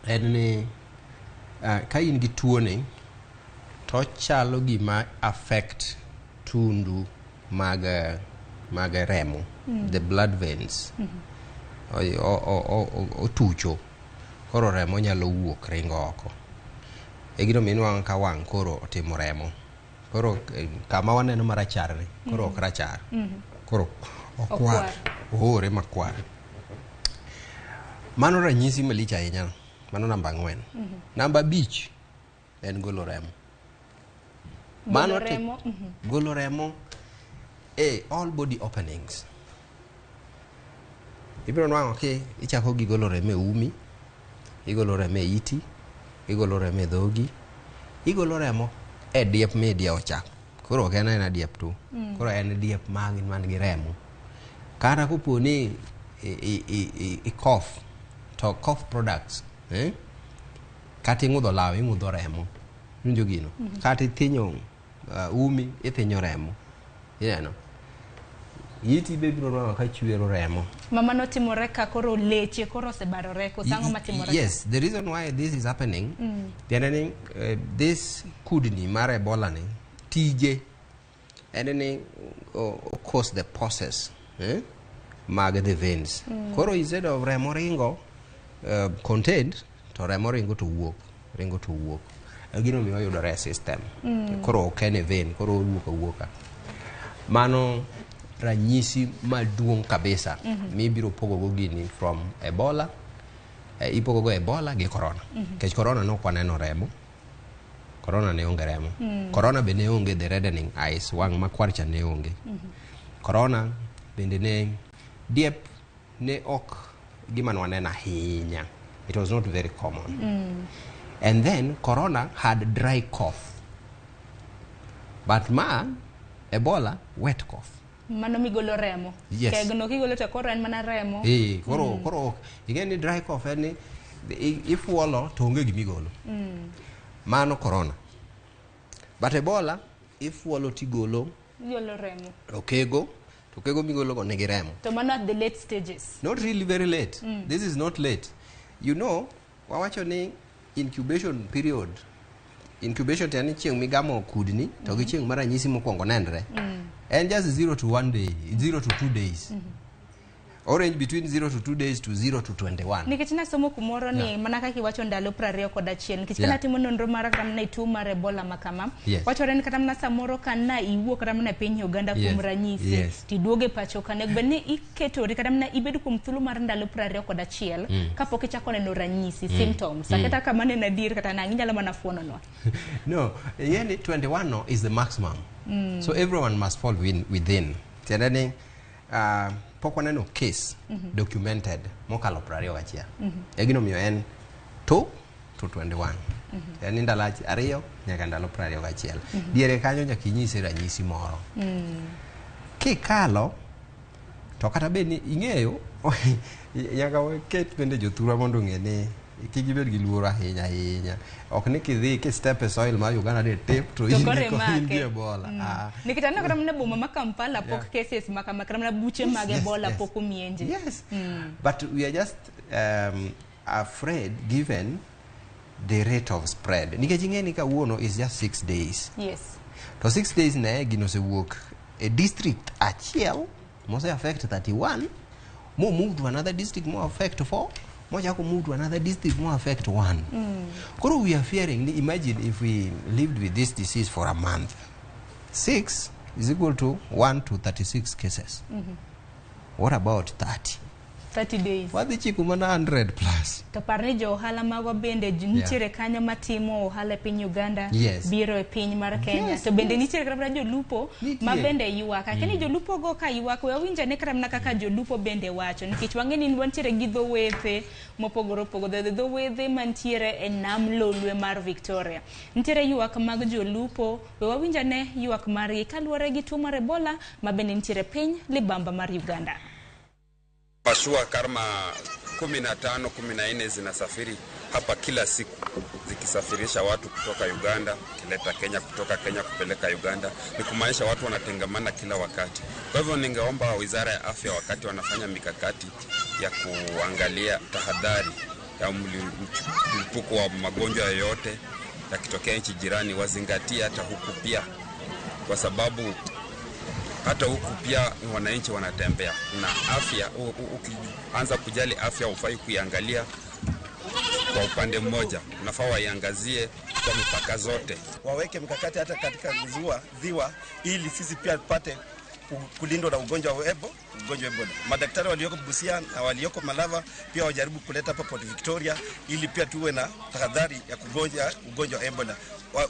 en ni ka in gi tuoni to ochalo gima affect tundu mag remo, the blood veins. Otucho koro remo nyalo wuok ringo oko. E gino minwang'o ka wang' koro otimo remo. Koro kama waneno marachar ni, koro ok rachar. Koro okwar, oore makwar. Mano ranyisi malich ahinya. Mano namba 4. Namba 5 en golo remo. Golo remo. Golo remo e all body openings. Ibiro nwang'o ki ichako gi golo remo e umi, igolo remo e iti, igolo remo e dhogi, igolo remo e diep midiewo cha. Koro ok en aena diep tu. Koro en diep man gi remo. Kata kopo ni i cough, to cough products, Kata ing'udho law, ing'udho remo. Iwinjo gino? Kata ithinyo umi, ithinyo remo. Ineno? Iti be ibiro nwang'o ka chwero remo. Mama notimore ka koro leche koro osebarore, koso ang'o matimore? Yes, the reason why this is happening, tiende ni this kudni mar Ebola ni, tije en ni o cause the process mag the veins. Koro instead of remo ringo contained, to remo ringo to wuok, ringo to wuok. Gino miyo oyudore e system. Koro ok en e vein, koro owuok awuoka. Mano ranyisi maduong' kabisa mibiro pogogo gini from Ebola, ipogogo Ebola gi Corona. Nikech Corona ne ok waneno remo. Corona ne onge remo. Corona be ne onge the reddening eyes, wang' makwar cha ne onge. Corona bende ne diep ne ok gima nwaneno ahinya. It was not very common. And then corona had dry cough. But ma Ebola wet cough. Mano migolo remo. Yes. Kegno kigolo to koro en mana remo. Eh, koro ing'e ni dry cough en ni ifuolo to onge gimigolo. Mano corona. But Ebola ifuolo tigolo Igolo remo. okego to okego migolo go nigi remo. To mano at the late stages. Not really very late. This is not late. You know, wawacho ni incubation period. Incubation tiende ni chieng' migamo kudni to gi chieng' mar ranyisi mokwongo nenre. En just 0 to 1 day, 0 to 2 days. Orange between 0 to 2 days to 0 to 21. Nikech nasomo kumoro ni mana kaka iwacho ndalo 21 nikech kana timo nonro mara kata mana e tuo mar Ebola ma kama. Wachore ni kata mana samoro kana iwuok kata mana e piny Uganda kuom ranyisi tiduogo e pacho ka onego bed ni iketori kata mana ibed kuom thuolo mar ndalo 21 kapok ichako neno ranyisi symptoms. Kata kamano en adier kata nang'o inyalo mana fuononwa. No, yani 21 no is the maximum. So everyone must fall within. Tiende ni pok waneno case documented mokalo 21. E gino miyo en 2 to 21. En ni ndalo 2 nyaka ndalo 21. Diere kanyo nyaka inyise ranyisi moro. Kikalo to kata bed ni ing'eyo nyaka waket bende jothurwa mondo ong'e ni kik gibed gi luoro ahinya ahinya. Ok ni kidhi ki step e soil mar Uganda ni tip to in gi Ebola. Nikech aneno kata mana boma ma Kampala pok cases ma kama kata mana buche mag Ebola pok omienje. Yes. But we are just afraid given the rate of spread. Nikech ing'e ni kawuono is just 6 days. Yes. To 6 days ne gino osewuok e district achiel mose affect 31 mo move to another district mo affect 4 mochako move to another district mo affect 1. Koro we are fearing, imagine if we lived with this disease for a month. 6 is equal to 1 to 36 cases. What about 30? 30 days. Wadhi chiko mana 100 plus. To par ni jo ohala magwa bende nitiere kanyo matimo ohala e piny Uganda, biro e piny mar Kenya. To bende nitiere kata mana jolupo ma bende ywak. Akia ni jolupo go ka ywak, we awinj ane kata mana kaka jolupo bende wacho nikech wang'e ni wantiere gi dho wedhe mopogore opogore, dho wedhe mantiere e nam Lolwe mar Victoria. Nitiere ywak mag jolupo, we wawinj ane ywak margi kaluwore gi tuo mar Ebola ma bende nitiere piny libamba mar Uganda. Mashua kama 15, 14 zinasafiri hapa kila siku zikisafirisha watu kutoka Uganda kileta Kenya, kutoka Kenya kupeleka Uganda. Ni kumaanisha watu wanatengamana kila wakati. Kwa hivyo ningeomba Wizara ya Afya wakati wanafanya mikakati ya kuangalia tahadhari ya mlipuko wa magonjwa yoyote yakitokea nchi jirani, wazingatie hata huku pia, kwa sababu hata huku pia wananchi wanatembea na afya. Ukianza kujali afya hufai kuiangalia kwa upande mmoja, unafaa waiangazie kwa mipaka zote. Waweke mikakati hata katika ziwa ili sisi pia tupate kulindwa na ugonjwa wa Ebola. Madaktari walioko Busia na walioko Malava pia wajaribu kuleta hapa Port Victoria ili pia tuwe na tahadhari ya kugonja ugonjwa wa Ebola.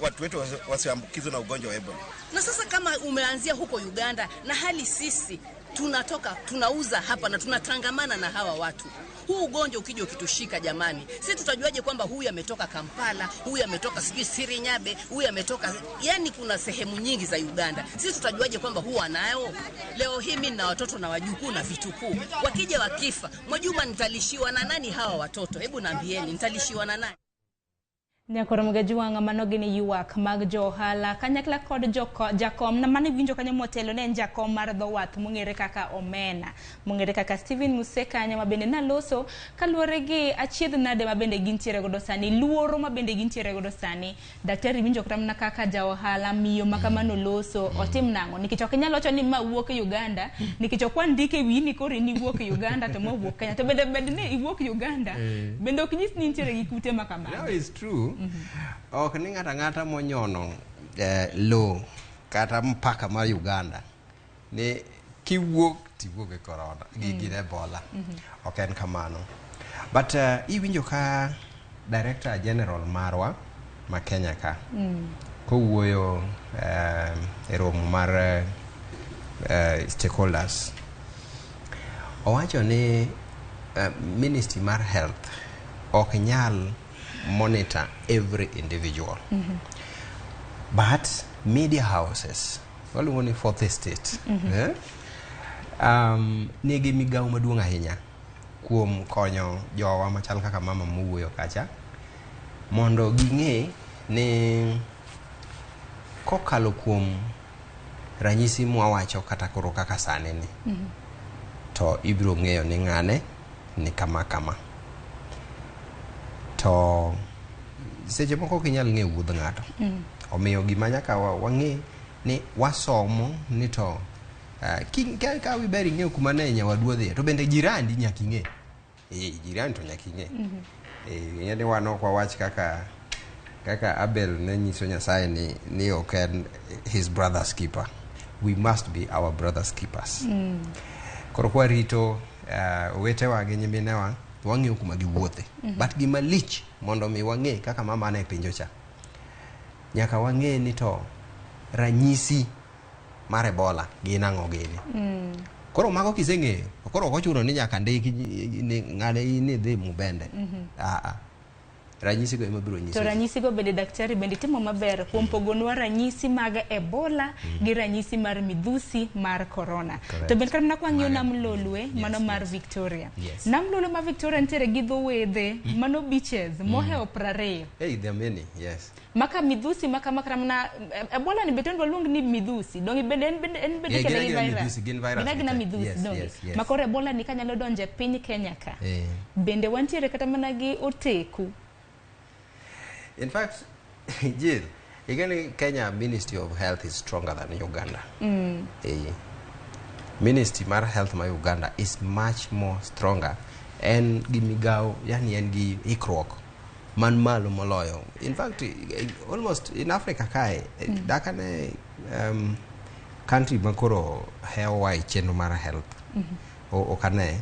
Watu wetu wasiambukizwe na ugonjwa wa Ebola. Na sasa kama umeanzia huko Uganda na hali sisi tunatoka tunauza hapa na tunatangamana na hawa watu, huu ugonjwa ukija ukitushika jamani, sisi tutajuaje kwamba huyu ametoka Kampala, huyu ametoka sijui Sirinyabe, huyu ametoka, yani kuna sehemu nyingi za Uganda. Sisi tutajuaje kwamba huyu anayo? Leo hii mimi na watoto na wajukuu na vitukuu, wakija wakifa, Mwajuma, nitalishiwa na nani hawa watoto? Hebu niambieni, nitalishiwa na nani? Nyakoro Mgajuwanga mano gin ywak mag jo ohala kanyakla kod jakom na mane winjo kanyo motelo ne en jakom mar dho wath mong'ere kaka Omena, mong'ere kaka Steven Muse kanyo ma bende naloso kaluwore gi achiedh nade ma bende gintiere godo sani, luoro ma bende gintiere godo sani. Daktari winjo kata mana kaka ja ohala miyo ma kamano loso otim nang'o, nikech ok inyal wacho ni ma wuok Uganda, nikech ok wandike wiyi ni koro in iwuok Uganda to ma wuok Kenya, to bende bed ni iwuok Uganda bende ok nyis ni intiere gi kute ma kamano. No, it's true. Ok ni ng'ato ang'ata monyono lo kata mpaka mar Uganda ni kiwuok tiwuok e corona gi Ebola. Ok en kamano. But iwinjo ka Director General marwa ma Kenya ka kowuoyo e romo mar stakeholders, owacho ni Ministry mar Health ok nyal monitor every individual. But media houses, waluongo ni fourth estate, eh? Nigi migawo maduong' ahinya kuom konyo jowa machal kaka mama mowuoyo kacha mondo ging'e ni kokalo kuom ranyisi mwawacho kata koro kaka sani ni to ibiro ng'eyo ni ng'ane ni kama kama to seche moko ok inyal ng'eyo wuodh ng'ato. Omiyo gima nyaka wang'e ni wasomo ni to ka ber ing'eyo kuma ne nyawadu odhiye to bende jirandi nyaka ing'e. Jirani to nyaka ing'e. Ing'e ni wan ok wawach kaka Abel ne nyiso Nyasaye ni ok en his brother's keeper. We must be our brother's keepers. Koro kwarito owetewa gi nyiminewa to wang'eyo kuma giwuothe. But gima lich mondo mi wang'e kaka mama ne penjo cha, nyaka wang'e ni to ranyisi mar Ebola gin ang'o gini. Koro mago kiseng'eyo, koro ok ochuno ni nyaka ndiki ni ng'ane in idhi Mubende. Aa. Ranyisi go ema biro nyiso. To ranyisi go bende, daktari, bende timo maber kuom pogonwa ranyisi mag Ebola gi ranyisi mar midhusi mar corona. Correct. To bende kata mana kwang'iyo nam Lolwe, mano mar Victoria. Nam Lolwe ma Victoria nitiere gi dho wedhe, mano beaches, mohewo 20. Hey, there are many, yes. Maka midhusi maka kata mana Ebola ni bende waluong ni midhusi. Donge bende en bende Yeah, ikele gin gi agina virus. midhusi, gin virus Gin agina gite. midhusi, donge. Yes. Ma koro Ebola ni kanyalo donjo e piny Kenya ka. Bende wantiere kata mana gi oteku. In fact, Jill, again, Kenya Ministry of Health is stronger than Uganda. Ministry mar Health ma Uganda is much more stronger. En gi migawo, yani en gi ikruok man malo moloyo. In fact, almost in Africa kae, dakane country ma koro hewowa e chenro mar health. Ok ane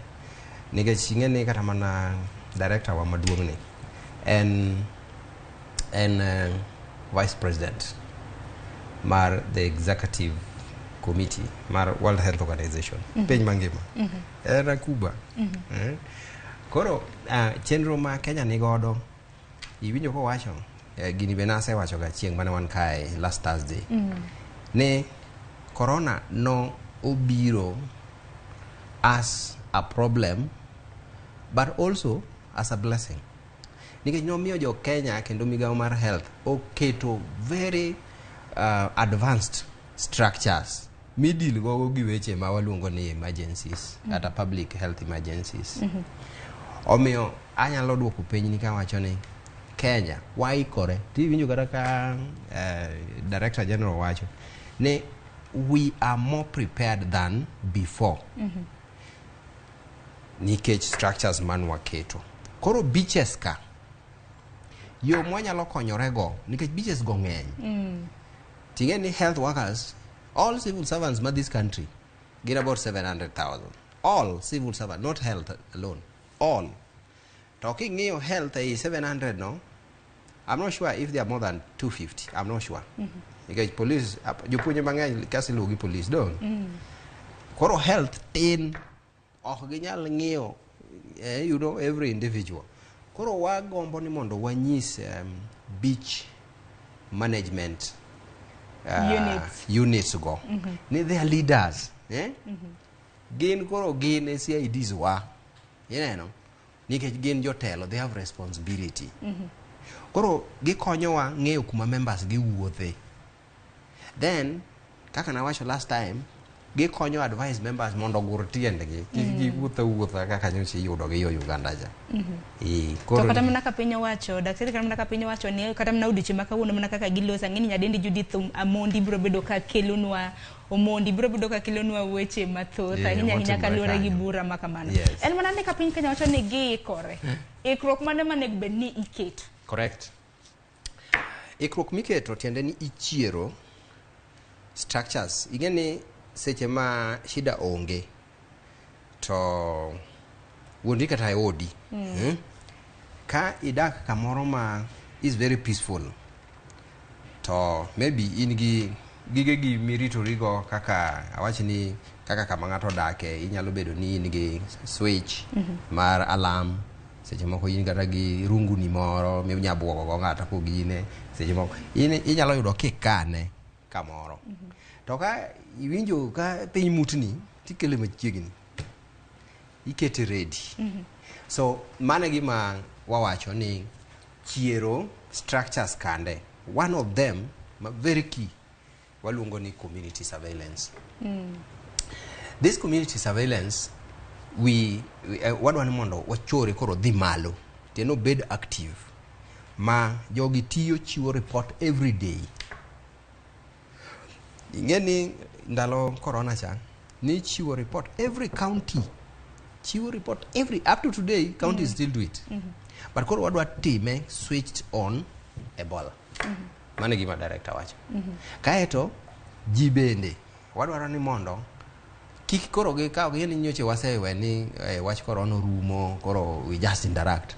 nikech ing'e ni kata mana director wa maduong' ni en vice president mar the executive committee mar World Health Organization piny mangima en Cuba. Koro chenro ma Kenya ni godo iwinjo kowacho gini be nasewacho ga chieng' mane wan kae last Thursday ni corona no obiro as a problem but also as a blessing nikech nomiyo jo Kenya kendo migawo mar health oketo very advanced structures midil gogo gi weche ma waluongo ni emergencies kata public health emergencies. Omiyo anyalo duoko penj ni kawacho ni Kenya waikore tiwinjo kata ka director general wacho ni we are more prepared than before nikech structures man waketo. Koro beaches ka yo mwanyalo konyorego nikech beaches go ng'eny ting'e ni health workers, all civil servants ma this country gin about 700,000, all civil servants, not health alone, all. To king'iyo health ei 700 no, I'm not sure if they are more than 250, I'm not sure, nikech police jopuonje mang'eny kasi iluwo gi police don. Koro health tin ok ginyal ng'iyo every individual. Koro wagombo ni mondo wanyis beach management Units. Units go ni they are leaders, eh? Gin koro gin e CIDs wa ineno nikech gin jotelo, they have responsibility. Koro gikonyowa ng'eyo kuma members giwuothe. Then kaka nawacho last time, gikonyo advise members mondo ogur tiendgi kik giwuoth awuotha kaka nyocha iyudo gi yo Uganda cha. To Koro kata mana ka piny owacho, daktari, kata mana ka piny owacho ni kata mana odiochieng' ma kawuono mana kaka giloso, ang'e ni nyadendi Judith Amondi biro bedo ka kelonwa, Omondi biro bedo ka kelonwa weche mathoth ahinya ahinya motimore kaluwore gi kanyo. bura ma kamano. Yes. En mana ni ka piny Kenya wacho ni giikore, ikruok mane manego bed ni iketo? Correct. Ikruok miketo tiende ni ichiero structures. Ing'e ni seche ma shida onge to wuondi kata e odi. Ka idak kamoro ma is very peaceful to maybe in gi gige gi miritorigo kaka awach ni kaka kama ng'ato odake inyalo bedo ni in gi switch mar alarm seche moko in kata gi runguni moro minya buogo go ng'ato kogine seche moko in inyalo yudo kikane kamoro to ka iwinjo ka piny mutni tikele machiegni ikete ready. So mano e gima wawacho ni chiero structures kande one of them ma very key waluongo ni community surveillance. This community surveillance we wadwa ni mondo wachore koro dhi malo tiende obed active ma jogi tiyo chiwo report every day. Ing'e ni ndalo corona cha ni chiwo report every county chiwo report every up to today counties still do it but koro wadwa time switched on Ebola. Mano e gima director wacho. Kaeto ji bende wadwaro ni mondo kik koro gikaw gi ni nyocha wasewe ni wach corona orumo koro we just interact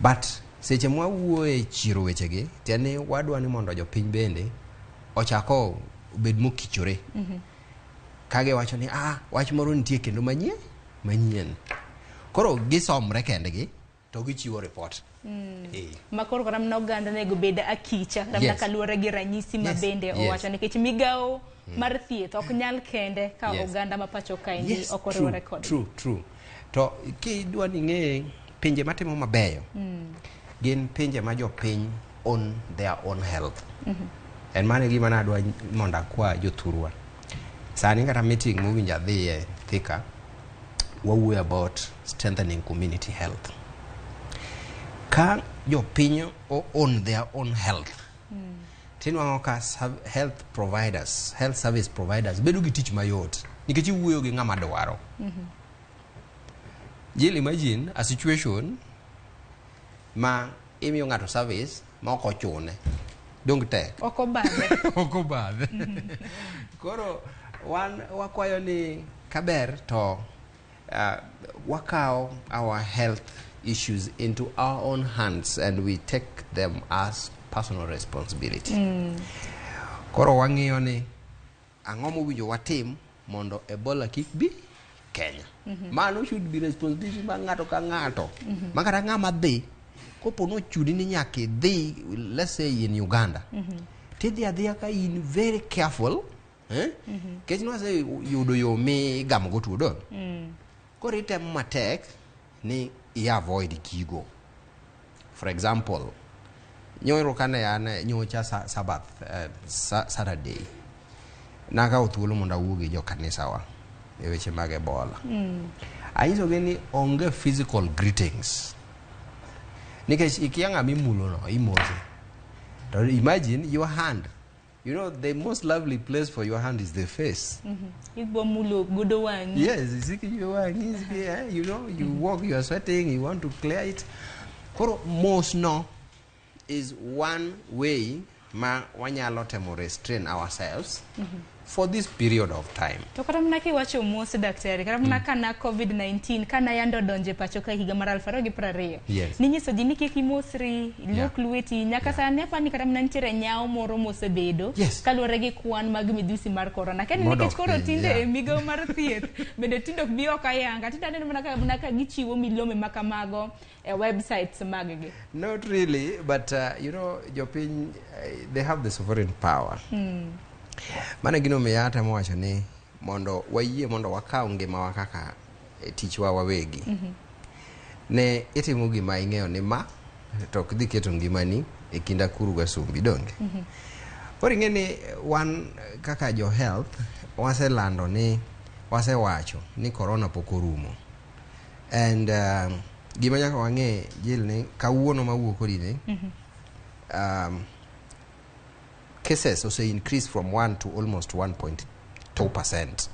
but seche mwawuoye chiro wechegi tiende ni wadwa ni mondo jopiny bende ochako obed mokichore ka giwacho ni ah wach moro nitie kendo manyien manyien koro gisomre kendgi to gichiwo report. Ma koro kata mana oganda onego bed akicha kata mana kaluwore gi ranyisi ma bende owacho nikech migawo mar thieth ok nyal kende ka oganda ma pacho kaendi ok oriwore kodgi. True. To kidwa ni ing'e pinje matimo mabeyo gin pinje ma jopiny own their own health. En mano e gima nadwa mondo akwa jothurwa. Sani kata meeting mowinjo adhiye Thika, wawuoyo about strengthening community health. Ka jopiny o own their own health, tinwang'o ka health providers, health service providers bedo gi tich mayot nikech iwuoyo gi ng'ama dwaro. Jill, imagine a situation ma imiyo ng'ato service ma ok ochune. Dong tek. Ok obadhe. Ok obadhe. Koro wan wakwayo ni kaber to wakawo our health issues into our own hands and we take them as personal responsibility. Koro wang'iyo ni ang'o mowinjo watim mondo Ebola kik bi Kenya. Mano should be responsibility mar ng'ato ka ng'ato. Ma kata ng'ama dhi kopo nochuni ni nyaka idhi let's say in Uganda. Tidhi adhiya ka in very careful eh? Nikech nwaseyudo yo migamo go tuo don. Koro itemo matek ni i avoid gigo. For example, nyoro kane an nyocha Sabbath Saturday nakawo thuolo mondo awuo gi jokanisa wa e weche mag Ebola. Anyisogi ni onge physical greetings. Nikech ikia ng'ama imulo no, imose. To imagine your hand. You know, the most lovely place for your hand is the face. Ibo mulo godo wang'i. Yes, isiki you wang'i, isiki, you know, you walk, you are sweating, you want to clear it. Koro mos no is one way ma wanyalo temo restrain ourselves for this period of time. To kata mana kiwacho mos daktari, kata mana kana COVID-19 kana yando donje pacho ka higa mar 2020. Ninyiso ji ni kik imosri, iluok lweti, nyaka sani apani kata mana nitiere nyawo moro mosebedo kaluwore gi kwan mag midhusi mar corona. Kendo Modok nikech koro piny, tinde e migawo mar thieth bende tinde ok bi oko ayanga, tinde aneno mana ka gichiwo milome ma kamago e websites mag gi. Not really, but you know, jopiny, they have the sovereign power. Mano e gino miyo atemo wacho ni mondo wayie mondo wakaw ngimawa kaka tichwa wawegi. Ne itimo gima ing'eyo ni ma to ok dhi keto ngimani e kind akuru gasumbi donge. Koro ing'e ni wan kaka jo health waselando ni wasewacho ni corona pok orumo. And gima nyaka wang'e Jill ni kawuono mawuo kodi ni cases ose increase from 1 to almost 1.2%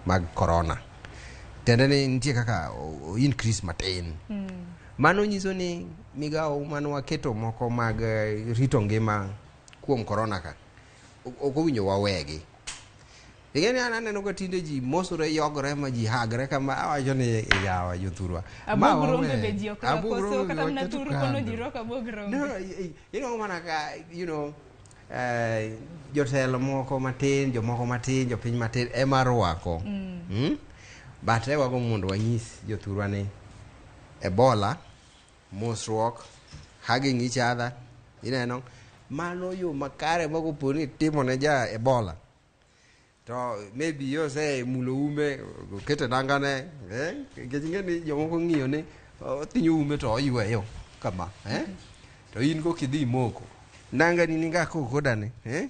mag corona. Tiende ni nitie kaka o increase matin. Mano nyiso ni migawo mane waketo moko mag rito ngima kuom corona ka ok owinjo wawegi. Ing'e ni an aneno ka tinde ji mosore yogore ma ji hagre kama awacho ni yawa jothurwa. Ma Abwog rombe wawe. be ji ok rwako, Abwog so rombe kata mana waketo thuru kono kando. ji rwako abwog rombe. No, you know mana ka you know Jotelo moko matin, jomoko matin, jopiny matin ema rwako. But e wago mondo wanyis jothurwa ni Ebola, mosruok, hugging each other, ineno, mano yo makare ma kopo ni itimo ne ja Ebola. To maybe yose mulo ume, okete nangane, eh? Nikech ing'e ni jomoko ng'iyo ni othinyo ume to oyweyo kama, eh? To in kokidhi imoko. Nangani ni ga kokodane, eh?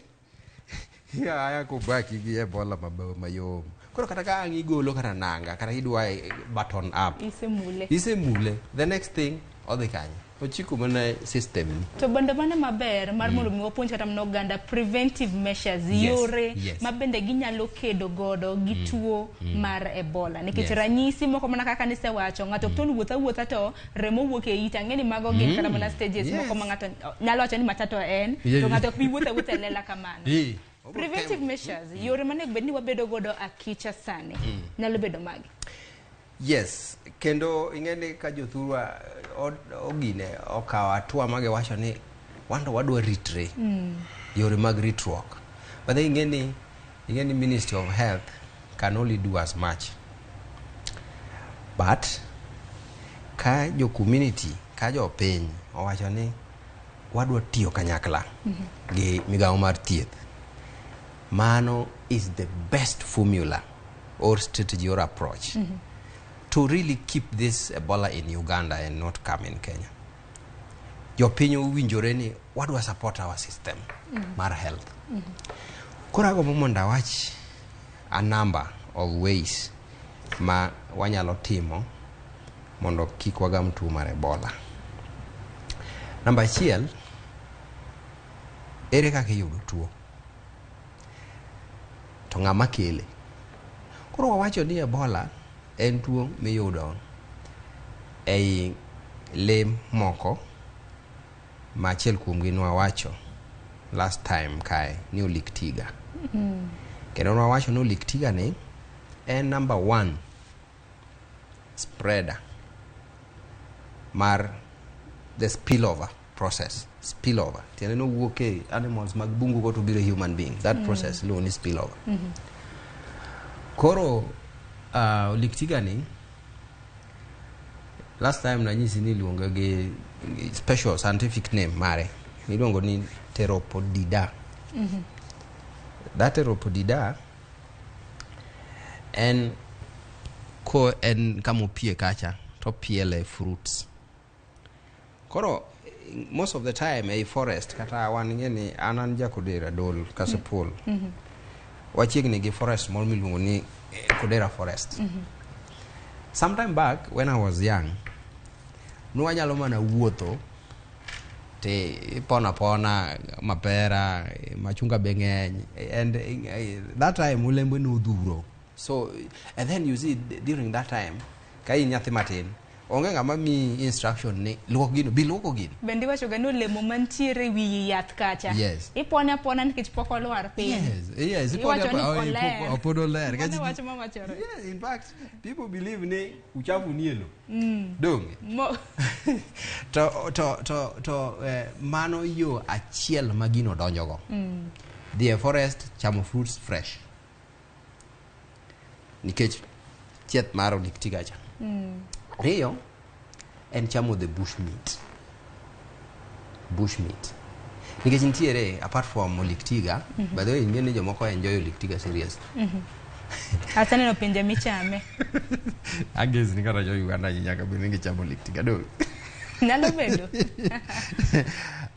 Ya aya kobaki gi Ebola mayom. Koro kata ka ang' igolo kata nanga, kata idwa button up. Isemule. Isemule. The next thing, odhi kanye? Ochiko mana system ni. To bende mano maber mar mondo mi wapuonj kata mana oganda preventive measures, yore ma bende ginyalo kedo godo gi tuo mar Ebola. Nikech ranyisi moko mana kaka nisewacho, ng'ato ok ton wuotho awuotha to remo wuok e ite. Ang'e ni mago gin kata mana stages moko ma ng'ato nyalo wacho ni macha to en, to ng'ato ok bi wuotho awuotha e lela kamano. Preventive measures, yore manego bed ni wabedo godo akicha sani, nyalo bedo mage? Yes, kendo ing'e ni ka jothurwa ogine okawo hatua magiwacho ni wan to wadwa ritre yore mag ritruok. But then ing'e ni Ministry of Health can only do as much. But ka jo community, ka jopiny owacho ni wadwa tiyo kanyakla gi migawo mar thieth, mano is the best formula or strategy or approach to really keep this Ebola in Uganda and not come in Kenya. Jopiny owinjore ni wadwa support our system mar health. Koro agombo mondo awach a number of ways ma wanyalo timo mondo kik wagam tuo mar Ebola. Namba achiel, ere kaka iyudo tuo? To ng'ama kele? Koro wawacho ni Ebola en tuo miyudo ei lee moko ma achiel kuomgi nwawacho last time kae ni olik tiga. Kendo nwawacho ni olik tiga ni en number one spreader mar the spillover process. Spillover. Tiende ni owuok e animals mag bungu go to biro e human being. That process iluongo ni spillover. Koro olik tiga ni last time nanyisi ni iluonge gi special scientific name mare iluongo ni Pteropodidae. That Pteropodidae en ko en kamopie kacha to piele fruits. Koro most of the time ei forest kata wan ing'e ni an ja Kodera Dol Kasipul. Wachiegni gi forest moro miluongo ni Kodera Forest. Sometime back when I was young, nwanyalo mana wuotho te ipono apona mapera, machunga be ng'eny and that time olembe nodhuro. So and then you see during that time ka in nyathi matin onge ng'ama miyi instruction ni luok gino bi luoko gino. Bende iwacho ga ni olemo mantiere e wi yath kacha. Ipone apona nikech pok olwar piny. Yes, ipone Iwacho ni oler. Pod oler. Mano wach mawachore. Yes, in fact, people believe ni uchafu nie lo. Donge? To mano yo achiel ma gino donjogo. Dhi e forest chamo fruits fresh. Nikech chieth mar olik tiga cha. Ariyo, en chamo the bush meat. Bush meat. Nikech nitiere apart from olik tiga, by the way ing'e ni jomoko enjoy olik tiga serious. Aseneno pinje michame. Agezi ni kata jo Uganda nyaka bed ni gichamo olik tiga donge. Nyalo bedo.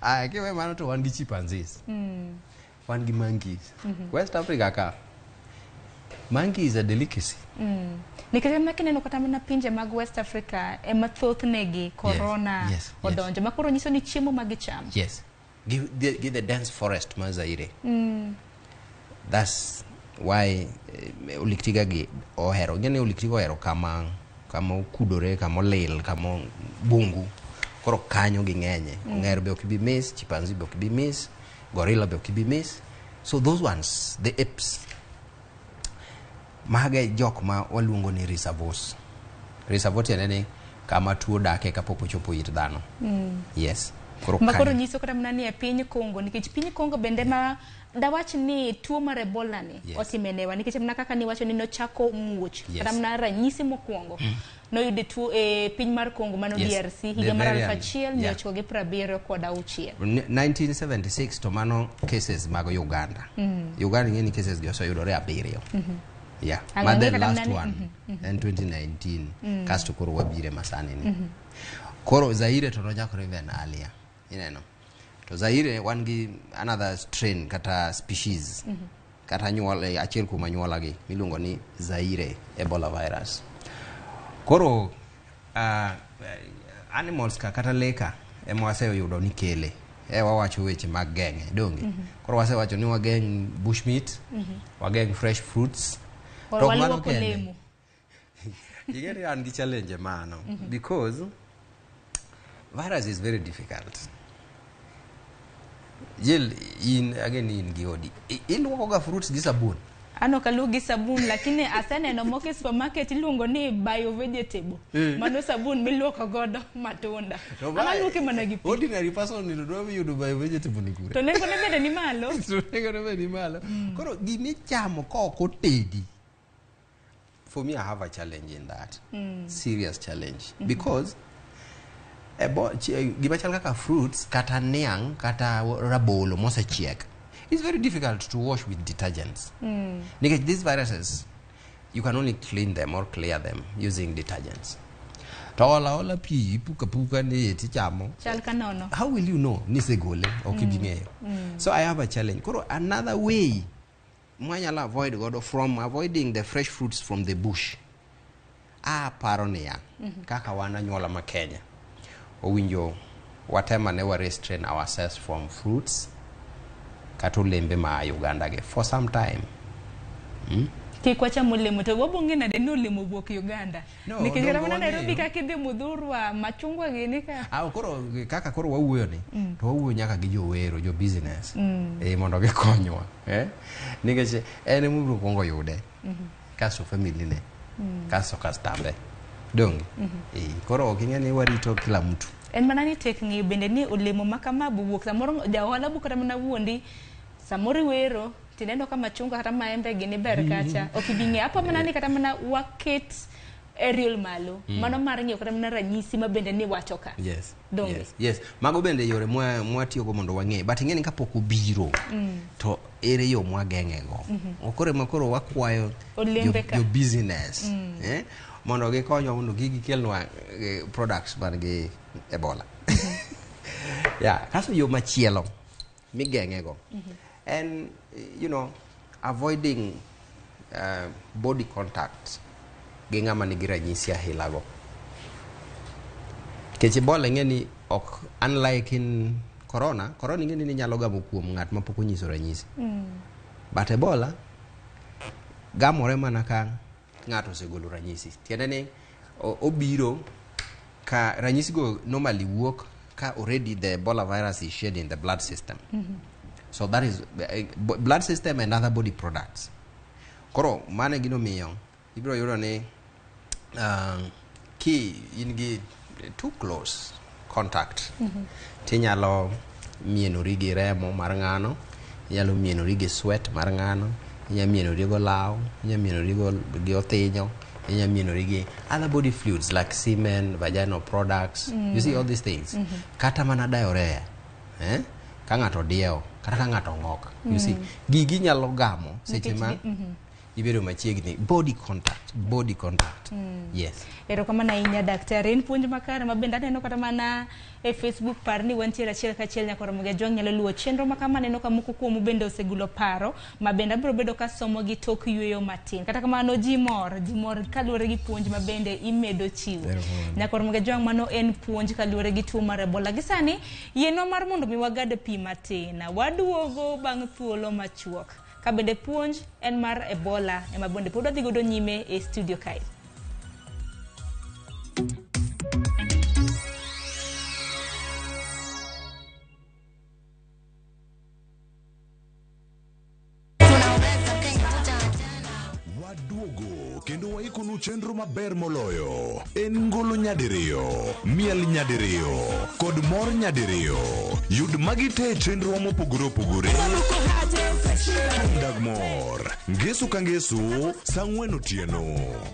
Aya, kiwe mano to wan gi chimpanzees. Wan gi monkeys. West Africa ka, monkey is a delicacy. Nikech ema kineno kata mana pinje mag West Africa ema thothne corona odonjo ma koro nyiso ni chiemo ma gichamo. Yes. Give the dense forest mar Zaire. That's why olik tiga gi ohero. Ing'e ni olik tiga ohero kama okudore, kama olil, kama bungu. Koro kanyo ging'enye. Ong'er be ok bi miss, chimpanzee be ok bi miss, gorilla be ok bi miss. So those ones, the apes, mage jok ma waluongo ni reservoirs. Reservoir tiende ni kama tuo dake kapok ochopo ir dhano. Yes. Koro Ma koro kanyo. nyiso kata mana ni e piny Congo, nikech piny Congo bende ma dawach ni tuo mar Ebola ni otime newa, nikech mana kaka niwacho ni nochako muoch kata mana ranyisi mokwongo noyudo tuo e piny mar Congo, mano DRC, The higa mar very 1976. 1976 to mano cases mag Uganda. Uganda ing'e ni cases gi oseyudore 7. Yeah. Ang' Ma the ang'e kata last mana ni- one en 2019. Kasto koro wabire masani ni. Koro Zaire to nochakore even earlier. Ineno. To Zaire wan gi another strain kata species. Kata anyuola, achiel kuom anyuola gi miluongo ni Zaire Ebola virus. Koro animals ka kata lee ka ema waseyudo ni kele. E wawacho weche mag geng'e, donge? Koro wasewacho ni wageng' bushmeat, wageng' fresh fruits. Koro To ok mano waluoko kende. lemo. Ing'e ni an gi challenge mano because virus is very difficult. Jill, in again in gi odi. Iluoko ga fruits gi sabun. An ok aluok gi sabun, lakini aseneno moko e supermarket iluongo ni bio vegetable. Mano sabun miluoko godo matunda. To An aluoke mana gi pi. Ordinary person ni to dwa yudo bio vegetable ni kure? To nengone bende ni malo. To nengone bende ni malo. Koro gimichamo ka ok otedi. For me, I have a challenge in that. Serious challenge. Because gima chal kaka fruits, kata niang', kata rabolo mosechiek, it's very difficult to wash with detergents. Nikech these viruses, you can only clean them or clear them using detergents. To ola ola pi ipuka puka ni tichamo. Chal ka nono. How will you know ni isegole? Ok ibi ng'eyo. So I have a challenge. Koro another way mwanyalo avoid godo from avoiding the fresh fruits from the bush. Aparo niya, kaka wan anyuola ma Kenya, owinjo watem ane wa restrain ourselves from fruits kata olembe ma Uganda gi for some time. Kik wacham olemo to wabong'e nade ni olemo owuok Uganda? No, Nikech kata donge mana Nairobi wang'eyo. kaka idhi Muthurwa, machungwa gini ka. Ah, koro kaka koro wawuoyo ni to wawuoyo nyaka gi jowero, jo business mondo gikonywa, eh? Nikech en ema obiro kuongo yude kasto family ne kasto kastambe donge. Koro ok ing'e ni warito kila mtu. En mana ni tek ng'eyo bende ni olemo ma kama bowuok samoro ja ohala bu kata mana wuondi samoro iwero tineno ka machungwa kata maembe gini ber kacha ok ibi ng'eyo apa mana ni kata mana waket aerial malo mano mar ng'iyo kata mana ranyisi ma bende ni wacho ka. Donge? Yes. Mago bende yore mwatiyogo mondo wang'e, but ing'e ni kapok obiro to ere yo mwageng'e go. Koro ema koro wakwayo Olembe ka. jo business mondo gikonywa mondo kik gikelnwa products man gi Ebola. Yeah, kasto yo machielo migeng'e go en avoiding body contact gi ng'ama nigi ranyisi ahilago. Nikech Ebola ing'e ni ok unlike in corona, corona ing'e ni nyalo gamo kuom ng'at ma pok onyiso ranyisi. But Ebola gamore mana ka ng'ato osegolo ranyisi. Tiende ni obiro ka ranyisi go normally wuok ka already the Ebola virus is shed in the blood system. So that is blood system and other body products. Koro mano e gino miyo ibiro yudo ni ki in gi too close contact tinyalo mienori gi remo mar ng'ano, inyalo mienori gi sweat mar ng'ano, inyalo mienori go law, inyalo mienori go gi othinyo, inyalo mienori gi other body fluids like semen, vaginal products. You see all these things. Kata mana diarrhea, eh? Ka ng'ato diewo, kata ka ng'ato ng'ok. You see, gigi nyalo gamo seche Nikech ma ibedo machiegni. Body contact, body contact. Yes. Erokamano ahinya daktari, en puonj makare ma bende aneno kata mana e Facebook par ni wantiere achiel kachiel nyaka Ramogi Ajwang' nyalo luwo chenro ma kama aneno ka moko kuomu bende osegolo paro ma bende abiro bedo ka somo gi tok yueyo matin. Kata kamano ji mor, ji mor kaluwore gi puonj ma bende imedo chiwo. Erokamano. Nyaka Ramogi Ajwang' mano en puonj kaluwore gi tuo mar Ebola. Gi sani yienwa mar mondo mi wagad pi matin. Waduogo bang' thuolo machuok. Ka bende puonj en mar Ebola ema bende pod wadhi godo nyime e studio kae. Waduogo kendo waikonu chenro maber moloyo. En ngolo nyadiriyo, miel nyadiriyo, kod mor nyadiriyo. Yud magi te e chenrowa mopogore opogore. Dag mor, ngeso ka ngeso, saa ang'wen otieno.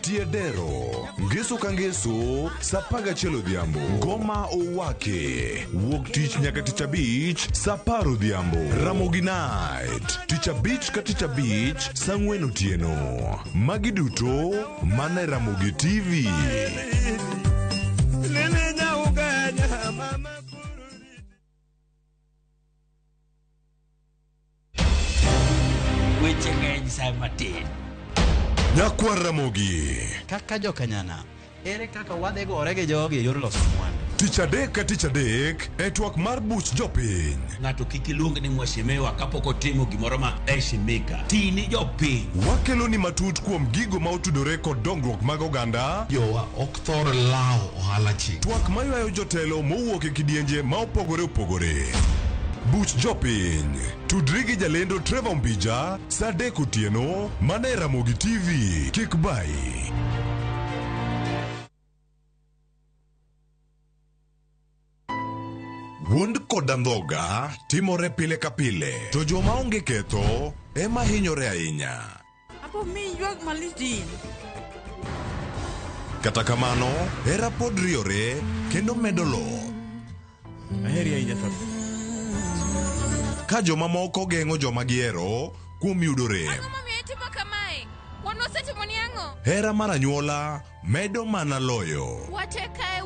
Tie dero, ngeso ka ngeso, saa 11 odhiambo. Ngoma owake, wuok tich nyaka tich abich, saa 10 odhiambo. Ramogi Night, tich abich ka tich abich, saa 4 otieno. Magi duto mana e Ramogi TV. Weche ng'eny sa matin. Nyakwar Ramogi. Kaka jokanyana, ere kaka wadhi gore gi jogi e yor loso mwandu? Tich adek ka tich adek e twak mar buch jopiny. Ng'ato kik iluong ni mheshimiwa kapok otimo gimoro ma heshimika. Ti ni jopiny. Wakelo ni matut kuom gigo ma otudore kod dongruok mag oganda. Jowa ok thor lawo ohala chi. Twak maywayo jotelo mowuok e kidienje ma opogore opogore. Buch jopiny. Tudri gi jalendo Trevor Mbija saa 3 otieno mana e Ramogi TV. Kik bayi. Wuond kod andhoga timore pile ka pile, to joma onge ketho ema hinyore ahinya. Apo mi ywak malich din. Kata kamano, hera pod riyore kendo medo loth. Aheri ahinya tho. Ka jomamoko geng'o joma gihero kuom yudo rem. Ang'o momiyo itimo kamae? Wan wasetimoni ang'o? Hera mar anyuola medo mana loyo. Wate kae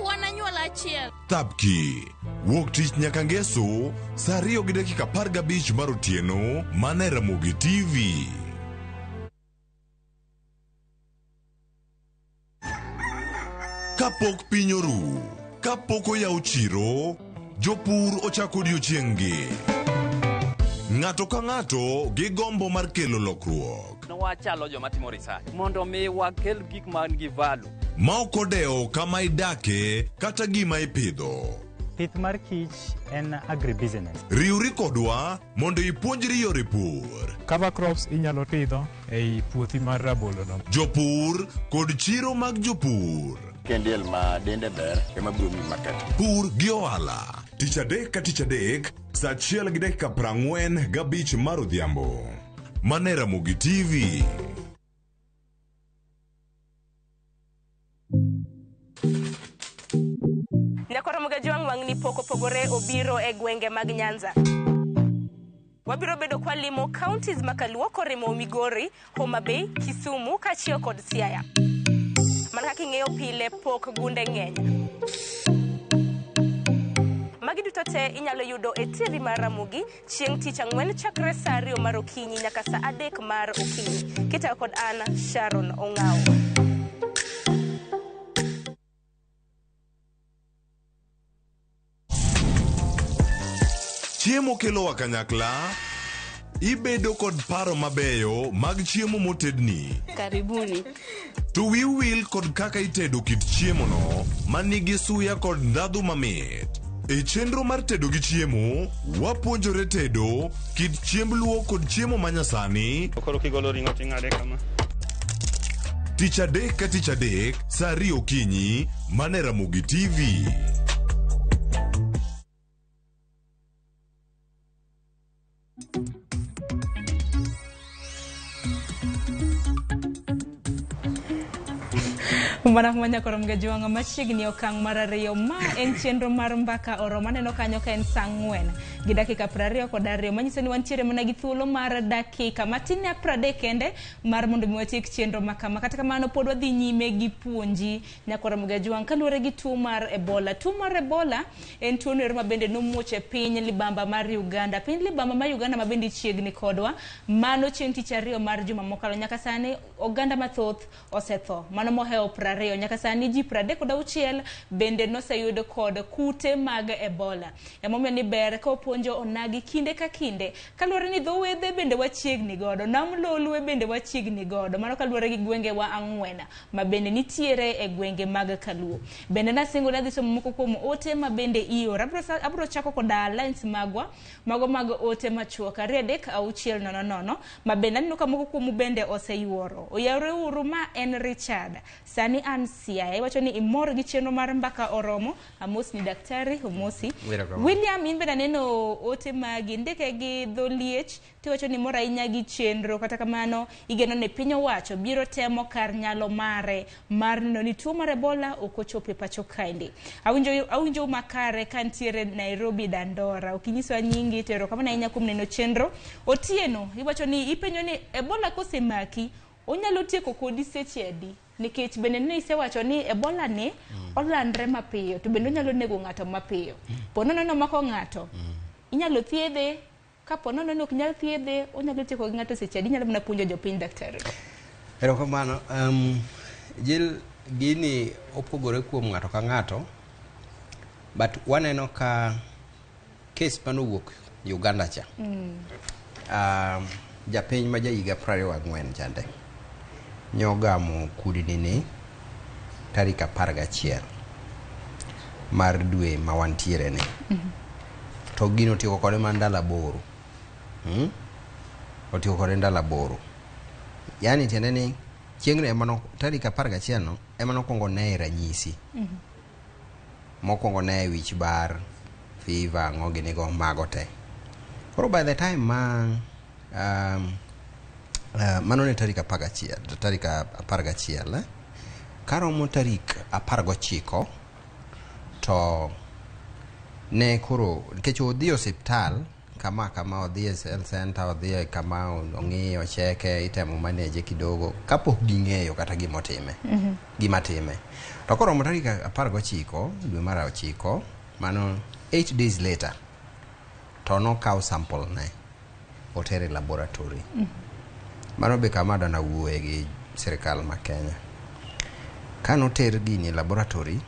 wan anyuola achiel. Thapki. Wuok tich nyaka ngeso, saa 2:15 mar otieno, mana e Ramogi TV. Kapok piny oru, kapok oyaw chiro, jopur ochako odiochieng'-gi. Ng'ato ka ng'ato gi gombo mar kelo lokruok. Wachalo joma timo research mondo mi wakel gik man gi value. Ma ok odewo kama idake kata gima ipidho. Pith mar kich en agribusiness. Riwri kodwa mondo ipuonjri yore pur. Cover crops inyalo pidho ei puothi mar rabolo no. Jopur kod chiro mag jopur. Kendiel ma dende ber ema biro miyi market. Pur gi ohala. Tich adek ka tich adek, saa 1:45 mar odhiambo. Mana e Ramogi TV. Nyakwar Ramogi Ajwang' wang'ni pok opogore obiro e gwenge mag Nyanza. Wabiro bedo kwalimo counties makaluo korimo Migori, Homa Bay, Kisumu kaachiel kod Siaya. Mana kaka ing'eyo pile pok gunde ng'eny. Magi duto te inyalo yudo e TV mar Ramogi chieng' tich ang'wen chakre saa 2 mar okinyi nyaka saa 3 mar okinyi. Kitayo kod an Sharon Ong'awo. Chiemo kelowa kanyakla, ibedo kod paro mabeyo mag chiemo motedni. Karibuni. To wiu wil kod kaka itedo kit chiemono manigi suya kod ndhadhu mamit. E chenro mar tedo gi chiemo, wapuonjore tedo kit chiemb luo kod chiemo manyasani. Koro kigolo ring'o ting'ade kama. Tich adek ka tich adek, saa 2 okinyi, mana e Ramogi TV. Mana kuma nyaka rom ga jwang'o machiegni okang' mar ariyo ma en chenro mar mbaka oromo aneno kanyo ka en saa 4:22 manyiso ni wantiere mana gi thuolo mar dakika matin ne 30 kende mar mondo mi watiek chenro makama. Kata kamano pod wadhi nyime gi puonji nyaka rom ga jwang' kaluwore gi tuo mar Ebola. Tuo mar Ebola en tuo noero ma bende nomuoch e piny libamba mar Uganda. Piny libamba mar Uganda ma bende chiegni kodwa mano chieng' tich ariyo mar juma mokalo nyaka sani oganda mathoth osetho mano mohewo 20 nyaka sani ji 36 bende noseyud kod kute mag Ebola. Emomiyo ni ber ka opo puonjo onagi kinde ka kinde kaluwore ni dho wedhe bende wachiegni godo, nam lolwe bende wachiegni godo, mano kaluwore gi gwengewa ang'wen ma bende nitiere e gwenge mag Kaluo. Bende nasingo ni adhi somo moko kuom ote ma bende ioro. Abro chako koda lines magwa mago mag ote machuok 2 3 6 0 0 ma bende aneno ka moko kuomu bende oseyuoro. Oyawre uru, ma en Richard. Sani an Siaya. Iwacho ni imor gi chenro mar Mbaka Oromo. Amosni daktari, omosi. William, in bende aneno ote magi, ndike gi dho liech, tiwacho ni imor ahinya gi chenro, kata kamano igeno ni piny owacho biro temo kar nyalo mare mar neno ni tuo mar Ebola ok ochopo e pacho kaendi. Awinjo makare ka ntiere Nairobi Dandora. Ok inyiswa nyingi, to erokamano ahinya kuom neno chenro. Otieno, iwacho ni ipenjo ni Ebola kosemaki, onyalo tieko kodi seche adi? Nikech bende ne isewacho ni Ebola ni olandre mapiyo, to bende onyalo nego ng'ato mapiyo. Po nono nomako ng'ato, inyalo thiedhe, kapo nono ni ok nyal thiedhe, onyalo tieko gi ng'ato seche adi? Inyalo mana puonjo jopiny, daktari. Erokamano. Jill, gini opogore kuom ng'ato ka ng'ato, but waneno ka case manowuok Uganda cha. Japiny ma jahiga 24 chande nyogamo kudni ni tarik 11 mar dwe ma wantiere ni. To gino otieko kode mana ndalo 8. Otieko kode ndalo 8. Yani tiende ni chieng'no ema tarik 11 no ema nokwongo neye ranyisi. Mokwongo neye wich bar, fever, ang'o gini go mago te. Koro by the time ma mano ne tarik 11, tarik 11, karomo tarik 19 to ne koro nikech odhi osiptal kama odhi e health center, odhi e kama ong'iyo cheke, itemo manage kidogo kapok ging'eyo kata gimotime. Gima time. To koromo tarik 19 dwe mar 9, mano 8 days later, to nokaw sample ne otere laboratory. Mano be kama adwa nawuoye gi sirikal ma Kenya. Kanoter gini e laboratory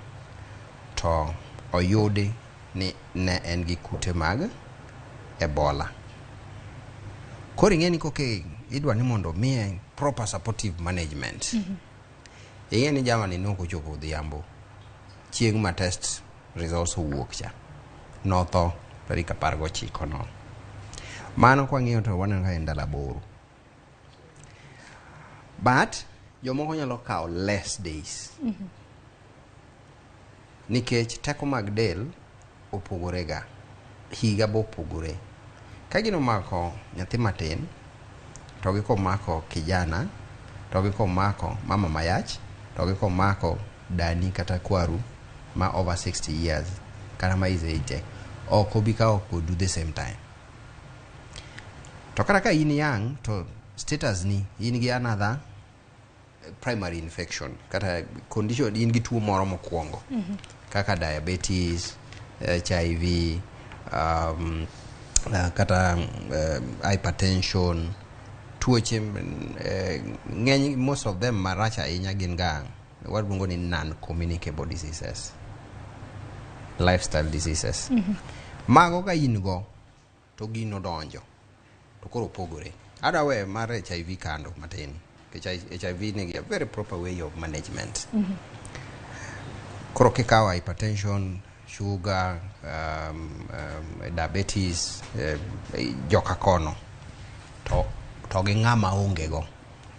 to oyudi ni ne en gi kute mag Ebola. Koro ing'e ni koke idwa ni mondo miye proper supportive management. Ing'e ni jamani ne ok ochopo odhiambo chieng' ma test results owuok cha. Notho tarik 19 no. Mano kwang'iyo to waneno ka en ndalo 8. But jomoko nyalo kawo less days. Nikech teko mag del opogore ga. Higa bo opogore. Ka gino omako nyathi matin, to gi komako kijana, to gi komako mama mayach, to gi komako dani kata kwaru ma over 60 years, kata ma is 80, ok obi kawo kodu the same time. To kata ka in young, to status ni, in gi another primary infection, kata condition, in gi tuo moro mokwongo. Kaka diabetes, HIV, kata hypertension, tuoche ng'eny, most of them marach ahinya gin ga waluongo ni non-communicable diseases, lifestyle diseases. Mago ka in go to gino donjo to koro opogore. Adwa we mar HIV kando matin, nikech HIV nigi a very proper way of management. Koro kikawo hypertension, sugar, diabetes, joka kono to gi ng'ama onge go,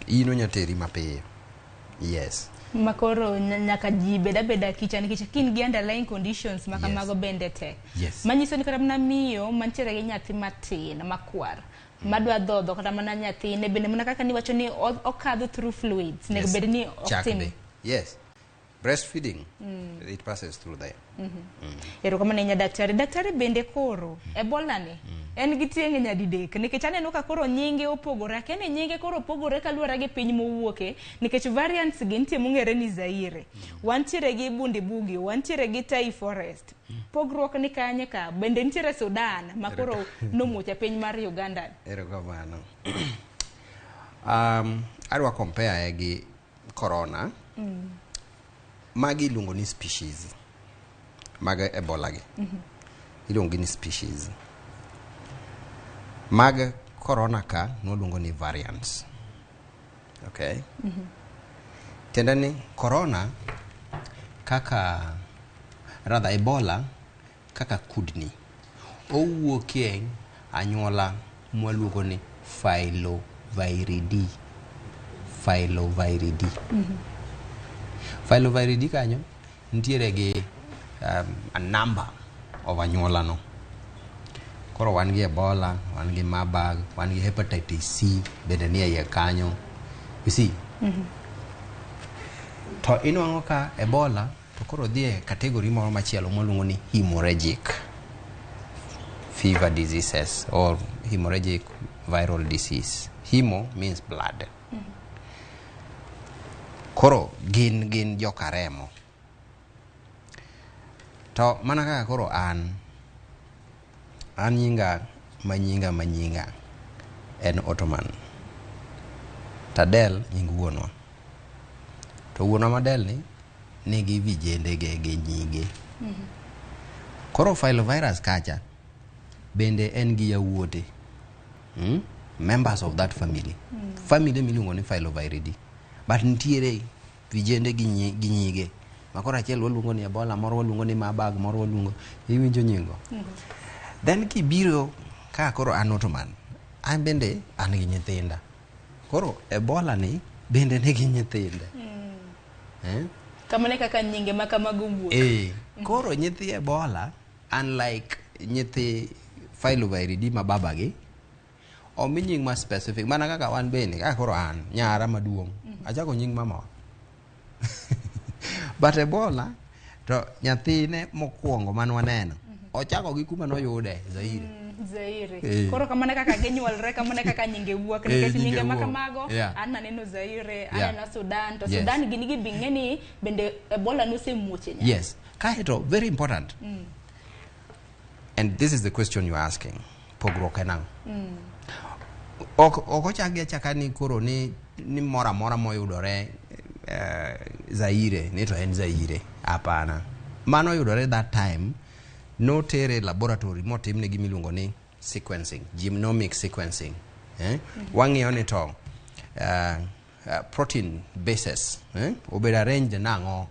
in onya teri mapiyo. Yes. Makoro nyaka ji bed abeda kicha nikech ka in gi underlying conditions ma kamago bende tek. Yes. Manyiso ni kata mana miyo mantiere gi nyathi matin makwar madwa dhodho kata mana nyathine bende mana kaka niwacho ni okadho through fluids, nego bed ni ok Chak tim. be. Yes. Breastfeeding, it passes through there. Erokamano ahinya daktari. Daktari bende koro Ebola ni en gi tieng'e nyadidek nikech aneno ka koro nyinge opogore. Akia ni nyinge koro opogore kaluwore gi piny mowuoke nikech variants gi nitie mong'ere ni Zaire. Wantiere gi Bundibugyo, wantiere gi Tai Forest. Pogruok ni kanye ka? Bende nitiere Sudan ma koro nomuoch e piny mar Uganda. Erokamano. Adwa compare gi corona. Magi iluongo ni species mag Ebola gi. Iluongo gi ni species. Mag corona ka nwaluongo ni variants. Okay? Tiende ni corona kaka rather Ebola kaka kudni owuokie anyuola mwaluongo ni Filoviridae. Filoviridae. Filoviridae kanyo nitiere gi a number of anyuola no. Koro wan gi Ebola, wan gi Marburg, wan gi hepatitis C bende nie iye kanyo. You see? To inwang'o ka Ebola to koro dhi e category moro machielo mwaluongo ni hemorrhagic fever diseases or hemorrhagic viral disease. Hemo means blood. Koro gin joka remo. To mana kaka koro an nyinga manyinga en Ottoman. Tadel nying wuonwa. To wuonwa Madel ni nigi vijende ge gi nyige. Koro filovirus kacha bende en gi yawuote. Members of that family. Family miluongo ni Filoviridae. But nitiere vijende gi nyige. Ma koro achiel waluongo ni Ebola, moro waluongo ni Marburg, moro waluongo, iwinjo nyingo. Then kibiro ka koro an Ottoman, an bende an gi nyithinda. Koro Ebola ni bende nigi nyithinde. Kamano kaka nyinge ma kamago wuok. Koro nyithi Ebola, unlike nyithi Filoviridae ma babagi, omi nying ma specific. Mana kaka wan bende, kaka koro an, nyara maduong', achako nying mamawa. But Ebola, to nyathine mokwongo man waneno, ochako gi kuma noyude, Zaire. Zaire. Koro kamano kaka ginyuolre, kamano kaka nyinge wuok, nikech nyinge ma kamago, an aneno Zaire, aneno Sudan, to Sudan gin gi bing'e ni bende Ebola nosemuoche nyaka. Yes. Kaeto, very important. And this is the question you are asking. Pogruok en ang'o? Ok ochagi achaka ni koro ni moro amora moyudore Zaire, ni to en Zaire. Hapana. Mano yudore that time, notere laboratory motimne gima iluongo ni sequencing, genomic sequencing. Wang'iyo ni to protein bases obedo arranged nang'o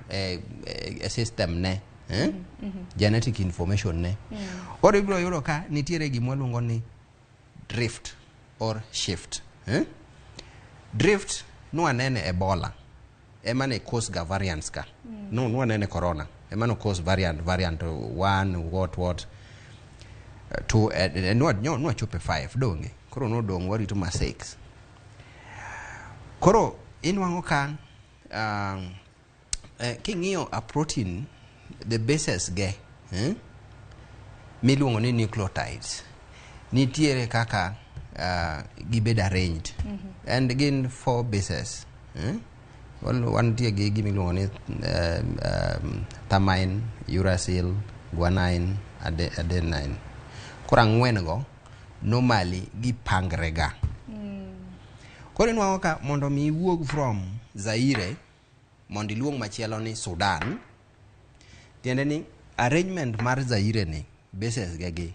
e system ne, genetic information ne. Koro ibiro yudo ka nitiere gima waluongo ni drift or shift. Drift nwanene Ebola ema ne cause ga variants ka. No nwanene corona ema no cause variant 1 what 2 nwa chope 5 donge. Koro nodong' warito ma 6. Koro inwang'o ka king'iyo a protein, the bases ge miluongo ni nucleotides nitiere kaka gibed arranged. And gin 4 bases. Wantie gi gima iluongo ni thymine, uracil, guanine, adenine. Koro ang'wen go normally gipangre ga. Koro inwang'o ka mondo mi iwuog from Zaire mondo iluong machielo ni Sudan, tiende ni arrangement mar Zaire ni bases ge gi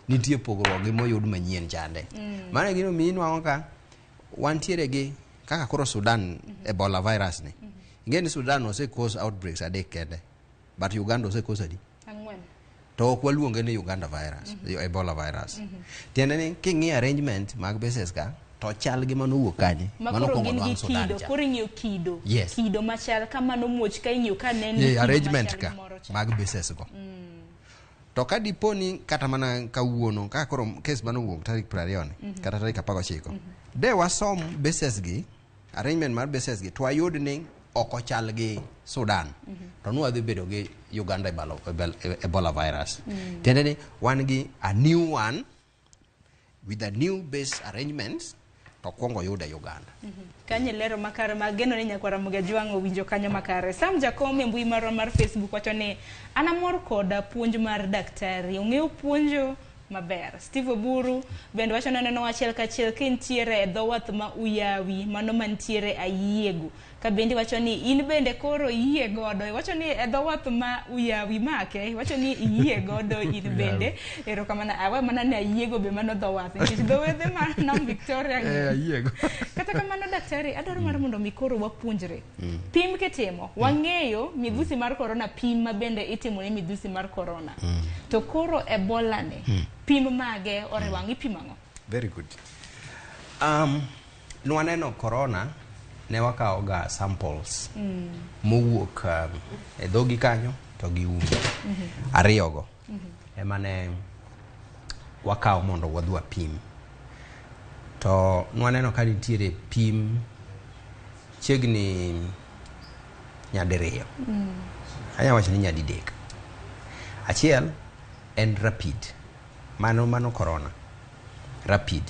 nitie pogruok gi moyud manyien chande. Mano e gino mi inwang'o ka wantiere gi kaka koro Sudan Ebola virus ni. Ing'e ni Sudan ose cause outbreaks 3 kende, but Uganda ose cause adi? 4. To ok waluonge ni Uganda virus, Ebola virus. Tiende ni king'iyo arrangement mag bases ka to chal gi manowuok kanye, mano kuongo nwang' Sudan cha. Koro ing'iyo kido. Kido machal kama nomuoch ka ing'iyo ka neno arrangement ka mag bases go. To ka dipo ni kata mana kawuono kaka koro case manowuok tarik 20 ni kata tarik 19, de wasom bases gi, arrangement mar bases gi, to wayud ni ok ochal gi Sudan, to nwadhi bedo gi Uganda Ebola virus. Tiende ni wan gi a new one with a new base arrangements to kwongo yude Uganda. Kanyo lero makare mageno ni nyakwara Mugajwang' owinjo kanyo makare. Sam Jakom e mbui marwa mar Facebook wacho ni an amor koda puonj mar daktari. Ong'eyo puonjo Maber. Steve Oburu bende wacho ni oneno achiel kachiel kintiere e dho wath ma Uyawi, mano mantiere Ayiego. Ka bende wacho ni in bende koro iyie godo. Iwacho ni e dho wath ma Uyawi make, iwacho ni iyie godo in bende. Erokamano, awe mana ni Ayiego be mano dho wath. Nikech dho wedhe ma Nam Victoria Eh, ayiego. Kata kamano daktari, adwaro mar mondo mi koro wapuonjre. Pim kitimo, wang'eyo midhusi mar korona, pim ma bende itimo ne midhusi mar korona. To koro Ebola ni, pim mage oriwo ang'o, ipimo ang'o? Very good. Nwaneno corona ne wakawo ga samples mowuok e dhogi kanyo to gi umi. Ariyogo ema ne wakawo mondo wadhi wapim. To nwaneno ka nitiere pim chiegni nyadiriyo. Anyalo wacho ni nyadidek. Achiel en rapid. Mano corona. Rapid.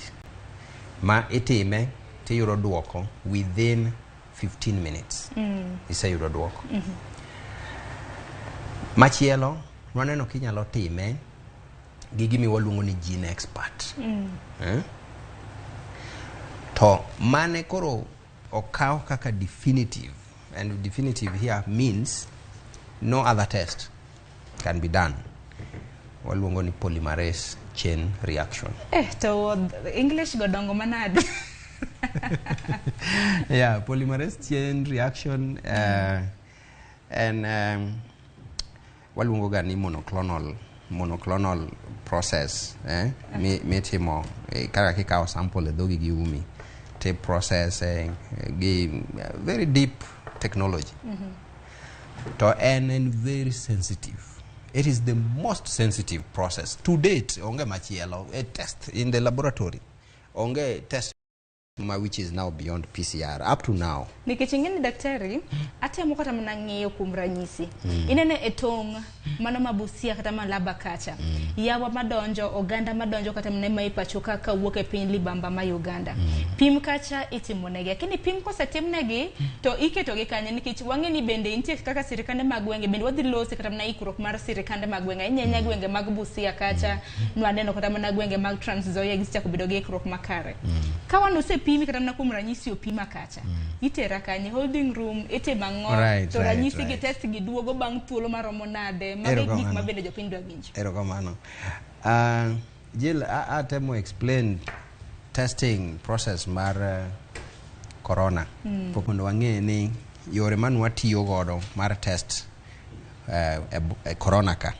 Ma itime tiyudo duoko within 15 minutes. Iseyudo duoko. Machielo, nwaneno kinyalo time gi gima waluongo ni GeneXpert. Eh? To mane koro okaw kaka definitive, and definitive here means no other test can be done. Waluongo ni polymerase chain reaction. Eh, to English go dongo manade. Yeah, polymerase chain reaction and waluongo ga ni monoclonal process, eh? Mitimo kaka kikawo sample e dhogi gi umi ti process gi very deep technology. To en very sensitive. It is the most sensitive process to date. Onge machielo a test in the laboratory, onge test ma which is now beyond PCR up to now. Nikech ing'e ni daktari, atemo kata mana ng'iyo kuom ranyisi. Ineno e tong' mano ma Busia kata Malaba kacha. Yawa madonjo, oganda madonjo kata mana ma e pacho ka kawuok e piny libamba ma Uganda. Pim kacha itimo negi. Lakini pim kosetimnegi to iketogi kanye nikech wang'e ni bende nitie kaka sirikande mag gwenge bende wadhi lose kata mana ikruok mar sirikande mag gwenge. Ahinya ahinya gwenge mag Busia kacha, nwaneno kata mana gwenge mag Trans Nzoia gisechako bedo gi ikruok makare. Ka wan osepimi kata mana kuom ranyisi opima kacha. Itera kanye holding room itimo ang'o to ranyisi gi test gi duogo bang' thuolo maromo nade. Mago e gik Erokamano. ma bende jopiny dwa winjo. Erokamano. Jill, atemo explain testing process mar corona. Pok mondo wang'e ni yore mane watiyo godo mar test e corona ka.